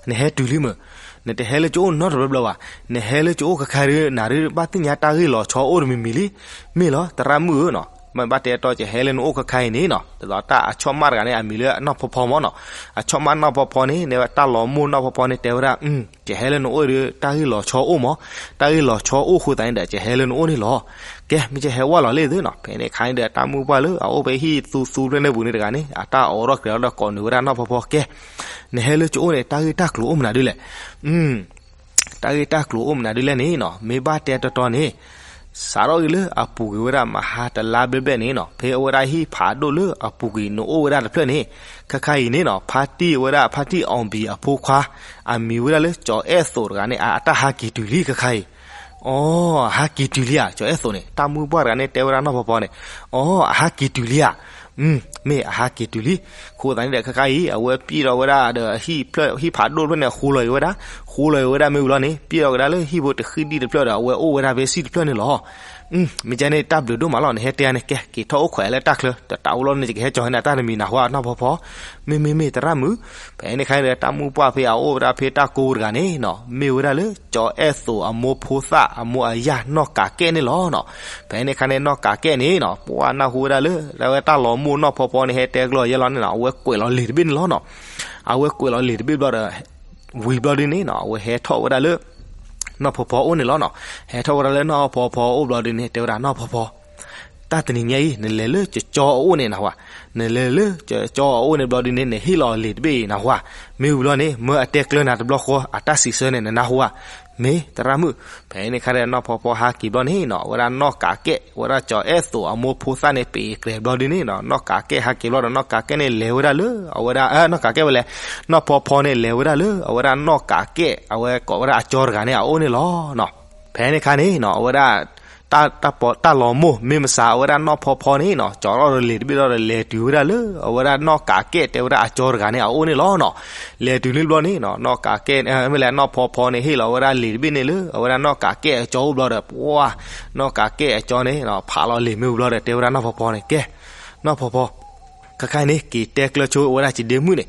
နဟဲတုၤလံမ့ၢ်, နတဟဲလၢကၠိအိၣ်နီတဘျီဘျီဘၣ်, နဟဲလၢကၠိအိၣ်ခဲခါဒီး နၤဒုးဘၣ်သ့ၣ်ညါတၢ်ဂ့ၢ်လီၤဆီအိၣ်တမံၤမံၤလံ. မ့ၢ်လီၤ သရၣ်မုၣ်ဧၢနီၤ, မ့ၢ်ဘၣ်တဲတီကဟဲလၢနအိၣ်ခဲခါအံၤန့ၣ်နီၤ, ဒ်သိးတၢ်အဆီၣ်မၣ်တဂၤန့ၣ် အမံၤလၢနီၢ်ဖီဖီမ့ၢ်နီၤ, အဆီၣ်မၣ်နီၢ်ဖီဖီန့ၣ် နဲဝဲတၢ်လီၤမိၢ်နီၢ်ဖီဖီန့ၣ်တဲဝဲဒၣ် ကဟဲလၢနအိၣ်ဒီး တၢ်ဂ့ၢ်လီၤဆီအိၣ်မ့ၢ်, တၢ်ဂ့ၢ်လီၤဆီအိၣ်အဃိသတးန့ၣ်ဒီး ကဟဲလၢနအိၣ်န့ၣ်လီၤ. ကဲ မ့ၢ်ကဟဲဝဲလီၤလံသုနီၤ. ဖဲန့ၣ်အခါန့ၣ်ဒီး တၢ်မုၢ်ပှၢ်လၢအအိၣ်ဖဲဟံၣ်သူသူဖျၢၣ်န့ၣ်ပူၤန့ၣ်တဂၤန့ၣ် အတၢ်အိးထီၣ်ကြဲးလီၤဒီးကိးန့ၢ်ဝဲဒၣ်နီၢ်ဖီဖီ ကဲ နဟဲလၢကၠိအိၣ်န့ၣ် တၢ်ဂ့ၢ်တၢ်ကျိၤအိၣ်မနုၤဒ်လဲၣ် တၢ်ဂ့ၢ်တၢ်ကျိၤအိၣ်မနုၤဒ်လဲၣ်န့ၣ်နီၤ, မ့ၢ်ဘၣ်တဲတီတီန့ၣ် စးထီၣ်က့ၤလၢအပူၤကွံာ်ဝဲဒၣ်မဟါတလါဘျဲၣ်ဘျဲၣ်န့ၣ်နီၤ, ဖဲအဝဲဒၣ်ဟံၣ်ဖးဒိၣ်လၢအပူၤကွံာ်နအိၣ်ဝဲဒၣ်တဖျၢၣ်န့ၣ်, ခဲခါအံၤန့ၣ်နီၤ, ဖါတံၢ်ဝဲဒၣ် ဖါတံၢ်အီၣ်ဘံၣ်အဖိခွါ အမံၤဝဲဒၣ်လၢကၠီၤအဲၣ်သိးတဂၤန့ၣ် အတၢ်ဟးက့ၤတုၤလံခဲခါအံၤ. အိ အဟးက့ၤတုၤလံဧါ ကၠီၤအဲၣ်သိးန့ၣ်, တၢ်မုၢ်ပှၢ်တဂၤန့ၣ်တဲဝဲဒၣ်နီၢ်ဖီဖီန့ၣ်, အိ အဟးက့ၤတုၤလံဧါ. မ့ၢ်အဟးက့ၤတုၤလံ. အဃိသတးန့ၣ်ဒီး ခဲခါအံၤ အဝဲပံၣ်ထီၣ်ဝဲဒၣ်ဒီး ဟံၣ်ဖးဒိၣ်တဖျၢၣ်န့ၣ် ဃိလီၤအံၤဝဲဒၣ်, ဃိလီၤအံၤဝဲဒၣ်မ့ၢ်ဝံၤလီၤန့ၣ် ပံၣ်ထီၣ်ကဒါလၢဟံၣ်ဖိတဃံၣ်ဒံၣ်တဖျၢၣ်ဒီး အဝဲအိၣ်ဝဲဒၣ်ဖဲစံၣ်တဖျၢၣ်န့ၣ်လီၤ. မ့ၢ်ကဲန့ၣ်တၢ်ဘျုးဒိၣ်မးလီၤ နဟဲတဲန့ၣ် ကဲ က့ၤထီၣ်အိၣ်ခွဲးလၢတၢ်ချၢ တတးအိၣ်လီၤန့ၣ် ယကဟဲကၠီၤဟဲနၤတၢ်တမံၤနၢ်ဟူဧါ နီၢ်ဖီဖီ. မ့မ့မ့ၢ်သရၣ်မုၣ်, ဖဲန့ၣ်ခါန့ၣ်ဒီး တၢ်မုၣ်ပှၢ်ဖဲအအိၣ်ဝဲဒၣ်ဖဲတၢ်ကိးတဂၤန့ၣ်နီၤ မ့ၢ်ဝဲဒၣ်လၢ ကၠီၤအဲၣ်သိးအမိၢ်ဖိသၣ်အမိၢ်အယၢ်နီၢ်ကးကဲၣ်န့ၣ်လီၤနီၤ. ဖဲန့ၣ်ခါန့ၣ် နီၢ်ကးကဲၣ်န့ၣ်နီၤ ပှၤနၢ်ဟူဝဲဒၣ်လၢ တၢ်ဝဲတၢ်လီၤမိၢ်နီၢ်ဖီဖီန့ၣ် ဟဲတဲကျိယဲလီၤန့ၣ်နီၤ အဝဲကွဲးလီၤလံာ်တဘ့ၣ်န့ၣ်လီၤနီၤ. အဝဲကွဲးလီၤလံာ်တဘ့ၣ်ဘျီဒီး ဝံၤဘျီဒုန့ၣ်နီၤ အဝဲဟဲထီၣ်ဝဲဒၣ်လၢ နီၢ်ဖီဖီအိၣ်န့ၣ်လီၤနီၤ. ဟဲထီၣ်ဝဲဒၣ်လၢနီၢ်ဖီဖီအိၣ်ဘျီဒုန့ၣ် တဲဝဲဒၣ် နီၢ်ဖီဖီ တၢ်တနံၤညါအံၤ နလဲၤလၢကၠီၤအအိၣ်န့ၣ်နၢ်ဟူဧါ. နလဲၤလၢကၠီၤအအိၣ်န့ၣ်ဘျီဒုန့ၣ် နဟ့ၣ်လီၤအီၤလံာ်တဘ့ၣ်အံၤနၢ်ဟူဧါ. မ့ၢ်ဝံၤဘျီန့ၣ် မၢအတဲကျၢၤနၤတဘျီဃီ အတၢ်စံးဆၢန့ၣ် နနၢ်ဟူဧါ. မ့ၢ်သရၣ်မုၣ်. ဖဲန့ၣ်ခါဒီး နီၢ်ဖီဖီဟးက့ၤဘျီန့ၣ်နီၤ အဝဲဒၣ်နီၢ်ကးကဲၣ် အဝဲဒၣ်ကၠီၤအဲၣ်သိးအမိၢ်ဖိသၣ်န့ၣ် ပ့ၤကြဲၤဘျီဒုန့ၣ်နီၤ နီၢ်ကးကဲၣ်ဟးက့ၤဘျီဒီး နီၢ်ကးကဲၣ်န့ၣ်လဲၤဝဲဒၣ်လၢ အဝဲဒၣ် နီၢ်ကးကဲၣ်ဝဲလဲၣ် နီၢ်ဖီဖီန့ၣ် လဲၤဝဲဒၣ်လၢ အဝဲဒၣ်နီၢ်ကးကဲၣ် အဝဲကိးဝဲဒၣ်အကၠီၤတဂၤန့ၣ် အအိၣ်န့ၣ်လီၤနီၤ. ဖဲန့ၣ်ခါန့ၣ်နီၤ အဝဲဒၣ် တၢ်လီၤမိၢ် မ့ၢ်မဆါ အဝဲဒၣ်နီၢ်ဖီဖီန့ၣ်နီၤ ကၠီၤထီၣ်ဒီးလံာ်တဘ့ၣ်ဒီး လဲၤတုၤဝဲဒၣ်လၢ အဝဲဒၣ်နီၢ်ကးကဲၣ်တဲဝဲဒၣ်အကၠီၤတဂၤန့ၣ် အအိၣ်န့ၣ်လီၤနီၤ. လဲၤတုၤလံဘျီန့ၣ်နီၤ နီၢ်ကးကဲၣ် မ့ၢ်လဲၣ် နီၢ်ဖီဖီန့ၣ် ဟ့ၣ်လီၤဝဲဒၣ်လံာ်တဘ့ၣ်န့ၣ်လၢ အဝဲဒၣ်နီၢ်ကးကဲၣ်အကၠီၤအိၣ်ဘျီဒီး ပှၤ နီၢ်ကးကဲၣ်အကၠီၤန့ၣ် ဖးလီၤလံာ်မ့ၢ်ဝံၤဘျီဒီး တဲဝဲဒၣ်နီၢ်ဖီဖီန့ၣ် ကဲ နီၢ်ဖီဖီ ခဲခါအံၤန့ၣ် က့ၤတဲကျၢၤဆိဝဲဒၣ်ယဒ့မုၣ်န့ၣ်,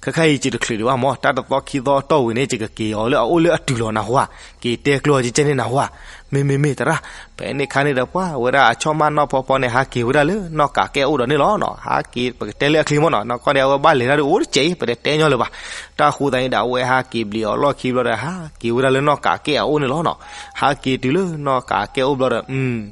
ခဲခါအံၤယတချုးဒံးဘၣ်မၢ်, တၢ်တသီခံသီအတီၢ်ဝံၤန့ၣ် ယကက့ၤအီၤလၢအအိၣ်လၢအတုၤလီၤနၢ်ဟူဧါ, က့ၤတဲကျၢၤအီၤကဲန့ၣ်နၢ်ဟူဧါ, မ့မ့မ့ၢ်သရၣ်, ဖဲန့ၣ်ခါန့ၣ်ဒီးပှၤဝဲဒၣ်အဆီၣ်မၢ်နီၢ်ဖီဖီန့ၣ် ဟးက့ၤဝဲဒၣ်လၢနီၢ်ကးကဲၣ်အိၣ်ဒီးန့ၣ်လီၤနီၤ, ဟးက့ၤ ပကတဲလၢအချ့မၢ်နီၤ, နီၢ်ကီၢ်န့ၣ် အဝဲဘၣ်လဲၤတၢ်ဒုးအိၣ်တစဲးအံၤ ပတတဲညီလၢၤဘၣ်, တၢ်ဃိသးန့ၣ်ဒီးအဝဲဟးက့ၤဘျံးအီၤလီၢ်ခံဘျီဒီး ဟးက့ၤဝဲဒၣ်လၢနီၢ်ကးကဲၣ်အအိၣ်န့ၣ်လီၤနီၤ, ဟးက့ၤတုၤလၢနီၢ်ကးကဲၣ်အိၣ်ဘျီဒီး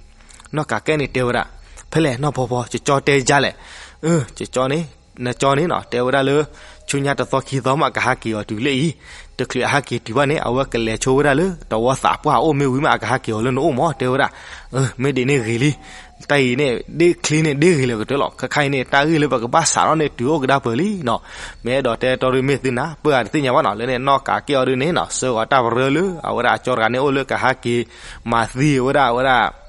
နီၢ်ကးကဲၣ်န့ၣ်တဲဝဲဒၣ်, ဖဲလဲၣ်နီၢ်ဖီဖီ ကၠီတဲယါလဲၣ်, ကၠီန့ၣ်, နကၠီန့ၣ်နီၤ တဲဝဲဒၣ်လၢ ဆူညါတသီခံသီမး အကဟးက့ၤအီၤတုၤလၢအံၤ, တချုးအဟးက့ၤတုၤဘၣ်န့ၣ် အဝဲကလဲၤဆိဝဲဒၣ်လၢ တဝီသးပှၢ်အအိၣ်မ့ၢ်ဝံၤမး အကဟးက့ၤအီၤလၢနအိၣ်မၢ် တဲဝဲဒၣ်, မ့ၢ်ဒ်န့ၣ်ဂ့ၤလံ, တၢ်အံၤန့ၣ် ဒ့ချ့န့ၣ်ဒ့ဂ့ၤလၢကတၢၢ်လီၤ, ခဲခါအံၤန့ၣ် တၢ်ဂ့ၢ်လၢပကဘၣ်စးထီၣ်န့ၣ် တုၤအိၣ်ကဒါပၢၢ်လံနီၤ, မ့ၢ်အဲၣ်ဒိးတဲတီဒုးမ့ၢ်သုနၢ် ပၢၢ်အတသ့ၣ်ညါဘၣ်နီၤ, လၢန့ၣ်နီၢ်ကးကဲၣ်အီၤဒုးန့ၣ်နီၤ ဆှၢအီၤတၢ်ပရၢလၢ အဝဲဒၣ်အကၠီတဂၤန့ၣ်အိၣ်လၢကဟးက့ၤ မၤသံဝဲဒၣ်အဝဲဒၣ်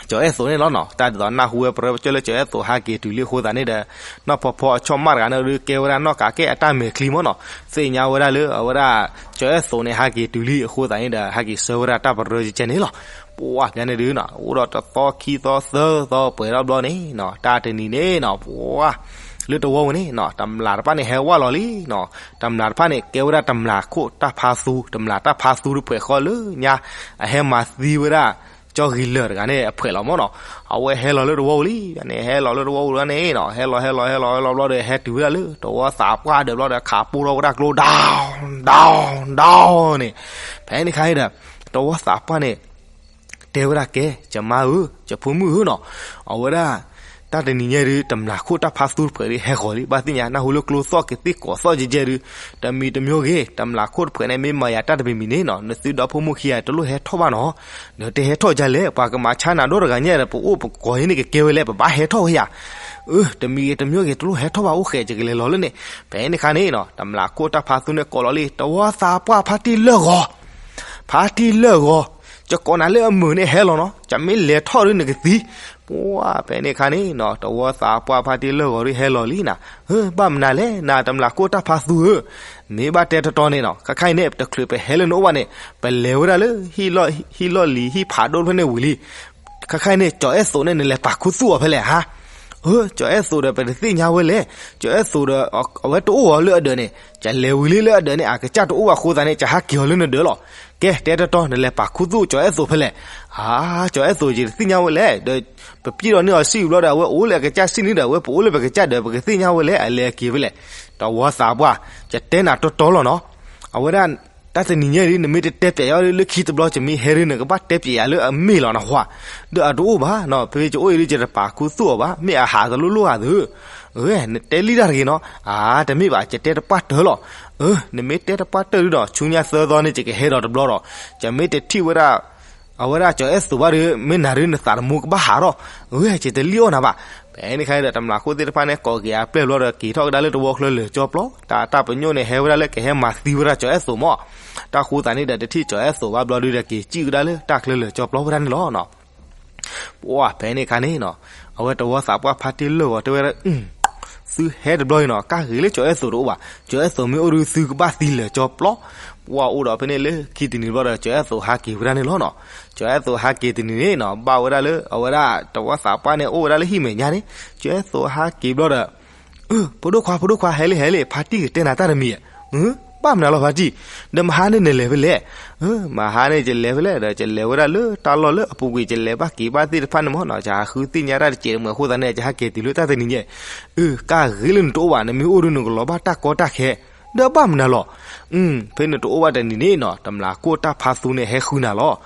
ကၠီအဲၣ်သိးန့ၣ်လီၤနီၤ, တၢ်ဒ်သိးနၢ်ဟူဝဲပရၢပကၠီလၢကၠီအဲၣ်သိးဟးက့ၤတုၤလံအဃိသတးန့ၣ်ဒီး နီၢ်ဖီဖီအဆီၣ်မၢ်တဂၤန့ၣ်ဒုးကဲဝဲဒၣ်နီၢ်ကးကဲၣ်အတၢ်မဲာ်ချံမၢ်နီၤ, သ့ၣ်ညါဝဲဒၣ်လၢအဝဲဒၣ် ကၠီအဲၣ်သိးန့ၣ်ဟးက့ၤတုၤလံအဃိသတးန့ၣ်ဒီး ဟဲက့ၤဆှၢဝဲဒၣ်တၢ်ပရၢကဲန့ၣ်လီၤ, ပှၤဖဲန့ၣ်ဒုးနီၤ အိၣ်ဒီးတသီခံသီသၢသီပှဲၤထီၣ်ဘျီန့ၣ်နီၤ တၢ်တနံၤန့ၣ်နီၤ ပှၤ လၢတဝီဝဲန့ၣ်နီၤ တမျးတဖၣ်န့ၣ်ဟဲဝဲလီၤလံနီၤ, တမျးတဖၣ်န့ၣ် ကဲဝဲဒၣ်တမျးခိၣ်တၢ်ဖးသူ တမျးတၢ်ဖးသူတဖှဲးဃီလၢညါ အဟဲမၤသံဝဲဒၣ် ကၠီဂံၤလၢာ်တဂၤန့ၣ်အဖှဲးလီၤမၢ်နီၤ, အဝဲဟဲလီၤလၢတဝီဝဲလံန့ၣ် ဟဲလီၤလၢတဝီဝဲလံန့ၣ်နီၤ ဟဲလီၤဟဲလီၤဟဲလီၤဟဲလီၤဘျီဒီး ဟဲတုၤဝဲဒၣ်လၢတဝီသးပှၢ်ဒၢးဘျီဒီး ခးပိၢ်ထီၣ်ဝဲဒၣ်ကျိ ဒီ ဒီ ဒီန့ၣ်, ဖဲန့ၣ်ခါအံၤဒီး တဝီသးပှၢ်န့ၣ် တဲဝဲဒၣ်ကဲ ယမါဧၢ ယဖိမုၣ်ဧၢနီၤ, အဝဲဒၣ် တၢ်တနံၤညါဒုး တမျးခိၣ်တၢ်ဖးသူတဖှဲးဒုးဟဲဃီၤလံ ဘၣ်သ့ၣ်ညါ နၢ်ဟူလၢကျိသီၣ်ကသ့ၣ်ကိးသီၣ်ကဲကဲဒုး, တမံၤတမံၤဂ့ၤ တမျးခိၣ်တဖှဲးန့ၣ် မ့ၢ်မၤယၤတၢ်တမံၤမံၤန့ၣ်နီၤ နသုဒီဖိမိၢ်ခံဂၤတလိၣ်ဟဲထီၣ်ဘၣ်နီၤ, ဒီးတဟဲထီၣ်ဒ်လဲၣ် ပှၤကမၤဆါနၤဒိၣ်တဂၤညါဒီး ပအိၣ်ပကိးဟံးန့ၢ်ကကဲဝဲလဲၣ် ပဘၣ်ဟဲထီၣ်ဝဲယၤ, အၢ တမံၤဂ့ၤတမံၤဂ့ၤ တလိၣ်ဟဲထီၣ်ဘၣ်အိၣ်ဃဲး ယကလဲၤလီၤလၢန့ၣ်, ဖဲန့ၣ်ခါန့ၣ်နီၤ တမျးခိၣ်တၢ်ဖးသူန့ၣ်ကိးလီၤလံ တဝီသးပှၢ်ဖါတံၢ်လၢၢ်ဂီၤ ဖါတံၢ်လၢၢ်ဂီၤ, ယကိးနၤလၢအမုာ်န့ၣ်ဟဲလီၤနီၤ ယမ့ၢ်လဲၤထီၣ်ဒုးနကသံ, ပှၤဖဲန့ၣ်ခါန့ၣ်နီၤ တဝီသးပှၢ်ဖါတံၢ်လၢၢ်ဂီၤဒုးဟဲလီၤလံနၤ, ဘၣ်မနုၤလဲၣ် နတမျးခိၣ်တၢ်ဖးသူဧၢ, မ့ၢ်ဘၣ်တဲတီတီန့ၣ်နီၤ ခဲခါအံၤန့ၣ် တချုးပဟဲလၢနအိၣ်ဘၣ်န့ၣ် ပလဲၤဝဲဒၣ်လၢ ဟံၣ်လီၢ်လံၤဟံၣ်ဖးဒိၣ်တဖျၢၣ်န့ၣ်ဝံၤလံ ခဲခါအံၤန့ၣ် ကၠီအဲၣ်သိးန့ၣ် နလဲၤပာ်ခူသူၣ်အီၤဖဲလဲၣ်ဧါ, အၢ ကၠီအဲၣ်သိးဒီးပတသ့ၣ်ညါဝဲလဲၣ်, ကၠီအဲၣ်သိးဒီး အဝဲတအိၣ်အီၤလၢအဒၢးန့ၣ် ကလဲၤဝံၤလံလၢအဒၢးန့ၣ် အကစၢ်တအိၣ်ဘၣ်အဃိသတးန့ၣ် ကဟးက့ၤအီၤလၢနဒၢးလီၤ, ကဲ တဲတီတီ နလဲၤပာ်ခူသူၣ်ကၠီအဲၣ်သိးဖဲလဲၣ်, အၢ ကၠီအဲၣ်သိး ယတသ့ၣ်ညါဝဲလဲၣ်, ဒီးပပျံၢ်ဒီးန့ၢ်အီၤစံၣ်ဘျီဒီး အဝဲအိၣ်လၢအကစၢ်စံၣ်န့ၣ်ဒီး အဝဲပအိၣ်လၢပကစၢ်ဒၢး ပကသ့ၣ်ညါဝဲလဲၣ် အလဲၤအက့ၤဖဲလဲၣ်, တဝီသးပှၢ် ယတဲနၤတီတီလီၤနီၤ, အဝဲဒၣ် တၢ်တနံၤညါဒုး နမ့ၢ်တတဲပျဲးယၤလၢခံတဘျီ ယမ့ၢ်ဟဲဒုး နကဘၣ်တဲပျဲးယၤလၢအမ့ၢ်လီၤနဟါ, ဒီးအတအိၣ်ဘၣ်နီၤ ဖဲယအိၣ်အံၤဒုး ယတပာ်ခူသူၣ်အီၤဘၣ် မ့ၢ်အဟးတလိၣ်လိၣ်ဧါသၢ, နတဲလံတၢ်တဂ့ၤနီၤ, အၢ တမ့ၢ်ဘၣ် ယတဲတပှၢ်တၢၢ်လီၤ, အၢ နမ့ၢ်တဲတပှၢ်တၢၢ်ဒုးဒီး ဆူညါသၢသီန့ၣ် ယကဟဲဒီးတဘျီဒီး ယမ့ၢ်တထံၣ်ဝဲဒၣ် အဝဲဒၣ်ကၠီအဲၣ်သိးဘၣ်ဒုး မ့ၢ်နၤဒုး နသးတမူကဘၣ်ဟးထီၣ်, အၢ ယတလံၣ်အီၣ်နၤဘၣ်, ဖဲန့ၣ်ခါဒီး တမျးခိၣ်သ့ၣ်တဖၣ်န့ၣ် ကိးက့ၤအပျဲၢ်ဘျီဒီး က့ၤထီၣ်ကဒါလၢတဝီချၢလၢာ်ကၠီပျီ, တၢ်တၢ်ပညိၣ်န့ၣ် ဟဲဝဲဒၣ်လၢကဟဲမၤသံဝဲဒၣ်ကၠီအဲၣ်သိးမၢ်, တၢ်ဃိသးန့ၣ်ဒီး တထံၣ်ကၠီအဲၣ်သိးဘၣ်ဘျီဒုးဒီး က့ၤစံၣ်ကဒါလၢတၢ်ချၢလၢာ်ကၠီပျီဝဲဒၣ်န့ၣ်လီၤနီၤ ပှၤဖဲန့ၣ်ခါန့ၣ်နီၤ အဝဲတဝီသးပှၢ်ဖါတံၢ်လၢၢ်ဂီၤတဲဝဲဒၣ်, သုဟဲတဘျီအံၤနီၤ ကၢ်ဂ့ၤလၢကၠီၤအဲၣ်သိးတအိၣ်ဘၣ်, ကၠီၤအဲၣ်သိးမ့ၢ်အိၣ်ဒုးသုကဘၣ်သံလၢာ်ကၠီပျီ. ပှၢ်အိၣ်ဒီးဖဲန့ၣ်လၢခံတနံၤတဘျီဒီး ကၠီၤအဲၣ်သိးဟးက့ၤဝဲဒၣ်န့ၣ်လီၤနီၤ. ကၠီၤအဲၣ်သိးဟးက့ၤတနံၤန့ၣ်နီၤ ဘၣ်ဝဲဒၣ်လၢအဝဲဒၣ်တဝီသးပှၢ်န့ၣ်အိၣ်ဝဲဒၣ်လၢဟံၣ်မဲာ်ညါန့ၣ်, ကၠီၤအဲၣ်သိးဟးက့ၤဘျီဒီး ဖိဒိၣ်ခွါ ဖိဒိၣ်ခွါ ဟဲလံ ဟဲလံ ဖါတံၢ်ကတဲနၤတၢ်တမံၤဧါ. ဘၣ်မနုၤလီၤဖါတံၢ်, ဒီးမဟါန့ၣ်နလဲၤဖဲလဲၣ်. မဟါန့ၣ်ယလဲၤဖဲလဲၣ်ဒီး ယလဲၤဝဲဒၣ်လၢတၢ်လီၢ်လၢအပူၤကွံာ် ယလဲၤဘၣ်က့ၤဘၣ်သ့ၣ်တဖၣ်န့ၣ်မ့ၢ်နီၤ ယဟးဃုသ့ၣ်ညါတၢ်တစဲးတမှဲၤအဃိသတးန့ၣ် ယဟးက့ၤတုၤလၢတၢ်တနံၤညါ. အၢ ကၢ်ဂ့ၤလၢနတအိၣ်ဘၣ် နမ့ၢ်အိၣ်ဒုးနကလီၤဘၣ်တၢ်ကီတၢ်ခဲ ဒီးဘၣ်မနုၤလီၤ. ဖဲနတအိၣ်ဘၣ်တနံၤန့ၣ်နီၤ တမျးခိၣ်တၢ်ဖါသူန့ၣ် ဟဲဃုနၤလီၤ.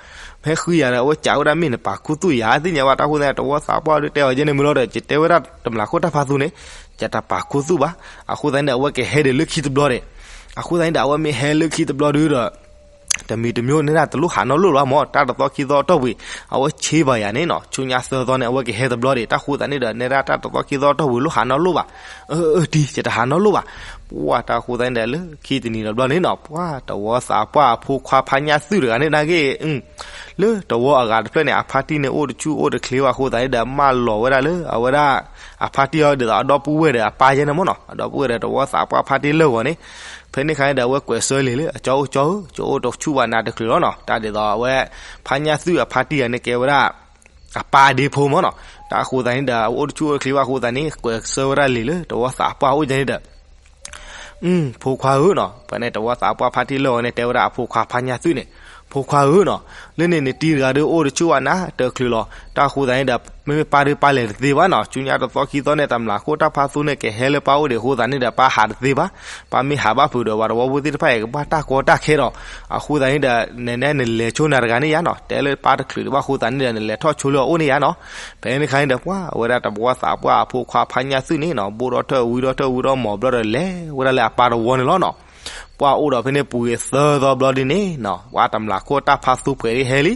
ဟဲဃုယၤဒီးအဝဲစံးဝဲဒၣ်မ့ၢ်နပာ်ခူသူၣ်ယၤ သ့ၣ်ညါဘၣ်တၢ်အဃိသတးန့ၣ် တဝီသးပှၢ်ဒုးတဲအီၤယဲန့ၣ်မ့ၢ်လီၤဒီး ယတဲဝဲဒၣ်တမျးခိၣ်တၢ်ဖါသူန့ၣ် ယတပာ်ခူသူၣ်ဘၣ်. အဃိသတးန့ၣ်ဒီး အဝဲကဟဲဒီးလၢခံတဘျီဒီး အဃိသတးန့ၣ်ဒီး အဝဲမ့ၢ်ဟဲလၢခံတဘျီဒုးဒီး တမံၤတမံၤန့ၣ်ဒၣ်တလိၣ်ဟးနီတလိၣ်လီၤမ့ၢ် တၢ်တသီခံသီအတီၢ်ပူၤ အဝဲဆ့ဘၣ်ယၤန့ၣ်နီၤ ဆူညါသၢသီန့ၣ် အဝဲကဟဲတဘျီဒီး တၢ်ဃိသတးန့ၣ်ဒီး နဲဒၣ်တၢ်တသီခံသီအတီၢ်ပူၤလိၣ်ဟးနီတလိၣ်ဘၣ်. အၢ အၢ တံၤ ယတဟးနီတလိၣ်ဘၣ်. ပှၢ်တၢ်ဃိသတးန့ၣ်ဒီး လၢခံတနံၤတဘျီန့ၣ်နီၤ ပှၢ်တဝီသးပှၢ်အဖိခွါဖါညၣ်သုၣ်တဂၤန့ၣ်နာ်က့ လၢတဝီအဂၤတဖျၢၣ်န့ၣ် အဖါတံၢ်န့ၣ် အိၣ်တဆူၣ်အိၣ်တချ့ဘၣ်အဃိသတးန့ၣ်ဒီး မၢလီၤဝဲဒၣ်လၢအဝဲဒၣ် အဖါတံၢ်အီၤဒ်သိးအဒီပုၢ်ဝဲၢ်ဒီးအပၢ်ယဲန့ၣ်မ့ၢ်နီၤ အဒီပုၢ်ဝဲၢ်ဒီးတဝီသးပှၢ်ဖါတံၢ်လၢာ်ဂီၤန့ၣ်. ဖဲန့ၣ်ခါန့ၣ်ဒီးအဝဲကွဲးဆၢလံာ်လၢအကၠီအိၣ်ကၠီဧၢ ကၠီအိၣ်တဆူၣ်ဘၣ်နၤတချုးလီၤနီၤ တၢ်ဒ်သိးအဝဲ ဖါညၣ်သုၣ်အဖါတံၢ်ဂၤန့ၣ်ကဲဝဲဒၣ် အပၢ်ဒ့ဖိမ့ၢ်နီၤ. တၢ်အဃိသတးန့ၣ်ဒီး အအိၣ်တဆူၣ်အိၣ်တချ့ဘၣ်အဃိသတးန့ၣ် ကွဲးဆၢဝဲဒၣ်လံာ်လၢတဝီသးပှၢ်အိၣ်န့ၣ်ဒီး ဖိခွါဧၢနီၤ ဖဲန့ၣ်တဝီသးပှၢ်ဖါတံၢ်လၢာ်ဂီၤန့ၣ် တဲဝဲဒၣ်အဖိခွါဖါညၣ်သုၣ်န့ၣ်, ဖိခွါဧၢနီၤ လၢန့ၣ်နတံၤတဂၤဒုးအိၣ်တဆူၣ်ဘၣ်နၤတချုးလီၤ. တၢ်အဃိသတးန့ၣ်ဒီး မ့မ့ၢ်ပၢ်ဒုးပၢ်လဲၤတသ့ဘၣ်နီၤ ဆူညါတသီခံသီန့ၣ် တမျးခိၣ်တၢ်ဖါသူန့ၣ် ကဟဲလၢပၢ်အိၣ်ဒံးအဃိသတးန့ၣ်ဒီး ပၢ်ဟးတသ့ဘၣ်. ပၢ်မ့ၢ်ဟးဘၣ်ဖုးဒီး ပှၤတဝီဖိသ့ၣ်တဖၣ်အံၤ ကဘၣ်တၢ်ကီတၢ်ခဲဒီး အဃိသတးန့ၣ်ဒီး နနဲနလဲၤဆိနၤတဂၤန့ၣ်ယါနီၤ တဲလၢပၢ်တချုးဒံးဘၣ်အဃိသတးန့ၣ်ဒီး နလဲၤထီၣ်ဆိလၢအအိၣ်န့ၣ်ယါနီၤ. ဖဲန့ၣ်ခါန့ၣ်ဒီး ပှၢ်ဝဲဒၣ်တဝီသးပှၢ်အဖိခွါဖါညၣ်သုၣ်န့ၣ်နီၤ ဘိၣ်ဒီးထၢၣ်ဝံဒီးထၢၣ်ဝံဒီးမီၤဘျီဒီး လဲၤဝဲဒၣ်လၢအပၢ်တဝီန့ၣ်လီၤနီၤ. ပှၢ်အိၣ်ဒီးဖဲန့ၣ်ပူၤကွံာ်သၢသီဘျီဒ်န့ၣ်နီၤ ပှၢ်တမျးခိၣ်တၢ်ဖါသူပှဲၤဒ်ဟဲလံ.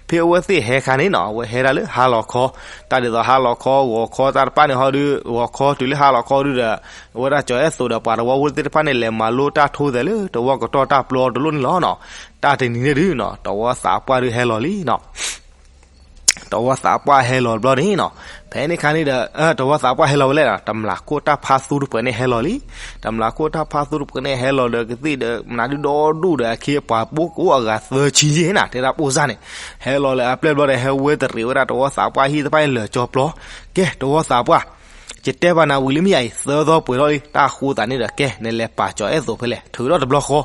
ဖဲအဝဲသ့ၣ်ဟဲခါန့ၣ်နီၤ အဝဲဟဲဒၣ်လၢဟါလီၤခီ, တၢ်ဒ်သိးဟါလီၤခီ ဂီၤခီတၢ်တဖၣ်န့ၣ်ဟီဒုး ဂီၤခီတုၤလၢဟါလီၤခီဒုးဒီး အဝဲဒၣ်ကၠီၤအဲၣ်သိးဒီးပှၤတဝီဖိသ့ၣ်တဖၣ်န့ၣ် လဲၤမၤလိတၢ်ထိသဲးလၢတဝီကတီၢ်တၢ်ပျီတလိၣ်န့ၣ်လီၤနီၤ. တၢ်တနံၤန့ၣ်ဒုးနီၤ တဝီသးပှၢ်ဒုးဟဲလီၤလံနီၤ. တဝီသးပှၢ်ဟဲလီၤတဘျီန့ၣ်နီၤ ဖဲန့ၣ်ခါန့ၣ်ဒီး တဝီသးပှၢ်ဟဲလီၤဝဲလဲၣ်နီၤ တမျးခိၣ်တၢ်ဖါသူတပှဲၤန့ၣ်ဟဲလီၤလံ. တမျးခိၣ်တၢ်ဖါသူတပှဲၤန့ၣ် ဟဲလီၤဒီးကသ့ၣ်ဒီးမနုၤဒုးဒီဒူၣ်ဒီး အခ့အပှၤပိကအိၣ်အဂၤသၢဆံယဲၢ်နီၤ တဲဒၣ်ပိၢ်စၢ်န့ၣ် ဟဲလီၤလၢအပျဲၢ်ဘျီဒီး ဟဲဝဲတရံးဝဲဒၣ်တဝီသးပှၢ်ဟံၣ်တဖၣ်န့ၣ်လၢာ်ကၠီပျီ. ကဲ တဝီသးပှၢ် ယတဲဘၣ်နၤဝံၤလံမ့ၢ်ဧါအံၤ သၢသီပှဲၤထီၣ်လံ တၢ်အဃိသတးန့ၣ်ဒီး ကဲ နလဲၤပာ်ကၠီၤအဲၣ်သိးဖဲလဲၣ် ထုးထီၣ်တဘျီဃီ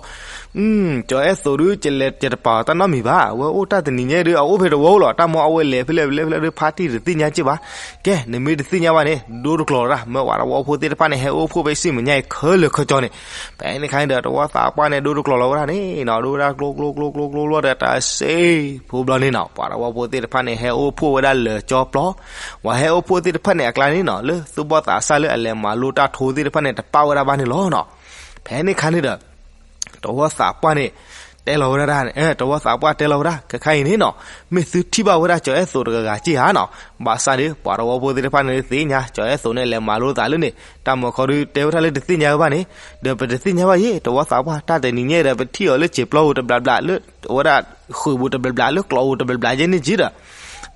ကၠီၤအဲၣ်သိးဒုး ယလဲၤယတပာ်အီၤတၢ်နီတမံၤဘၣ် အဝဲအိၣ်တၢ်တနံၤညါဒုး အအိၣ်ဖဲတဝီလီၤ တၢ်မ့ၢ်အဝဲလဲၤဖဲလဲၣ်ဖဲလဲၣ်ဖဲလဲၣ်ဒုး ဖါတံၢ်တသ့ၣ်ညါက့ၢ်ဘၣ်. ကဲ နမ့ၢ်တသ့ၣ်ညါဘၣ်န့ၣ် ဒိတကျိၤလီၤဒၣ် မ့ၢ်ပှၤတဝီဖိသ့ၣ်တဖၣ်န့ၣ် ဟဲအိၣ်ဖှိၣ်ဖဲစံၣ်မဲာ်ညါအံၤခဲလၢာ်ခဲဆ့န့ၣ်. ဖဲန့ၣ်ခါန့ၣ်ဒီး တဝီသးပှၢ်န့ၣ် ဒိတကျိၤလီၤဝဲဒၣ်န့ၣ်နီၤ ဒိဝဲဒၣ်ကျိကျိကျိကျိကျိကျိလီၤဒီး တၢ်စ့ဖိဘျီန့ၣ်နီၤ ပှၤတဝီဖိသ့ၣ်တဖၣ်န့ၣ် ဟဲအိၣ်ဖှိၣ်ဝဲဒၣ်လၢာ်ကၠီပျီ ပှၤဟဲအိၣ်ဖှိၣ်သ့ၣ်တဖၣ်န့ၣ် အကျါန့ၣ်နီၤ လၢသူၣ်ဘီၣ်သးစၢ်လၢအလဲၤမၤလိတၢ်ထိသ့ၣ်တဖၣ်န့ၣ် တပာ်ဝဲဒၣ်ဘၣ်န့ၣ်လီၤနီၤ. ဖဲန့ၣ်ခါန့ၣ်ဒီး တဝီသးပှၢ်န့ၣ် တဲလီၤဝဲဒၣ် တဝီသးပှၢ်တဲလီၤဝဲဒၣ် ခဲခါအံၤန့ၣ်နီၤ မ့ၢ်သုထံၣ်ဘၣ်ဝဲဒၣ်ကၠီၤအဲၣ်သိးတဂၤဂၤက့ၢ်ဧါနီၤ ဘၣ်ဆၣ်ဒီး ပှၤတဝီဖိသ့ၣ်တဖၣ်န့ၣ်သ့ၣ်ညါ ကၠီၤအဲၣ်သိးန့ၣ် လဲၤမၤလိသးလၢန့ၣ် တၢ်မၤခီဒုးတဲဝဲဒၣ်လၢတသ့ၣ်ညါဝဲဘၣ်န့ၣ် ဒီးပတသ့ၣ်ညါဘၣ်ယဲ တဝီသးပှၢ် တၢ်တနံၤညါဒီး ပထံၣ်အီၤလၢစံာ်ပျီပူၤတဘျးဘျးလၢ အဝဲဒၣ် ဃုာ်ပူၤတဘျးဘျးလၢကျိးပူၤတဘျးဘျးယဲန့ၣ်က့ၢ်ဒီး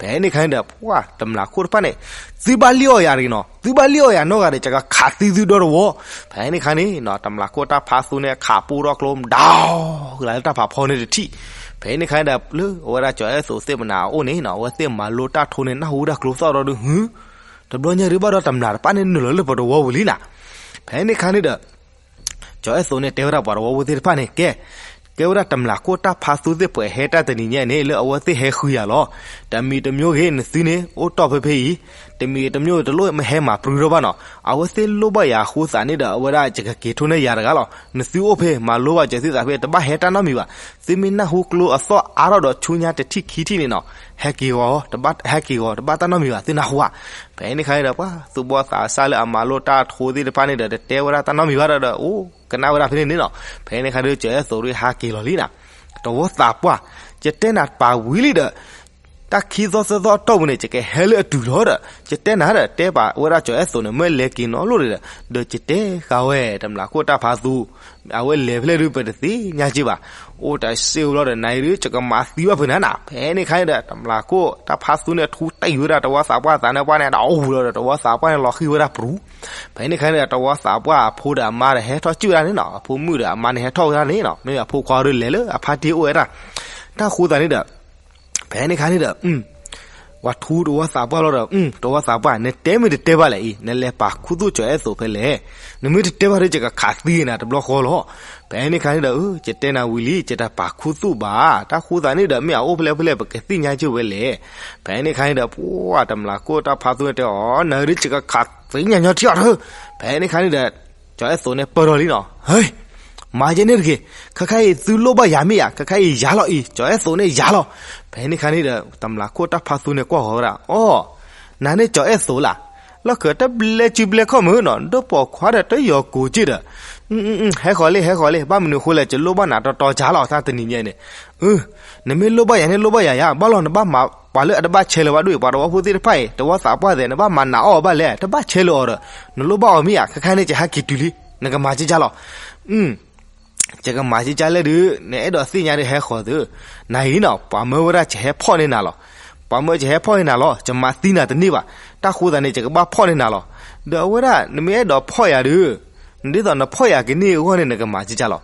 ဖဲန့ၣ်ခါန့ၣ်ဒီး ပှၤတမျးခိၣ်တဖၣ်န့ၣ် သုဘၣ်လံၣ်အီၣ်ယၤတဂ့ၤနီၤ သုဘၣ်လံၣ်အီၣ်ယၤနီတဂၤဒီး ယကခးသံသုဒီတဝီ. ဖဲန့ၣ်ခါန့ၣ်နီၤ တမျးခိၣ်တၢ်ဖါသူန့ၣ် ခးပူထီၣ်ကျိ မဒၣ်ဂၤလၢတၢ်ဖးဖီန့ၣ်တထံၣ်. ဖဲန့ၣ်ခါန့ၣ်ဒီး လၢအဝဲဒၣ်ကၠီၤအဲၣ်သိးသ့ၣ်မနၤအအိၣ်န့ၣ်နီၤ အဝဲသ့ၣ်မၤလိတၢ်ထိန့ၣ် နၢ်ဟူဝဲဒၣ်ကျိသီၣ်ဒီးဒုး ဟု တဘျီညါဒုးဘၣ်ဒီးတမျးတဖၣ်န့ၣ် နုာ်လီၤလၢပတဝီပူၤလံနီၤ. ဖဲန့ၣ်ခါန့ၣ်ဒီး ကၠီၤအဲၣ်သိးန့ၣ် တဲဝဲဒၣ်ပှၤတဝီဖိသ့ၣ်တဖၣ်န့ၣ် ကဲ ကဲဝဲဒၣ်တမျးခိၣ်တၢ်ဖါသူသ့ၣ်ပှဲၤဟဲတၢ်တနံၤညါန့ၣ် လၢအဝဲသ့ၣ်ဟဲဃုယၤလီၤ. တမံၤတမံၤဂ့ၤ နသုန့ၣ် အိၣ်တီၢ်ဖဲဖဲအံၤ တမံၤတမံၤတလိၣ်မ့ၢ်ဟဲမၤပြူထီၣ်ဘၣ်နီၤ. အဝဲသ့ၣ်လိၣ်ဘၣ်ယၤအဃိသးန့ၣ်ဒီး အဝဲဒၣ်ယကက့ၤထိၣ်န့ၢ်ယၤတဂၤလီၤ. နသုအိၣ်ဖဲမၤလိဘၣ်ကၠီၤသုသးဖဲ တဘၣ်ဟဲတၢ်နီတမံၤဘၣ်. သုမ့ၢ်နၢ်ဟူကျိအသီၣ်အါထီၣ်ဒီးဆူညါတထံၣ်ခံထံၣ်န့ၣ်နီၤ ဟဲက့ၤဂီၤ ဟဲက့ၤဂီၤ တဘၣ်တၢ်နီတမံၤဘၣ် သုနၢ်ဟူဧါ. ဖဲန့ၣ်ခါန့ၣ်ဒီး ပှၤသူၣ်ဘီၣ်သးစၢ်လၢအမၤလိတၢ်ထိသ့ၣ်တဖၣ်န့ၣ်ဒီး တတဲဝဲဒၣ်တၢ်နီတမံၤဘၣ်ဒီး အိၣ်ကနၣ်ဝဲဒၣ်ဖဲန့ၣ်န့ၣ်နီၤ. ဖဲန့ၣ်ခါဒီး ကၠီၤအဲၣ်သိးဒုးဟးက့ၤလီၤလံနီၤ. တဝီသးပှၢ် ယတဲနၤပာ်ဝံၤလံဒီး တၢ်ခံသီသၢသီအတီၢ်ပူၤန့ၣ် ယကဟဲလၢအတုၤလီၤဒီး ယတဲနၤဒီး တဲပာ်ဝဲဒၣ်ကၠီၤအဲၣ်သိးန့ၣ် မၢလဲၤက့ၤနီတဘျီဒီး ဒီးယတဲဃာ်ဝဲ တမျးခိၣ်တၢ်ဖးသူ အဝဲလဲၤဖဲလဲၣ်ဒုးပတသ့ၣ်ညါက့ဘၣ်. အိၣ်တၢ်စ့ဝဲဘျီဒီး နၤအံၤဒုး ယကမၤသံဘၣ်ဖုးနၤနၤ. ဖဲန့ၣ်ခါန့ၣ်ဒီး တမျးခိၣ်တၢ်ဖးသူန့ၣ် ထူတံၢ်ဝဲဒၣ်တဝီသးပှၢ်သးန့ၣ်ပှၢ်န့ၣ် ဒီးအိၣ်ဒီး တဝီသးပှၢ်န့ၣ်လီၤဃံၤဝဲဒၣ်ပရူၤ. ဖဲန့ၣ်ခါန့ၣ်ဒီး တဝီသးပှၢ်အဖိဒီးအမါဒီးဟဲထီၣ်စုၣ်ဝဲဒၣ်န့ၣ်နီၤ, အဖိမုၣ်ဒီးအမါန့ၣ်ဟဲထီၣ်ဝဲဒၣ်န့ၣ်နီၤ, မ့ၢ်အဖိခွါဒီးလဲၤလၢအဖါတံၢ်အိၣ်ဝဲဒၣ်. တၢ်ဃိသးန့ၣ်ဒီး ဖဲန့ၣ်ခါန့ၣ်ဒီး ပှၤထူတဝီသးပှၢ်လီၤဒီး တဝီသးပှၢ် နတဲမ့ၢ်တတဲဘၣ်လဲၣ်အံၤ နလဲၤပာ်ခူသူၣ်ကၠီၤအဲၣ်သိးဖဲလဲၣ်. နမ့ၢ်တတဲဘၣ်ဒီး ယကခးသံနၤတဘျီဃီလီၤ. ဖဲန့ၣ်ခါန့ၣ်ဒီး ယတဲနၤဝံၤလံ ယတပာ်ခူသူၣ်ဘၣ်. တၢ်ဃိသးန့ၣ်ဒီး မ့ၢ်အအိၣ်ဖဲလဲၣ်ဖဲလဲၣ် ပကသ့ၣ်ညါက့ဝဲလဲၣ်. ဖဲန့ၣ်ခါန့ၣ်ဒီး ပှၤတမျးခိၣ်တၢ်ဖးသူန့ၣ်တဲအီၤ နၤဒုး ယကခးသံညါညီထံအီၤတၢ်. ဖဲန့ၣ်ခါန့ၣ်ဒီး ကၠီၤအဲၣ်သိးန့ၣ်ပၢၢ်ထီၣ်လံနီၤ, ဟဲ မၤယဲန့ၣ်တဂ့ၤ, ခဲခါအံၤသုလိၣ်ဘၣ်ယၤမ့ၢ်ဧါ, ခဲခါအံၤယၤလီၤအံၤ, ကၠီၤအဲၣ်သိးန့ၣ်ယၤလီၤ. ဖဲန့ၣ်ခါန့ၣ်ဒီး တမျးခိၣ်တၢ်ဖးသူန့ၣ်ကွၢ်ဃီၤဝဲဒၣ်, အိ, နၤန့ၣ်ကၠီၤအဲၣ်သိးလၢ်, လီၢ်ခၢၣ်တဘျဲကုဘျဲခီၣ်မုၢ်နီၤ, ဒိၣ်ပိာ်ခွါဒီးတယီၤကိးက့ဒီး, ဟဲဃီၤလံ ဟဲဃီၤလံ, ဘၣ်မနုၤအဃိလဲၣ်, ယလိၣ်ဘၣ်နၤတီတီကၢ်လီၤ တၢ်တနံၤညါန့ၣ်. နမ့ၢ်လိၣ်ဘၣ်ယၤန့ၣ် လိၣ်ဘၣ်ယၤယၤ, ဘၣ်လီၤ နဘၣ်မၤပှၤလၢအတဘၣ်ဆဲးလၢၤဘၣ်ဒ်အံၤ, ပှၤတဝီဖိသ့ၣ်တဖၣ်အံၤ တဝီသးပှၢ်သ့ၣ် နဘၣ်မၤနာ်အီၤဘၣ်လဲၣ်, တဘၣ်ဆဲးလၢၤအီၤဒီး နလိၣ်ဘၣ်အီၤမ့ၢ်ဧါ, ခဲခါန့ၣ် ယဟဲက့ၤတုၤလံ, နကမၤကၢ်ကၢ်လီၤ. ယကမၤကၢ်ကၢ်လဲၣ်ဒုး, နအဲၣ်ဒိးသ့ၣ်ညါဒုးဟဲဃီၤသု, နၤအံၤနီၤ ပှၤမၢဝဲဒၣ်ယဟဲဖီၣ်န့ၢ်နၤလီၤ. ပှၤမၢယဟဲဖီၣ်န့ၢ်နၤလီၤ, ယမၤသံနၤတန့ၢ်ဘၣ်. တၢ်ဃိသးန့ၣ် ယကဘၣ်ဖီၣ်န့ၢ်နၤလီၤ. ဒီးအဝဲဒၣ် နမ့ၢ်အဲၣ်ဒိးဖီၣ်ယၤဒုး, ဒ်သိးနဖီၣ်ယၤကန့ၢ်အဂီၢ်န့ၣ် နကမၤကၢ်ကၢ်လီ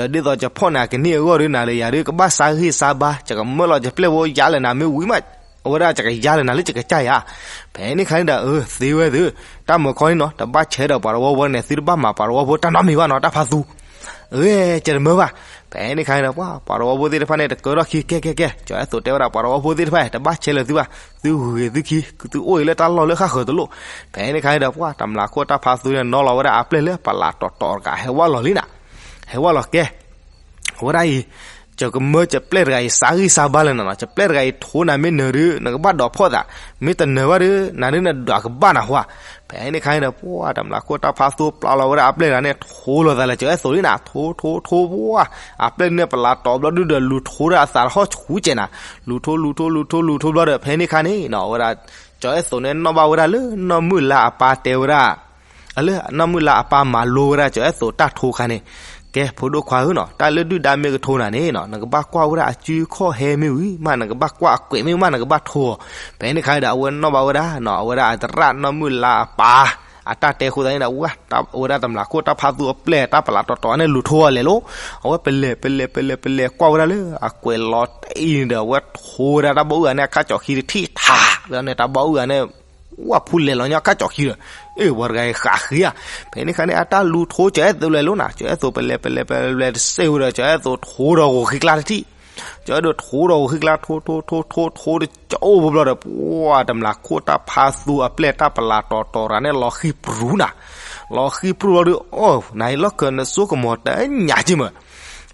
ၤ. ဒီးဒ်သိးယဖီၣ်နၤကန့ၢ်အဂီၢ်ဒုး နၤဒီးယၤဒုး ကဘၣ်ဆါဂံၢ်ဆါဘါ, ယကမၢလီၤယပျဲၢ်ဖိ ယၤလၢနၤမ့ၢ်ဝံၤမး, အဝဲဒၣ်ယကယၤလၢနၤလၢယကစၢ်ယၤ. ဖဲန့ၣ်ခါန့ၣ်ဒီး အၢ သ့ဝဲသု, တၢ်မၢခီန့ၣ်နီၤ တဘၣ်ဆဲးဒီးပှၤတဝီဖိန့ၣ် သုတဘၣ်မၤပှၤတဝီဖိတၢ်နီတမံၤဘၣ်နီၤ တၢ်ဖးသူ. အၢ ကဲတမၢဘၣ်. ဖဲန့ၣ်ခါန့ၣ်ဒီး ပှၤ ပှၤတဝီဖိသ့ၣ်တဖၣ်န့ၣ် တကၢထီၣ်ခံ ကဲ ကဲ ကဲ, ကၠီၤအဲၣ်သိးတဲဝဲဒၣ် ပှၤတဝီဖိသ့ၣ်တဖၣ် တဘၣ်ဆဲးလၢၤသုဘၣ်, သုဂုာ်ဂ့ၤသုခံ, သုအိၣ်အံၤလၢတၢ်လီၢ်လၢဃၣ်ဃၢၤတလိၣ်. ဖဲန့ၣ်ခါန့ၣ်ဒီး ပှၤတမျးခိၣ်တၢ်ဖးသူန့ၣ် နီၣ်လီၤဝဲဒၣ်အပျဲၢ်လၢပလးတီၤတီၤတဂၤ ဟဲဝဲလီၤလံနၤ, ဟဲဝဲလီၤကဲ အဝဲဒၣ်အံၤ, ယကမၢယပျဲၢ်တဂၤအံၤ ဆါဂံၢ်ဆါဘါလၢနၤနီၤ, ယပျဲၢ်တဂၤအံၤ ထိနၤမ့ၢ်နၢၤဒုး နကဘၣ်ဒိးဖီၣ်သး, မ့ၢ်တနၢၤဘၣ်ဒုး နၤဒုးနဒွးကဘၣ်နၤဟါ. ဖဲန့ၣ်ခါန့ၣ်ဒီး ပှၤတမျးခိၣ်တၢ်ဖးသူပျၢ်လီၤဝဲဒၣ်အပျဲၢ်တဂၤန့ၣ် ထိလီၤသးလၢကၠီၤအဲၣ်သိးလံနၤ, ထိ ထိ ထိ ပှၤ အပျဲၢ်န့ၣ်ပလးတီၤဘျီဒုးဒီး လူၤထိဒၣ်အသးတဟီၣ်ဆူကဲးနၤ, လူၤထိ လူၤထိ လူၤထိ လူၤထိဘျီဒီး ဖဲန့ၣ်ခါန့ၣ်နီၤ အဝဲဒၣ် ကၠီၤအဲၣ်သိးန့ၣ်နီၣ်ဘၣ်ဝဲဒၣ်လၢနီၢ်မုၢ်လါအပၢ်တဲဝဲဒၣ် အလၢနီၢ်မုၢ်လါအပၢ်မၤလိဝဲဒၣ်ကၠီၤအဲၣ်သိးတၢ်ထိခါန့ၣ်, ကဲ ဖိဒိၣ်ခွါဧၢနီၤ, တၢ်လၢဒုၣ်ဒါမ့ၢ်ကထိနၤန့ၣ်နီၤ နကဘၣ်ကွၢ်ဝဲဒၣ်အစုခီၣ်ဟဲမ့ၢ်ဝံၤမး နကဘၣ်ကွၢ်အကွဲးမ့ၢ်ဝံၤမး နကဘၣ်ထိအီၤ. ဖဲန့ၣ်ခါန့ၣ်ဒီး အဝဲနီၣ်ဘၣ်ဝဲဒၣ်နီၤ အဝဲဒၣ်အသရၣ်နီၢ်မုၢ်လါအပၢ် အတၢ်တဲအဃိသတးန့ၣ်ဒီး ဝဲဒၣ်တမျးခိၣ်တၢ်ဖးသူအပျဲၢ်တၢ်ပလးတီၤတီၤန့ၣ် လူၤထိအီၤလဲၤလီၤ. အဝဲပလဲၤ ပလဲၤ ပလဲၤ ပလဲၤကွၢ်ဝဲဒၣ်လၢအကွဲးလီၤတံၢ်န့ၣ်ဒီး အဝဲထိဝဲဒၣ်တၢ်ဘီအုၣ်ဂၤန့ၣ် အခါကၠီၤခံတထံၣ်ထး, ဒီးန့ၣ်တၢ်ဘီအုၣ်ဂၤန့ၣ် ဝဲဖူလဲၤလီၤညီခါကၠီၤခံဒီး, အ့ၣ် ပှၤတဂၤအံၤဃးဃံဧါ. ဖဲန့ၣ်ခါန့ၣ် အတၢ်လူၤထိကၠီၤအဲၣ်သိးလဲၤလီၤနၤ, ကၠီၤအဲၣ်သိးပလဲၤ ပလဲၤ ပလဲၤ ပလဲၤတစဲးဝဲဒီး ကၠီၤအဲၣ်သိးထိဒီးဂီၤဃံကျါတထံၣ်, ကၠီၤအဲၣ်သိးထိဒီးဂီၤဃံကျါ ထိ ထိ ထိ ထိ ထိ တကၠီအိၣ်ဘျီဒီး ပှၤတမျးခိၣ်တၢ်ဖးသူအပျဲၢ်တၢ်ပလးတီၤတီၤတဂၤန့ၣ် လီၤဃံပြူၤနၤ, လီၤဃံပြူၤလီၤဒုး အိၣ် နၤအံၤလီၢ်ခၢၣ်နစိကမီၤတညၣ်က့မၢ်.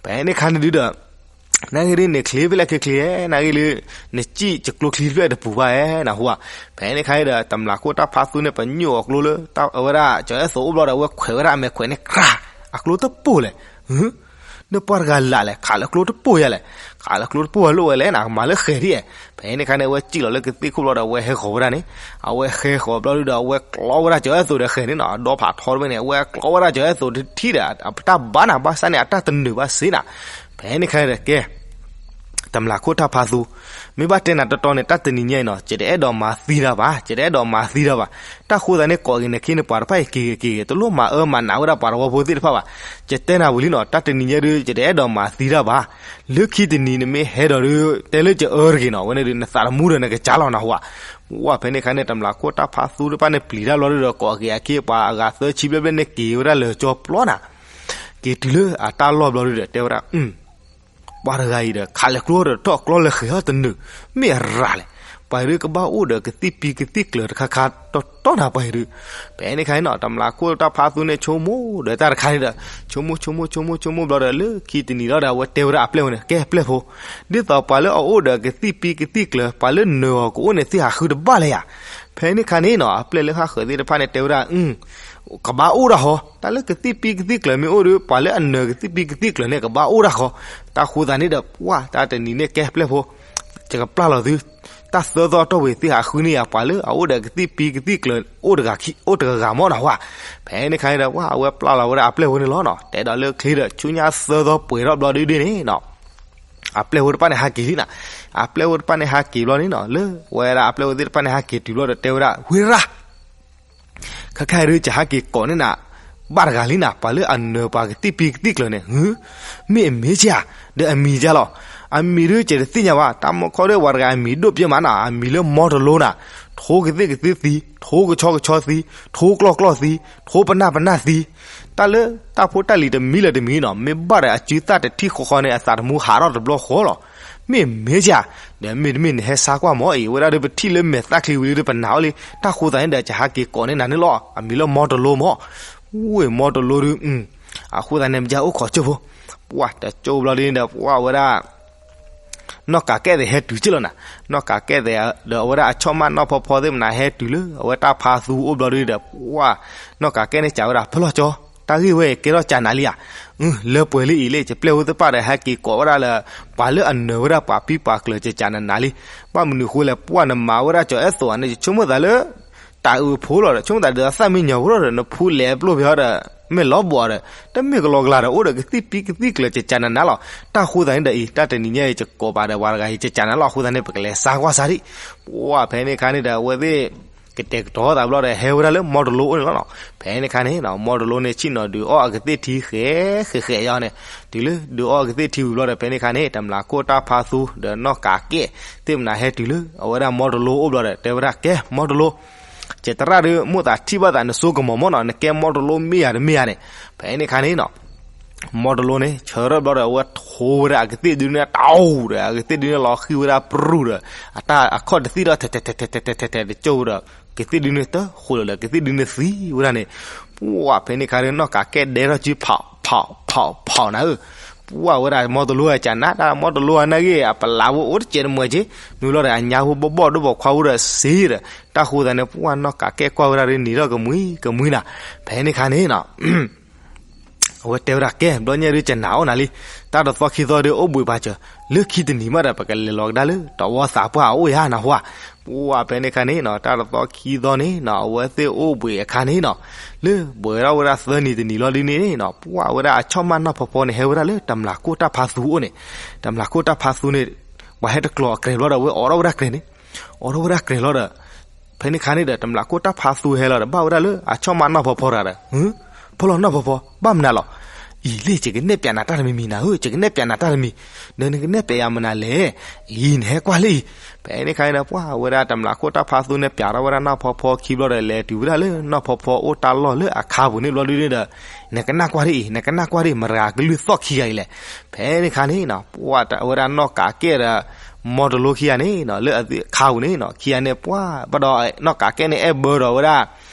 ဖဲန့ၣ်ခါန့ၣ်ဒုးဒီး နဂ့ၢ်ဒ်န့ၣ်ချ့ဖဲလဲၣ်ချ့ချ့, နဂ့ၢ်လၢ နစံၣ်ယကျိချံတဖျၢၣ်တပူၤဘၣ်ဧါ နဟူဧါ. ဖဲန့ၣ်ခါန့ၣ်ဒီး တမျးခိၣ်တၢ်ဖးသူန့ၣ် ပညိၣ်အကျိလၢ အဝဲဒၣ်ကၠီၤအဲၣ်သိးအိၣ်ဘျီဒီး အဝဲခွဲးဝဲဒၣ်အမဲာ်ခွဲးန့ၣ် ကြၢး အကျိတပိၢ်လဲၣ်. ဒီးပှၤတဂၤလၢ်လဲၣ် ခးလၢကျိတပိၢ်ယၤလဲၣ်, ခးလၢကျိတပိၢ်ဝဲလိၣ်ဝဲလဲၣ် နကမၤလၢဃဲၤဒ်ဧါ. ဖဲန့ၣ်ခါန့ၣ် အဝဲစံၣ်လီၤလၢကသ့ၣ်ခိၣ်ဘျီဒီး အဝဲဟဲဃီၤဝဲဒၣ်န့ၣ်, အဝဲဟဲဃီၤဘျီဒုးဒီး အဝဲကျီဝဲဒၣ်ကၠီၤအဲၣ်သိးဒီးဃဲၤန့ၣ်နီၤ, အဒီဖးထီတဘ့ၣ်န့ၣ် အဝဲကျီဝဲဒၣ်ကၠီၤအဲၣ်သိးတထံၣ်ဒီး အတၢ်ဘါနၤဘၣ်ဆၣ်န့ၣ် အတၢ်တနၢၤဘၣ်စ့နၤ. ဖဲန့ၣ်ခါန့ၣ်ဒီးကဲ တမျးခိၣ်တၢ်ဖးသူ, မ့ၢ်ဘၣ်တဲနၤတီတီန့ၣ် တၢ်တနံၤညါအံၤနီၤ ယတအဲၣ်ဒိးမၤသံတၢ်ဘၣ်, ယတအဲၣ်ဒိးမၤသံတၢ်ဘၣ်. တၢ်ဃိသတးန့ၣ် ကိးဂ့ၤနခ့နပှၤတဖၣ်အံၤက့ၤဂ့ၤက့ၤဂ့ၤ တလိၣ်မၤအၢမၤနးဝဲဒၣ်ပှၤတဝီဖိသ့ၣ်တဖၣ်ဘၣ်. ယတဲနၤဝံၤလံနီၤ တၢ်တနံၤညါဒုး ယတအဲၣ်ဒိးမၤသံတၢ်ဘၣ်. လၢခံတနံၤနမ့ၢ်ဟဲဒီးဒုး တဲလၢယအၢတဂ့ၤနီၤ ဝဲန့ၣ်ဒုး နသးတမူဒီးနကစၢ်လီၤနဟူဧါ. ဝဲဖဲန့ၣ်ခါန့ၣ် တမျးခိၣ်တၢ်ဖးသူတဖၣ်န့ၣ် ပျံၤတၢ်ဘျီဒုးဒီး ကိးဂ့ၤအခံပှၤအဂၤသၢဆံဘျဲၣ်ဘျဲၣ်န့ၣ် က့ၤဝဲဒၣ်လၢကၠီပျီနၤ က့ၤတုၤလၢအတၢ်လီၢ်ဘျီဒုးဒီး တဲဝဲဒၣ် ပှၤတဂၤအံၤဒီး ခးလဲၤကျိဒီးထီၣ်ကျီလဲၤဃဲၤဟီၣ်တနုာ် မ့ၢ်အရၤလဲၣ်. ပှၤအံၤဒုးကဘၣ်အိၣ်ဒီးကသံၣ်ပံကသံၣ်ကျၢၤတခါခါတီတီနၤပှၤအံၤဒုး. ဖဲန့ၣ်ခါန့ၣ်နီၤ တမျးခိၣ်တၢ်ဖးသူန့ၣ် ဆိကမိၣ်ဒီးတၢ်တခါန့ၣ်ဒီး ဆိကမိၣ်ဆိကမိၣ်ဆိကမိၣ်ဆိကမိၣ်ဘျီဒီး လၢခံတနံၤလီၤဒီး အဝဲတဲဝဲဒၣ်အပျဲၢ်ဝဲန့ၣ် ကဲပျဲၢ်ဖိ ဒ်သိးပှၤလၢအအိၣ်ဒီးကသံၣ်ပံကသံၣ်ကျၢၤ ပှၤလၢနၢၤအီၤကအိၣ်န့ၣ် သ့ၣ်ဟးဃုတဘၣ်လဲၣ်ယၤ. ဖဲန့ၣ်ခါန့ၣ်နီၤ အပျဲၢ်လၢဃၣ်ဃၢၤသ့ၣ်တဖၣ်န့ၣ်တဲဝဲဒၣ် ကဘၣ်အိၣ်ဒၣ်ဃီ, တၢ်လၢကသံၣ်ပံကသံၣ်ကျၢၤမ့ၢ်အိၣ်ဒီး ပှၤလၢအနၢၤကသံၣ်ပံကသံၣ်ကျၢၤန့ၣ် ကဘၣ်အိၣ်ဒၣ်ဃီ. တၢ်ဃိသတးန့ၣ်ဒီး ပှၤတၢ်တနံၤန့ၣ်ကဲပျဲၢ်ဖိ ယကပျၢ်လီၤသု တၢ်သၢသီအတီၢ်ဝံၤ သုဟးဃုန့ၢ်ယၤ ပှၤလၢအအိၣ်ဒီးကသံၣ်ပံကသံၣ်ကျၢၤ အိၣ်တဂၤမီၢ်နဟါ. ဖဲန့ၣ်ခါန့ၣ်ဒီး ပှၤအဝဲပျၢ်လီၤဝဲဒၣ်အပျဲၢ်ဖိန့ၣ်လီၤနီၤ. တဲဒီးလၢချ့ဒီး ဆူညါသၢသီပှဲၤထီၣ်ဘျီဒုဒုန့ၣ်နီၤ အပျဲၢ်ဖိတဖၣ်န့ၣ်ဟးက့ၤလံနၤ. အပျဲၢ်ဖိတဖၣ်န့ၣ်ဟးက့ၤဘျီန့ၣ်နီၤ လၢဝဲဒၣ်အပျဲၢ်ဖိသ့ၣ်တဖၣ်န့ၣ်ဟးက့ၤတုၤဘျီဒီး တဲဝဲဒၣ် ဝံရၣ် ခဲခါအံၤဒုး ယဟဲက့ၤကိးန့ၢ်နၤ ဘၣ်တဂၤလံနၤ ပှၤလၢအနၢၤပှၤကသံၣ်ပံကသံၣ်ကျၢၤန့ၣ် မ့ၢ်အမ့ၢ်ဧါ, ဒီးအမံၤဧါလီၤ. အမံၤဒုး ယတသ့ၣ်ညါဘၣ်. တၢ်မီခီဒုး ပှၤတဂၤအမံၤဒိၣ်ပယဲၢ်မးနၤ, အမံၤလၢမီတလိနၤ. ထိကသ့ၣ်ကသ့ၣ်သံ, ထိကဆီကဆီသံ, ထိကျီၢ်ကျီၢ်သံ, ထိပနၢ်ပနၢ်သံ, တၢ်လၢတၢ်ဖိတၢ်လံၤတမံၤလၢတမံၤနီၤ မ့ၢ်ဘၣ်ဒီးအစုသၣ်တထံၣ်ဃီဃီန့ၣ် အသးတမူဟးထီၣ်တဘျီဃီလီၤ. မ့ၢ်မ့ၢ်ဧါ, ဒီးမ့တမ့ၢ်နဟဲဆါကွၢ်မီၤအံၤ ဝဲဒၣ်ဒီး ပထံၣ်လၢမဲာ်သၣ်ချံဝံၤလံဒီး ပနာ်အီၤလံ. တၢ်ဃိသတးန့ၣ်ဒီး ယဟဲက့ၤကိးန့ၢ်နၤန့ၣ်လီၤ. အမံၤလၢမီတလိမီၤ. ဝ့ၢ်မီတလိဒုး အဃိသတးန့ၣ် မ့ၢ်အိၣ်ခိးကၠိဖိ, ပှၢ်တကၠိဘျီဒုန့ၣ်ဒီး ပှၢ်ဝဲဒၣ် နီၢ်ကးကဲၣ်သ့ၣ်ဟဲတုၤက့ၢ်လီၤနၤ. နီၢ်ကးကဲၣ်သ့ၣ်ဒီး အဝဲဒၣ်အဆီၣ်မၢ်နီၢ်ဖီဖီသ့ၣ်မနၤဟဲတုၤလၢ အဝဲတၢ်ဖးသူအိၣ်ဘျီဒုဒီး ပှၢ် နီၢ်ကးကဲၣ်န့ၣ် စံးဝဲဒၣ် ဖဲလီၤကၠီ, တၢ်ဂ့ၢ်ဝဲအံၤကဲထီၣ်ကၠးနၤလံဧါ. လၢပှဲၤလံအံၤလၢ ယပျဲၢ်ဖိသ့ၣ်တဖၣ်ဒီး ဟဲက့ၤကိးဝဲဒၣ်လၢ ပှၤလၢအနၢၤဝဲဒၣ်ပှၤပံပှၤကျၢၤ ကၠးကၠးနးနးလံ. ဘၣ်မနုၤဃိလဲၣ် ပှၢ်နမၤဝဲဒၣ်ကၠီၤအဲၣ်သိးဧါန့ၣ် ယဆိကမိၣ်သးလၢ တၢ်အုးဖိလီၤဒီး ဆိကမိၣ်သးဒီးသၣ်မံညီၤဖိလီၤဒီး နဖူလဲၤပျိၢ်ဖဲအီၤဒီး မ့ၢ်လီၤဘှီးဒီး တမ့ၢ်ကလီကလၤဒီး အိၣ်ဒီးကသံၣ်ပံကသံၣ်ကျၢၤ ကၠးကၠးနးနးလီၤ. တၢ်ဃိသတးန့ၣ်ဒီးအံၤ တၢ်တနံၤညါအံၤ ယကိးပာ်ဒီးပှၤတဂၤအံၤ ကၠးကၠးနးလီၤ. အဃိသတးန့ၣ် ပကလဲၤစါကွၢ်စါဒံး. ပှၢ်ဖဲန့ၣ်ခါန့ၣ်ဒီး အဝဲသ့ၣ် ကတဲာ်ကတီၤသးဘျီဒီး ဟဲဝဲဒၣ်လၢမီတလိအိၣ်န့ၣ်လီၤနီၤ. ဖဲန့ၣ်ခါန့ၣ် မီတလိန့ၣ် ဆ့ၣ်နီၤဒုးအီၣ်အကသ့ၣ်ထံဃဲးဃဲးဃဲးအီၤန့ၣ် တုၤလၢဒုးအီၣ်အကသ့ၣ်ထံဝံၤဘျီဒီး ဖဲန့ၣ်ခါန့ၣ် တမျးခိၣ်တၢ်ဖးသူ ဒီးနီၢ်ကးကဲၣ်သ့ၣ်မနၤဟဲတုၤလၢ အဝဲဒၣ်မီတလိအိၣ်ဘျီဒီး တဲဝဲဒၣ် ကဲ မီတလိ ယသရၣ်ဒုး မိၣ်သးထံၣ်ဘၣ်သးနစိကမီၤမီၢ်နီၤ နကဲမီတလိမ့ၢ်ဧါတမ့ၢ်ဧါန့ၣ်. ဖဲန့ၣ်ခါန့ၣ်နီၤ မီတလိန့ၣ် ဆၢထၢၣ်ဘျီဒီး အဝဲထိဝဲဒၣ်အကသ့ၣ်ဒုန့ၣ် တအိၣ်ဒီး အကသ့ၣ်ဒုန့ၣ်လီၤဃံၤဝဲဒၣ်ပြူၢ်ဒီး အတၢ်အခီၣ်တသံၣ်ဒီး ထဲးထဲးထဲးထဲးထဲးထဲး တကၠိဝဲဒီး ကသ့ၣ်ဒုန့ၣ်တဃိးလၢၤဒီး ကသ့ၣ်ဒုန့ၣ်သံဝဲဒၣ်န့ၣ်. ပှၢ်ဖဲန့ၣ်ခါဒီး နီၢ်ကးကဲၣ်ဒဲထီၣ်စု ဖးဖးဖးဖးနၤဧၢ. ပှၢ်ဝဲဒၣ်မီတလိဧါ ကၠးနးတၢ် မီတလိအနၢ်ဂ့ၢ် အပလးဖိအိၣ်တစဲးတမှဲးက့ မ့ၢ်ဘျီဒီး အညါဖိဘီၣ်ဘီၣ်ဒိၣ်ဘီၣ်ခွါဖိဒီးစ့ဒီး တၢ်ဃိသတးန့ၣ် ပှၢ်နီၢ်ကးကဲၣ်ကွၢ်ဝဲဒၣ်ဒီး နံၤထီၣ်ကမှံကမှံနၤ. ဖဲန့ၣ်ခါန့ၣ်နီၤ အဝဲတဲဝဲဒၣ် ကဲ ဘျီညါဒုး ကၠးနးအိၣ်နၤလံ. တၢ်တသီခံသီဒုး အိၣ်ဘှံးပာ်စၢၤ လၢခံတနံၤမးဒီး ပကလဲၤလီၤကဒါလၢ တဝီသးပှၢ်အအိၣ်ဧါ နဟါ. ပှၢ်ဖဲန့ၣ်ခါန့ၣ်နီၤ တၢ်တသီခံသီန့ၣ်နီၤ အဝဲသ့ၣ်အိၣ်ဘှံးအခါန့ၣ်နီၤ လၢပှဲၤထီၣ်ဝဲဒၣ်သၢနံၤတနံၤလီၤဒုန့ၣ်နီၤ ပှၢ်ဝဲဒၣ်အဆီၣ်မၢ်နီၢ်ဖီဖီန့ၣ် ဟဲဝဲဒၣ်လၢတမျးခိၣ်တၢ်ဖးသူအိၣ်န့ၣ်. တမျးခိၣ်တၢ်ဖးသူန့ၣ် ပှၤဟဲတကျိၤအကြဲးဘျီဒီး အဝဲအိးထီၣ်ဝဲဒၣ်ကြဲးန့ၣ် အိးထီၣ်ဝဲဒၣ်ကြဲးလီၤဒီး ဖဲန့ၣ်ခါန့ၣ်ဒီး တမျးခိၣ်တၢ်ဖးသူဟဲလီၤဒီး ဘၣ်ဝဲဒၣ်လၢအဆီၣ်မၢ်နီၢ်ဖီဖီတဂၤဒီး ဖီလီၤနီၢ်ဖီဖီ ဘၣ်မနုၤလီၤ. အံၤလံ ယကနဲၣ်ပၠးနၤတၢ်တမံၤမံၤနၤဧၢ, ယကနဲၣ်ပၠးနၤတၢ်တမံၤ, ဒီးနကနဲၣ်ပၠးယၤမနုၤလဲၣ်. အံၤ နဟဲကွၢ်လံအံၤ. ဖဲန့ၣ်ခါန့ၣ်ဒီး ပှၢ်ဝဲဒၣ်တမျးခိၣ်တၢ်ဖးသူန့ၣ် ပၠးထီၣ်ဝဲဒၣ်နီၢ်ဖီဖီခံဘျီဒီး လဲၤတုၤဝဲဒၣ်လၢနီၢ်ဖီဖီအိၣ်တၢ်လီၢ်လၢအခါပူၤန့ၣ်ဘျီဒုန့ၣ်ဒီး နကနၣ်ကွၢ်ဒ်အံၤ, နကနၣ်ကွၢ်ဒ်အံၤ မတၤကလုၢ်သီၣ်ခံဂၤအံၤလဲၣ်. ဖဲန့ၣ်ခါန့ၣ်နီၤ ပှၢ်ဝဲဒၣ်နီၢ်ကးကဲၣ်ဒီး မီတလိခံဂၤန့ၣ်နီၤ လၢအခါပူၤန့ၣ်နီၤ ခံဂၤန့ၣ် ပှၢ်ဘၣ်ဒီး နီၢ်ကးကဲၣ်န့ၣ် အဲၣ်ဘၢဒီးဝဲဒၣ်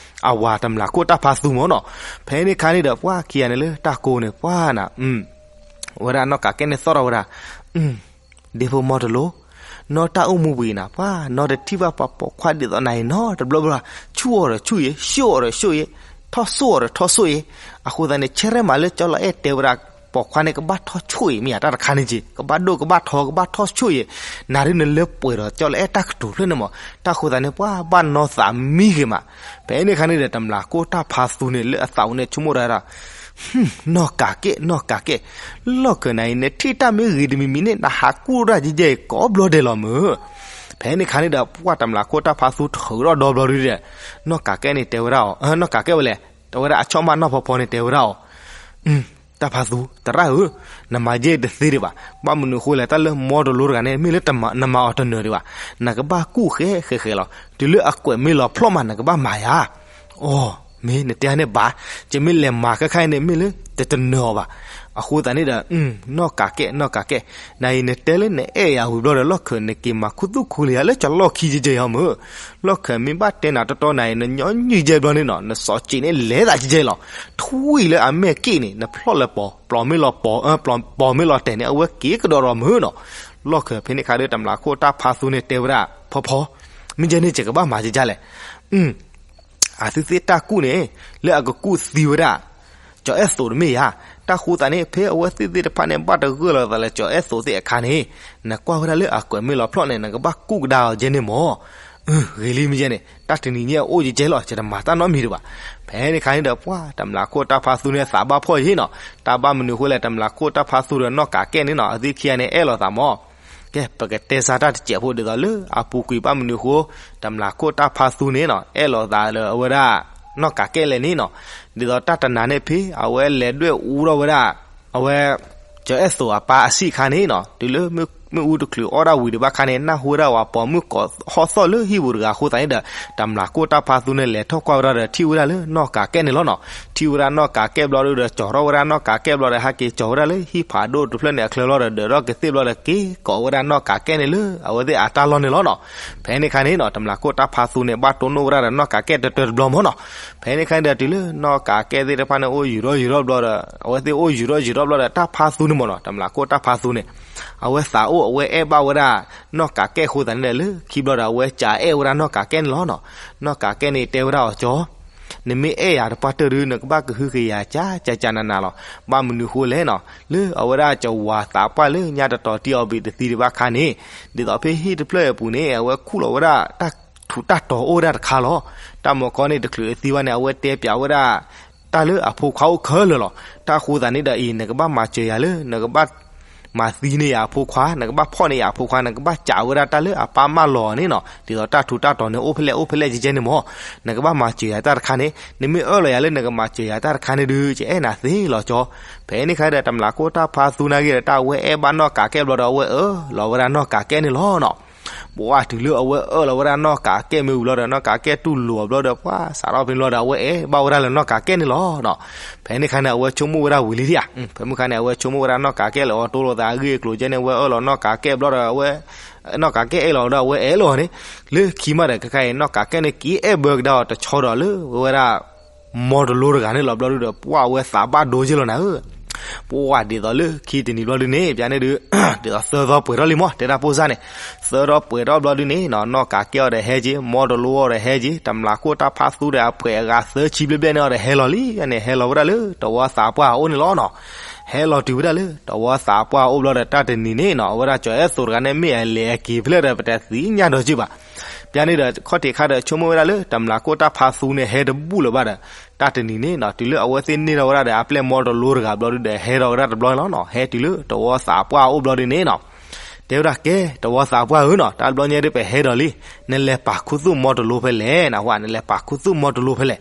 အဝၤတမျးခိၣ်တၢ်ဖးသူမ့ၢ်နီၤ. ဖဲန့ၣ်ခါန့ၣ်ဒီး ပှၢ်ခံဂၤန့ၣ်လၢတၢ်ကိးန့ၣ် ပှၢ်နၤ ဝဲဒၣ်နီၢ်ကးကဲၣ်န့ၣ်သီၣ်ထီၣ်ဝဲဒၣ် ဒ့ဖိမီတလိ, နီၢ်တၢ်အိၣ်မူပူၤအံၤနၤ ပှၢ်နီၢ်တထံၣ်ဘၣ်ပှၤပိာ်ခွါဒ်သိးနၤအံၤနီတဘျီဘျီ, ဆူၣ်အီၤဒီးဆူၣ်ယဲ, ဆူၣ်အီၤဒီးဆူၣ်ယဲ, ထီၣ်စိၣ်အီၤဒီးထီၣ်စိၣ်ယဲ. အဃိသတးန့ၣ် ဆဲရဲမးလၢကၠီလီၤအဲၣ်တဲဝဲဒၣ် ပိာ်ခွါန့ၣ် ကဘၣ်ထီၣ်ဆိၣ်အံၤ မ့ၢ်ယၤတၢ်တခါန့ၣ်က့ ကဘၣ်ဒိၣ်ကဘၣ်ထီကဘၣ်ထီၣ်ဆိၣ်အံၤ, နၤဒုးနလၢပှဲၤဒီးကၠီလီၤအဲၣ်တၢ်ကတိၤဖျၢၣ်န့ၣ်မး. တၢ်ဃိသတးန့ၣ် ပှၢ်ဘၣ်နီၢ်သးမံဂ့ၤမး. ဖဲန့ၣ်ခါန့ၣ်ဒီး တမျးခိၣ်တၢ်ဖးသူန့ၣ် လၢအသးပူၤန့ၣ် ဆိကမိၣ်ဒၣ်ဒၣ် နီၢ်ကးကဲၣ် နီၢ်ကးကဲၣ်, လီၢ်ခၢၣ်နၤအံၤ နထံၣ်တၢ်မ့ၢ်ဂ့ၤတမံၤမံၤန့ၣ် နဟးကူၣ်တၢ်ကဲကဲအံၤကိးဘျီဒဲးလီၤမ့ၢ်. ဖဲန့ၣ်ခါန့ၣ်ဒီး ပှၢ်တမျးခိၣ်တၢ်ဖးသူထုးထီၣ်ဒီဘျီဒုဒီး နီၢ်ကးကဲၣ်န့ၣ်တဲဝဲဒၣ်အီၤ, နီၢ်ကးကဲၣ်ဝဲလဲၣ်, တဲဝဲဒၣ်အဆီၣ်မၢ်နီၢ်ဖီဖီန့ၣ်တဲဝဲဒၣ်အီၤ တၢ်ဖးသူ သရၣ်ဧၢ, နမၤယဲၢ်တသ့ဒံးဘၣ်. ဘၣ်မနုၤအဃိလဲၣ် တၢ်လၢမီတလိတဂၤန့ၣ် မ့ၢ်လၢနမၤအီၤတနၢၤဒံးဘၣ်. နကဘၣ်ကူၣ်ဃဲဃဲဃဲလီၤ. တုၤလၢအကွဲးမ့ၢ်လီၤဖျီၣ်မး နကဘၣ်မၤယၤ. အိ, မ့ၢ်နတဲန့ၣ်ဘၣ်, ယမ့ၢ်လဲၤမၤခဲခါအံၤန့ၣ် မ့ၢ်လၢတတနၢၤအီၤဘၣ်. အဃိသတးန့ၣ်ဒီး နီၢ်ကးကဲၣ် နီၢ်ကးကဲၣ်, နအံၤနတဲလၢနအဲၣ်ယၤဝံၤဘျီဒီး လီၢ်ခၢၣ်နက့ၤမၤခူသူၣ်ခူလံဧါ လၢကၠီလီၢ်ခံယဲၢ်ယဲၢ်အီၤမ့ၢ်. လီၢ်ခၢၣ်မ့ၢ်ဘၣ်တဲနၤတီတီနၤအံၤ နညီနုၢ်ယဲၢ်ဘျီန့ၣ်နီၤ နစီၤစံးန့ၣ်လဲၤသးယဲၢ်ယဲၢ်လီၤ. ထွံၣ်လၢအမဲာ်က့ၣ်န့ၣ် နဖျီၣ်လၢပီၤ ပီၤမ့ၢ်လီၤပီၤ ပီၤမ့ၢ်လီၤတဲာ်န့ၣ် အဝဲက့ၤကဒီးဒီးမ့ၢ်နီၤ. လီၢ်ခၢၣ်ဖဲန့ၣ်ခါဒီး တမျးခိၣ်တၢ်ဖးသူန့ၣ်တဲဝဲဒၣ် ဖီဖီ, မ့ၢ်ယဲန့ၣ် ယကဘၣ်မၤယကလဲၣ်. အသုသ့ၣ်တၢ်ကူၣ်န့ၣ် လၢအကကူၣ်သံဝဲဒၣ် ကၠီၤအဲၣ်သိးတမ့ၢ်ဧါ, တ တၢ်ဃိသးန့ၣ် ဖဲအဝဲသ့ၣ်သ့ၣ်တဖၣ်န့ၣ် ဘၣ်တဂၢၢ်လီၤသးလၢကၠီၤအဲၣ်သိးသ့ၣ်အခါန့ၣ်, နကွၢ်ဝဲဒၣ်လၢအကွဲးမ့ၢ်လီၤဖျီၣ်န့ၣ် နကဘၣ်ကူၣ်ကဒါအီၤကဲန့ၣ်မၢ်. ဂ့ၤလံမ့ၢ်ယဲန့ၣ် တၢ်တနံၤညါအိၣ်ကဲကဲလီၤ ယတမၤတၢ်နီတမံၤဒံးဘၣ်. ဖဲန့ၣ်အခါန့ၣ်ဒီး ပှၤတမျးခိၣ်တၢ်ဖးသူန့ၣ်သးဘၣ်ဖှီၣ်ယဲနီၤ. တၢ်ဘၣ်မနုၤဃိလဲၣ် တမျးခိၣ်တၢ်ဖးသူဒီးနီၢ်ကးကဲၣ်န့ၣ်နီၤ အဝဲသ့ၣ်ခံဂၤန့ၣ်အဲၣ်လီၤသးမၢ်. ကဲ ပကတဲစါတၢ်တစဲးဖိဒ်သိးလၢအပူၤကွံာ်ဘၣ်မနုၤဃိ တမျးခိၣ်တၢ်ဖးသူန့ၣ်နီၤ အဲၣ်လီၤသးလၢအဝဲဒၣ် နီၢ်ကးကဲၣ်လဲၣ်န့ၣ်နီၤ. ဒ်သိးတၢ်တနၤန့ၣ်ဖဲ အဝဲလဲၤဒွဲၣ်အူထီၣ်ဝဲဒၣ် အဝဲ ကၠီၤအဲၣ်သိးအပၢ်အဆံၣ်အခါန့ၣ်နီၤ တုၤလၢမ့ၣ်အူတချုးအီၣ်ဒၣ်ဝံၤဒံးဘၣ်ခါန့ၣ် နၢ်ဟူဝဲဒၣ်ဝဲပိာ်မုၣ်ကိးဟီၣ်သီၣ်လၢဟံၣ်ပူၤတဂၤအဃိသတးန့ၣ်ဒီး တမျးခိၣ်တၢ်ဖးသူန့ၣ် လဲၤထီၣ်ကွၢ်ဝဲဒၣ်ဒီး ထံၣ်ဝဲဒၣ်လၢနီၢ်ကးကဲၣ်န့ၣ်လီၤနီၤ. ထံၣ်ဝဲဒၣ်နီၢ်ကးကဲၣ်ဘျီဒုဒီး ကၠီၤထီၣ်ဝဲဒၣ်နီၢ်ကးကဲၣ်ဘျီဒီး ဟဲက့ၤကၠီၤဝဲဒၣ်လၢဟံၣ်ဖးဒိၣ်တဖျၢၣ်န့ၣ်အချၢလီၤဒီး ဒၢးထီၣ်ကသ့ၣ်ဘျီဒီး က့ၤကိးဝဲဒၣ်နီၢ်ကးကဲၣ်န့ၣ်လၢ အဝဲသ့ၣ်အတၢ်လီၢ်န့ၣ်လီၤနီၤ. ဖဲန့ၣ်အခါန့ၣ်နီၤ တမျးခိၣ်တၢ်ဖးသူန့ၣ် ဘၣ်တိၢ်နီၣ်ဝဲဒၣ်ဒီးနီၢ်ကးကဲၣ်တတၢၢ်တဘျီမၢ်နီၤ. ဖဲန့ၣ်အခါန့ၣ်ဒီး တုၤလၢနီၢ်ကးကဲၣ်သ့ၣ်တဖၣ်န့ၣ် အိၣ်ယူၤထီၣ်ယူၤထီၣ်ဘျီဒီး အဝဲသ့ၣ်အိၣ်ယူၤထီၣ်ယူၤထီၣ်ဘျီဒီး တၢ်ဖးသူန့ၣ်မၢ်နီၤ တမျးခိၣ်တၢ်ဖးသူန့ၣ် အဝဲသးအိၣ်အဝဲအဲၣ်ဘၣ်ဝဲဒၣ် နီၢ်ကးကဲၣ်အဃိသတးန့ၣ်ဒီး လၢခံဘျီဒီး အဝဲကးအဲၣ်ဝဲဒၣ်နီၢ်ကးကဲၣ်န့ၣ်လီၤနီၤ. နီၢ်ကးကဲၣ်န့ၣ်တဲဝဲဒၣ်အီၤ ကၠီၤ နမ့ၢ်အဲၣ်ယၤတပှၢ်တၢၢ်ဒီး နကဘၣ်ကဟုကယာ်ကကနနၤလီၤ. ဘၣ်မနုၤဃိလဲၣ်နီၤ လၢအဝဲဒၣ်ကဝၤသးပှၢ်လၢညါတတီၤတံၢ်အီၤဘ့ၣ်တသံဒံးဘၣ်ခါန့ၣ်, ဒ်သိးဖဲဟံၣ်တဖျၢၣ်အပူၤန့ၣ် အဝဲခူၣ်လီၤဝဲဒၣ်တၢ်ထူးတၢ်တီၤအိၣ်ဝဲဒၣ်တခါလီၤ. တၢ်မီၢ်ကီၢ်န့ၣ်တချုးအသံဘၣ်န့ၣ် အဝဲတဲပၠးဝဲဒၣ် တၢ်လၢအဖိခွါအိၣ်ခဲလၢာ်လီၤ. တၢ်အဃိသတးန့ၣ်ဒီးအံၤ နကဘၣ်မၤစၢၤယၤလၢ နကဘၣ် မၤသံန့ၢ်ယၤအဖိခွါ, နကဘၣ်ဖီၣ်န့ၢ်ယၤအဖိခွါ, နကဘၣ်ကးဝဲဒၣ်တၢ်လၢအပၢ်မၢလီၤန့ၣ်နီၤ, ဒ်သိးတၢ်ထူးတၢ်တီၤန့ၣ် အိၣ်ဖဲလဲၣ်အိၣ်ဖဲလဲၣ်ကဲကဲန့ၣ်မၢ်, နကဘၣ်မၤစၢၤယၤတၢ်တခါန့ၣ်, နမ့ၢ်အၢၣ်လီၤယၤလၢနကမၤစၢၤယၤတၢ်တခါန့ၣ်ဒုး ယအဲၣ်နၤသ့လီၤကၠီ. ဖဲန့ၣ်ခါဒီး တမျးခိၣ်တၢ်ဖးသူနာ်က့ဒီး တၢ်ဝဲအဲၣ်ဘၣ်နီၢ်ကးကဲၣ်ဘျီဒီး အဝဲအၢၣ်လီၤဝဲဒၣ်နီၢ်ကးကဲၣ်န့ၣ်လီၤနီၤ. ပှၤတုၤလၢအဝဲအၢၣ်လီၤဝဲဒၣ်နီၢ်ကးကဲၣ်မ့ၢ်ဝံၤဘျီဒီး နီၢ်ကးကဲၣ်တူၢ်လိာ်အီၤဘျီဒီး ပှၤစးထီၣ်ဖဲန့ၣ်ဘျီဒီး အဝဲအဲၣ်ဘၣ်ဝဲဒၣ်လၢနီၢ်ကးကဲၣ်န့ၣ်လီၤနီၤ. ဖဲန့ၣ်ခါန့ၣ် အဝဲဆိကမိၣ်ဝဲဒၣ်ဝံၤလံဧါ. ဖဲမုၢ်ခါန့ၣ် အဝဲဆိကမိၣ်ဝဲဒၣ်နီၢ်ကးကဲၣ်လၢအီၤတိလိာ်သးအဂ့ၢ်အကျိၤကဲန့ၣ် အဝဲအၢၣ်လီၤနီၢ်ကးကဲၣ်ဘျီဒီး အဝဲ နီၢ်ကးကဲၣ်အဲၣ်လီၤဒီး အဝဲအဲၣ်လီၤန့ၣ်, လၢခံမးဒီး ခဲခါအံၤ နီၢ်ကးကဲၣ်န့ၣ် က့ၤအဲၣ်ဘၢကဒါအီၤတဆီဒီးလၢဝဲဒၣ် မီတလိတဂၤန့ၣ်လီၤဘျီဒုဒီး ပှၤအဝဲသးဘၣ်ဒိက့လီၤနၤဧၢ. ပှၤဒ်သိးလၢခံတနံၤဘျီဒုန့ၣ် ပျးန့ၣ်ဒုး ဒ်သိးသၢသီပှဲၤထီၣ်လံမး တဲတၢ်ပိၢ်စၢ်န့ၣ်, သၢသီပှဲၤထီၣ်ဘျီဒုန့ၣ် နီၢ်ကးကဲၣ်အီၤဒီးဟဲက့ၤ, မီတလိအီၤဒီးဟဲက့ၤ, တမျးခိၣ်တၢ်ဖးသူဒီးအဖှဲးအဂၤသၢဆံဘျဲၣ်ဘျဲၣ်န့ၣ်အီၤဒီးဟဲလီၤလံန့ၣ် ဟဲလီၤဝဲဒၣ်လၢတဝီသးပှၢ်အအိၣ်န့ၣ်လီၤနီၤ. ဟဲလီၤတုၤဝဲဒၣ်လၢတဝီသးပှၢ်အအိၣ်ဘျီဒီး တၢ်တနံၤန့ၣ်နီၤ အဝဲဒၣ်ကၠီၤအဲၣ်သိးတဂၤန့ၣ် မ့ၢ်အလဲၤအက့ၤဖဲလဲၣ်ဒီး ပတသ့ၣ်ညါဒီးက့ဘၣ်. ပျးန့ၣ်ဒီး ခီၣ်ထံးခါဒီး ဆိကမိၣ်ဝဲဒၣ်လၢ တမျးခိၣ်တၢ်ဖးသူန့ၣ် ဟဲတဘူၣ်လၢၤဘၣ်ဒီး တၢ်တနံၤန့ၣ်နီၤ တုၤလၢအဝဲသ့ၣ်န့ၢ်ထီၣ်ဝဲဒၣ်ဒီး အပျဲၢ်မီတလိတဂၤဘျီဒုဒီး ဟဲထီၣ်ဝဲဒၣ်တဘျီန့ၣ်လီၤနီၤ. ဟဲတုၤလၢတဝီသးပှၢ်အအိၣ်ဘျီဒုန့ၣ်နီၤ တဲဝဲဒၣ် ကဲ တဝီသးပှၢ်ဧၢနီၤ တၢ်တဘျီညါဒုး ပဟဲဒီးလံ, နလဲၤပာ်ခူသူၣ်မီတလိဖဲလဲၣ်, နဟါ နလဲၤပာ်ခူသူၣ်မီတလိဖဲလဲၣ်.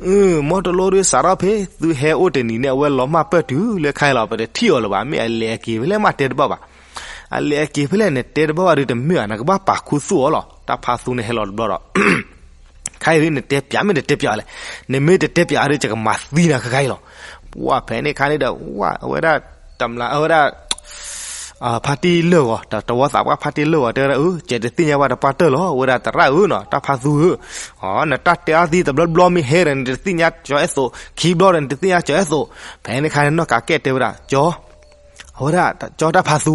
အၢ မီတလိဒုးစးထီၣ်ဖဲ သုဟဲအိၣ်တနံၤန့ၣ် အဝဲလီၤမၢ်ပၢၢ်တုၤလၢခဲအံၤလီၤ ပတထံၣ်အီၤလၢၤဘၣ်, မ့ၢ်အလဲၤအက့ၤဖဲလဲၣ်မးတဲတဘၣ်ဘၣ်. အလဲၤအက့ၤဖဲလဲၣ် နတဲတဘၣ်ဘၣ်ဒုးတမ့ၢ်ဘၣ်, နကဘၣ်ပာ်ခူသူၣ်အီၤလီၤ. တၢ်ဖးသူန့ၣ်ဟဲလီၤတဘျီဒီး ခဲအံၤဒုး နတဲပၠးမ့ၢ်တတဲပၠးလဲၣ်, နမ့ၢ်တတဲပၠးဒီး ယကမၤသံနၤခဲခါအံၤလီၤ. ပှၤဖဲန့ၣ်ခါန့ၣ်ဒီး ဝဲဒၣ် တမျး အဝဲဒၣ် ဖါတံၢ်လၢၢ်ဂီၤ တဝီသးပှၢ်ဖါတံၢ်လၢၢ်ဂီၤ တဲဝဲဒၣ် အၢ ကဲတသ့ၣ်ညါဘၣ်တပှၢ်တၢၢ်လီၤ ဝဲဒၣ်သရၣ်ဧၢနီၤ တၢ်ဖးသူဧၢ, နတၢ်တဲအါသံတဘျီဘျီမ့ၢ်ဟဲဒီး နတသ့ၣ်ညါကၠီၤအဲၣ်သိး, ခံဘျီဒီး နတသ့ၣ်ညါကၠီၤအဲၣ်သိး. ဖဲန့ၣ်ခါန့ၣ် နီၢ်ကးကဲၣ်တဲဝဲဒၣ် ကၠီ အဝဲဒၣ် ကၠီတၢ်ဖးသူ,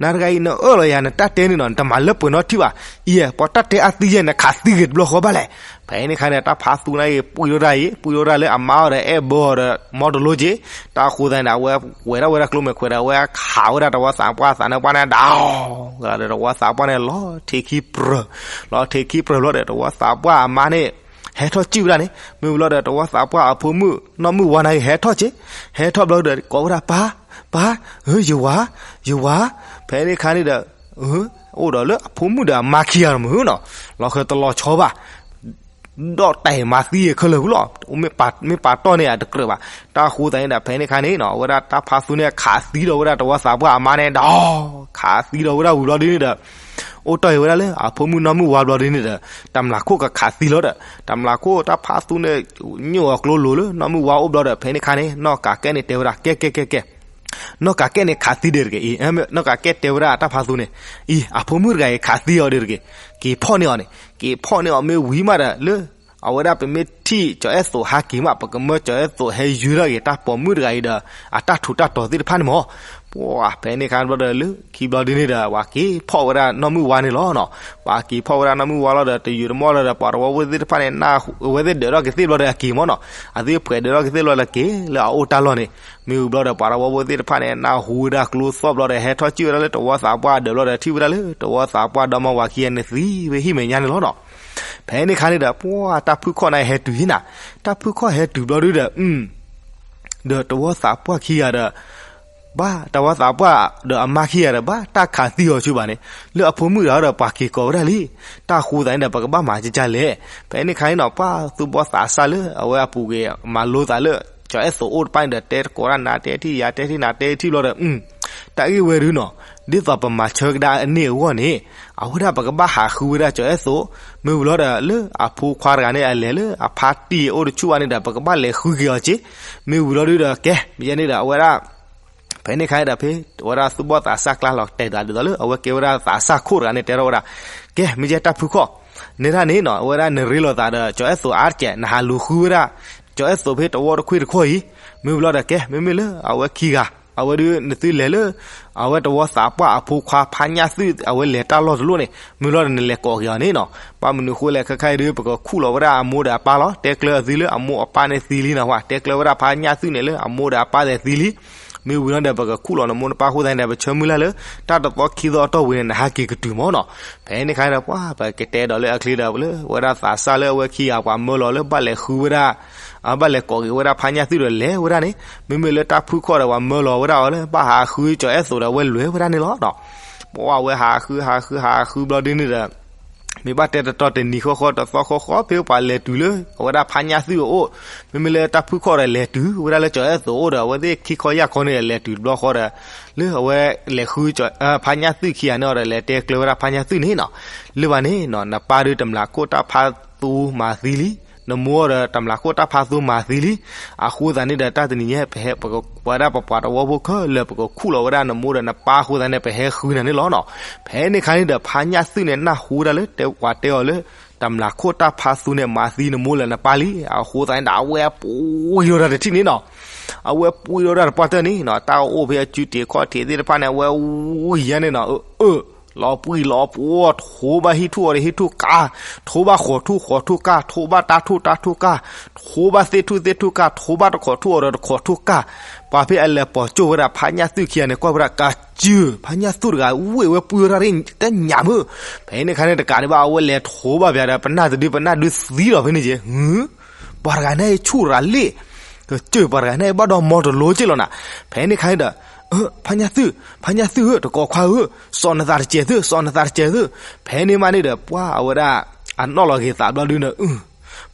နၤတဂၤအံၤ နအၢၣ်လီၤယၤ နတၢ်တဲန့ၣ်နီၤ နတမၤလၢပှဲၤနီတထံၣ်ဘၣ်. အံၤ ပှၤတၢ်တဲအါသံယဲၢ် နခးသံဂ့ၤတဘျီဃီဘၣ်လဲၣ်. ဖဲန့ၣ်ခါန့ၣ် တၢ်ဖးသူန့ၣ်အံၤ ပှံၢ်ထီၣ်တၢ်အံၤ ပှံၢ်ထီၣ်တၢ်လၢအမါအီၤဒီး အဲၣ်ဘၢအီၤဒီး မီတလိက့ၤ, တၢ်ဃိသတးန့ၣ် အဝဲဝဲဒၣ်ဝဲဒၣ်ကျိမဲာ်ခွဲးဒီး အဝဲခးဝဲဒၣ်တဝီသးပှၢ်သးန့ၣ်ပှၢ်န့ၣ် ဒီးတဝီသးပှၢ်သးန့ၣ်ပှၢ်န့ၣ် ဒီး လီၤထံးခံပြၢၤ, လီၤထံးခံပြၢၤဘျီဒီး တဝီသးပှၢ်အမါန့ၣ် ဟဲထီၣ်စံၣ်ဝဲဒၣ်န့ၣ်, မ့ၢ်ဝံၤလီၤဒီး တဝီသးပှၢ်အဖိမုၣ်နီၢ်မုၢ်ဝါန့ၣ် ဟဲထီၣ်က့ၤ, ဟဲထီၣ်ဘျီဒီး ကိးဝဲဒၣ် ပၢ်, ပၢ်, ယဝၤ, ယဝၤ, ဖဲန့ၣ်ခါန့ၣ်ဒီး အိၣ်ဒီးလၢအဖိမုၣ်ဒီးအမါခံဂၤဒီးမုၢ်နီၤ, လီၤဃဲတလီၤဆီဘၣ်, ဒီးတၢ်အံၤမၤသံအခဲလၢာ်ဝံၤလီၤ, မ့ၢ်ပာ်တီၢ်န့ၢ်အတကြၢးဘၣ်, တၢ်ဃိသတးန့ၣ်ဒီး ဖဲန့ၣ်ခါန့ၣ်နီၤ အဝဲဒၣ်တၢ်ဖးသူန့ၣ် ခးသံဒီးဝဲဒၣ်တဝီသးပှၢ်အမါန့ၣ်ဒီး ခးသံဒီးဝဲဒၣ်ဝံၤဘျီဒ်န့ၣ်ဒီး အိၣ်တီၢ်အံၤဝဲဒၣ်လၢအဖိမုၣ်နီၢ်မုၢ်ဝါဘျီဒ်န့ၣ်ဒီး တမျးခိၣ်ကခးသံလီၤဒီး တမျးခိၣ်တၢ်ဖးသူန့ၣ် ညိၣ်အီၤကျိလိၤလၢနီၢ်မုၢ်ဝါအိၣ်ဘျီဒီး ဖဲန့ၣ်ခါန့ၣ် နီၢ်ကးကဲၣ်န့ၣ်တဲဝဲဒၣ် ကဲ ကဲ ကဲ ကဲ နီၢ်ကးကဲၣ်န့ၣ်ခးသံဒံးတဂ့ၤ, နီၢ်ကးကဲၣ်တဲဝဲဒၣ်တၢ်ဖးသူန့ၣ် အံၤ အဖိမုၣ်တဂၤအံၤခးသံအီၤဒံးတဂ့ၤ, က့ၤဖီၣ်န့ၢ်အီၤန့ၣ် က့ၤဖီၣ်န့ၢ်အီၤမ့ၢ်ဝံၤမးဒီး လၢ အဝဲဒၣ်ပမ့ၢ်ထံၣ်ကၠီၤအဲၣ်သိးဟးက့ၤမး ပကမၢကၠီၤအဲၣ်သိးဟဲယုၢ်ထီၣ်က့ၤတၢ်ပိာ်မုၣ်တဂၤအံၤဒီး အတၢ်ထူးတၢ်တီၤသ့ၣ်တဖၣ်န့ၣ်မၢ်, ပှၤဖဲန့ၣ်အခါဘျီဒီး လၢခံဘျီဒ်န့ၣ်ဒီး ပှၤက့ၤဖီၣ်ဝဲဒၣ်နီၢ်မုၢ်ဝါန့ၣ်လီၤနီၤ. ပှၤက့ၤဖီၣ်ဝဲဒၣ်နီၢ်မုၢ်ဝါလီၤဒီး တယုၢ်တမီၢ်လီၤဒီး ပှၤတဝီဖိသ့ၣ်တဖၣ်န့ၣ် အဝဲသ့ၣ်ဒၢးထီၣ်ကသ့ၣ်ဘျီဒီးအက့ၤမၢ်နီၤ. အသ့ၣ်ဖှဲးဒၢးထီၣ်ကသ့ၣ်ဘျီဒီးက့ၤလၢအအိၣ်တၢ်လီၢ်န့ၣ်, မ့ၢ်ဝံၤဘျီဒီး ပှၤတဝီဖိသ့ၣ်တဖၣ်န့ၣ် နၢ်ဟူဝဲဒၣ်ကျိသီၣ်ဘျီဒီး ဟဲထီၣ်စံၣ်ဝဲဒၣ်လၢတဝီသးပှၢ်အဒၢးဘျီဒီး ထံၣ်ဝဲဒၣ်လၢ တဝီသးပှၢ်ဒီမါဝၤခံဂၤန့ၣ်သံဝဲဟံၣ်မဲာ်ညါန့ၣ်လီၤနီၤ. ဖဲန့ၣ်အခါန့ၣ်ဒီး ပှၤတၢ်ဖုၣ်ခီၣ်န့ၣ်ဟဲတုၤဟံၣ်နၤ, တၢ်ဖုၣ်ခီၣ်ဟဲတုၤဘျီဒုဒီး ဒီးတဝီသးပှၢ်ခံဂၤဒီး ဘၣ်တဝီသးပှၢ်ဒီးအမါခံဂၤဒီး ဘၣ်တၢ်ခးသံအီၤဆူဘၣ်န့ၣ်, လၢအဖိမုၣ်တဂၤဒီး ပှၤက့ၤကိးဝဲဒၣ်လံ. တၢ်ဃိသးန့ၣ်ဒီး ပကဘၣ်မၤကကလဲၣ်. ဖဲန့ၣ်အခါန့ၣ်နီၤ ပှၤသူၣ်ဘီၣ်သးစၢ်လၢအဝဲအပူၤကွံာ် မၤလိသးလၢ ကၠီၤအဲၣ်သိးအိၣ်တဖၣ်န့ၣ်ဒီး တဲတကိးတၢ်နၤ တဲထံၣ်ယၤ တဲထံၣ်နၤ တဲထံၣ်ဘျီဒီး တၢ်ဂ့ၢ်ဝဲဒုနီၤ, ဒ်သိးပမၤဆၢကဒါအန့ၢ်အဂီၢ်န့ၣ်, အဝဲဒၣ်ပကဘၣ်ဟးဃုဝဲဒၣ်ကၠီၤအဲၣ်သိး, မ့ၢ်ဝံၤလီၤဒီး လၢအဖိခွါတဂၤန့ၣ် အလဲၤလၢအဖါတံၢ်အအိၣ်တဆူၣ်ဘၣ်န့ၣ်ဒီး ပကဘၣ်လဲၤဃုက့ၤအီၤက့ၤ, မ့ၢ်ဝံၤလီၤဒုဒီး ကဲ မ့ၢ်ယဲန့ၣ်ဒီး အဝဲဒၣ် ဖဲန့ၣ်အခါန့ၣ်ဒီး ဖဲအဝဲဒၣ်သူၣ်ဘီၣ်သးစၢ်ကျါလီၤတဲာ်သးဒ်သိးလၢ အဝဲကဲဝဲဒၣ်သးစၢ်ခိၣ်တဂၤန့ၣ် တဲထီၣ်ဝဲဒၣ်, ကဲ မ့ၢ်ယဲတၢ်ဖုၣ်ခီၣ်, နဲဒၣ်န့ၣ်နီၤ အဝဲဒၣ်နရ့လိာ်သးဒီး ကၠီၤအဲၣ်သိးအါတက့ၢ် နဟးလူၤဃုဝဲဒၣ် ကၠီၤအဲၣ်သိးဖဲတဝီတခွ့ၣ်တခီၣ်အံၤ, မ့ၢ်ဝံၤလီၤဒီး ကဲ မ့မ့ၢ်လၢအဝဲခံဂၤ အဝဲဒုးနသုလဲၤလၢ အဝဲတဝီသးပှၢ်အဖိခွါဖါညၣ်သုၣ် အဝဲလဲၤတၢ်လီၢ်တလိၣ်န့ၣ် မ့ၢ်လီၤဒီးနလဲၤကိးက့ၤအီၤန့ၣ်နီၤ, ဘၣ်မနုၤဃိလဲၣ် ခဲခါအံၤဒုး ပကခူၣ်လီၤဝဲဒၣ်အမိၢ်ဒီးအပၢ်လီၤ, တဲကျၢၤအသုလၢအမိၢ်အပၢ်န့ၣ်သံလံနီၤ, တဲကျၢၤဝဲဒၣ်ဖါညၣ်သုၣ်န့ၣ်လၢအမိၢ်ဒီးအပၢ်သ့ၣ်သံလံ, မ့ၢ်ဝံၤလီၤဒီး ပကခူၣ်လီၤနမိၢ်နပၢ်အဃိသတးန့ၣ်ဒီး ပဆၢမုၢ်လၢ်လၢ တၢ်တသီခံသီအတီၢ်ပူၤန့ၣ် နဟးက့ၤကတုၤမၢ်နီၤ. ဖဲန့ၣ်အခါန့ၣ်ဒီး ပှၤပကတဲဒီးလၢအချ့ဒီး လၢဝဲဒၣ်သးစၢ်လၢအဝဲခံဂၤပှၤမၢလီၤလၢဘၣ်လဲၤဃုဝဲဒၣ် အဘၣ်လဲၤကိးက့ၤဝဲဒၣ်ဖါညၣ်သုၣ်ဒီးလဲၤဝဲဒၣ်န့ၣ်, မ့မ့ၢ်လၢတၢ်ဖုၣ်ခီၣ်ဒီးပှၤမၢလီၤဝဲဒၣ်အီၤလၢ ဘၣ်ဟးဃုကၠီၤအဲၣ်သိးဒီးအဝဲလဲၤဝဲဒၣ်န့ၣ်လီၤနီၤ. ပှၤဝဲဟးဃုဟးဃုဟးဃုဘျီဒ်န့ၣ်ဒီး မ့ၢ်ဘၣ်တဲတတီတနံၤဃီဃီတသီဃီဃီ ဖဲပှၤလဲၤတုၤလၢ အဝဲဒၣ်ဖါညၣ်သုၣ်အအိၣ်, မ့မ့ၢ်လၢတၢ်ဖုၣ်ခီၣ်ဒီးလဲၤတုၤဝဲဒၣ်လၢကၠီၤအဲၣ်သိးအအိၣ်ဒီး အဝဲသ့ၣ်ခံခီယၢ်ခီန့ၣ်လဲၤတုၤတဘျီဃီဒီး လၢအဝဲလဲၤဃု ဖါညၣ်သုၣ်ခံဂၤန့ၣ်အီၤဒီး လဲၤတဲကျၢၤဝဲဒၣ်ဖါညၣ်သုၣ်န့ၣ်နီၤ, လၢဘၣ်န့ၣ်နီၤ နပၢ်ဒုးတမျးခိၣ်တၢ်ဖးသူမၤသံလံ, နမိၢ်ဒီးတမျးခိၣ်တၢ်ဖးသူမၤသံလံ, အဃိသတးန့ၣ်ဒီး တၢ်တနံၤညါ ပဟဲပဝဲဒၣ်ပပှၤတဝီဖိခဲလၢာ် ပကခူၣ်လီၤဝဲဒၣ်နမိၢ်ဒီးနပၢ်အဃိသတးန့ၣ် ပဟဲဃုနၤန့ၣ်လီၤနီၤ. ဖဲန့ၣ်အခါန့ၣ်ဒီး ဖါညၣ်သုၣ်န့ၣ် နၢ်ဟူဝဲဒၣ်လၢတဲပှၤတဲအီၤလၢ တမျးခိၣ်တၢ်ဖးသူန့ၣ် မၤသံနမိၢ်လၢနပၢ်လံ, အဃိသတးန့ၣ်ဒီး အဝဲပှ့ၤဒီးတၢ်တထံၣ်န့ၣ်နီၤ, အဝဲပှ့ၤဒီးတၢ်တပှၢ်တၢၢ်န့ၣ်နီၤ, တၢ်အိၣ်ဖဲအစုထံးခီၣ်ထံးသ့ၣ်တဖၣ်န့ၣ် အဝဲဝံၤညါန့ၣ်နီၤ, အၢ လီၤပှံၢ်လီၤပှီၢ် ထိဘၣ်ဟံၣ်ထူၣ်အီၤဒီးဟံၣ်ထူၣ်ကါ, ထိဘၣ်ဃီးထူၣ်ဃီးထူၣ်ကါ, ထိဘၣ်တၢ်ထူၣ်တၢ်ထူၣ်ကါ, ထိဘၣ်သ့ၣ်ထူၣ်သ့ၣ်ထူၣ်ကါ, ထိဘၣ်တခီးထူၣ်အီၤဒီးတခီးထူၣ်ကါ, ပှၤဖဲအလဲၤပိာ်ကၠိၣ်ဝဲဒၣ်ဖါညၣ်သုၣ်ခံဂၤန့ၣ် ကွၢ်ဝဲဒၣ် ကစၢၢ် ဖါညၣ်သုၣ်တဂၤ ဝ့ၢ်ဝဲပှံၢ်ဝဲဒၣ်တညၣ်မုၢ်, ဖဲန့ၣ်အခါန့ၣ်တကးဒံးဘၣ် အဝဲလဲၤထိဘၣ်ပၠးဒီး ပနၢ်တဒုပနၢ်ဒုသံလီၤဖဲန့ၣ်က့ၤ, ပှၤတဂၤန့ၣ်ဆူၣ်ရၤလ့ၣ်, ကစၢၢ်ပှၤတဂၤန့ၣ်ဘၣ်ဒီးမီတလိက့ၤလီၤနၤ, ဖဲန့ၣ်အခါန့ၣ်ဒီး ဖါညၣ်သုၣ် ဖါညၣ်သုၣ်ဧၢ တကိးခွါဧၢ, စိာ်နသးတစဲးသု စိာ်နသးတစဲးသု, ဖဲန့ၣ်မးန့ၣ်ဒီး ပှၤအဝဲဒၣ် အနီၣ်လီၤက့ၤသးဘျီဒုန့ၣ်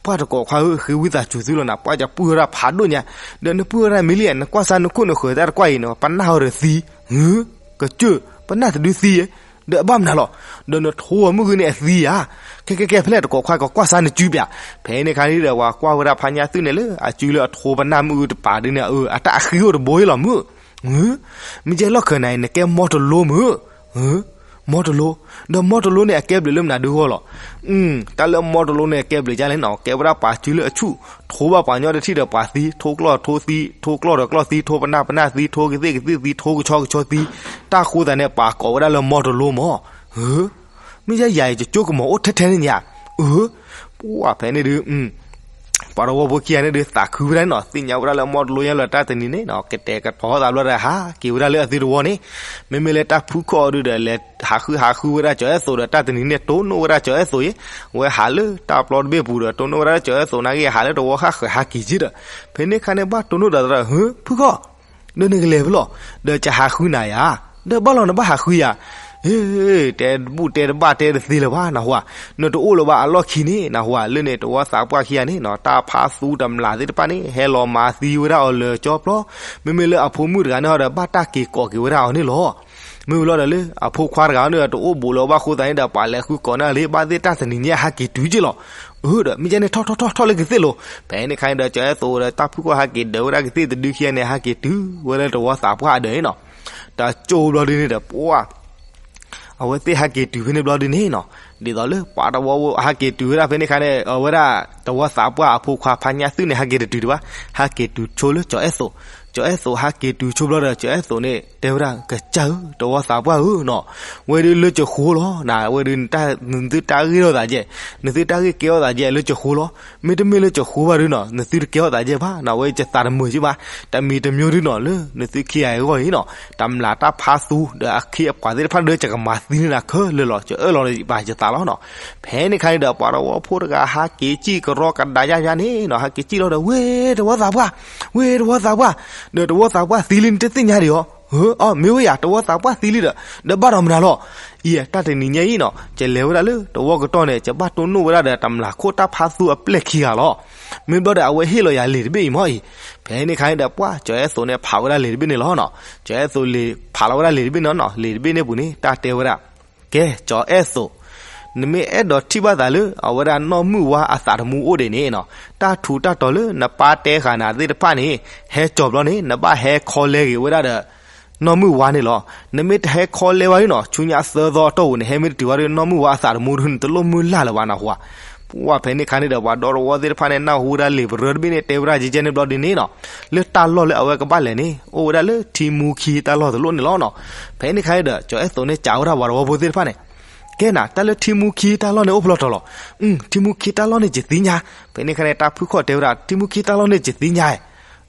ပှၤတကိးခွါဧၢ ဃ့ဝံသးစူၤသုလီၤနၤ, ပှၤကပှံၢ်ဝဲဒၣ်ဖးဒိၣ်ညါ, ဒီးနပှံၢ်ဝဲဒၣ်မ့ၢ်လံ နကွၢ်စၢ်နခိၣ်နဃၢၤတၢ်တကွၢ်အံၤန့ၣ် ပနၢ်ဟီဒီးသံ, ကစၢၢ် ပနၢ်တဒုသံ, ဒီးအဘၣ်မနုၤလီၤ, ဒီးနထိအီၤမုၢ်ဂ့ၤန့ၣ်အသံဧါ, ကဲကဲကဲ ဖဲလဲၣ်တကိးခွါ ကကွၢ်စၢ်နစုပၠး, ဖဲန့ၣ်အခါန့ၣ်ဒီး ပှၤကွၢ်ဝဲဒၣ်ဖါညၣ်သုၣ်န့ၣ်လၢ အစုလၢအထိပနၢ်မုၢ်အုတပၤဒုန့ၣ် အတၢ်အဃံအိၣ်တဘိအံၤလီၤမုၢ် မ့ၢ်ကဲလီၢ်ခၢၣ်နၤအံၤ နကဲမီတလိမုၢ်, မီတလိ, ဒီးမီတလိန့ၣ် အကဲဘျုးလၢမနုၤဒုအဂီၢ်လီၤ, တၢ်လၢမီတလိန့ၣ် အကဲဘျုးဒ်လဲၣ်နီၤ, ကဲဝဲဒၣ်ပှၤစုလၢအဆူၣ်, ထိဘၣ်ပှၤကညီတထံၣ်ဒီးပှၤသံ, ထိကျီၢ်ထိသံ, ထိကျီၢ်ဒီးကျီၢ်သံ, ထိပနၢ်ပနၢ်သံ, ထိကသ့ၣ်ကသ့ၣ်သံ, ထိကဆီကဆီသံ, တၢ်ဃိသတးန့ၣ် ပှၤကိးဝဲဒၣ်လၢမီတလိမၢ်, မ့ၢ်ယၤယၤယကၠိကမီၤအိၣ်ထဲထဲန့ၣ်ညါ, ပှၤဖဲန့ၣ်ဒု ပှၤတဝီဖိခံဂၤန့ၣ်ဒုး သးခုဝဲဒၣ်န့ၣ်နီၤ, သ့ၣ်ညါဝဲဒၣ်လၢမီတလိညါလၢတၢ်တနံၤန့ၣ်နီၤ, ကတဲာ်ကတီၤသးဘျီဒီး ဟးက့ၤဝဲဒၣ်လၢအသုတဝီန့ၣ်, မ့မ့ၢ်လၢတၢ်ဖုၣ်ခီၣ်အီၤဒုဒီး လဲၤဟးဃုဟးဃုဝဲဒၣ်ကၠီၤအဲၣ်သိးဒီး တၢ်တနံၤန့ၣ် တိၢ်နီၣ်ဝဲဒၣ်ကၠီၤအဲၣ်သိးအံၤ, ဝဲဟးလၢတၢ်ပျီတဘ့ၣ်ပူၤဒီး တိၢ်နီၣ်ဝဲဒၣ်လၢကၠီၤအဲၣ်သိးနာ်က့ ဟးလၢတဝီဃၣ်ဃၢၤဟးက့ၤက့ဒီး, ဖဲန့ၣ်အခါန့ၣ် ဘၣ်တိၢ်နီၣ်ဒီးသရၣ်, ဖုၣ်ခီၣ် ဒီးနကလဲၤဖဲလဲၣ်, ဒီးကဟးဃုနၤယၤ, ဒီးဘၣ်လီၤနဘၣ်ဟးဃုယၤ, တဲတဘူၣ်တဲတဘၣ်တဲတသ့လၢၤဘၣ်နဟူဧါ, နတအိၣ်လၢၤဘၣ်အလီၢ်ခံန့ၣ် နဟူဧါ, လၢန့ၣ်တဝီသးပှၢ်ခံဂၤန့ၣ်နီၤ, တၢ်ဖးသူတမျးသ့ၣ်တဖၣ်န့ၣ် ဟဲလီၤမၤသံဝဲဒၣ်အီၤလၢာ်ကၠီပျီ, မ့မ့ၢ်လၢအဖိမုၣ်တဂၤန့ၣ်ဒီး ဘၣ်တၢ်က့ၤကိးက့ၤဝဲဒၣ်အီၤန့ၣ်လီၤ. မ့ၢ်ဝံၤလီၤဒီးလၢအဖိခွါတဂၤန့ၣ်ဒီး တအိၣ်ဘူးလၢၤဘၣ်အဃိသတးန့ၣ်ဒီး ပှၤလဲၤဃုကိးန့ၢ်လံ ဘၣ်သ့ၣ်တၢ်တနံၤညါဟးက့ၤတုၤက့လီၤ. အၢ ဒီးမ့ၢ်ကဲန့ၣ် ထီၣ်ထီၣ်ထီၣ်ထီၣ်လၢကသ့ၣ်လိၤ, ဖဲန့ၣ်အခါန့ၣ်ဒီး ကၠီၤအဲၣ်သိးဒီးတၢ်ဖုၣ်ခီၣ်ဟးက့ၤဒၢးဝဲဒၣ်ကသ့ၣ်တဒုခံဂၤန့ၣ် ဟးက့ၤတုၤဝဲလၢတဝီသးပှၢ်အဒၢးန့ၣ်နီၤ, တၢ်ကၠိဘျီဒုန့ၣ်ဒီး ပှၤ အဝဲသ့ၣ်ဟဲက့ၤတုၤဖဲန့ၣ်ဘျီဒုန့ၣ်နီၤ, ဒ်သိးလၢပှၤတဝီဖိဟဲက့ၤတုၤဝဲဒၣ်ဖဲန့ၣ်အခါန့ၣ် အဝဲဒၣ်တဝီသးပှၢ်အဖိခွါဖါညၣ်သုၣ်န့ၣ် ဟဲက့ၤတတုၤဒံးဘၣ်, ဟဲက့ၤတုၤဆိလၢကၠီၤအဲၣ်သိး, ကၠီၤအဲၣ်သိးဟးက့ၤတုၤဆိဘျီဒီး ကၠီၤအဲၣ်သိးန့ၣ်တဲဝဲဒၣ် ကစၢ်ဧၢ တဝီသးပှၢ်ဧၢနီၤ, ဝဲဒၣ်လၢကၠီၤဃိလီၤ, နဝဲဒၣ် နသုတၢ်ဂ့ၢ်ထီၣ်သးယဲၢ်, နသုတၢ်ဂ့ၢ်ကဲထီၣ်သးယဲၢ်လၢကၠီၤဃိလီၤ, မ့တမ့ၢ်လၢကၠီၤဃိဘၣ်ဒုနီၤ နသုတကဲထီၣ်သးယဲၢ်ဘၣ်နီၤ, ဝဲကသးတမုာ်က့ဘၣ်, တမံၤတမံၤဒုနီၤ လၢနသုခံဂၤအဂီၢ်အံၤနီၤ တမျးတၢ်ဖးသူဒီးအခ့အပှၤသ့ၣ်တဖၣ်ဒီး ယကမၤသံန့ၢ်နၤခဲလၢာ်လီၤ, ယအၢၣ်လီၤဘၣ်ယသးလီၤနီၤ. ဖဲန့ၣ်ခါန့ၣ်ဒီး ပှၤတဝီဖိတဂၤဟးက့ၤစံၣ်ကရီကဒါယါယါန့ၣ်နီၤ ဟးက့ၤစံၣ်လီၤဒီး ဝ့ၢ်တဝီသးပှၢ်, ဝ့ၢ်တဝီသးပှၢ်, ဒီးတဝီသးပှၢ်သံလံနတသ့ၣ်ညါဒံးဧါ, အၢ အီ မ့ၢ်ဝဲယၤ တဝီသးပှၢ်သံလံဒီး ဒီးဘၣ်ဒီးမနုၤလီၤ. အံၤ တၢ်တနံၤညါအံၤနီၤ ယလဲၤဝဲဒၣ်လၢတဝီကတီၢ်န့ၣ် ယဘၣ်တိၢ်နီၣ်ဝဲဒၣ်ဒီး တမျးခိၣ်တၢ်ဖးသူအပျဲၢ်ခံဂၤလီၤ. မ့ၢ်ဘျီဒီး အဝဲဟ့ၣ်လီၤယၤလံာ်တဘ့ၣ်အံၤမ့ၢ်အံၤ, ဖဲန့ၣ်ခါန့ၣ်ဒီး ပှၤကၠီၤအဲၣ်သိးန့ၣ် ဖးဝဲဒၣ်လံာ်တဘ့ၣ်န့ၣ်လီၤနီၤ, ကၠီၤအဲၣ်သိးလံာ် ဖးလီၤဝဲဒၣ်လံာ်တဘ့ၣ်န့ၣ်နီၤ, လံာ်တဘ့ၣ်န့ၣ်ပူၤန့ၣ် တၢ်တဲဝဲဒၣ် ကဲ ကၠီၤအဲၣ်သိး, နမ့ၢ်အဲၣ်ဒိးထံၣ်ဘၣ်သးလၢ အဝဲဒၣ်နီၢ်မုၢ်ဝါအသးတမူအိၣ်ဒံးန့ၣ်နီၤ, တၢ်ထူးတၢ်တီၤလၢနပၢ်တဲဃာ်နၤသ့ၣ်တဖၣ်န့ၣ် ဟဲကၠီၤဘျီန့ၣ် နဘၣ်ဟဲခီလဲဂ့ၤဝဲဒၣ်ဒီး နီၢ်မုၢ်ဝါန့ၣ်လီၤ. နမ့ၢ်တဟဲခီလဲဝဲဒၣ်နီၤ ဆူညါသၢသီအတီၢ်ပူၤန့ၣ် ဟဲမ့ၢ်တတုၤဝဲဒၣ် နီၢ်မုၢ်ဝါအသးတမူဒုန့ၣ် တလိၣ်မုၢ်လၢ်လၢၤဘၣ်နဟူဧါ. ပှၤဖဲန့ၣ်ခါန့ၣ်ဒီး ပှၤဒီတဝီသ့ၣ်တဖၣ်န့ၣ် နၢ်ဟူဝဲဒၣ်လံာ်ပရၢတဘ့ၣ်န့ၣ် တဲဝဲဒၣ်ကဲကဲန့ၣ်ဘျီဒုန့ၣ်နီၤ, လၢတၢ်လီၢ်လၢအဝဲကဘၣ်လဲၤန့ၣ် အိၣ်ဝဲဒၣ်လၢထံမူခံတၢ်လီၢ်တလိၣ်န့ၣ်လီၤနီၤ. ဖဲန့ၣ်ခါန့ၣ်ဒီး ကၠီၤအဲၣ်သိးန့ၣ်စံးဝဲဒၣ်ပှၤတဝီဖိသ့ၣ်တဖၣ်န့ၣ် ကဲနၤ တၢ်လၢထံမူခံတၢ်လီၢ်န့ၣ်အိၣ်ဖျီၣ်ထီၣ်လီၤ. ထံမူခံတၢ်လီၢ်န့ၣ်ယသ့ၣ်ညါ. ဖဲန့ၣ်ခါန့ၣ် တၢ်ဖုၣ်ခီၣ်တဲဝဲဒၣ် ထံမူခံတၢ်လီၢ်န့ၣ်ယသ့ၣ်ညါ.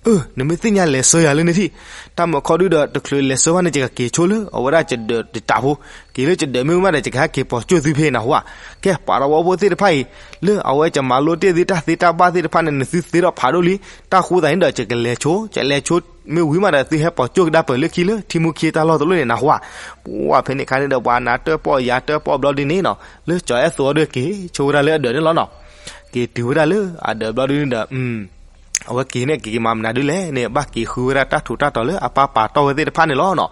အၢ နမ့ၢ်သ့ၣ်ညါလဲၤဆှၢယၤလၢန့ၣ်ထံၣ်, တၢ်မၤခီဒုဒီး တချုးလဲၤဆှၢဘၣ်န့ၣ် ယကက့ၤဆိလၢ အဝဲဒၣ်ယဒၢးတတးဖိ, က့ၤလၢယဒၢးမ့ၢ်ဝံၤမးဒီး ယကဟဲက့ၤပိာ်ကၠိၣ်သုဖဲနဟူဧါ. ကဲ ပှၤတဝီဖိသ့ၣ်တဖၣ်အံၤ လၢအဝဲယမၤလိတ့ၢ်သုတၢ်သ့တၢ်ဘၣ်သ့ၣ်တဖၣ်န့ၣ် နသုသ့ထီၣ်ဖးဒိၣ်လံ, တၢ်ဃိသးန့ၣ်ဒီး ယကလဲၤဆိ, ယလဲၤဆိမ့ၢ်ဝံၤမးဒီး သုဟဲပိာ်ကၠိၣ်ကဒါပၢၢ်လၢခံလၢထံမူခံတၢ်လီၢ်တလိၣ်န့ၣ်နဟူဧါ. ပှၤဖဲန့ၣ်ခါန့ၣ်ဒီး ပှၤနၤတၢၣ်ပီၣ်ယၤတၢၣ်ပီၣ်ဘျီဒုန့ၣ်နီၤ, လၢကၠီၤအဲၣ်သိးအီၤဒီးက့ၤဆိဝဲဒၣ်လၢအဒၢးန့ၣ်လီၤနီၤ. က့ၤတုၤဝဲဒၣ်လၢအဒၢးဘျီဒုန့ၣ်ဒီး အဝဲက့ၤန့ၣ် က့ၤက့ၤမၤမနုၤဒုလဲၣ်န့ၣ် ဘၣ်က့ၤဃုဝဲဒၣ်တၢ်ထူးတၢ်တီၤလၢအပၢ်ပာ်တီၢ်ဝဲသ့ၣ်တဖၣ်န့ၣ်လီၤနီၤ.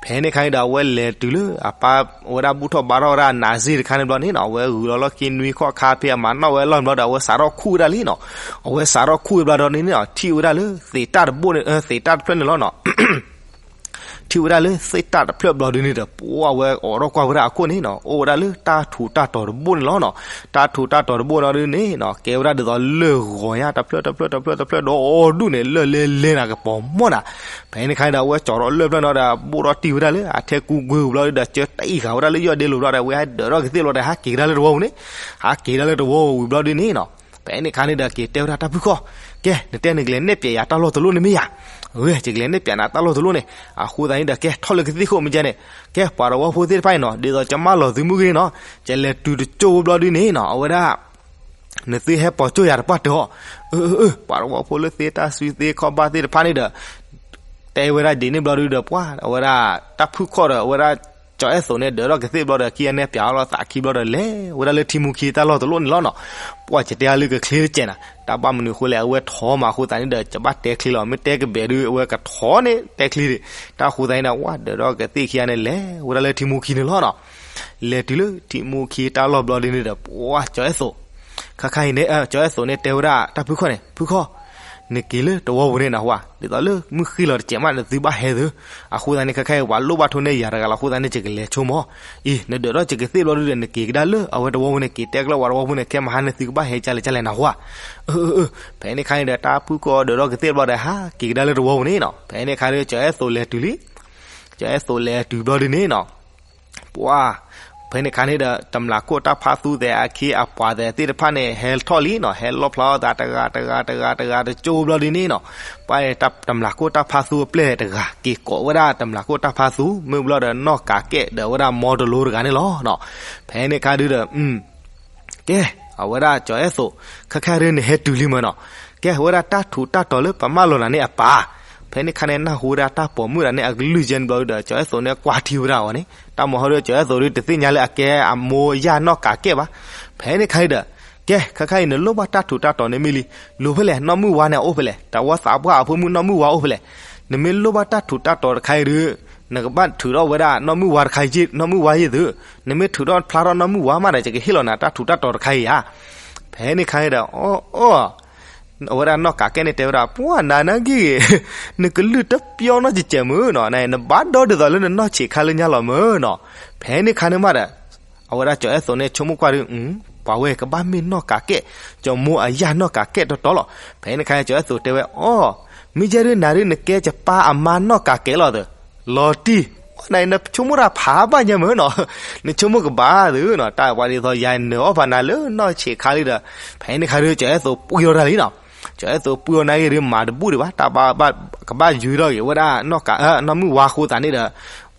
ဖဲန့ၣ်ခါန့ၣ်ဒီး အဝဲလဲၤတုၤလၢအပၢ်ဝဲဒၣ်ဘူၣ်ထီၣ်ဘါထီၣ်ဝဲဒၣ်အနးစ့ၢ်တခါန့ၣ်ဘျီန့ၣ်နီၤ, အဝဲဂုာ်လီၤလီၢ်ခံနွံခီၣ်ခါဖဲအမၤနီၣ်ဝဲအလီၢ်ဘျီဒီး အဝဲစးထီၣ်ခူၣ်ဝဲဒၣ်လံနီၤ. အဝဲစးထီၣ်ခူၣ်ဝဲဘျီဒီးန့ၣ်နီၤ ထံၣ်ဝဲဒၣ်လၢသ့းတၢ်တဘိၣ်န့ၣ်, သ့းတၢ်တဖျၢၣ်န့ၣ်လီၤနီၤ. ထံၣ်ဝဲဒၣ်လၢသ့းတၢ်တဖျၢၣ်ဘျီဒုန့ၣ်ဒီး ပှၤဝဲအိးထီၣ်ကွၢ်ဝဲဒၣ်အခိၣ်န့ၣ်နီၤ, အိၣ်ဝဲဒၣ်လၢတၢ်ထူးတၢ်တီၤတဘိၣ်န့ၣ်လီၤနီၤ. တၢ်ထူးတၢ်တီၤတဘိၣ်န့ၣ်ဒုန့ၣ်နီၤ ကဲဝဲဒၣ်ဒ်သိးလၢၢ်ဂီၤညါ တဖျၢၣ်တဖျၢၣ်တဖျၢၣ်တဖျၢၣ်ဒီးအီၤဒူၣ်န့ၣ် လၢၢ်လဲလဲနၤကပီၤမီၢ်နၤ. ဖဲန့ၣ်ခါန့ၣ်ဒီး အဝဲကၠီၤထီၣ်လၢၢ်ဖျၢၣ်န့ၣ်ဒီး ဘိၣ်ထီၣ်တံၢ်ဝဲဒၣ်လၢအထဲကူကွ့ၢ်ဘျီဒုဒီး ကၢတံၢ်ဃာ်ဝဲဒၣ်လၢယီၢ်ဒ့လိၤဘျီဒီး ဝဲဟဲဒၢးထီၣ်ကသ့ၣ်ဘျီဒီး ဟးက့ၤကဒါလၢတဝီပူၤန့ၣ်, ဟးက့ၤကဒါလၢတဝီပူၤဝံၤဘျီဒုန့ၣ်နီၤ ဖဲန့ၣ်ခါန့ၣ်ဒီး က့ၤတဲဝဲဒၣ်တၢ်ဖုၣ်ခီၣ်, ကဲ နတဲနကလဲၤနဲၣ်ပၠးယၤတၢ်လီၢ်တလိၣ်န့ၣ်မ့ၢ်ယၤ, အၢ ယကလဲၤနဲၣ်ပၠးနၤတၢ်လီၢ်တလိၣ်န့ၣ်, အဃိသတးန့ၣ်ဒီး ကဲထီၣ်လၢကသ့ၣ်ခိၣ်မ့ၢ်ကဲန့ၣ်, ကဲပှၤတဝီဖိသ့ၣ်တဖၣ်အံၤနီၤ ဒ်သိးကမၢလီၤသုမုၢ်ဂ့ၤနီၤ, ယလဲၤတုၤတကၠိၢ်ဖိဘျီဒုန့ၣ်နီၤ အဝဲဒၣ် နသုဟဲပိာ်ကၠိၢ်ယၤတပှၢ်တၢၢ်အီၤ, အၢ အၢ ပှၤတဝီဖိလၢသ့တၢ်စုသ့ခီၣ်ဘၣ်သ့ၣ်တဖၣ်န့ၣ်ဒီး တဲဝဲဒၣ်ဒ်န့ၣ်ဘျီဒုဒီး ပှၤအဝဲဒၣ်တၢ်ဖုၣ်ခီၣ်ဒီး အဝဲဒၣ်ကၠီၤအဲၣ်သိးန့ၣ် ဒၢးထီၣ်ကသ့ၣ်ဘျီဒီး ခံဂၤန့ၣ်ပၠးအီၤလီၤသးခံဘျီဒီး လဲၤဝဲဒၣ်လၢထံမူခံတၢ်လီၢ်တလိၣ်န့ၣ်လီၤနီၤ. ပှၤကတဲအါလၢကချ့တစဲးနၤ, တၢ်ဘၣ်မနုၤအဃိလဲၣ် အဝဲထီမးအဃိသတးန့ၣ်ဒီး ကဘၣ်တဲချ့လီၤ, မ့ၢ်တဲကဘဲးဒု အဝဲကထီန့ၣ်တဲချ့ဒံး, တၢ်ဃိသတးန့ၣ်ဒီး ဝဲဒၢးထီၣ်ကသ့ၣ်ခံဂၤန့ၣ် လဲၤဝဲဒၣ်လၢထံမူခံန့ၣ်လီၤနီၤ. လဲၤတုၤလၢထံမူခံတၢ်လီၢ်ဘျီဒုန့ၣ်ဒီး ပှၤကၠီၤအဲၣ်သိး ခါခါအံၤန့ၣ် ကၠီၤအဲၣ်သိးန့ၣ်တဲဝဲဒၣ်တၢ်ဖုၣ်ခီၣ်န့ၣ်, ဖုၣ်ခီၣ်, နက့ၤလၢတဝီပူၤန့ၣ်နဟူဧါ, ဒ်သိးလၢမုၢ်ဃ့လီၤတစဲးမး နသုဘၣ်ဟဲသု, အဃိသတးန့ၣ် ခါခါအံၤပှၤလိၣ်ဘၣ်ထိၣ်န့ၢ်ယၤတဂၤလီၤ အဃိသတးန့ၣ် ယကလဲၤဆိမီၤ, အံၤ နဒၢးထီၣ်ကသ့ၣ်ဘျီဒုဒီး နက့ၤကဒါလၢအဝဲတဝီပူၤန့ၣ် က့ၤတဲကျၢၢ်ဝဲတဝီပူၤန့ၣ် ခဲမဟါန့ၣ်သုကဘၣ်ဟဲကလဲၣ်ကလဲၣ်နဟူဧါ. အၢ အၢ အၢ ဖဲန့ၣ်ခါန့ၣ်ဒီး တၢ်ဖုၣ်ခီၣ်ဒၢးထီၣ်ကသ့ၣ်ဘျီဒီး ဟးက့ၤကဒါလၢတဝီပူၤန့ၣ်နီၤ, ဖဲန့ၣ်ခါဒီး ကၠီၤအဲၣ်သိးလဲၤတုၤလံ, ကၠီၤအဲၣ်သိးလဲၤတုၤဘျီဒုန့ၣ်နီၤ ပှၤ ဖဲန့ၣ်ခါန့ၣ်ဒီး တမျးခိၣ်တၢ်ဖးသူသဲးအခ့အပှၤသဲးသ့ၣ်တဖၣ်န့ၣ် ဟဲထီၣ်လံနီၤ, ဟဲလီၣ်ဖျါထီၣ်သးတဂၤတဂၤတဂၤတဂၤတကၠိဘျီဒုန့ၣ်နီၤ, ပှၤ တမျးခိၣ်တၢ်ဖးသူအပျဲၢ်တဂၤ က့ၤကိးဝဲဒၣ်တမျးခိၣ်တၢ်ဖးသူ မ့ၢ်ဘျီဒီးနီၢ်ကးကဲၣ်ဒီးဝဲဒၣ်မီတလိတဂၤန့ၣ်လီၤနီၤ. ဖဲန့ၣ်ခါဒုဒီး ကဲ အဝဲဒၣ်ကၠီၤအဲၣ်သိး ခဲခါဒုန့ၣ်ဟဲတုၤလံမ့ၢ်နီၤ, ကဲဝဲဒၣ်တၢ်ထူးတၢ်တီၤလၢပမၢလီၤနၤန့ၣ်အပၢ်, ဖဲန့ၣ်ခါန့ၣ် နၢ်ဟူဝဲဒၣ်တၢ်ပိာ်မုၣ်တဂၤန့ၣ် အကလုၢ်ယဲၢ်န့ၣ်ဘျီဒုဒီး ကၠီၤအဲၣ်သိးန့ၣ်ကွၢ်ထံဝဲဒၣ်အီၤန့ၣ် တၢ်မၤဟီဒု ကၠီၤအဲၣ်သိးဒု တသ့ၣ်ညါလၢအကဲအမိၢ်ယၢ်နီၢ်ကးကဲၣ်ဘၣ်. ဖဲန့ၣ်ခါအံၤဒီး ကဲ ခဲခါအံၤ နလိၣ်ဘၣ်တၢ်ထူးတၢ်တီၤန့ၣ်မ့ၢ်လံ, လိၤဖဲလဲၣ်, နီၢ်မုၢ်ဝါန့ၣ်အအိၣ်ဖဲလဲၣ်, တဝီသးပှၢ်အဖိမုၣ်နီၢ်မုၢ်ဝါအိၣ်ဖဲလဲၣ်. နမ့ၢ်လိၣ်ဘၣ်တၢ်ထူးတၢ်တီၤတခါအံၤဒု နကဘၣ်ထုးထီၣ်ဝဲဒၣ်နီၢ်မုၢ်ဝါတခါအံၤ, နီၢ်မုၢ်ဝါယဲၢ်သု, နမ့ၢ်ထုးထီၣ်ဖျါထီၣ်နီၢ်မုၢ်ဝါမးဒီး ယကဟ့ၣ်လီၤနၤတၢ်ထူးတၢ်တီၤတခါအံၤဧါ. ဖဲန့ၣ်ခါအံၤဒီး အီ အီ အဝဲဒၣ်နီၢ်ကးကဲၣ်န့ၣ်တဲဝဲဒၣ် ပှၤနၤနဂ့ၢ်ဂ့ၤ, နကလုၢ်တပျီနီတစဲးမုၢ်နီၤ, နဘၣ်ဒီဒ်သိးလၢနနီၢ်ဆံးခါလၢညါလီၤမုၢ်နီၤ. ဖဲန့ၣ်ခါန့ၣ်မးဒီး အဝဲဒၣ်ကၠီၤအဲၣ်သိးန့ၣ်ဆိကမိၣ်ကွၢ်ဒု ပှၤဝဲကဘၣ်မ့ၢ်နီၢ်ကးကဲၣ်, ကၠီၤမိၢ်အယၢ်နီၢ်ကးကဲၣ်တီတီလီၤ. ဖဲန့ၣ်ခါကၠီၤအဲၣ်သိးတဲဝဲ အီ မ့ၢ်ကဲဒုးနၤဒုးနကဲယပၢ်အမါနီၢ်ကးကဲလီၤသၢ, လီၤတံၢ်, နဆိကမိၣ်တၢ်ဖးဘၣ်ညါမ့ၢ်နီၤ, နဆိကမိၣ်ကဘၣ်သၢနီၤ, တၢ်ပှၤဒ်သိးယၤနၢၤအီၣ်ဖးနၤလၢနီၢ်ဆံးခါလံဒီး, ဖဲန့ၣ်ခါဒုး ကၠီၤအဲၣ်သိးပှံၢ်ထီၣ်ဝဲဒၣ်လံနီၤ, ကၠီၤအဲၣ်သိးပှံၢ်ထီၣ်နာ်က့ဒုး မၤတဘူၣ်ဒံးဘၣ်, တၢ်ဘၣ်ဘၣ်ကဘၣ်ယုၤထီၣ်က့ၤဝဲဒၣ် နီၢ်မုၢ်ဝါအဃိသတးန့ၣ်ဒီး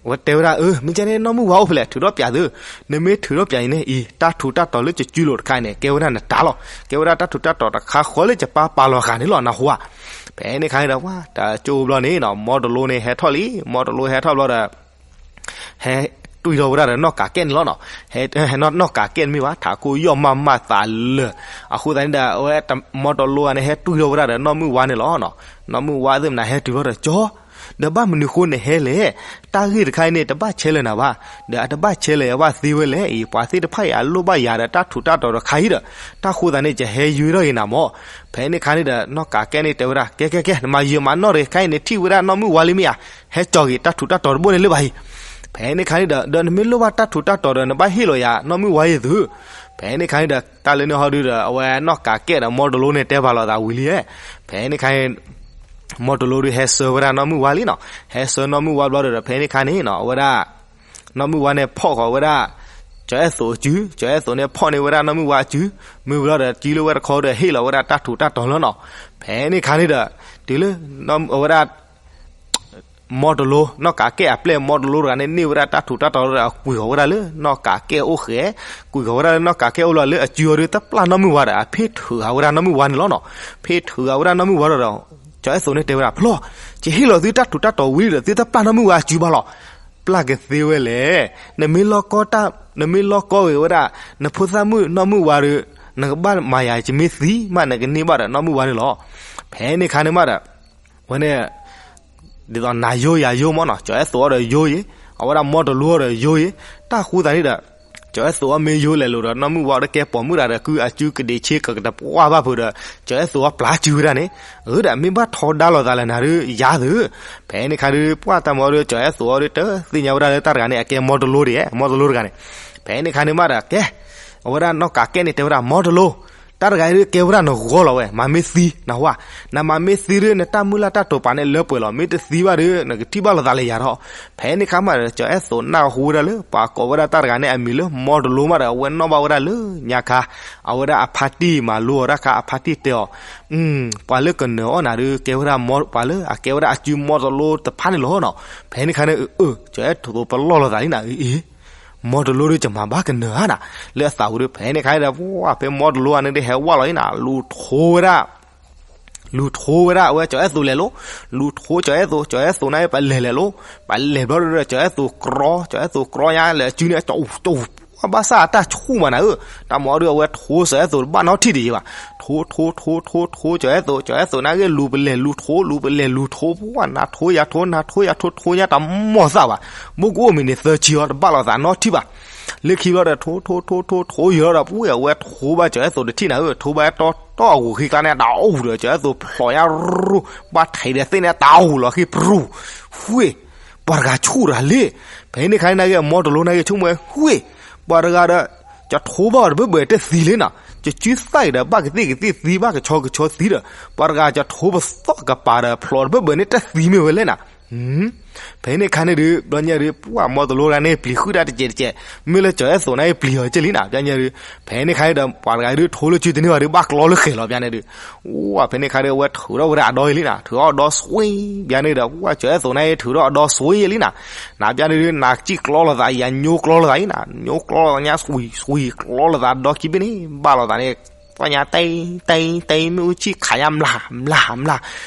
ဝဲတဲဝဲဒၣ် အၢ မ့ၢ်ကဲန့ၣ် နီၢ်မုၢ်ဝါအိၣ်ဖဲလဲၣ် ထုးထီၣ်ပၠးသု, နမ့ၢ်ထုးထီၣ်ပၠးအံၤန့ၣ်အံၤ တၢ်ထူးတၢ်တီၤလၢယစုလိၤတခါအံၤန့ၣ် ကဲဝဲဒၣ်နတၢ်လီၤ, ကဲဝဲဒၣ်တၢ်ထူးတၢ်တီၤတခါဃီလၢယပၢ်ပာ်လီၤဃာ်န့ၣ်လီၤ နၢ်ဟူဧါ. ဖဲန့ၣ်ခါန့ၣ်ဒီး ဝဲတၢ်ကၠိဘျီန့ၣ်နီၤ မီတလိန့ၣ်ဟဲထီၣ်လံ, မီတလိဟဲထီၣ်ဘျီဒီး ဟဲတွံၢ်ထီၣ်ဝဲဒၣ်ဒီးနီၢ်ကးကဲၣ်န့ၣ်လီၤနီၤ, ဟဲနီၢ်ကးကဲၣ်န့ၣ်မ့ၢ်ဘၣ် ထးခိၣ်ယီၢ်မၢ်မၢ်သးလၢာ်, အဃိသတးန့ၣ်ဒီး အဝဲမီတလိအန့ၣ် ဟဲတွံၢ်ထီၣ်ဝဲဒၣ်ဒီးနီၢ်မုၢ်ဝါန့ၣ်လီၤနီၤ, နီၢ်မုၢ်ဝါသ့ၣ်မနၤဟဲတုၤဘျီဒီး ကၠီ ဒီးဘၣ်မနုၤဃိနဟဲလဲၣ်, တၢ်ဂ့ၢ်တခါအံၤန့ၣ် တဘၣ်ဆဲးလၢၤနၤဘၣ်, ဒီးအတဘၣ်ဆဲးလၢၤယၤဘၣ်သ့ဝဲလဲၣ်အံၤ ပှၤသ့ၣ်တဖၣ်အံၤအလိၣ်ဘၣ်ယၤဒီးတၢ်ထူးတၢ်တီၤတခါအံၤဒီး, တၢ်ဃိသတးန့ၣ် ယဟဲယုၤထီၣ်က့ၤနၤမၢ်. ဖဲန့ၣ်ခါန့ၣ်ဒီး နီၢ်ကးကဲၣ်န့ၣ်တဲဝဲဒၣ် ကဲကဲကဲ နမၤယုၤမၤနီၢ်တဂ့ၤ ခဲအံၤနထံၣ်ဝဲဒၣ်နီၢ်မုၢ်ဝါလံမ့ၢ်ဧါ, ဟဲကၠီၤက့ၤတၢ်ထူးတၢ်တီၤတဘိန့ၣ်လၢၤဘၣ်အံၤ. ဖဲန့ၣ်ခါန့ၣ်ဒီး ဒီးနမ့ၢ်လိၣ်ဘၣ်တၢ်ထူးတၢ်တီၤဒီး နဘၣ်ဟ့ၣ်လီၤယၤနီၢ်မုၢ်ဝါယဲၢ်သု. ဖဲန့ၣ်ခါန့ၣ်ဒီး တၢ်လၢန့ၣ်ဟီဒုဒီး အဝဲနီၢ်ကးကဲၣ်ဒီးမီတလိန့ၣ် တဲပာ်လီၤသးဝံၤလံ. ဖဲန့ၣ်ခါန့ၣ် မီတလိဒုးဟဲဆှၢဝဲဒၣ်နီၢ်မုၢ်ဝါလံနီၤ, ဟဲဆှၢနီၢ်မုၢ်ဝါဘျီဒီး ဖဲန့ၣ်ခါန့ၣ်နီၤ အဝဲဒၣ် နီၢ်မုၢ်ဝါန့ၣ်ဖီၣ်ဃီၤဝဲဒၣ် ကၠီၤအဲၣ်သိးအစု, ကၠီၤအဲၣ်သိးန့ၣ်ဖီၣ်န့ၢ်ဝဲဒၣ်နီၢ်မုၢ်ဝါအစု, မ့ၢ်ဘျီဒီး စုလၢဝဲတခီဒီး ဟ့ၣ်လီၤဝဲဒၣ်တၢ်ထူးတၢ်တီၤလီၤနီၤ. ဖဲန့ၣ်ခါန့ၣ်ဒီး တုၤလၢ အဝဲဒၣ် မီတလိ နီၢ်ကးကဲၣ်အပျဲၢ် မီတလိတဂၤန့ၣ် န့ၢ်ဝဲဒၣ်တၢ်ထူးတၢ်တီၤဒီး အကွံာ်ဃီၤဝဲဒၣ်လၢနီၢ်ကးကဲၣ်အိၣ်ဃဲ, ကွံာ်ဃီၤဝဲဒၣ်လၢနီၢ်ကးကဲၣ်အိၣ်လီၤ လၢအစုအီၤဒီး တပျၢ်နီၢ်မုၢ်ဝါဒီး အဖ့ၣ်ထုးဃာ်ဝဲဒၣ်နီၢ်မုၢ်ဝါန့ၣ်လီၤနီၤ. ဖ့ၣ်ထုးဃာ်ဝဲဒၣ်နီၢ်မုၢ်ဝါဒီး ကၠီၤအဲၣ်သိးန့ၣ်တဲဝဲဒၣ် ဖျီၣ်, ယဟ့ၣ်လီၤသုတၢ်ထူးတၢ်တီၤဝံၤဒီး သုတပျၢ်နီၢ်မုၢ်ဝါအစုဘၣ်လီၤ. ပျၢ်ကသ့ဝဲလဲၣ်, နမ့ၢ်လီၢ်ကီတၢ် နမ့ၢ်လီၢ်ကီဂ့ၤဝဲဒၣ် နဖိသၣ်မုၣ်နီၢ်မုၢ်ဝါဒီး နကဘၣ်မၤယၤ ယမ့ၢ်သံမး နကန့ၢ်ဘၣ်ဒီးနီၢ်မုၢ်ဝါန့ၣ်လီၤ. ဖဲန့ၣ်ခါန့ၣ်မးဒီး ဝဲန့ၣ် ဒ်သိးနၤယိယၤယိမ့ၢ်နီၤ, ကၠီၤအဲၣ်သိးအီၤဒီးယိယ့, အဝဲဒၣ်မီတလိအီၤဒီးယိယ့, တၢ်ဃိသးန့ၣ်ဒီး ကၠီၤအဲၣ်သိးအီၤမ့ၢ်ယိလဲၤလိာ်ဒီး နီၢ်မုၢ်ဝါဒီးကဲပိာ်မုၣ်တဂၤဒီး ကုအစုကဒံးဆ့ကကတပှၢ်ဘၣ်ဖုးဒီး ကၠီၤအဲၣ်သိးအီၤပျၢ်စုဝဲဒၣ်န့ၣ်, အၢ ဒီးမ့ၢ်ဘၣ်ထီဒါလိာ်သးလၢနၤဒီးယၤသုး, ဖဲန့ၣ်ခါဒီး ပှၢ်တၢ်မၤအီၤဒီး ကၠီၤအဲၣ်သိးအီၤဒီး တသ့ၣ်ညါဝဲဒၣ်လၢတၢ်တဂၤန့ၣ် အကဲမီတလိဒံး, မီတလိတဂၤန့ၣ်, ဖဲန့ၣ်ခါန့ၣ်မးဒီး ကဲ အဝဲဒၣ်နီၢ်ကးကဲၣ်န့ၣ်တဲဝဲဒၣ် မီတလိ တၢ်တဂၤအံၤဒုးကဲဝဲဒၣ်နဂီၢ်လီၤဝဲ, မၤမ့ၢ်သံ နၢ်ဟူဧါ, နမၤမ့ၢ်သံဒုး နတၢ်မုၢ်လၢ်တၢ်တိာ်ပာ်န့ၣ်လၢပှဲၤလီၤ, မ့ၢ်တသံဘၣ်ဒီး နကထံၣ်ဘၣ်လိာ်သးလၢယၤဒီး, ဖဲန့ၣ်ခါမးဒီး ကၠီၤအဲၣ်သိးနၢ်ဟူဝဲဒၣ်လၢ ပှၤကိးဝဲဒၣ်တၢ်တဂၤန့ၣ် အမံၤလၢမီတလိမးဒီး အဝဲနီၣ်ဘၣ်ဝဲဒၣ်လၢညါခါ, အဝဲဒၣ်အဖါတံၢ်မၤလိအီၤတၢ်ခါ အဖါတံၢ်တဲအီၤ, ပှၤလၢကနၢၤအီၣ်နၤဒုး ကဲဝဲဒၣ်မီ ပှၤလၢအကဲဝဲဒၣ်အစုမီတလိတဖၣ်န့ၣ်လီၤနီၤ, ဖဲန့ၣ်ခါန့ၣ် အၢ ကၠီၤအဲၣ်သိးပလီၢ်လိာ်သးလံနၤ, အ့ မီတလိဒီး ယမၤဘၣ်ကနၢၤဧါနၤ, လၢအသးဝံၤဒီး ဖဲန့ၣ်ခါဒီး ပှၢ်ဖဲမီတလိအန့ၣ်ဒီး ဟဲဝဲလီၤအံၤနၤ, လူၤထိဝဲဒၣ်, လူၤထိဝဲဒၣ် အဝဲကၠီၤအဲၣ်သိးလဲၤလိၤ, လူၤထိကၠီၤအဲၣ်သိး, ကၠီၤအဲၣ်သိးန့ၣ် ပလဲၤလဲၤလိၤ, ပလဲၤဘျီဒီး ကၠီၤအဲၣ်သိးကြီ, ကၠီၤအဲၣ်သိးကြီညါ လဲၤအစုန့ၣ် ကၠီၤအူ ကၠီၤအူ ဘၣ်ဆၣ်အတၢ်ဆူၣ်မးနၤဧၢ, တၢ်မၤအီၤဒီး အဝဲထိကၠီၤအဲၣ်သိးတဘၣ်နီတထံၣ်ဒံးဘၣ်, ထိထိထိထိထိ ကၠီၤအဲၣ်သိး, ကၠီၤအဲၣ်သိးန့ၣ်ဂ့ၢ် လူၤပလဲၤလူၤထိ လူၤပလဲၤလူၤထိ ပှၢ်နၤထိယၤထိ နၤထိယၤထိ ထိညါတမီၢ်သၣ်ဘၣ်, မ့ၢ်ကအိၣ်မံၤန့ၣ် သၢဆံအီၤ တဘၣ်လိာ်သးနီတထံၣ်ဘၣ်, လၢခံဘျီဒီး ထိထိထိထိထိယၤဒီး ပှၢ်အဝဲထိဘၣ်ကၠီၤအဲၣ်သိးတထံၣ်နၤဧၢ, ထိဘၣ်အဲၣ်တီတီအဂူၤဃ့ကျါန့ၣ် တၢ်အူဒီး ကၠီၤအဲၣ်သိးဖျိးညါရူ, ဘၣ်ထဲးဒီးသ့ၣ်န့ၣ် တၢ်အူလီၤဃ့ပရူၤ, ဃ့ ပှၤတဂၤဆူၣ်တဂၤလံ, ဖဲန့ၣ်ခါန့ၣ်နၤဂ့ၢ် မီတလိန့ၣ်ဂ့ၢ် ဆိကမိၣ်ဝဲ ဃ့ ပှၤတဂၤဒီး ကထိဘၣ်အီၤတဘၢၣ်ဘၢၣ်တသံလံနၤ, ကစုသၣ်အံၤဒီး ဘၣ်ကသ့ၣ်ကသ့ၣ်သံ ဘၣ်ကဆီကဆီသံဒီး ပှၤတဂၤကထိပသီၣ်ကပၤဒီး ဖျိးတဘၢၣ်ဘၢၣ်န့ၣ် တသံမ့ၢ်ဝဲလဲၣ်နၤ, ဖဲန့ၣ်ခါန့ၣ်ဒုး ဘျီညါဒုး ပှၢ်မီတလိတဂၤန့ၣ် ပျံၤဃုာ်တၢ်တကဲးတကဲး, မ့ၢ်လၢကၠီၤအဲၣ်သိးန့ၣ် ပျံၤအီၤကဲလံနၤ, ဘျီညါဒုး ဖဲန့ၣ်ခါန့ၣ်ဒီး ပှၤတဂၤဒုး ထိလၢစုတန့ၢ်ဘၣ်ဒုး ဘၣ်ကျီလၢဃဲၤလီၤ ဘျီန့ၣ်ဒုး အိၣ် ဖဲန့ၣ်ခါဒီး အဝဲထုးထီၣ်ဝဲဒၣ်အဒီအံၤလံနၤ, ထုးထီၣ်အဒီစွံ, ဘျီန့ၣ်ဒီး ပှၢ်ကၠီၤအဲၣ်သိးန့ၣ် ထုးထီၣ်အဒီစွံလံနၤ, နၤဘျီန့ၣ်ဒုး နၤကံၣ်ကျီလိာ်သး ယၤညိကျီလိာ်သးလံနၤ, ညိကျီလိာ်သးညါ စွံ စွံ ကျီလိာ်သးဒီခံဘ့ၣ်န့ၣ် ဘၣ်လိာ်သးန့ၣ် သီၣ်ညါတဲ တဲ တဲ မ့ၣ်အူဆံၣ်ခးညါ မျး မျး မျး,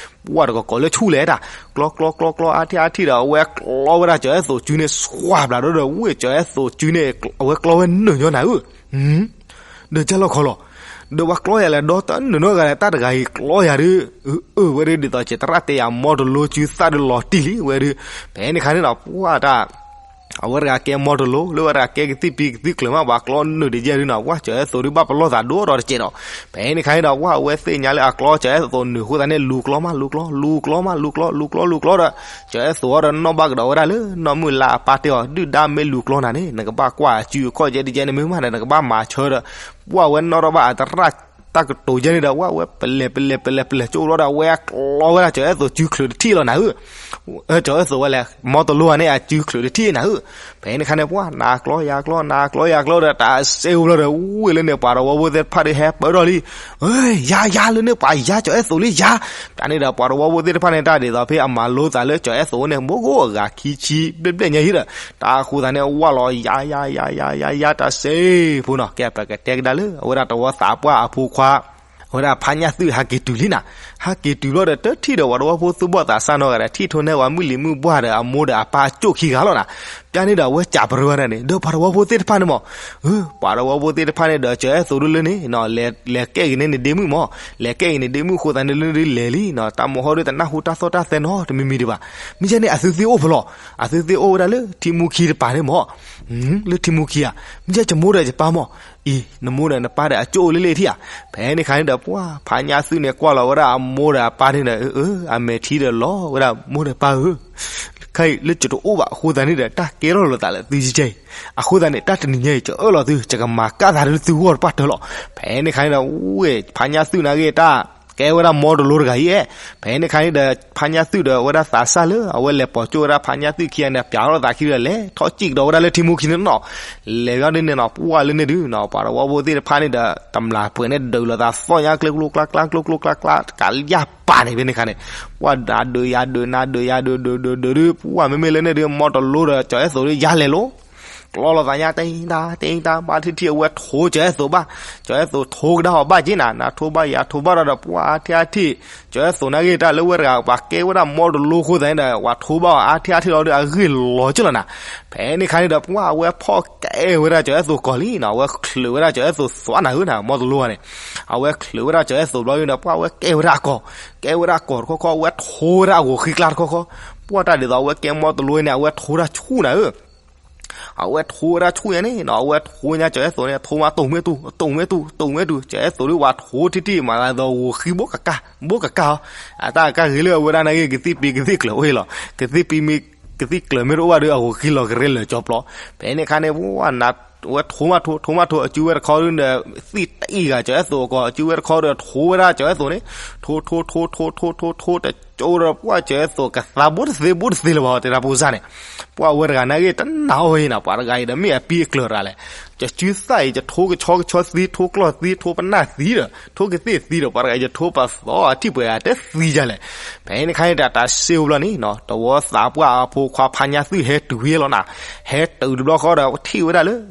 ပှၢ်တကီးကီးလၢဆူၣ်လဲၣ်တၢ် ကျီ ကျီ ကျီ ကျီ အါထံၣ် အါထံၣ်ဒီး အဝဲကျီဝဲဒၣ်ကၠီၤအဲၣ်သိးစုန့ၣ် စွၢ်ဘျးဒီး ဝ့ၢ်ကၠီၤအဲၣ်သိးစုန့ၣ် အဝဲကျီဝဲနုာ်ညီနၤဧၢ ဒီးကၢ်လီၢ်ခီလီၤ, ဒီးပှၤကျီယၤလဲၣ် ဒီတနုာ်နီတဂၤလဲၣ် တၢ်တဂၤအံၤကျီယၤဒုး, အၢ ဝဲဒၣ်ဒ်သိး ကၠီၤတရၣ်တဲယၤ မီတလိစုသၣ်ဒုးလီၤတံၢ်လံ ဝဲဒၣ်, ဖဲန့ၣ်ခါန့ၣ်ဒီး ပှၢ်တၢ် အဝဲတဂၤကဲမီတလိ လၢဝဲတဂၤကဲကသံၣ်ပံၤကသံၣ်ကျၢၤမး ပှၤကျီနုာ်ဒံးယဲၢ်ဒုးနီၤ ပှၢ်ကၠီၤအဲၣ်သိးဒုး ဘၣ်ပလီၢ်သးဒိၣ်ထီၣ်တကဲးဒီး, ဖဲန့ၣ်ခါန့ၣ်ဒီး ပှၢ်အဝဲသ့ၣ်ညါလၢအကျီ ကၠီၤအဲၣ်သိးနုာ်အဃိသတးန့ၣ် လူၤကျီမး လူၤကျီ လူၤကျီမး လူၤကျီ လူၤကျီ လူၤကျီဒီး ကၠီၤအဲၣ်သိးအီၤဒီးနီၣ်ဘၣ်ကဒီးဝဲဒၣ်လၢ နီၢ်မုၢ်လါအပၢ်တဲအီၤ ဒုၣ်ဒါမ့ၢ်လူၤကျီနၤန့ၣ် နကဘၣ်ကွၢ်အစုအခီၣ်ယဲၢ်ဒ်ယဲၢ်န့ၣ် မ့ၢ်မးန့ၣ် နကဘၣ်မၤဆၢဒီး ပှၢ်ဝဲနီၣ်ထီၣ်ဘၣ်အသရၣ် တၢ်ကတိၤယဲန့ၣ်ဒီး ဝဲပလဲၤပလဲၤပလဲၤပလဲၤကၠိဘျီဒီး အဝဲကျီဝဲဒၣ်ကၠီၤအဲၣ်သိးစုချုးတထံၣ်လီၤနၤဧၢ. ကၠီၤအဲၣ်သိးဝဲလဲၣ် မီတလိအန့ၣ် အစုချုးတထံၣ်နၤဧၢ. ဖဲန့ၣ်ခါန့ၣ် ပှၤနၤကျီယၤကျီ နၤကျီယၤကျီဒီး တၢ်စ့အိၣ်ဘျီဒီး ဝံၤလၢန့ၣ် ပှၤတဝီဖိသ့ၣ်တဖၣ်ဒီး ဟဲပၢၢ်ထီၣ်လံ. ယၤယၤလၢန့ၣ် ပှၤယၤကၠီၤအဲၣ်သိးလံယၤ. တၢ်န့ၣ်ဒီး ပှၤတဝီဖိသ့ၣ်တဖၣ်န့ၣ် တၢ်ဒ်သိးဖဲအမၤလိသးလၢကၠီၤအဲၣ်သိးန့ၣ် မ့ၢ်ဂ့ၤအဂၤခံဆံဘျဲၣ်ဘျဲၣ်ညါဟံၣ်ဒီး တၢ်အဃိသတးန့ၣ် ဝဲလီၤယၤယၤယၤယၤယၤယၤ တၢ်စ့ဖိနီၤ. ကဲ ပကတဲကဒါလၢ အဝဲဒၣ်တဝီသးပှၢ်အဖိခွါ အဝဲဒၣ်ဖါညၣ်သုၣ်ဟဲက့ၤတုၤလံနၤ. ဟဲက့ၤတုၤဘျီဒီး တထံၣ်ဒီးပှၤတဝီဖိသူၣ်ဘီၣ်သးစၢ်နီတဂၤဒီး ထံၣ်ထိးန့ၢ်ဝဲမုၢ်လံၤမုၢ်ဘှၢ်ဒီး အမိၢ်ဒီးအပၢ်ကၠိၣ်ခံဂၤလီၤနၤ. ပျၢ်န့ၣ်ဒီးအဝဲစံးပရၢဝဲဒၣ်န့ၣ် ဒီးပှၤတဝီဖိသ့ၣ်တဖၣ်န့ၣ်မး, ပှၤတဝီဖိသ့ၣ်တဖၣ်န့ၣ်ဒီး ကၠီၤအဲၣ်သိးဒၣ်လၢန့ၣ် လဲၤကဲက့ၤန့ၢ်နဒ့မုၣ်မး, လဲၤကဲက့ၤနဒ့မုၣ်အဃိသတးန့ၣ် လၢဒုးလဲၤလံနီၤ. တၢ်မိၢ်ဟီၣ်ဒုး တနၢ်ဟူတၢ်သီၣ်တၢ်သဲနီတမံၤမံၤဒံးဘၣ်. မ့ၢ်ယဲန့ၣ် အသုသ့ၣ်အိၣ်ဖဲလဲၣ်, အသုသ့ၣ်အိၣ်ဝဲဒၣ်လၢထံမူခံတပၤန့ၣ်မး. လၢထံမူခံဧါ. မ့ၢ်ယဲ ယမိၢ်ဒီးယပၢ်မး. အံၤ နမိၢ်ဒီးနပၢ်ဒီး အကၠိၣ်အိၣ်လၢလၢထံၣ်ဧါ. ဖဲန့ၣ်ခါန့ၣ်ဒီး ပှၤဖါညၣ်သုၣ်န့ၣ် ကွၢ်လီၤဝဲဒၣ်အမိၢ်ဒီးအပၢ်န့ၣ်ဒီး အမဲာ်ထံဒီးလီၤဝဲဒၣ် မိၢ်ဒီးပၢ်ဧၢ, ခဲအံၤလၢယတအိၣ်ဘၣ်အဃိသတးန့ၣ်ဒီး တၢ်ကဲထီၣ်လိာ်သးလၢသုယကဲအံၤ, အဃိသတးန့ၣ် တၢ်တနံၤညါအံၤ ယအၢၣ်လီၤသု ယကမၤကၣ်သးဒီးသုဂီၢ်တပၣ်တၢၢ်လီၤ. ဖဲန့ၣ်ခါန့ၣ်ဒီး ဝဲ ဖါညၣ်သုၣ်နာ်က့ၤတၢ် ကဲဝဲဒၣ်မီတလိတဂၤအံၤ, ဖဲန့ၣ်ခါန့ၣ်ဒီး ဖါညၣ်သုၣ်ဒီး အဝဲဒၣ်သးစၢ်လၢ အဝဲလဲၤပိာ်ကၠိဝဲဒၣ်ဖါညၣ်သုၣ်ခံဂၤန့ၣ် ပျးထီၣ်သးခံဒီး လဲၤထီၣ်စံၣ်ကဒီးဝဲဒၣ်လၢထံမူခံန့ၣ်နီၤ. လဲၤဘၣ်ဒ်န့ၣ်နီၤ ပှၢ်လၢန့ၣ်ဒုးနီၤ ပှၤတဝီဖိသ့ၣ်တဖၣ်န့ၣ်ဒီး တမျၢ်ပှဲၤန့ၣ် ဒုးလိာ်သးသီၣ်ညါ ကျိကျိကျါကျါ ကျိကျိကျါကျါ တကးလၢယၢ်ပာ်န့ၣ် ဖဲန့ၣ်ခါန့ၣ် ပှၢ်နၤဒုးယၤဒုး နၤဒုးယၤဒုး ဒုးဒုးဒုးဒုး ပှၢ်မ့မ့ၢ်လၢန့ၣ်ဒုး မီတလိဒီး ကၠီၤအဲၣ်သိးဒုး ယၤလဲၤလိၤ ကျီလိာ်သးညါ တ့တၢ် တ့တၢ် ဘၣ်ထံၣ်ထံၣ်အဝဲထိကၠီၤအဲၣ်သိးဘၣ်, ကၠီၤအဲၣ်သိးထိကဒါအီၤဘၣ်က့ၤနၤ, နၤထိဘၣ်ယၤထိဘၣ်ဒီး ပှၢ်အါထံၣ်အါထံၣ်, ကၠီၤအဲၣ်သိးနာ်က့ၤတၢ်လၢဝဲတဂၤ ပှၤကဲဝဲဒၣ်မီတလိအဃိသတးန့ၣ်ဒီး ပှၤထိဘၣ်အီၤအါထံၣ်အါထံၣ်လီၤဒီး အဂ့ၢ်လီၤကၠ့လီၤနၤ. ဖဲန့ၣ်ခါန့ၣ်ဒီး ပှၢ်အဝဲဖီၣ်ကဲဝဲဒၣ်ကၠီၤအဲၣ်သိးကိာ်လံနီၤ, အဝဲချုးဝဲဒၣ်ကၠီၤအဲၣ်သိးသွးနၤဧၢနၤ မီတလိဧါန့ၣ်, အဝဲချုးဝဲဒၣ်ကၠီၤအဲၣ်သိးဘျီန့ၣ်ဒီး ပှၢ်အဝဲကဲဝဲဒၣ်အကိာ်, ကဲဝဲဒၣ်အကိာ်တခီခီ အဝဲထိဝဲဒၣ်အဂီၤဃံကျါတခီခီ, ပှၢ်တၢ်ဒ်သိးအဝဲကဲမီတလိန့ၣ် အဝဲထိတၢ်ဆူၣ်နၤဧၢ အဝဲထိဝဲဒၣ်ဆူၣ်ညါန့ၣ်နီၤ, အဝဲထိညါကၠီၤအဲၣ်သိးန့ၣ် ထိမးတိၢ်မ့ၢ်တူၢ် တိၢ်မ့ၢ်တူၢ် တိၢ်မ့ၢ်တူၢ်, ကၠီၤအဲၣ်သိးဒုး ပှၤထိထံၣ်ထံၣ်မးသးဒီးဂီၤဃံဘိကကၢ် ဘိကကၢ်အီၤ, အတၢ်ကၢ်ဂ့ၤလၢအဝဲဒၣ်နာ်က့ၤ ကသံၣ်ပံၤကသံၣ်ကျၢၤအိၣ်ဟ့ၣ်လီၤ, ကသံၣ်ပံၤမ့ၢ် ကသံၣ်ကျၢၤမ့ၢ်တအိၣ်ဘၣ်ဒီး အဂီၤဃံလီၤကရဲလၢာ်ကၠီပျီ, ဖဲန့ၣ်ခါန့ၣ် ပှၢ်နၤ အဝဲထိမးထိ ထိမးထိ အစုဝဲတခီဒုးဒီး သံၣ်တအံၣ်ဂၤ ကၠီၤအဲၣ်သိးအကိာ် အစုဝဲတခီဒီး ထိဝဲဒၣ်ကၠီၤအဲၣ်သိးန့ၣ်, ထိထိထိထိထိထိ တကၠိဒီး ပှၢ်ကၠီၤအဲၣ်သိးကသါဘိတသ့ဘိတသ့လၢၤဘၣ် တဲဒၣ်ဖိစၢ်န့ၣ်, ပှၢ်ဝဲတဂၤနာ်က့ၤတနာ်အီၤအံၤနၤ, ပှၤတဂၤအံၤဒီးမ့ၢ်အပံအကျၢၤတဂၤလဲၣ်, ယစုသၣ်အံၤ ယထိကဆီကဆီသံ ထိကျီၢ်သံ ထိပနၢ်သံဒီး ထိကသ့ၣ်သံဒီး ပှၤတဂၤအံၤ ယထိပသီအထံၣ်ပှဲၤဂၤတသံယၤလဲၣ်. ဖဲန့ၣ်ခါန့ၣ် တၢ်တၢ်စ့အိၣ်ဘျီန့ၣ်နီၤ တဝီသးပှၢ်အဖိခွါဖါညၣ်သုၣ်ဟဲတုၤဝဲလီၤနၤ, ဟဲတုၤတဘျီဃီဒီး ထံၣ်ဝဲဒၣ်လၢ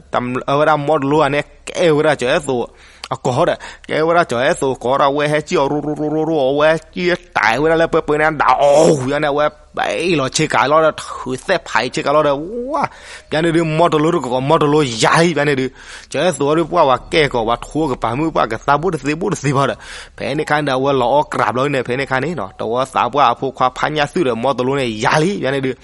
အဝဲဒၣ်မီတလိဧါန့ၣ် ကဲဝဲဒၣ်ကၠီၤအဲၣ်သိး အကိာ်ဒီး ကဲဝဲဒၣ်ကၠီၤအဲၣ်သိးကိာ်ဒီး အဝဲဟဲစံၣ်အီၤရိရိရိရိရိ အဝဲစံၣ်တၢ်ဝဲဒၣ်လၢပှဲၤပှဲၤန့ၣ် ဒၣ်အီၣ်ယၤန့ၣ် အဝဲပံလီၤဆ့ကၤလီၤဒီး ထုးသဲၣ်ဖးအံၤဆ့ကၤလီၤဒီး ဝါ ပျၢ်န့ၣ်ဒုး မီတလိတကကိး မီတလိယၤလံ ပျၢ်န့ၣ်ဒုး ကၠီၤအဲၣ်သိးအီၤဒုး ပှၢ်ဝဲကဲကီး ပှၤထိကပၤမုၣ် ပှၢ်ကသါဘိတသ့ဘိတသ့ဘၣ်ဒီး ဖဲန့ၣ်ခါန့ၣ်ဒီး အဝဲလီၤအီၣ်ကြးဘျီန့ၣ် ဖဲန့ၣ်ခါန့ၣ်နီၤ တဝီသးပှၢ်အဖိခွါဖါညၣ်သုၣ်ဒီး မီတလိန့ၣ်ယၤလံ ပျၢ်န့ၣ်ဒုး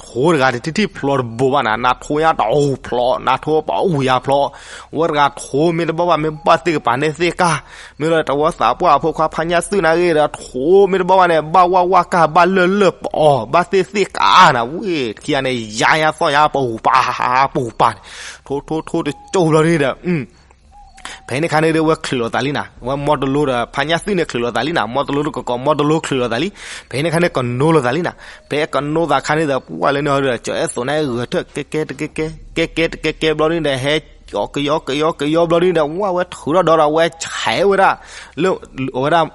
ထိတဂၤတထံၣ်ထံၣ်ဖျိးတဘိးဘၣ်နၤ နၤထိညါတအူၣ်ဖျိး နၤထိပအူၣ်ယၤဖျိး ဝဲတဂၤထိမ့ၢ်တဘၣ်ဘၣ် မ့ၢ်ဘၣ်သ့ၣ်ကပၤန့ၣ်သ့ၣ်ကါ မ့ၢ်လၢတဝီသးပှၢ်အဖိခွါဖါညၣ်သုၣ်နာ်ဂ့ၤဒီး ထိမ့ၢ်တဘၣ်ဘၣ်န့ၣ် ဘၣ်ဝၣ်ဝၣ်ကၢ် ဘၣ်လၢၢ်လၢၢ်ပအီၣ် ဘၣ်သ့ၣ်သ့ၣ်ကါနၤ ဝ့ၢ်ခံဂၤန့ၣ် ယၤညါသီၣ်ညါ ပအူၣ်ပာ် ပအူၣ်ပာ်န့ၣ် ထိထိထိတကၠိဘျီန့ၣ်ဒီး ဖဲန့ၣ်ခါန့ၣ်ဒီး ဝဲချုးလိာ်သးလံနၤ ဝဲမီတလိဒီး ဖါညၣ်သုၣ်န့ၣ်ချုးလိာ်သးလံနၤ မီတလိတကကိး မီတလိချုးလိာ်သးလံ ဖဲန့ၣ်ခါန့ၣ် ကနိလိာ်သးလံနၤ ဖဲကနိသးခါန့ၣ်ဒီး ပှၢ်လၢန့ၣ်ဒီး ကၠီၤအဲၣ်သိးန့ၣ် ဂဲၤထၢၣ် ကဲကဲတကဲကဲ ကဲကဲတကဲကဲဘျီန့ၣ်ဒီး ဟဲ ကယီကယီကယီဘျီန့ၣ်ဒီး ဝဲဝဲထုးထီၣ်ဒီး ဝဲဆဲးဝဲဒၣ် လၢ ဝဲဒၣ်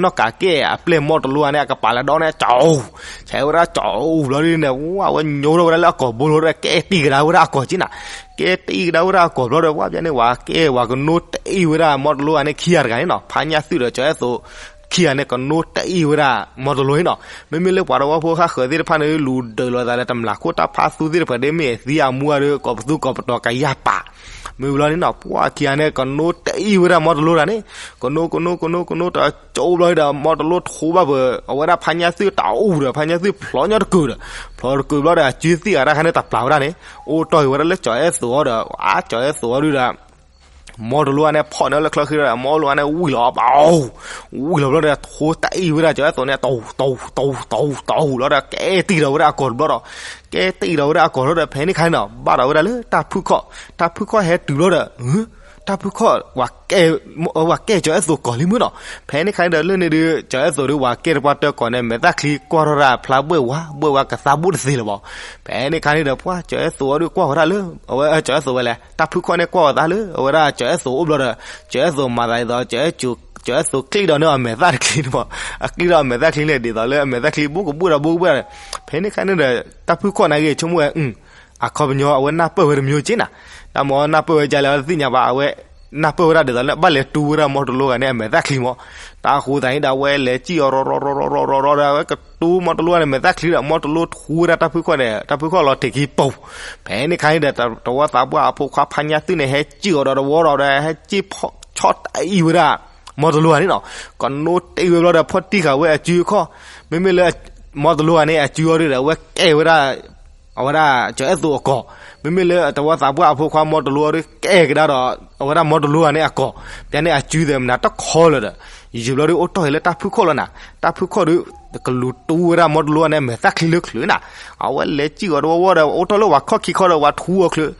နီၢ်ကးကဲၣ်အပျဲၢ်မီတလိဧါန့ၣ် အကပၤလၢဒီးန့ၣ် ကၠီၤ ဆဲးဝဲဒၣ်ကၠီၤအူၣ်ဘျီန့ၣ်ဒီး ဝဲဝဲညိထီၣ်ဝဲဒၣ်လၢအကိာ်ဘိလီၤဒီး ကဲတံၢ်ကဒါဝဲဒၣ်အကိာ်က့နၤ ကဲတံၢ်ကဒါဝဲဒၣ်အကိာ်ဘျီဒီး ဝဲပျၢ်န့ၣ် ဝဲကဲ ဝဲကနိတံၢ်ဝဲဒၣ်မီတလိဧါန့ၣ် ခံဂၤတဂၤန့ၣ်နီၤ ဖါညၣ်သုၣ်ဒီးကၠီၤအဲၣ်သိး ခံဂၤန့ၣ် ကနိတံၢ်ဝဲဒၣ်မီတလိန့ၣ်နီၤ မ့မ့ၢ်လၢပှၤတဝီဖိဃၣ်ဃၢၤသ့ၣ်တဖၣ်န့ၣ် လူၤဒုးလိာ်သးဒီးတမျၢ်ခိၣ်တၢ်ဖးသူသ့ၣ်တဖၣ်ဒ်မ့ၢ်အသံအမူအဒုး ကိးပသူကိးပတီၤကယၢ်ပာ် မ့ၢ်ဘျီန့ၣ်နီၤ ပှၢ်ခံဂၤန့ၣ် ကနိတံၢ်ဝဲဒၣ်မီတလိတဂၤန့ၣ် ကနိကနိကနိကနိတကၠိဘျီဒီး မီတလိထိဘၣ်ပၢၤ အဝဲဒၣ်ဖါညၣ်သုၣ်တအူၣ်ဒီး ဖါညၣ်သုၣ်ဖျိးညီတကုာ်ဒီး ဖျိးတကုာ်ဘျီဒီး အစုသ့ၣ်အတၢ်ခါန့ၣ် တပျၢ်ဝဲဒၣ်န့ၣ် အိၣ်တီၢ်က့ၤဝဲဒၣ်လၢကၠီၤအဲၣ်သိးဒီး အါကၠီၤအဲၣ်သိးအီၤဒုးဒီး မီတလိဧါန့ၣ် ဖီၣ်န့ၢ်လၢချၢဃံဒီး မီတလိဧါန့ၣ် ဝံၤလီၤဘၣ် ဝံၤလီၤဘျီဒီး ထိတံၢ်ဝဲဒၣ်ကၠီၤအဲၣ်သိးန့ၣ် တအူၣ် တအူၣ် တအူၣ် တအူၣ် တအူၣ်လီၤဒီး ကဲတံၢ်ဒီးဝဲဒၣ်အကိာ်တဘျီဒီး ကဲတံၢ်ဒီးဝဲဒၣ်အကိာ်လီၤဒီး ဖဲန့ၣ်ခါန့ၣ်နီၤ ဘၣ်ဒီးဝဲဒၣ်လၢတၢ်ဖုၣ်ခီၣ် တၢ်ဖုၣ်ခီၣ်ဟဲတုၤဘျီဒီး တၢ်ဖုၣ်ခီၣ် ဝၤကဲကၠီၤအဲၣ်သိးကီးလံမုၢ်နီၤ. ဖဲန့ၣ်ခါန့ၣ်ဒီး လၢန့ၣ်ဒုး ကၠီၤအဲၣ်သိးဒုး ဝၤကဲတပှၢ်တၢၢ်ကီးန့ၣ် မဲာ်သၣ်ချံကွၢ်ထီၣ်ဒၣ်ဖျါဘှဲၣ်ဝါ ဘှဲၣ်ဝါကသါဘိၣ်တသ့လၢၤဘၣ်. ဖဲန့ၣ်ခါန့ၣ်ဒီး ပှၤကၠီၤအဲၣ်သိးအီၤဒုးကွၢ်ဃီၤတၢ်လၢ အဝဲကၠီၤအဲၣ်သိးဝဲလဲၣ် တၢ်ဖုၣ်ခီၣ်န့ၣ်ကွၢ်ဃီၤသးလၢ အဝဲဒၣ်ကၠီၤအဲၣ်သိးအိၣ်ဘျီဒီး ကၠီၤအဲၣ်သိးမၤသးဒ်သိး ကၠီၤအဲၣ်သိးကျံၣ်ဒီးန့ၢ်အမဲာ်သၣ်တချံန့ၣ်ဘၣ်. အကျံၣ်ဒီးအမဲာ်သၣ်ချံန့ၣ် ဒ်သိးလၢအမဲာ်သၣ်ချံဘိၣ်ကဘိၣ်ဒီးဘိၣ်ကဘိၣ်ဒီး ဖဲန့ၣ်ခါန့ၣ်ဒီး တၢ်ဖုၣ်ခီၣ်န့ၣ်ဂ့ၤ ဆိကမိၣ်ဝဲ အခီပညီ အဝဲနၢ်ပၢၢ်ဝဲတမံၤက့နၤ. တၢ်မၤအီၤနၢ်ပၢၢ်ဝဲဒ်လဲၣ် တသ့ၣ်ညါဘၣ်. အဝဲနၢ်ပၢၢ်ဝဲဒၣ်ဒ်သိးလၢ ဘၣ်လဲၤတူဝဲဒၣ်မီတလိဂၤန့ၣ် အမဲာ်သၣ်ချံမး. တၢ်အဃိသတးန့ၣ်ဒီး အဝဲလဲၤစံၣ်အီၤရီၤရီၤရီၤရီၤရီၤဒီး အဝဲကတူမီတလိဂၤန့ၣ် မဲာ်သၣ်ချံဒီး မီတလိထူဝဲဒၣ်တၢ်ဖုၣ်ခီၣ်န့ၣ် တၢ်ဖုၣ်ခီၣ်လီၤတ့ၢ်က့ၤပူၤ. ဖဲန့ၣ်ခါန့ၣ်ဒီး တဝီသးပှၢ်အဖိခွါဖါညါသုၣ်န့ၣ် ဟဲစံၣ်အီၤဒီးတဝီဒီး ဟဲစံၣ်ဆီၣ်တအံၤဝဲဒၣ် မီတလိဂၤန့ၣ်နီၤ. ကနိတ့ၢ်ဝဲဘျီဒီး ဖီၣ်တံၢ်ဃာ်ဝဲအစုအခီၣ်. မ့မ့ၢ်လၢ မီတလိဂၤန့ၣ် အစုအီၤဒုးဒီး အဝဲကဲဝဲဒၣ် အဝဲဒၣ်ကၠီၤအဲၣ်သိးအကီၢ်. မ့မ့ၢ်လၢတဝီသးပှၢ်အဖိခွါမီတလိအီၤဒုး ကဲကဒါဒီး အဝဲဒၣ်မီတလိဂၤန့ၣ်အကီၢ်. ပျဲန့ၣ်အစုသ့ၣ်မနၤတခီလၢၤဒီး ယံာ်ဘျီဒုးအိၣ်တီၢ်ဟဲလၢတၢ်ဖုၣ်ခီၣ်လီၤနၤ. တၢ်ဖုၣ်ခီၣ်ဒုး ကလူၤတူဝဲဒၣ်မီတလိဂၤန့ၣ် အမဲာ်သၣ်ချံလၢချုးနၤ. အဝဲလဲၤစံၣ်အီၤတဝီဝီဒီး အိၣ်တီၢ်လၢဝၤခီၣ်ခံခီဒီး ဝၤထူအီၤချုး.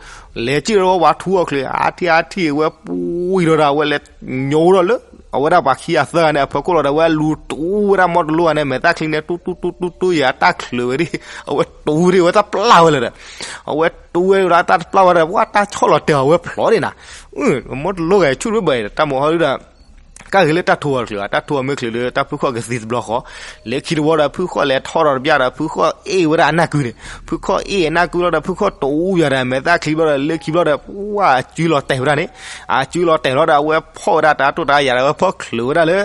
လဲၤစံၣ်အီၤတဝီ ဝၤထူအီၤချုး အါထံၣ်အါထံၣ်ဝဲပူၤဝံၤဒီး အဝဲလဲၤညိဒီးလၢ အဝဲဒၣ်ပှၤခံဂၤသၢဂၤန့ၣ် အဖီခိၣ်လီၤဒီး အဝဲလူၤတူဝဲဒၣ်မီတလိဂၤန့ၣ် အမဲာ်သၣ်ချံန့ၣ် တူတူတူတူတူ ယတၢ်ချုးဝဲဒၣ် အဝဲတူဒၣ်ဝဲတပျၢ်ဝဲလၢၤဒီး အဝဲတူဝဲဒၣ်တၢ်တပျၢ်ဝဲဒီး ပှၤတၢ်ဆီၣ်လီၤတဲာ်အီၤဝဲဖျိးဒၣ်နၤ. မီတလိဂၤဆူၣ်တဘၣ်ဘၣ် တၢ်မၤဟီဒုးဒီး ကၢ်ဂ့ၤလၢတၢ်ထူအီၤချုး တၢ်ထူအီၤမ့ၢ်ချုးဒီး တၢ်ဖုၣ်ခီၣ်ကသံတဘျီဃီ. လၢခံတဝီဒီး ဖုၣ်ခီၣ်လဲၤထီၣ်ဒီးတဘျီဒီး ဖုၣ်ခီၣ်အ့ၣ်ဝဲဒၣ်အနၢ်ကုန့ၣ် ဖုၣ်ခီၣ်အ့ၣ်အနၢ်ကုလီၤဒီး ဖုၣ်ခီၣ်တူဝဲဒီး မဲာ်သၣ်ချံဘျီဒီး လၢခံဘျီဒီး ပှၤအစုလီၤတဲာ်ဝဲဒၣ်န့ၣ် အစုလီၤတဲာ်လီၤဒီး အဝဲဖီၣ်ဝဲဒၣ်တၢ်တိၣ်တၢ်ယၤဒီး အဝဲဖီၣ်ချုးဝဲဒၣ်လၢ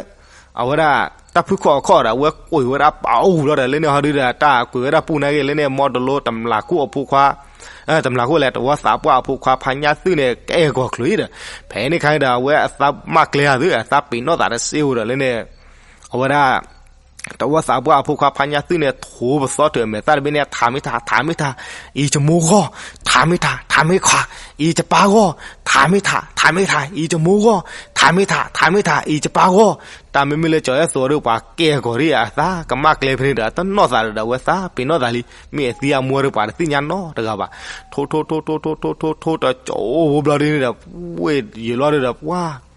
အဝဲဒၣ် တၢ်ဖုၣ်ခီၣ်အခီၣ်ဒီး အဝဲကွံာ်ဝဲဒၣ်ပာ်အိၣ်ဘျီဒီး လၢန့ၣ်ဟီဒုးဒီး တၢ်ကွံာ်ဝဲဒၣ်ပူၤန့ၣ်ဂ့ၤ လၢန့ၣ် မီတလိတမျးခိၣ်အဖိခွါ တမျးခိၣ်လဲၣ် တဝီသးပှၢ်အဖိခွါဖါညါသုၣ်န့ၣ် ကအဲၣ်ကီၤချုးအံၤဒီး ဖဲန့ၣ်ခါန့ၣ်ဒီး အဝဲအသးမၢ်ကျဲၤဧါသု အသးပ့ၤနီၣ်သးတစ့ဧိၤဒီး လၢန့ၣ် အဝဲဒၣ် တဝီသးပှၢ်အဖိခွါဖါညါသုၣ်န့ၣ် ထိပသီထုးအမဲာ်သၣ်တဘ့ၣ်န့ၣ် ထးမ့ၢ်ထး ထးမ့ၢ်ထး အံၤယမိၢ်ဂီၢ် ထးမ့ၢ်ထး ထးမ့ၢ်ခး အံၤယပၢ်ဂီၢ် ထးမ့ၢ်ထး ထးမ့ၢ်ထး အံၤယမိၢ်ဂီၢ် ထးမ့ၢ်ထး ထးမ့ၢ်ထး အံၤယပၢ်ဂီၢ်. တၢ်မ့မ့ၢ်လၢကၠီၤအဲၣ်သိးဒီး ပှၤကဲကီၤဒ်အသးကမၣ်ကျဲဖဲန့ၣ်ဒီး တနီၣ်သးဒီး အဝဲသးပ့ၤနီၣ်သးလံ မ့ၢ်အသံအမူအီၤဒီး ပှၤတသ့ၣ်ညါနီတဂၤဘၣ်. ထိထိထိထိထိထိထိ တကၠိဖိဘျီဒ်န့ၣ်ဒီး ဝ့ၢ်ယံာ်လီၤဒီး ပှၤ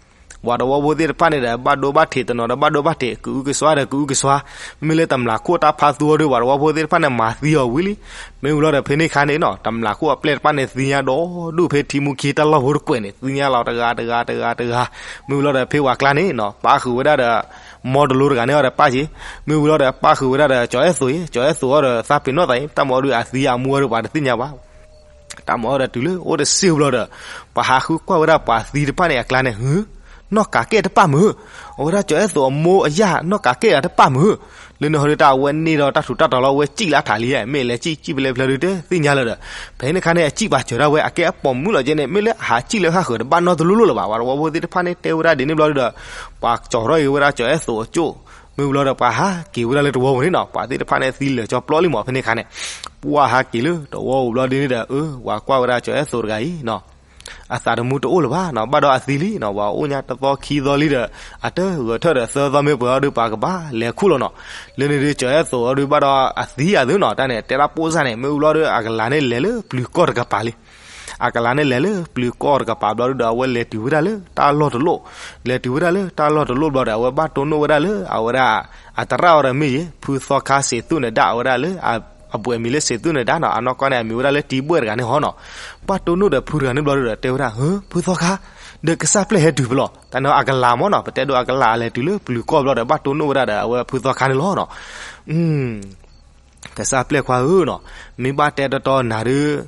ပှၤတဝီဖိသ့ၣ်တဖၣ်န့ၣ်ဒီး ဘၣ်ဒိဘၣ်ထံး တနီၤဒီးဘၣ်ဒိဘၣ်ထံး ကအုကစွါဒီးကအုကစွါ. မ့မ့ၢ်လၢတမျးခိၣ်တၢ်ဖးသူအီၤဒီး ပှၤတဝီဖိသ့ၣ်တဖၣ်န့ၣ် မၤသံအီၤဝံၤလံ. မ့ၢ်ဝံၤလီၤဒီး ဖဲန့ၣ်ခါန့ၣ်နီၤ တမျးခိၣ်အပျဲၢ်တဖၣ်န့ၣ် သံညါဒီးဒူၣ်ဖဲထံမူခံတၢ်လီၢ်ဖိတကွဲးန့ၣ် သံညါလီၤတဂၤတဂၤတဂၤတဂၤ. မ့ၢ်ဝံၤလီၤဒီး ဖဲဝၤကျါန့ၣ်နီၤ ပၣ်ဃုာ်ဝဲဒၣ်ဒီး မီတလိတဂၤန့ၣ်အီၤဒီးပၣ်က့ၤ. မ့ၢ်ဝံၤလီၤဒီး ပၣ်ဃုာ်ဝဲဒၣ်ဒီး ကၠီၤအဲၣ်သိးအံၤ ကၠီၤအဲၣ်သိးအီၤဒီး သးပ့ၤနီၣ်သးအံၤ တၢ်မၤအီၤဒီး အသံအမူအီၤဒီး ပှၤတသ့ၣ်ညါဘၣ်. တၢ်မၤအီၤဒီးတုၤလၢအိၣ်တစ့ၢ်ဘျီဒီး ပှၤဟးဃုကွၢ်ဝဲဒၣ်ပှၤသံတဖၣ်န့ၣ်အကျါန့ၣ် ဟု နီၢ်ကးကဲၣ်တပၣ်မုာ်. အဝဲဒၣ်ကၠီၤအဲၣ်သိးအမိၢ်အယၢ် နီၢ်ကးကဲၣ်အတပၣ်မုာ်. လၢန့ၣ်ဟီဒုး တၢ်အဝဲန့ၢ်ဒီးတၢ်ထူးတၢ်တီၤလီၤ အဝဲစံၣ်လၢထးလံ မ့ၢ်လဲၤစံၣ်စံၣ်ဖဲလဲၣ်ဖဲလဲၣ်ဒုး တသ့ၣ်ညါလၢၤဒီး ဖဲန့ၣ်ခါန့ၣ် အစံၣ်ပာ်စၢၤဒၣ်ဝဲ အကဲအပိာ်မုၣ်လီၤကဲန့ၣ် မ့ၢ်လၢအဟးစံၣ်လၢဃၣ်ဃၢၤတဘၣ်နီတလိလိၣ်လၢၤဘၣ်. ပှၤတဝီဖိသ့ၣ်တဖၣ်န့ၣ် တဲဝဲဒၣ်ဒ်န့ၣ်ဘျီဒုးဒီး ပှၤကၠီၤထီၣ်က့ၤဝဲဒၣ်ကၠီၤအဲၣ်သိးအကၠိၣ်. မ့ၢ်ဝံၤလီၤဒီး ပှၤဟးက့ၤဝဲဒၣ်လၢတဝီပူၤန့ၣ်နီၤ ပှၤသ့ၣ်တဖၣ်န့ၣ် သံလၢာ်ကၠီပျီလံမး ဖဲန့ၣ်ခါန့ၣ် ပှၤဟးက့ၤလၢတဝီပူၤဘျီဒ်န့ၣ်ဒီး အၢ ပှၤကွၢ်ဝဲဒၣ်ကၠီၤအဲၣ်သိးတဂၤအံၤနီၤ အသးတမူတအိၣ်လၢၤဘၣ်နီၤ ဘၣ်ဒီးအသံလံနီၤ ပှၤအိၣ်ညါတသီခံသီလံဒီး အတဂဲၤထၢၣ်ဒီးသၢသီမ့ၢ်ပှဲၤအီၤဒုး ပှၤကဘၣ်လဲၤခူၣ်လီၤနီၤ. လၢန့ၣ်ဒုး ကၠီၤအဲၣ်သိးအီၤဒုး ဘၣ်ဒီးအသံအသုနီၤ တၢ်န့ၣ် တဲဒၣ်ပိၢ်စၢ်န့ၣ် မ့ၢ်ဝံၤလီၤဒီး အကလၤန့ၣ်လဲၤလၢပျုၤကီၢ်တကပၤလံ အကလၤန့ၣ်လဲၤလၢပျုၤကီၢ်တကပၤဘျီဒုးဒီး အဝဲလဲၤတုၤဝဲဒၣ်လၢတၢ်လီၢ်တလီၢ်, လဲၤတုၤဝဲဒၣ်လၢတၢ်လီၢ်တလီၢ်ဘျီဒီး အဝဲဘၣ်တိၢ်နီၣ်ဝဲဒၣ်လၢ အဝဲဒၣ် အတရၣ်အီၤဒီးမ့ၢ်ယဲ ဖုသီခါစံးသူၣ်နဒါ အဝဲဒၣ်လၢ အဘွဲ့မံၤလၢစံးသူၣ်နဒါနီၤ အနီၢ်ကီၢ်န့ၣ် အမံၤဝဲဒၣ်လၢတံဘွဲၣ်တဂၤန့ၣ်ဟီနီၤ. ဘၣ်တိၢ်နီၣ်ဒီးဖုတဂၤန့ၣ်ဘျီဒုးဒီး တဲဝဲဒၣ် ဟၢ ဖုသီခါ ဒီးကစၢ်ပျဲၢ်ဟဲတုၤဖဲလဲၣ်, တၢ်န့ၣ်အကလၤမ့ၢ်နီၤ ပတဲဒိးအကလၤအလဲၤတုၤလၢပျုၤကီၢ်ဘျီဒီး ဘၣ်တိၢ်နီၣ်ဝဲဒၣ်ဒီး အဝဲဖုသီခါန့ၣ်လီၤနီၤ. ကစၢ်ပျဲၢ်ခွါဧၢနီၤ, မ့ၢ်ဘၣ်တဲတီတီနၤဒုး,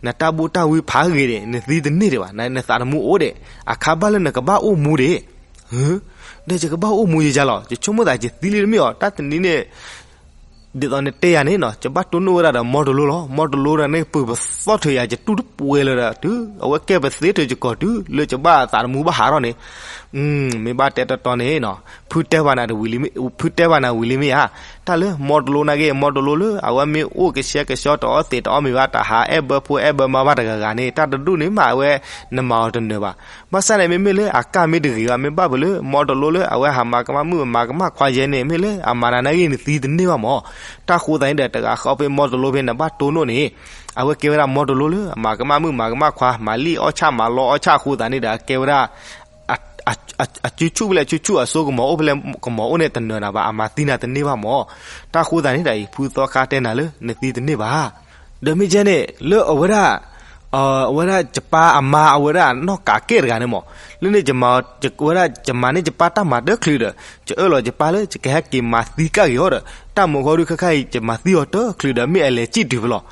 နတၢ်ဘူၣ်တၢ်ဝံဖးဂ့ၤဒံး, နသံတန့ၢ်ဒံးဘၣ်, နသးတမူအိၣ်ဒံး, အခါဘၣ်လၢနကဘၣ်အိၣ်မူဒံး, ဒီးယကဘၣ်အိၣ်မူယယၤလီၤ, ယဆိကမိၣ်သးယသံလံတမ့ၢ်အီၤ, တၢ်တနံၤန့ၣ် ဒ်သိးနတဲယၤန့ၣ်နီၤ, ယဘၣ်တိၢ်နီၣ်ဝဲဒၣ်ဒီးမီတလိလီၤ, မီတလိဒီးန့ၣ် ပၢၤပသီၣ်ထုးယၤ ယတူၢ်တပှဲၤလၢၤဒီးတုၤ အဝဲကဲပသ့ထုးယကီၢ်တုၤလၢယဘၣ်သးတမူဘၣ်ဟးထီၣ်န့ၣ်, မ့ၢ်ဘၣ်တဲတီတီန့ၣ်နီၤ, ဖုတဲဘၣ်နၤဝံၤလံမ့ၢ်ဧါ, တၢ်လၢမီတလိနာ်က့ မီတလိလၢအဝဲမ့ၢ်အိၣ်ကဆှဲကဆှီတအီၣ်သံးတအီၣ်မ့ၤဘၣ် တဟးအဲၣ်ဘၢဖိအဲၣ်ဘၢမါဘၣ်တဂၤဂၤန့ၣ် တၢ်တဒူၣ်န့ၣ်မး အဝဲနမၤအီၤတနၢၤဘၣ်. ဘၣ်ဆၣ်န့ၣ် မ့မ့ၢ်လၢအကၢ်မ့ၢ်တဂ့ၤဘၣ် မ့ၢ်ဘၣ်ပှၤလၢမီတလိလၢအဝဲဟးမၤကမၣ်မုၣ်မၤကမၣ်ခွါယဲန့ၣ် မ့ၢ်လၢအမၤနၤနာ်က့ နသံတန့ၢ်ဘၣ်မး. တၢ်ဃိသးန့ၣ်ဒီး တဂၤဃီဖဲမီတလိဖဲနဘၣ်တိၢ်နီၣ်န့ၣ် အဝဲကဲဝဲဒၣ်မီတလိလၢအမၤကမၣ်မုၣ်မၤကမၣ်ခွါ မၤလံၣ်အီၣ်ဆၣ်မၤလီအီၣ်ဆၣ်အဃိသးန့ၣ်ဒီး အကဲဝဲဒၣ် အစုဆူၣ်ဖဲလဲၣ်ဆူဆူၣ် အစိကမီၤအိၣ်ဖဲလဲၣ်ကမီၤအိၣ်န့ၣ် တနၢၤနၤဘၣ် အမၤသံနၤတန့ၢ်ဘၣ်မး. တၢ်ဃိသးန့ၣ်ဒီးအံၤ ဖုသီခါတဲနၤလၢနသံတန့ၢ်ဘၣ်. ဒီးမ့ၢ်ကဲန့ၣ် လၢအဝဲဒၣ် အဝဲဒၣ်ယပၢ်အမါ အဝဲဒၣ်နီၢ်ကးကဲၣ်တဂၤန့ၣ်မး လၢန့ၣ် ဝဲဒၣ်ယမၤန့ၢ်ယပၢ်တၢ်မၤတချုးဒီး ယအၢၣ်လီၤယပၢ်လၢယကဟဲက့ၤမၤသံကၣ်က့ၤအီၤဒီး တၢ်မုာ်ဃီဒုးခဲခါအံၤ ယမၤသံအီၤတချုးဒီး မ့ၢ်အလဲၤစံၣ်တုၤဖဲလဲၣ်.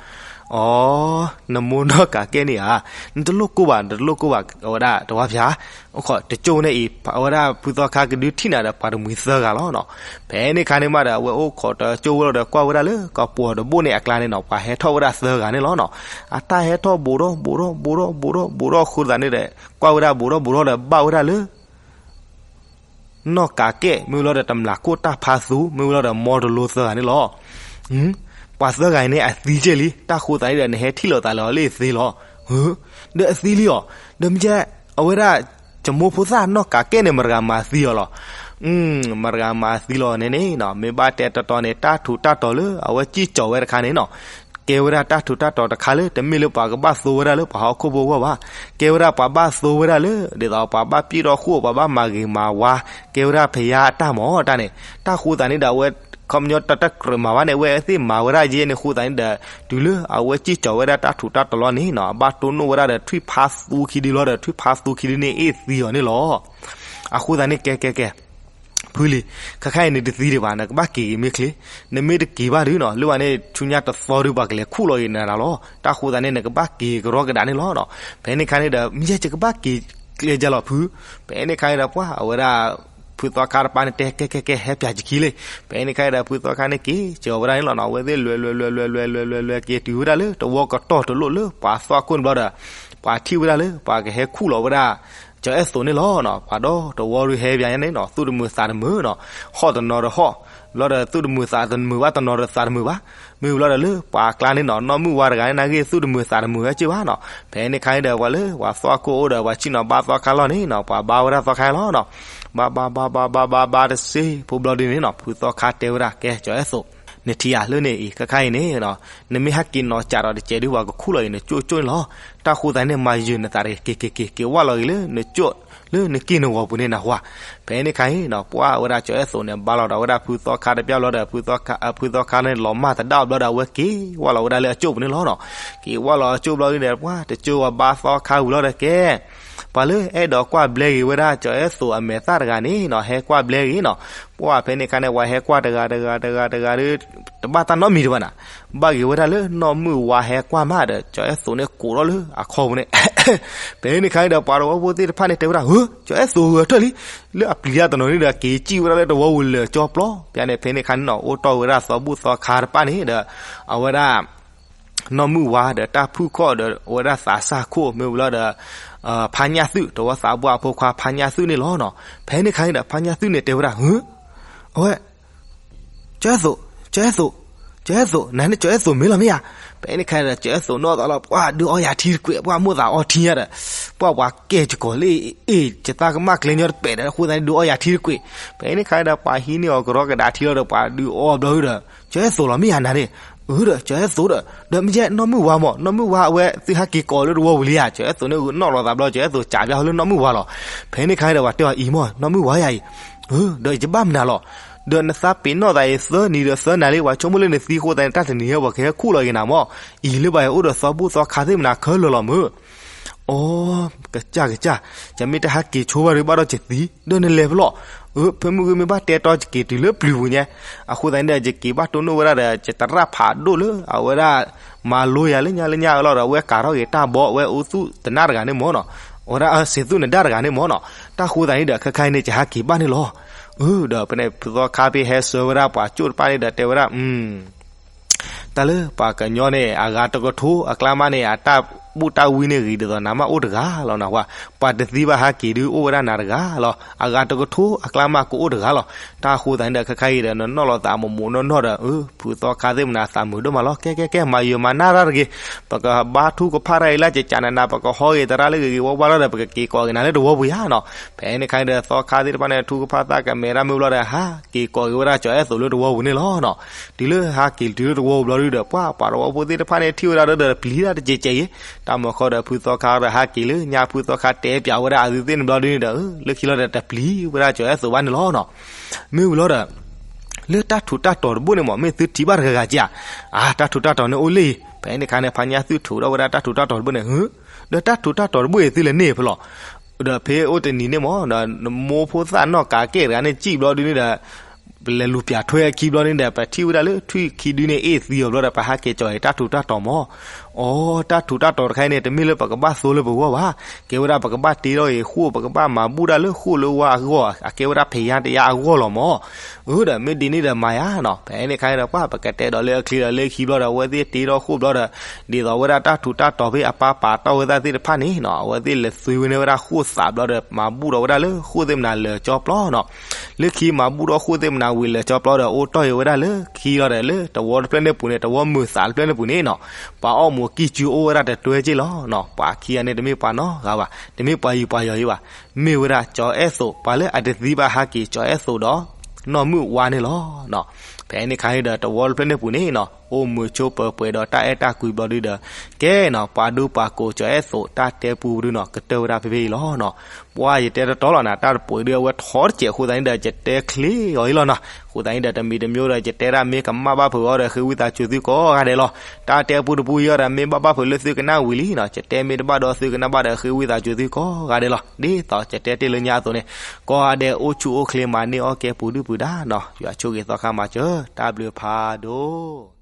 အိ နမိၢ်နီၢ်ကးကဲၣ်န့ၣ်ဧါ, နတလိၣ်ကိၢ်ဘၣ် နတလိၣ်ကိၢ်ဘၣ် အဝဲဒၣ်တဝါဖၠး အိၣ်ခိးတကၠိန့ၣ်အံၤ အဝဲဒၣ်ဖုသီခါကဒုးထံၣ်နၤဒီးပှၤတမှံၤသၢဂၤလီၤနီၤ. ဖဲန့ၣ်ခါန့ၣ်မးဒီး အဝဲအိၣ်ခိးတကၠိဝဲလီၤဒီး ကွၢ်ဝဲဒၣ်လၢကပှီၤတဘိၣ်န့ၣ်အကျါန့ၣ်နီၤ ပှၤဟဲထီၣ်ဝဲဒၣ်သၢဂၤန့ၣ်လီၤနီၤ. အတၢ်ဟဲထီၣ်ဘူးထီၣ်ဘူးထီၣ်ဘူးထီၣ်ဘူးထီၣ်ဘူးထီၣ်အဃိသတးန့ၣ်ဒီး ကွၢ်ဝဲဒၣ်ဘူးထီၣ်ဘူးထီၣ်ဒီး ဘၣ်ဝဲဒၣ်လၢ နီၢ်ကးကဲၣ် မ့ၢ်ဝံၤလီၤဒီး တမျာ်ခိၣ်တၢ်ဖးသူ မ့ၢ်ဝံၤလီၤဒီး မီတလိသၢဂၤန့ၣ်လီၤ. ပှၤသၢဂၤအံၤန့ၣ် အသံကဲၣ်လံ တၢ်ဃိသးန့ၣ်ဒီး နဟဲထံၣ်လိာ်သးလၢအီၤလၢအသ့လီၤ. ဒီးအသံလံအီၤ ဒီးမ့ၢ်ကဲ အဝဲဒၣ် ယမိၢ်ဖိသၣ်နီၢ်ကးကဲၣ်န့ၣ် မတၤတဂၤမၤသံအီၤလီၤ. မတၤတဂၤမၤသံလီၤန့ၣ်န့ၣ် မ့ၢ်ဘၣ်တဲတီတီန့ၣ် တၢ်ထူးတၢ်တီၤလၢအဝဲစံၣ်ကၠီၤဝဲတခါန့ၣ်နီၤ ကဲဝဲဒၣ်တၢ်ထူးတၢ်တီၤတခါလၢ တမ့ၢ်လၢပှၤကဘၣ်သိဝဲဒၣ်လၢပှၤဟီၣ်ခိၣ်ဖိအဂီၢ်ဘၣ်. ကဲဝဲဒၣ်ပှၤဘၣ်သိဝဲဒၣ်လၢ ဒ်သိးပှၤဘၣ်ပျံၢ်ထီၣ်ဃိၣ် ပှၤဘၣ်မၤဂ့ၤမၤဝါ ကဲဝဲဒၣ်ဖယါအတၢ်မၤတၢ်န့ၣ် တၢ်ဃိသးန့ၣ်ဒီး အဝဲခီပညီတၢ်တကြၢးမၤဘၣ်န့ၣ် အဝဲသ့ၣ်မၤဝဲဒၣ်ယဲန့ၣ်ဃိသးန့ၣ်ဒီး တုၤလၢအဝဲစံၣ်ကၠီၤဝဲဒၣ်တၢ်ထူးတၢ်တီၤလီၤန့ၣ်နီၤ အဘၣ်တိၢ်နီၣ်ဝဲဒၣ်ဒီး ထွံၣ်ဖးသူခံဒုလီၤဒီး ထွံၣ်ဖးသူခံဒုန့ၣ် အ့ၣ်သံအီၤန့ၣ်လီၤ. အဃိသတးန့ၣ် ကဲ ကဲ ကဲ ဖုလံၤ ခဲခါအံၤန့ၣ် တသံဒံးဘၣ် နကဘၣ်က့ၤဂ့ၤမ့ၢ်ချ့, နမ့ၢ်တက့ၤဘၣ်ဒုနီၤ လၢဘၣ်န့ၣ် ဆူညါတသီဒု ပှၤကလဲၤခူၣ်လီၤဂ့ၤနၤလီၤ. တၢ်ဃိသတးန့ၣ် နကဘၣ်က့ၤကရီကဒးန့ၣ်လီၤ. ဖဲန့ၣ်ခါန့ၣ်ဒီး မ့ၢ်ယဲယကဘၣ်က့ၤကျဲယၤလီၤဖု, ဖဲန့ၣ်ခါန့ၣ်ဒီး ပှၤအဝဲဒၣ် ဖုသီခါတပၤန့ၣ်တဲ ကဲ ကဲ ကဲ ဟဲပၠးယခံလံ. ဖဲန့ၣ်ခါန့ၣ်ဒီး ဖုသီခါန့ၣ်က့ၤ ကၠီၤဝဲဒၣ်န့ၣ်လီၤနီၤ အဝဲသ့ၣ်လဲၤ လဲၤ လဲၤ လဲၤ လဲၤ လဲၤ လဲၤ လဲၤ က့ၤတုၤဝဲဒၣ်လၢ တဝီကတီၢ်တလိၣ်လၢ ပှၤသီၣ်ခိၣ်န့ၣ်ဘျီဒီး ပှၤထံၣ်ဝဲဒၣ်လၢ ပှၤကဟဲခူၣ်လီၤဝဲဒၣ် ကၠီၤအဲၣ်သိးန့ၣ်လီၤ. ပှၤဒီတဝီဒုးဟဲပၠးညါန့ၣ်နီၤ သူၣ်တမုာ်သးတမုာ်နီၤ, ဟီၣ်တနီၤဒီးဟီၣ်, ဘျီဒီးသူၣ်တမုာ်သးတမုာ်ဘၣ် တနီၤဒီးသးတမုာ်ဘၣ်. မ့ၢ်ဘျီဒီးလၢပှၤအကျါန့ၣ်နီၤ နီၢ်မုၢ်ဝါတဂၤန့ၣ် နာ်ဂ့ၢ်သူၣ်တမုာ်သးတမုာ်ဝဲက့ၢ်ဘၣ်နီၤ. ဖဲန့ၣ်ခါန့ၣ်ဒီး ပှၤလၢပှၤသီၣ်ခိၣ်အိၣ်ဒီး ပှၤဆ့ၣ်နီၤဘါသီခါလီၤန့ၣ်နီၤ ပှၤဘါဝဲဒၣ်သီခါလီၤနီၤ. ဘါ ဘါ ဘါ ဘါ ဘါ ဘါ ဘါတစ့ဖိဘျီဒုန့ၣ်နီၤ ဖုသီခါတဲဝဲဒၣ် ကဲ ကၠီၤအဲၣ်သိး, နထံၣ်ဧါ လၢန့ၣ်အံၤ ခဲခါအံၤန့ၣ် နမ့ၢ်ဟဲက့ၤနီၤကးဒီးတစဲးဒု ပှၤကခူၣ်လီၤအံၤ နကၠိကၠိန့ၣ်လီၤ. တၢ်ဃိသတးန့ၣ် မၤယုာ်နသးတဂ့ၤ က့ၤ က့ၤ က့ၤ က့ၤဝၢ်လီၤဂ့ၤလၢနကၠိ လၢနက့ၢ်နဂီၤပူၤန့ၣ်နဟူဧါ. ဖဲန့ၣ်ခါအံၤနီၤ ပှၤဝဲဒၣ်ကၠီၤအဲၣ်သိးန့ၣ် ဘါလီၤဒီးဝဲဒၣ်ဖုသီခါတပျၢ်ဘျီဒီး ဖုသီခါန့ၣ် လီၤမၢ်သဒၣ်အီၤဘျီဒီး အဝဲက့ၤဝၢ်လီၤဝဲဒၣ်လၢအကၠိပူၤန့ၣ်လီၤနီၤ. က့ၤဝၢ်လီၤအကၠိဘျီဒုန့ၣ် ပှၤတကၠိဝဲဘါသီခါဝံၤလီၤဒီးကဲ ပှၤလၢအဲၣ်ဒိးကွၢ်ဘျဲဂ့ၤဝဲဒၣ် ကၠီၤအဲၣ်သိးအမဲာ်သၣ်တဂၤန့ၣ်နီၤ ဟဲကွၢ်ဘျဲဂ့ၤနီၤ. ပှၤဖဲန့ၣ်ခါန့ၣ် ပှၤဟဲကွၢ်တဂၤတဂၤတဂၤတဂၤဒီး တဘၣ်တၢ်နီတမံၤတဘၣ်နၤ, ဘၣ်ဂ့ၤဝဲဒၣ်လၢနီၢ်မုၢ်ဝါဟဲကွၢ်မးဒီး ကၠီၤအဲၣ်သိးန့ၣ်ကိးထီၣ်လၢအခီပူၤန့ၣ် ဖဲန့ၣ်ခါန့ၣ်ဒီး ပှၤတဝီဖိသ့ၣ်တဖၣ်န့ၣ် တဲဝဲဒၣ် ဧၢ ကၠီၤအဲၣ်သိးဂဲၤထၢၣ်လံ, လၢအပျံၤတၢ်တနီၤန့ၣ်ဒီး က့ၤစံၣ်ဝဲဒၣ်လၢတဝီပူၤလၢာ်ကၠီပျီ ပျၢ်န့ၣ် ဖဲန့ၣ်ခါန့ၣ်နီၤ အိၣ်တီၢ်ဝဲဒၣ်သီဘူၣ်သီခါတပၣ်န့ၣ်ဒီး အဝဲဒၣ် နီၢ်မုၢ်ဝါဒီးတၢ်ဖုၣ်ခီၣ်ဒီး အဝဲဒၣ်သးစၢ်ခိၣ် မ့ၢ်ဝံၤလီၤဒီး ဖါညၣ်သုး တဝီသးဘိအဖိခွါဖါညၣ်သုးန့ၣ်လီၤနီၤ. ဖဲန့ၣ်ခါန့ၣ်ဒီး ဖါညၣ်သုးန့ၣ်တဲဝဲဒၣ် ဧၢ အဝဲ ကၠီၤအဲၣ်သိး, ကၠီၤအဲၣ်သိး, ကၠီၤအဲၣ်သိး, နၤန့ၣ်ကၠီၤအဲၣ်သိးမ့ၢ်လီၤမ့ၢ်ဧါ. ဖဲန့ၣ်ခါဒီး ကၠီၤအဲၣ်သိးနီၢ်သးလီၤ ပှၤဒုးအီယၤထံတကွဲး ပှၤမိၣ်သးအီထံညါဒီး ပှၤပှၤကဲကကိးလၢအ့ၣ် ယသးကမၣ်ကျဲညီတပဲာ်ဒီး အဃိသတးန့ၣ် ဒုးအီယၤထံတကွဲး. ဖဲန့ၣ်ခါဒီး ပှၤဟံးန့ၢ်အီၤကရီကဒးထံလီၤဒီး ပှၤဒုးအီဘျီဒီး ကၠီၤအဲၣ်သိးလီၤမ့ၢ်ဧါနၤန့ၣ်. အၢ ဒီးကၠီၤအဲၣ်သိးဒီး ဒီးမ့ၢ်ယဲနီၢ်မုၢ်ဝါမး နီၢ်မုၢ်ဝါအဝဲသုဟဲက့ၤကိးလၢတဝီပူၤလံဧါ. ကၠီၤအဲၣ်သိးန့ၣ်နီၣ်လီၤသးဘျီ ကၠီၤအဲၣ်သိးကးဘၣ်လၢနီၢ်မုၢ်ဝါလီၤ. ဖဲန့ၣ်ခါဒီး ပှၤတဲအီၤအံၤမး နီၢ်မုၢ်ဝါယၤအံၤ ဒီးယဘၣ်မနုၤလီၤ. ဒီးနသးပ့ၤနီၣ်သးအံၤသၢနံၤဒီးသၢနၤလံ ပှၤဆိကမိၣ်လၢနသံအဃိသတးန့ၣ် တၢ်တနံၤဟဲပှၤကဟဲခူၣ်လီၤက့ၤနၤမး. အံၤလၢပှၤဟဲအိၣ်ဒီးသီဘူၣ်သီခါသ့ၣ်မနၤခဲလၢာ်လီၤမး. အိ ကစၢ်ကစၢ်, ယမ့ၢ်တဟဲက့ၤဆိဘၣ်ဒီးဘၣ်ဒီးယသံ, ဒီးနလဲၤဖဲလဲၣ်. အၢ ဖဲမုၢ်ဂ့ၤမ့ၢ်ဘၣ်တဲတီယက့ၤတုၤလၢပျုၤပူၤညါ, အဃိသတးန့ၣ်ဒီး ယက့ၤဘၣ်တိၢ်နီၣ်ဝဲဒၣ်ဒီး ယသရၣ်ဖးဒိၣ်လၢ အဝဲဒၣ် မၤလိယၤလၢညါလၢညါအလီၢ်ဒီး အဝဲကၤထီၣ်က့ၤတၢ်ဘီ အဝဲအိၣ်သူၣ်တနၢ်တဂၤန့ၣ်မးနီၤ, အဝဲဒၣ်စံးသူၣ်နဒါတဂၤန့ၣ်မးနီၤ. တၢ်ဃိသတးန့ၣ်ဒီး ခဲခါအံၤန့ၣ် ယဟဲက့ၤဘၣ်န့ၣ်လီၤ. အၢ ဒီးဖဲန့ၣ် ဖုသီခါဖဲဟဲဆှၢဝဲဒၣ်ပှၤကၠိၣ်တဖၣ်န့ၣ်ဒီးတဲဝဲဒၣ် တၢ်လၢပှၤကညီန့ၣ် အဂၤတကထိ အကျါမးန့ၣ် အတၢ် ဘူၣ်တၢ်ဝံန့ၣ်ဂ့ၤဒ်သိးနၤမးအိၣ်တဂၤလီၤနၢ်ဟူဧါ, ပှၤတသံဘၣ်ဟးက့ၤဒုးအိၣ်ဝဲဒၣ်နၤတဂၤလီၤ, အဂၤတကထိအကျါမးကအိၣ်တဂၤလီၤ. တၢ်အဃိသတးန့ၣ်ဒီး ခဲခါအံၤဒီး နနီၢ်လီၤသးအမိၢ်မိၢ်နီၢ်နီၢ်ဒီး ဖုသီခါသ့ၣ်မနၤသးမုာ်ဒိၣ်မးလီၤ. ကဲကဲကဲ မၤယုာ်မၤနၢ်တၢ်တဂ့ၤ, ပကဘါထုကဖၣ်တၢ်အံၤလၢကကးနးနး ပကဟီဂ့ၤသရၣ်လၢဂ့ၤဂ့ၤဝါဝါလီၤဒီး ပကက့ၤကိးက့ၤနၤလၢတဝီပူၤယါနီၤ. ဖဲန့ၣ်ခါအံၤဒီး သီခါသ့ၣ်တဖၣ်န့ၣ် ထုကဖၣ်သးကမဲာ်တၢ်မုၢ်ဘျီဒီး ဟးက့ၤကိးက့ၤဝဲဒၣ်ကၠီၤအဲၣ်သိးလၢတဝီပူၤန့ၣ်လီၤနီၤ. တုၤလၢဟးက့ၤတုၤလၢတဝီပူၤဘျီဒုဒီး ပှၤပှၤတဝီဖိသ့ၣ်တဖၣ်န့ၣ် ထံၣ်ဝဲဒၣ်ဒီးတပျံၤတၢ်တကဲးကဲးအံၤ, တၢ်မၤဃီဒီး ဖုသီခါဒီးဟးက့ၤလၢညါ ဖုသီခါတဲပၠးဝဲဒၣ်အသုသ့ၣ်န့ၣ်ဘျီဒုန့ၣ်ဒီး လၢခံလီၤဒီးတပျံၤဝဲဒၣ်ကၠီၤအဲၣ်သိးဘၣ်န့ၣ်လီၤနီၤ. မ့ၢ်ဝံၤလီၤဒီး လၢတၢ်ထူးတၢ်တီၤတဘိၣ်န့ၣ်မး မ့ၢ်သုထံၣ်ဘၣ်တဂၤဂၤက့ဧါ, အါ တၢ်ထူးတၢ်တီၤန့ၣ်အိၣ်လၢအံၤ, ဖဲန့ၣ်ခါန့ၣ် ဖါညါသုထူးဒီးဝဲဒၣ်တၢ်ထူးတၢ်တီၤတဘိၣ်န့ၣ်, ဒီးတၢ်ထူးတၢ်တီၤတဘိၣ်အံၤသုလဲၤန့ၢ်ဖဲလဲၣ်, ဒီးဖဲအိၣ်တနံၤန့ၣ်မး ဒီးမိၢ်ဖိသၣ်နီၢ်ကးကဲတဂၤန့ၣ် စံၣ်ဘျီဒုန့ၣ်ဒီး ပလဲၤလူၤပၠးထွဲအခံဘျီန့ၣ်ဒီး ပထံၣ်ဝဲဒၣ်လၢထွံၣ်ခံဒုန့ၣ် အ့ၣ်သံအီၤဘျီဒီး ပဟးက့ၤကၠီၤအံၤတၢ်ထူးတၢ်တီၤမး. အိ တၢ်ထူးတၢ်တီၤတခါအံၤန့ၣ် တမ့ၢ်လၢပကဘၣ်သိလၢပဂီၢ်ဘၣ်, ကဲဝဲဒၣ်ပကဘၣ်တ့ထီၣ်အံၤဃိၣ် ပကဘၣ်မၤဘူၣ်တၢ်လၢဃိၣ်လၢဝါအဂီၢ် အကဲဝဲဒၣ်ဖဲယါတယါအဂီၢ်လီၤမး. အၢ ဒီးမ့ၢ်ဒ်န့ၣ်ဒီးမၤယါနီၤ, ဖဲန့ၣ်ခါန့ၣ်ဒီး ပှၤပကတဲဒီးလၢအချ့ဒီးလၢခံဘျီဒီး အဝဲသ့ၣ်တ့ထီၣ်ဃိၣ်ဘျီဒီး ဒ်သိးဝဲဒၣ်တၢ်ထူးတၢ်တီၤဖဲအပၢ်ပာ်တီၢ်ဝဲသ့ၣ်တဖၣ်န့ၣ်နီၤ အဝဲသ့ၣ်လဲၤသွံဝဲန့ၢ်ဝဲဒၣ်ဃိၣ်သးဘျီဒီး မၤဘူၣ်ဒီးဝဲဒၣ်လၢဃိၣ်သ့ၣ်မနၤလၢာ်ကၠီပျီနီၤ. လၢခံမၤဘူၣ်ဒီးဃိၣ်သ့ၣ်မနၤဝံၤလၢာ်ကၠီပျီဒီး အိၣ်တီၢ်အံၤဝဲဒၣ်လၢခံလီၤဒီး လၢတဝီတဖျၢၣ်န့ၣ်ပူၤန့ၣ် တဝီမုာ်သးတဖျၢၣ်န့ၣ်ပူၤန့ၣ်နီၤ ပှၤအီၣ်မူးကံၢ်ကၠူအိၣ်ဝဲဒၣ်တတွဲက့ၢ်လီၤနီၤ. ပှၤခံဂၤန့ၣ် တမ့ၢ်ပှၤနီတဂၤဘၣ်, တမ့ၢ်ပှၤယူၤပှၤယီၤအံၤဘၣ်, မ့ၢ်ဝဲဒၣ်ကၠီၤအဲၣ်သိး ပှၤလၢအတသံဘၣ်ဟးက့ၤကၠီၤအဲၣ်သိးဒီး နီၢ်မုၢ်ဝါန့ၣ်လီၤနီၤ. ဖဲန့ၣ်ခါအံၤဒီး တဝီတဖျၢၣ်န့ၣ်ပူၤန့ၣ်နီၤ အိၣ်မုာ်ဆိးပၢၤပှဲၤဒီးတၢ်အဲၣ်တၢ်ကွံဘျီဒုဒီး ကဲနီၤ ပှၤဒူပှၤကိးကၠီၤအဲၣ်သိး တၢ်တဲပူပဒုနီၤ ကတၢၢ်ဝဲဒၣ်ဖဲဖဲအံၤလီၤနီၤ. ပှၤယတဲတတီလီၤနၤ တၢ်တပှဲၤဒုအဝဲထီတစဲးအဃိသတးန့ၣ်ဒီး ယတဲချ့အီၤအံၤလီၤနီၤ. အဃိသတးန့ၣ်ဒီး တမံၤတမံၤဒီး ယတဲဒၣ်မ့ၢ်ကမၣ်ဘၣ်ဖုးအီၤဒီး ဃ့ဝံသးစူၤသုကိးဂၤဒဲးလီၤ. တၢ်တဲပူတပူအံၤဒီး မ့ၢ်ဘၣ်ဘၣ်ဖုးလၢသုကနၣ်ဝံၤလံနီၤ ယတဲမ့ၢ်တဘၣ်ဒီးသုကနၣ်ဘၣ်ဒီး ဃ့ဝံသးစူၤသုကိးဂၤဒဲးလီၤ. ဒ်သိးယတဲတ့ၢ်လၢညါအသိးန့ၣ် ကိးဂၤဒဲးအိၣ်ဆူၣ်အိၣ်ချ့မၤန့ၢ်အီၣ်ကဲပူၤဒုၣ်ပူၤဒါနီၤ. ယွၤဆိၣ်ဂ့ၤသီခါမၤစၢၤ တၢ်ဘျုးဖးဒိၣ်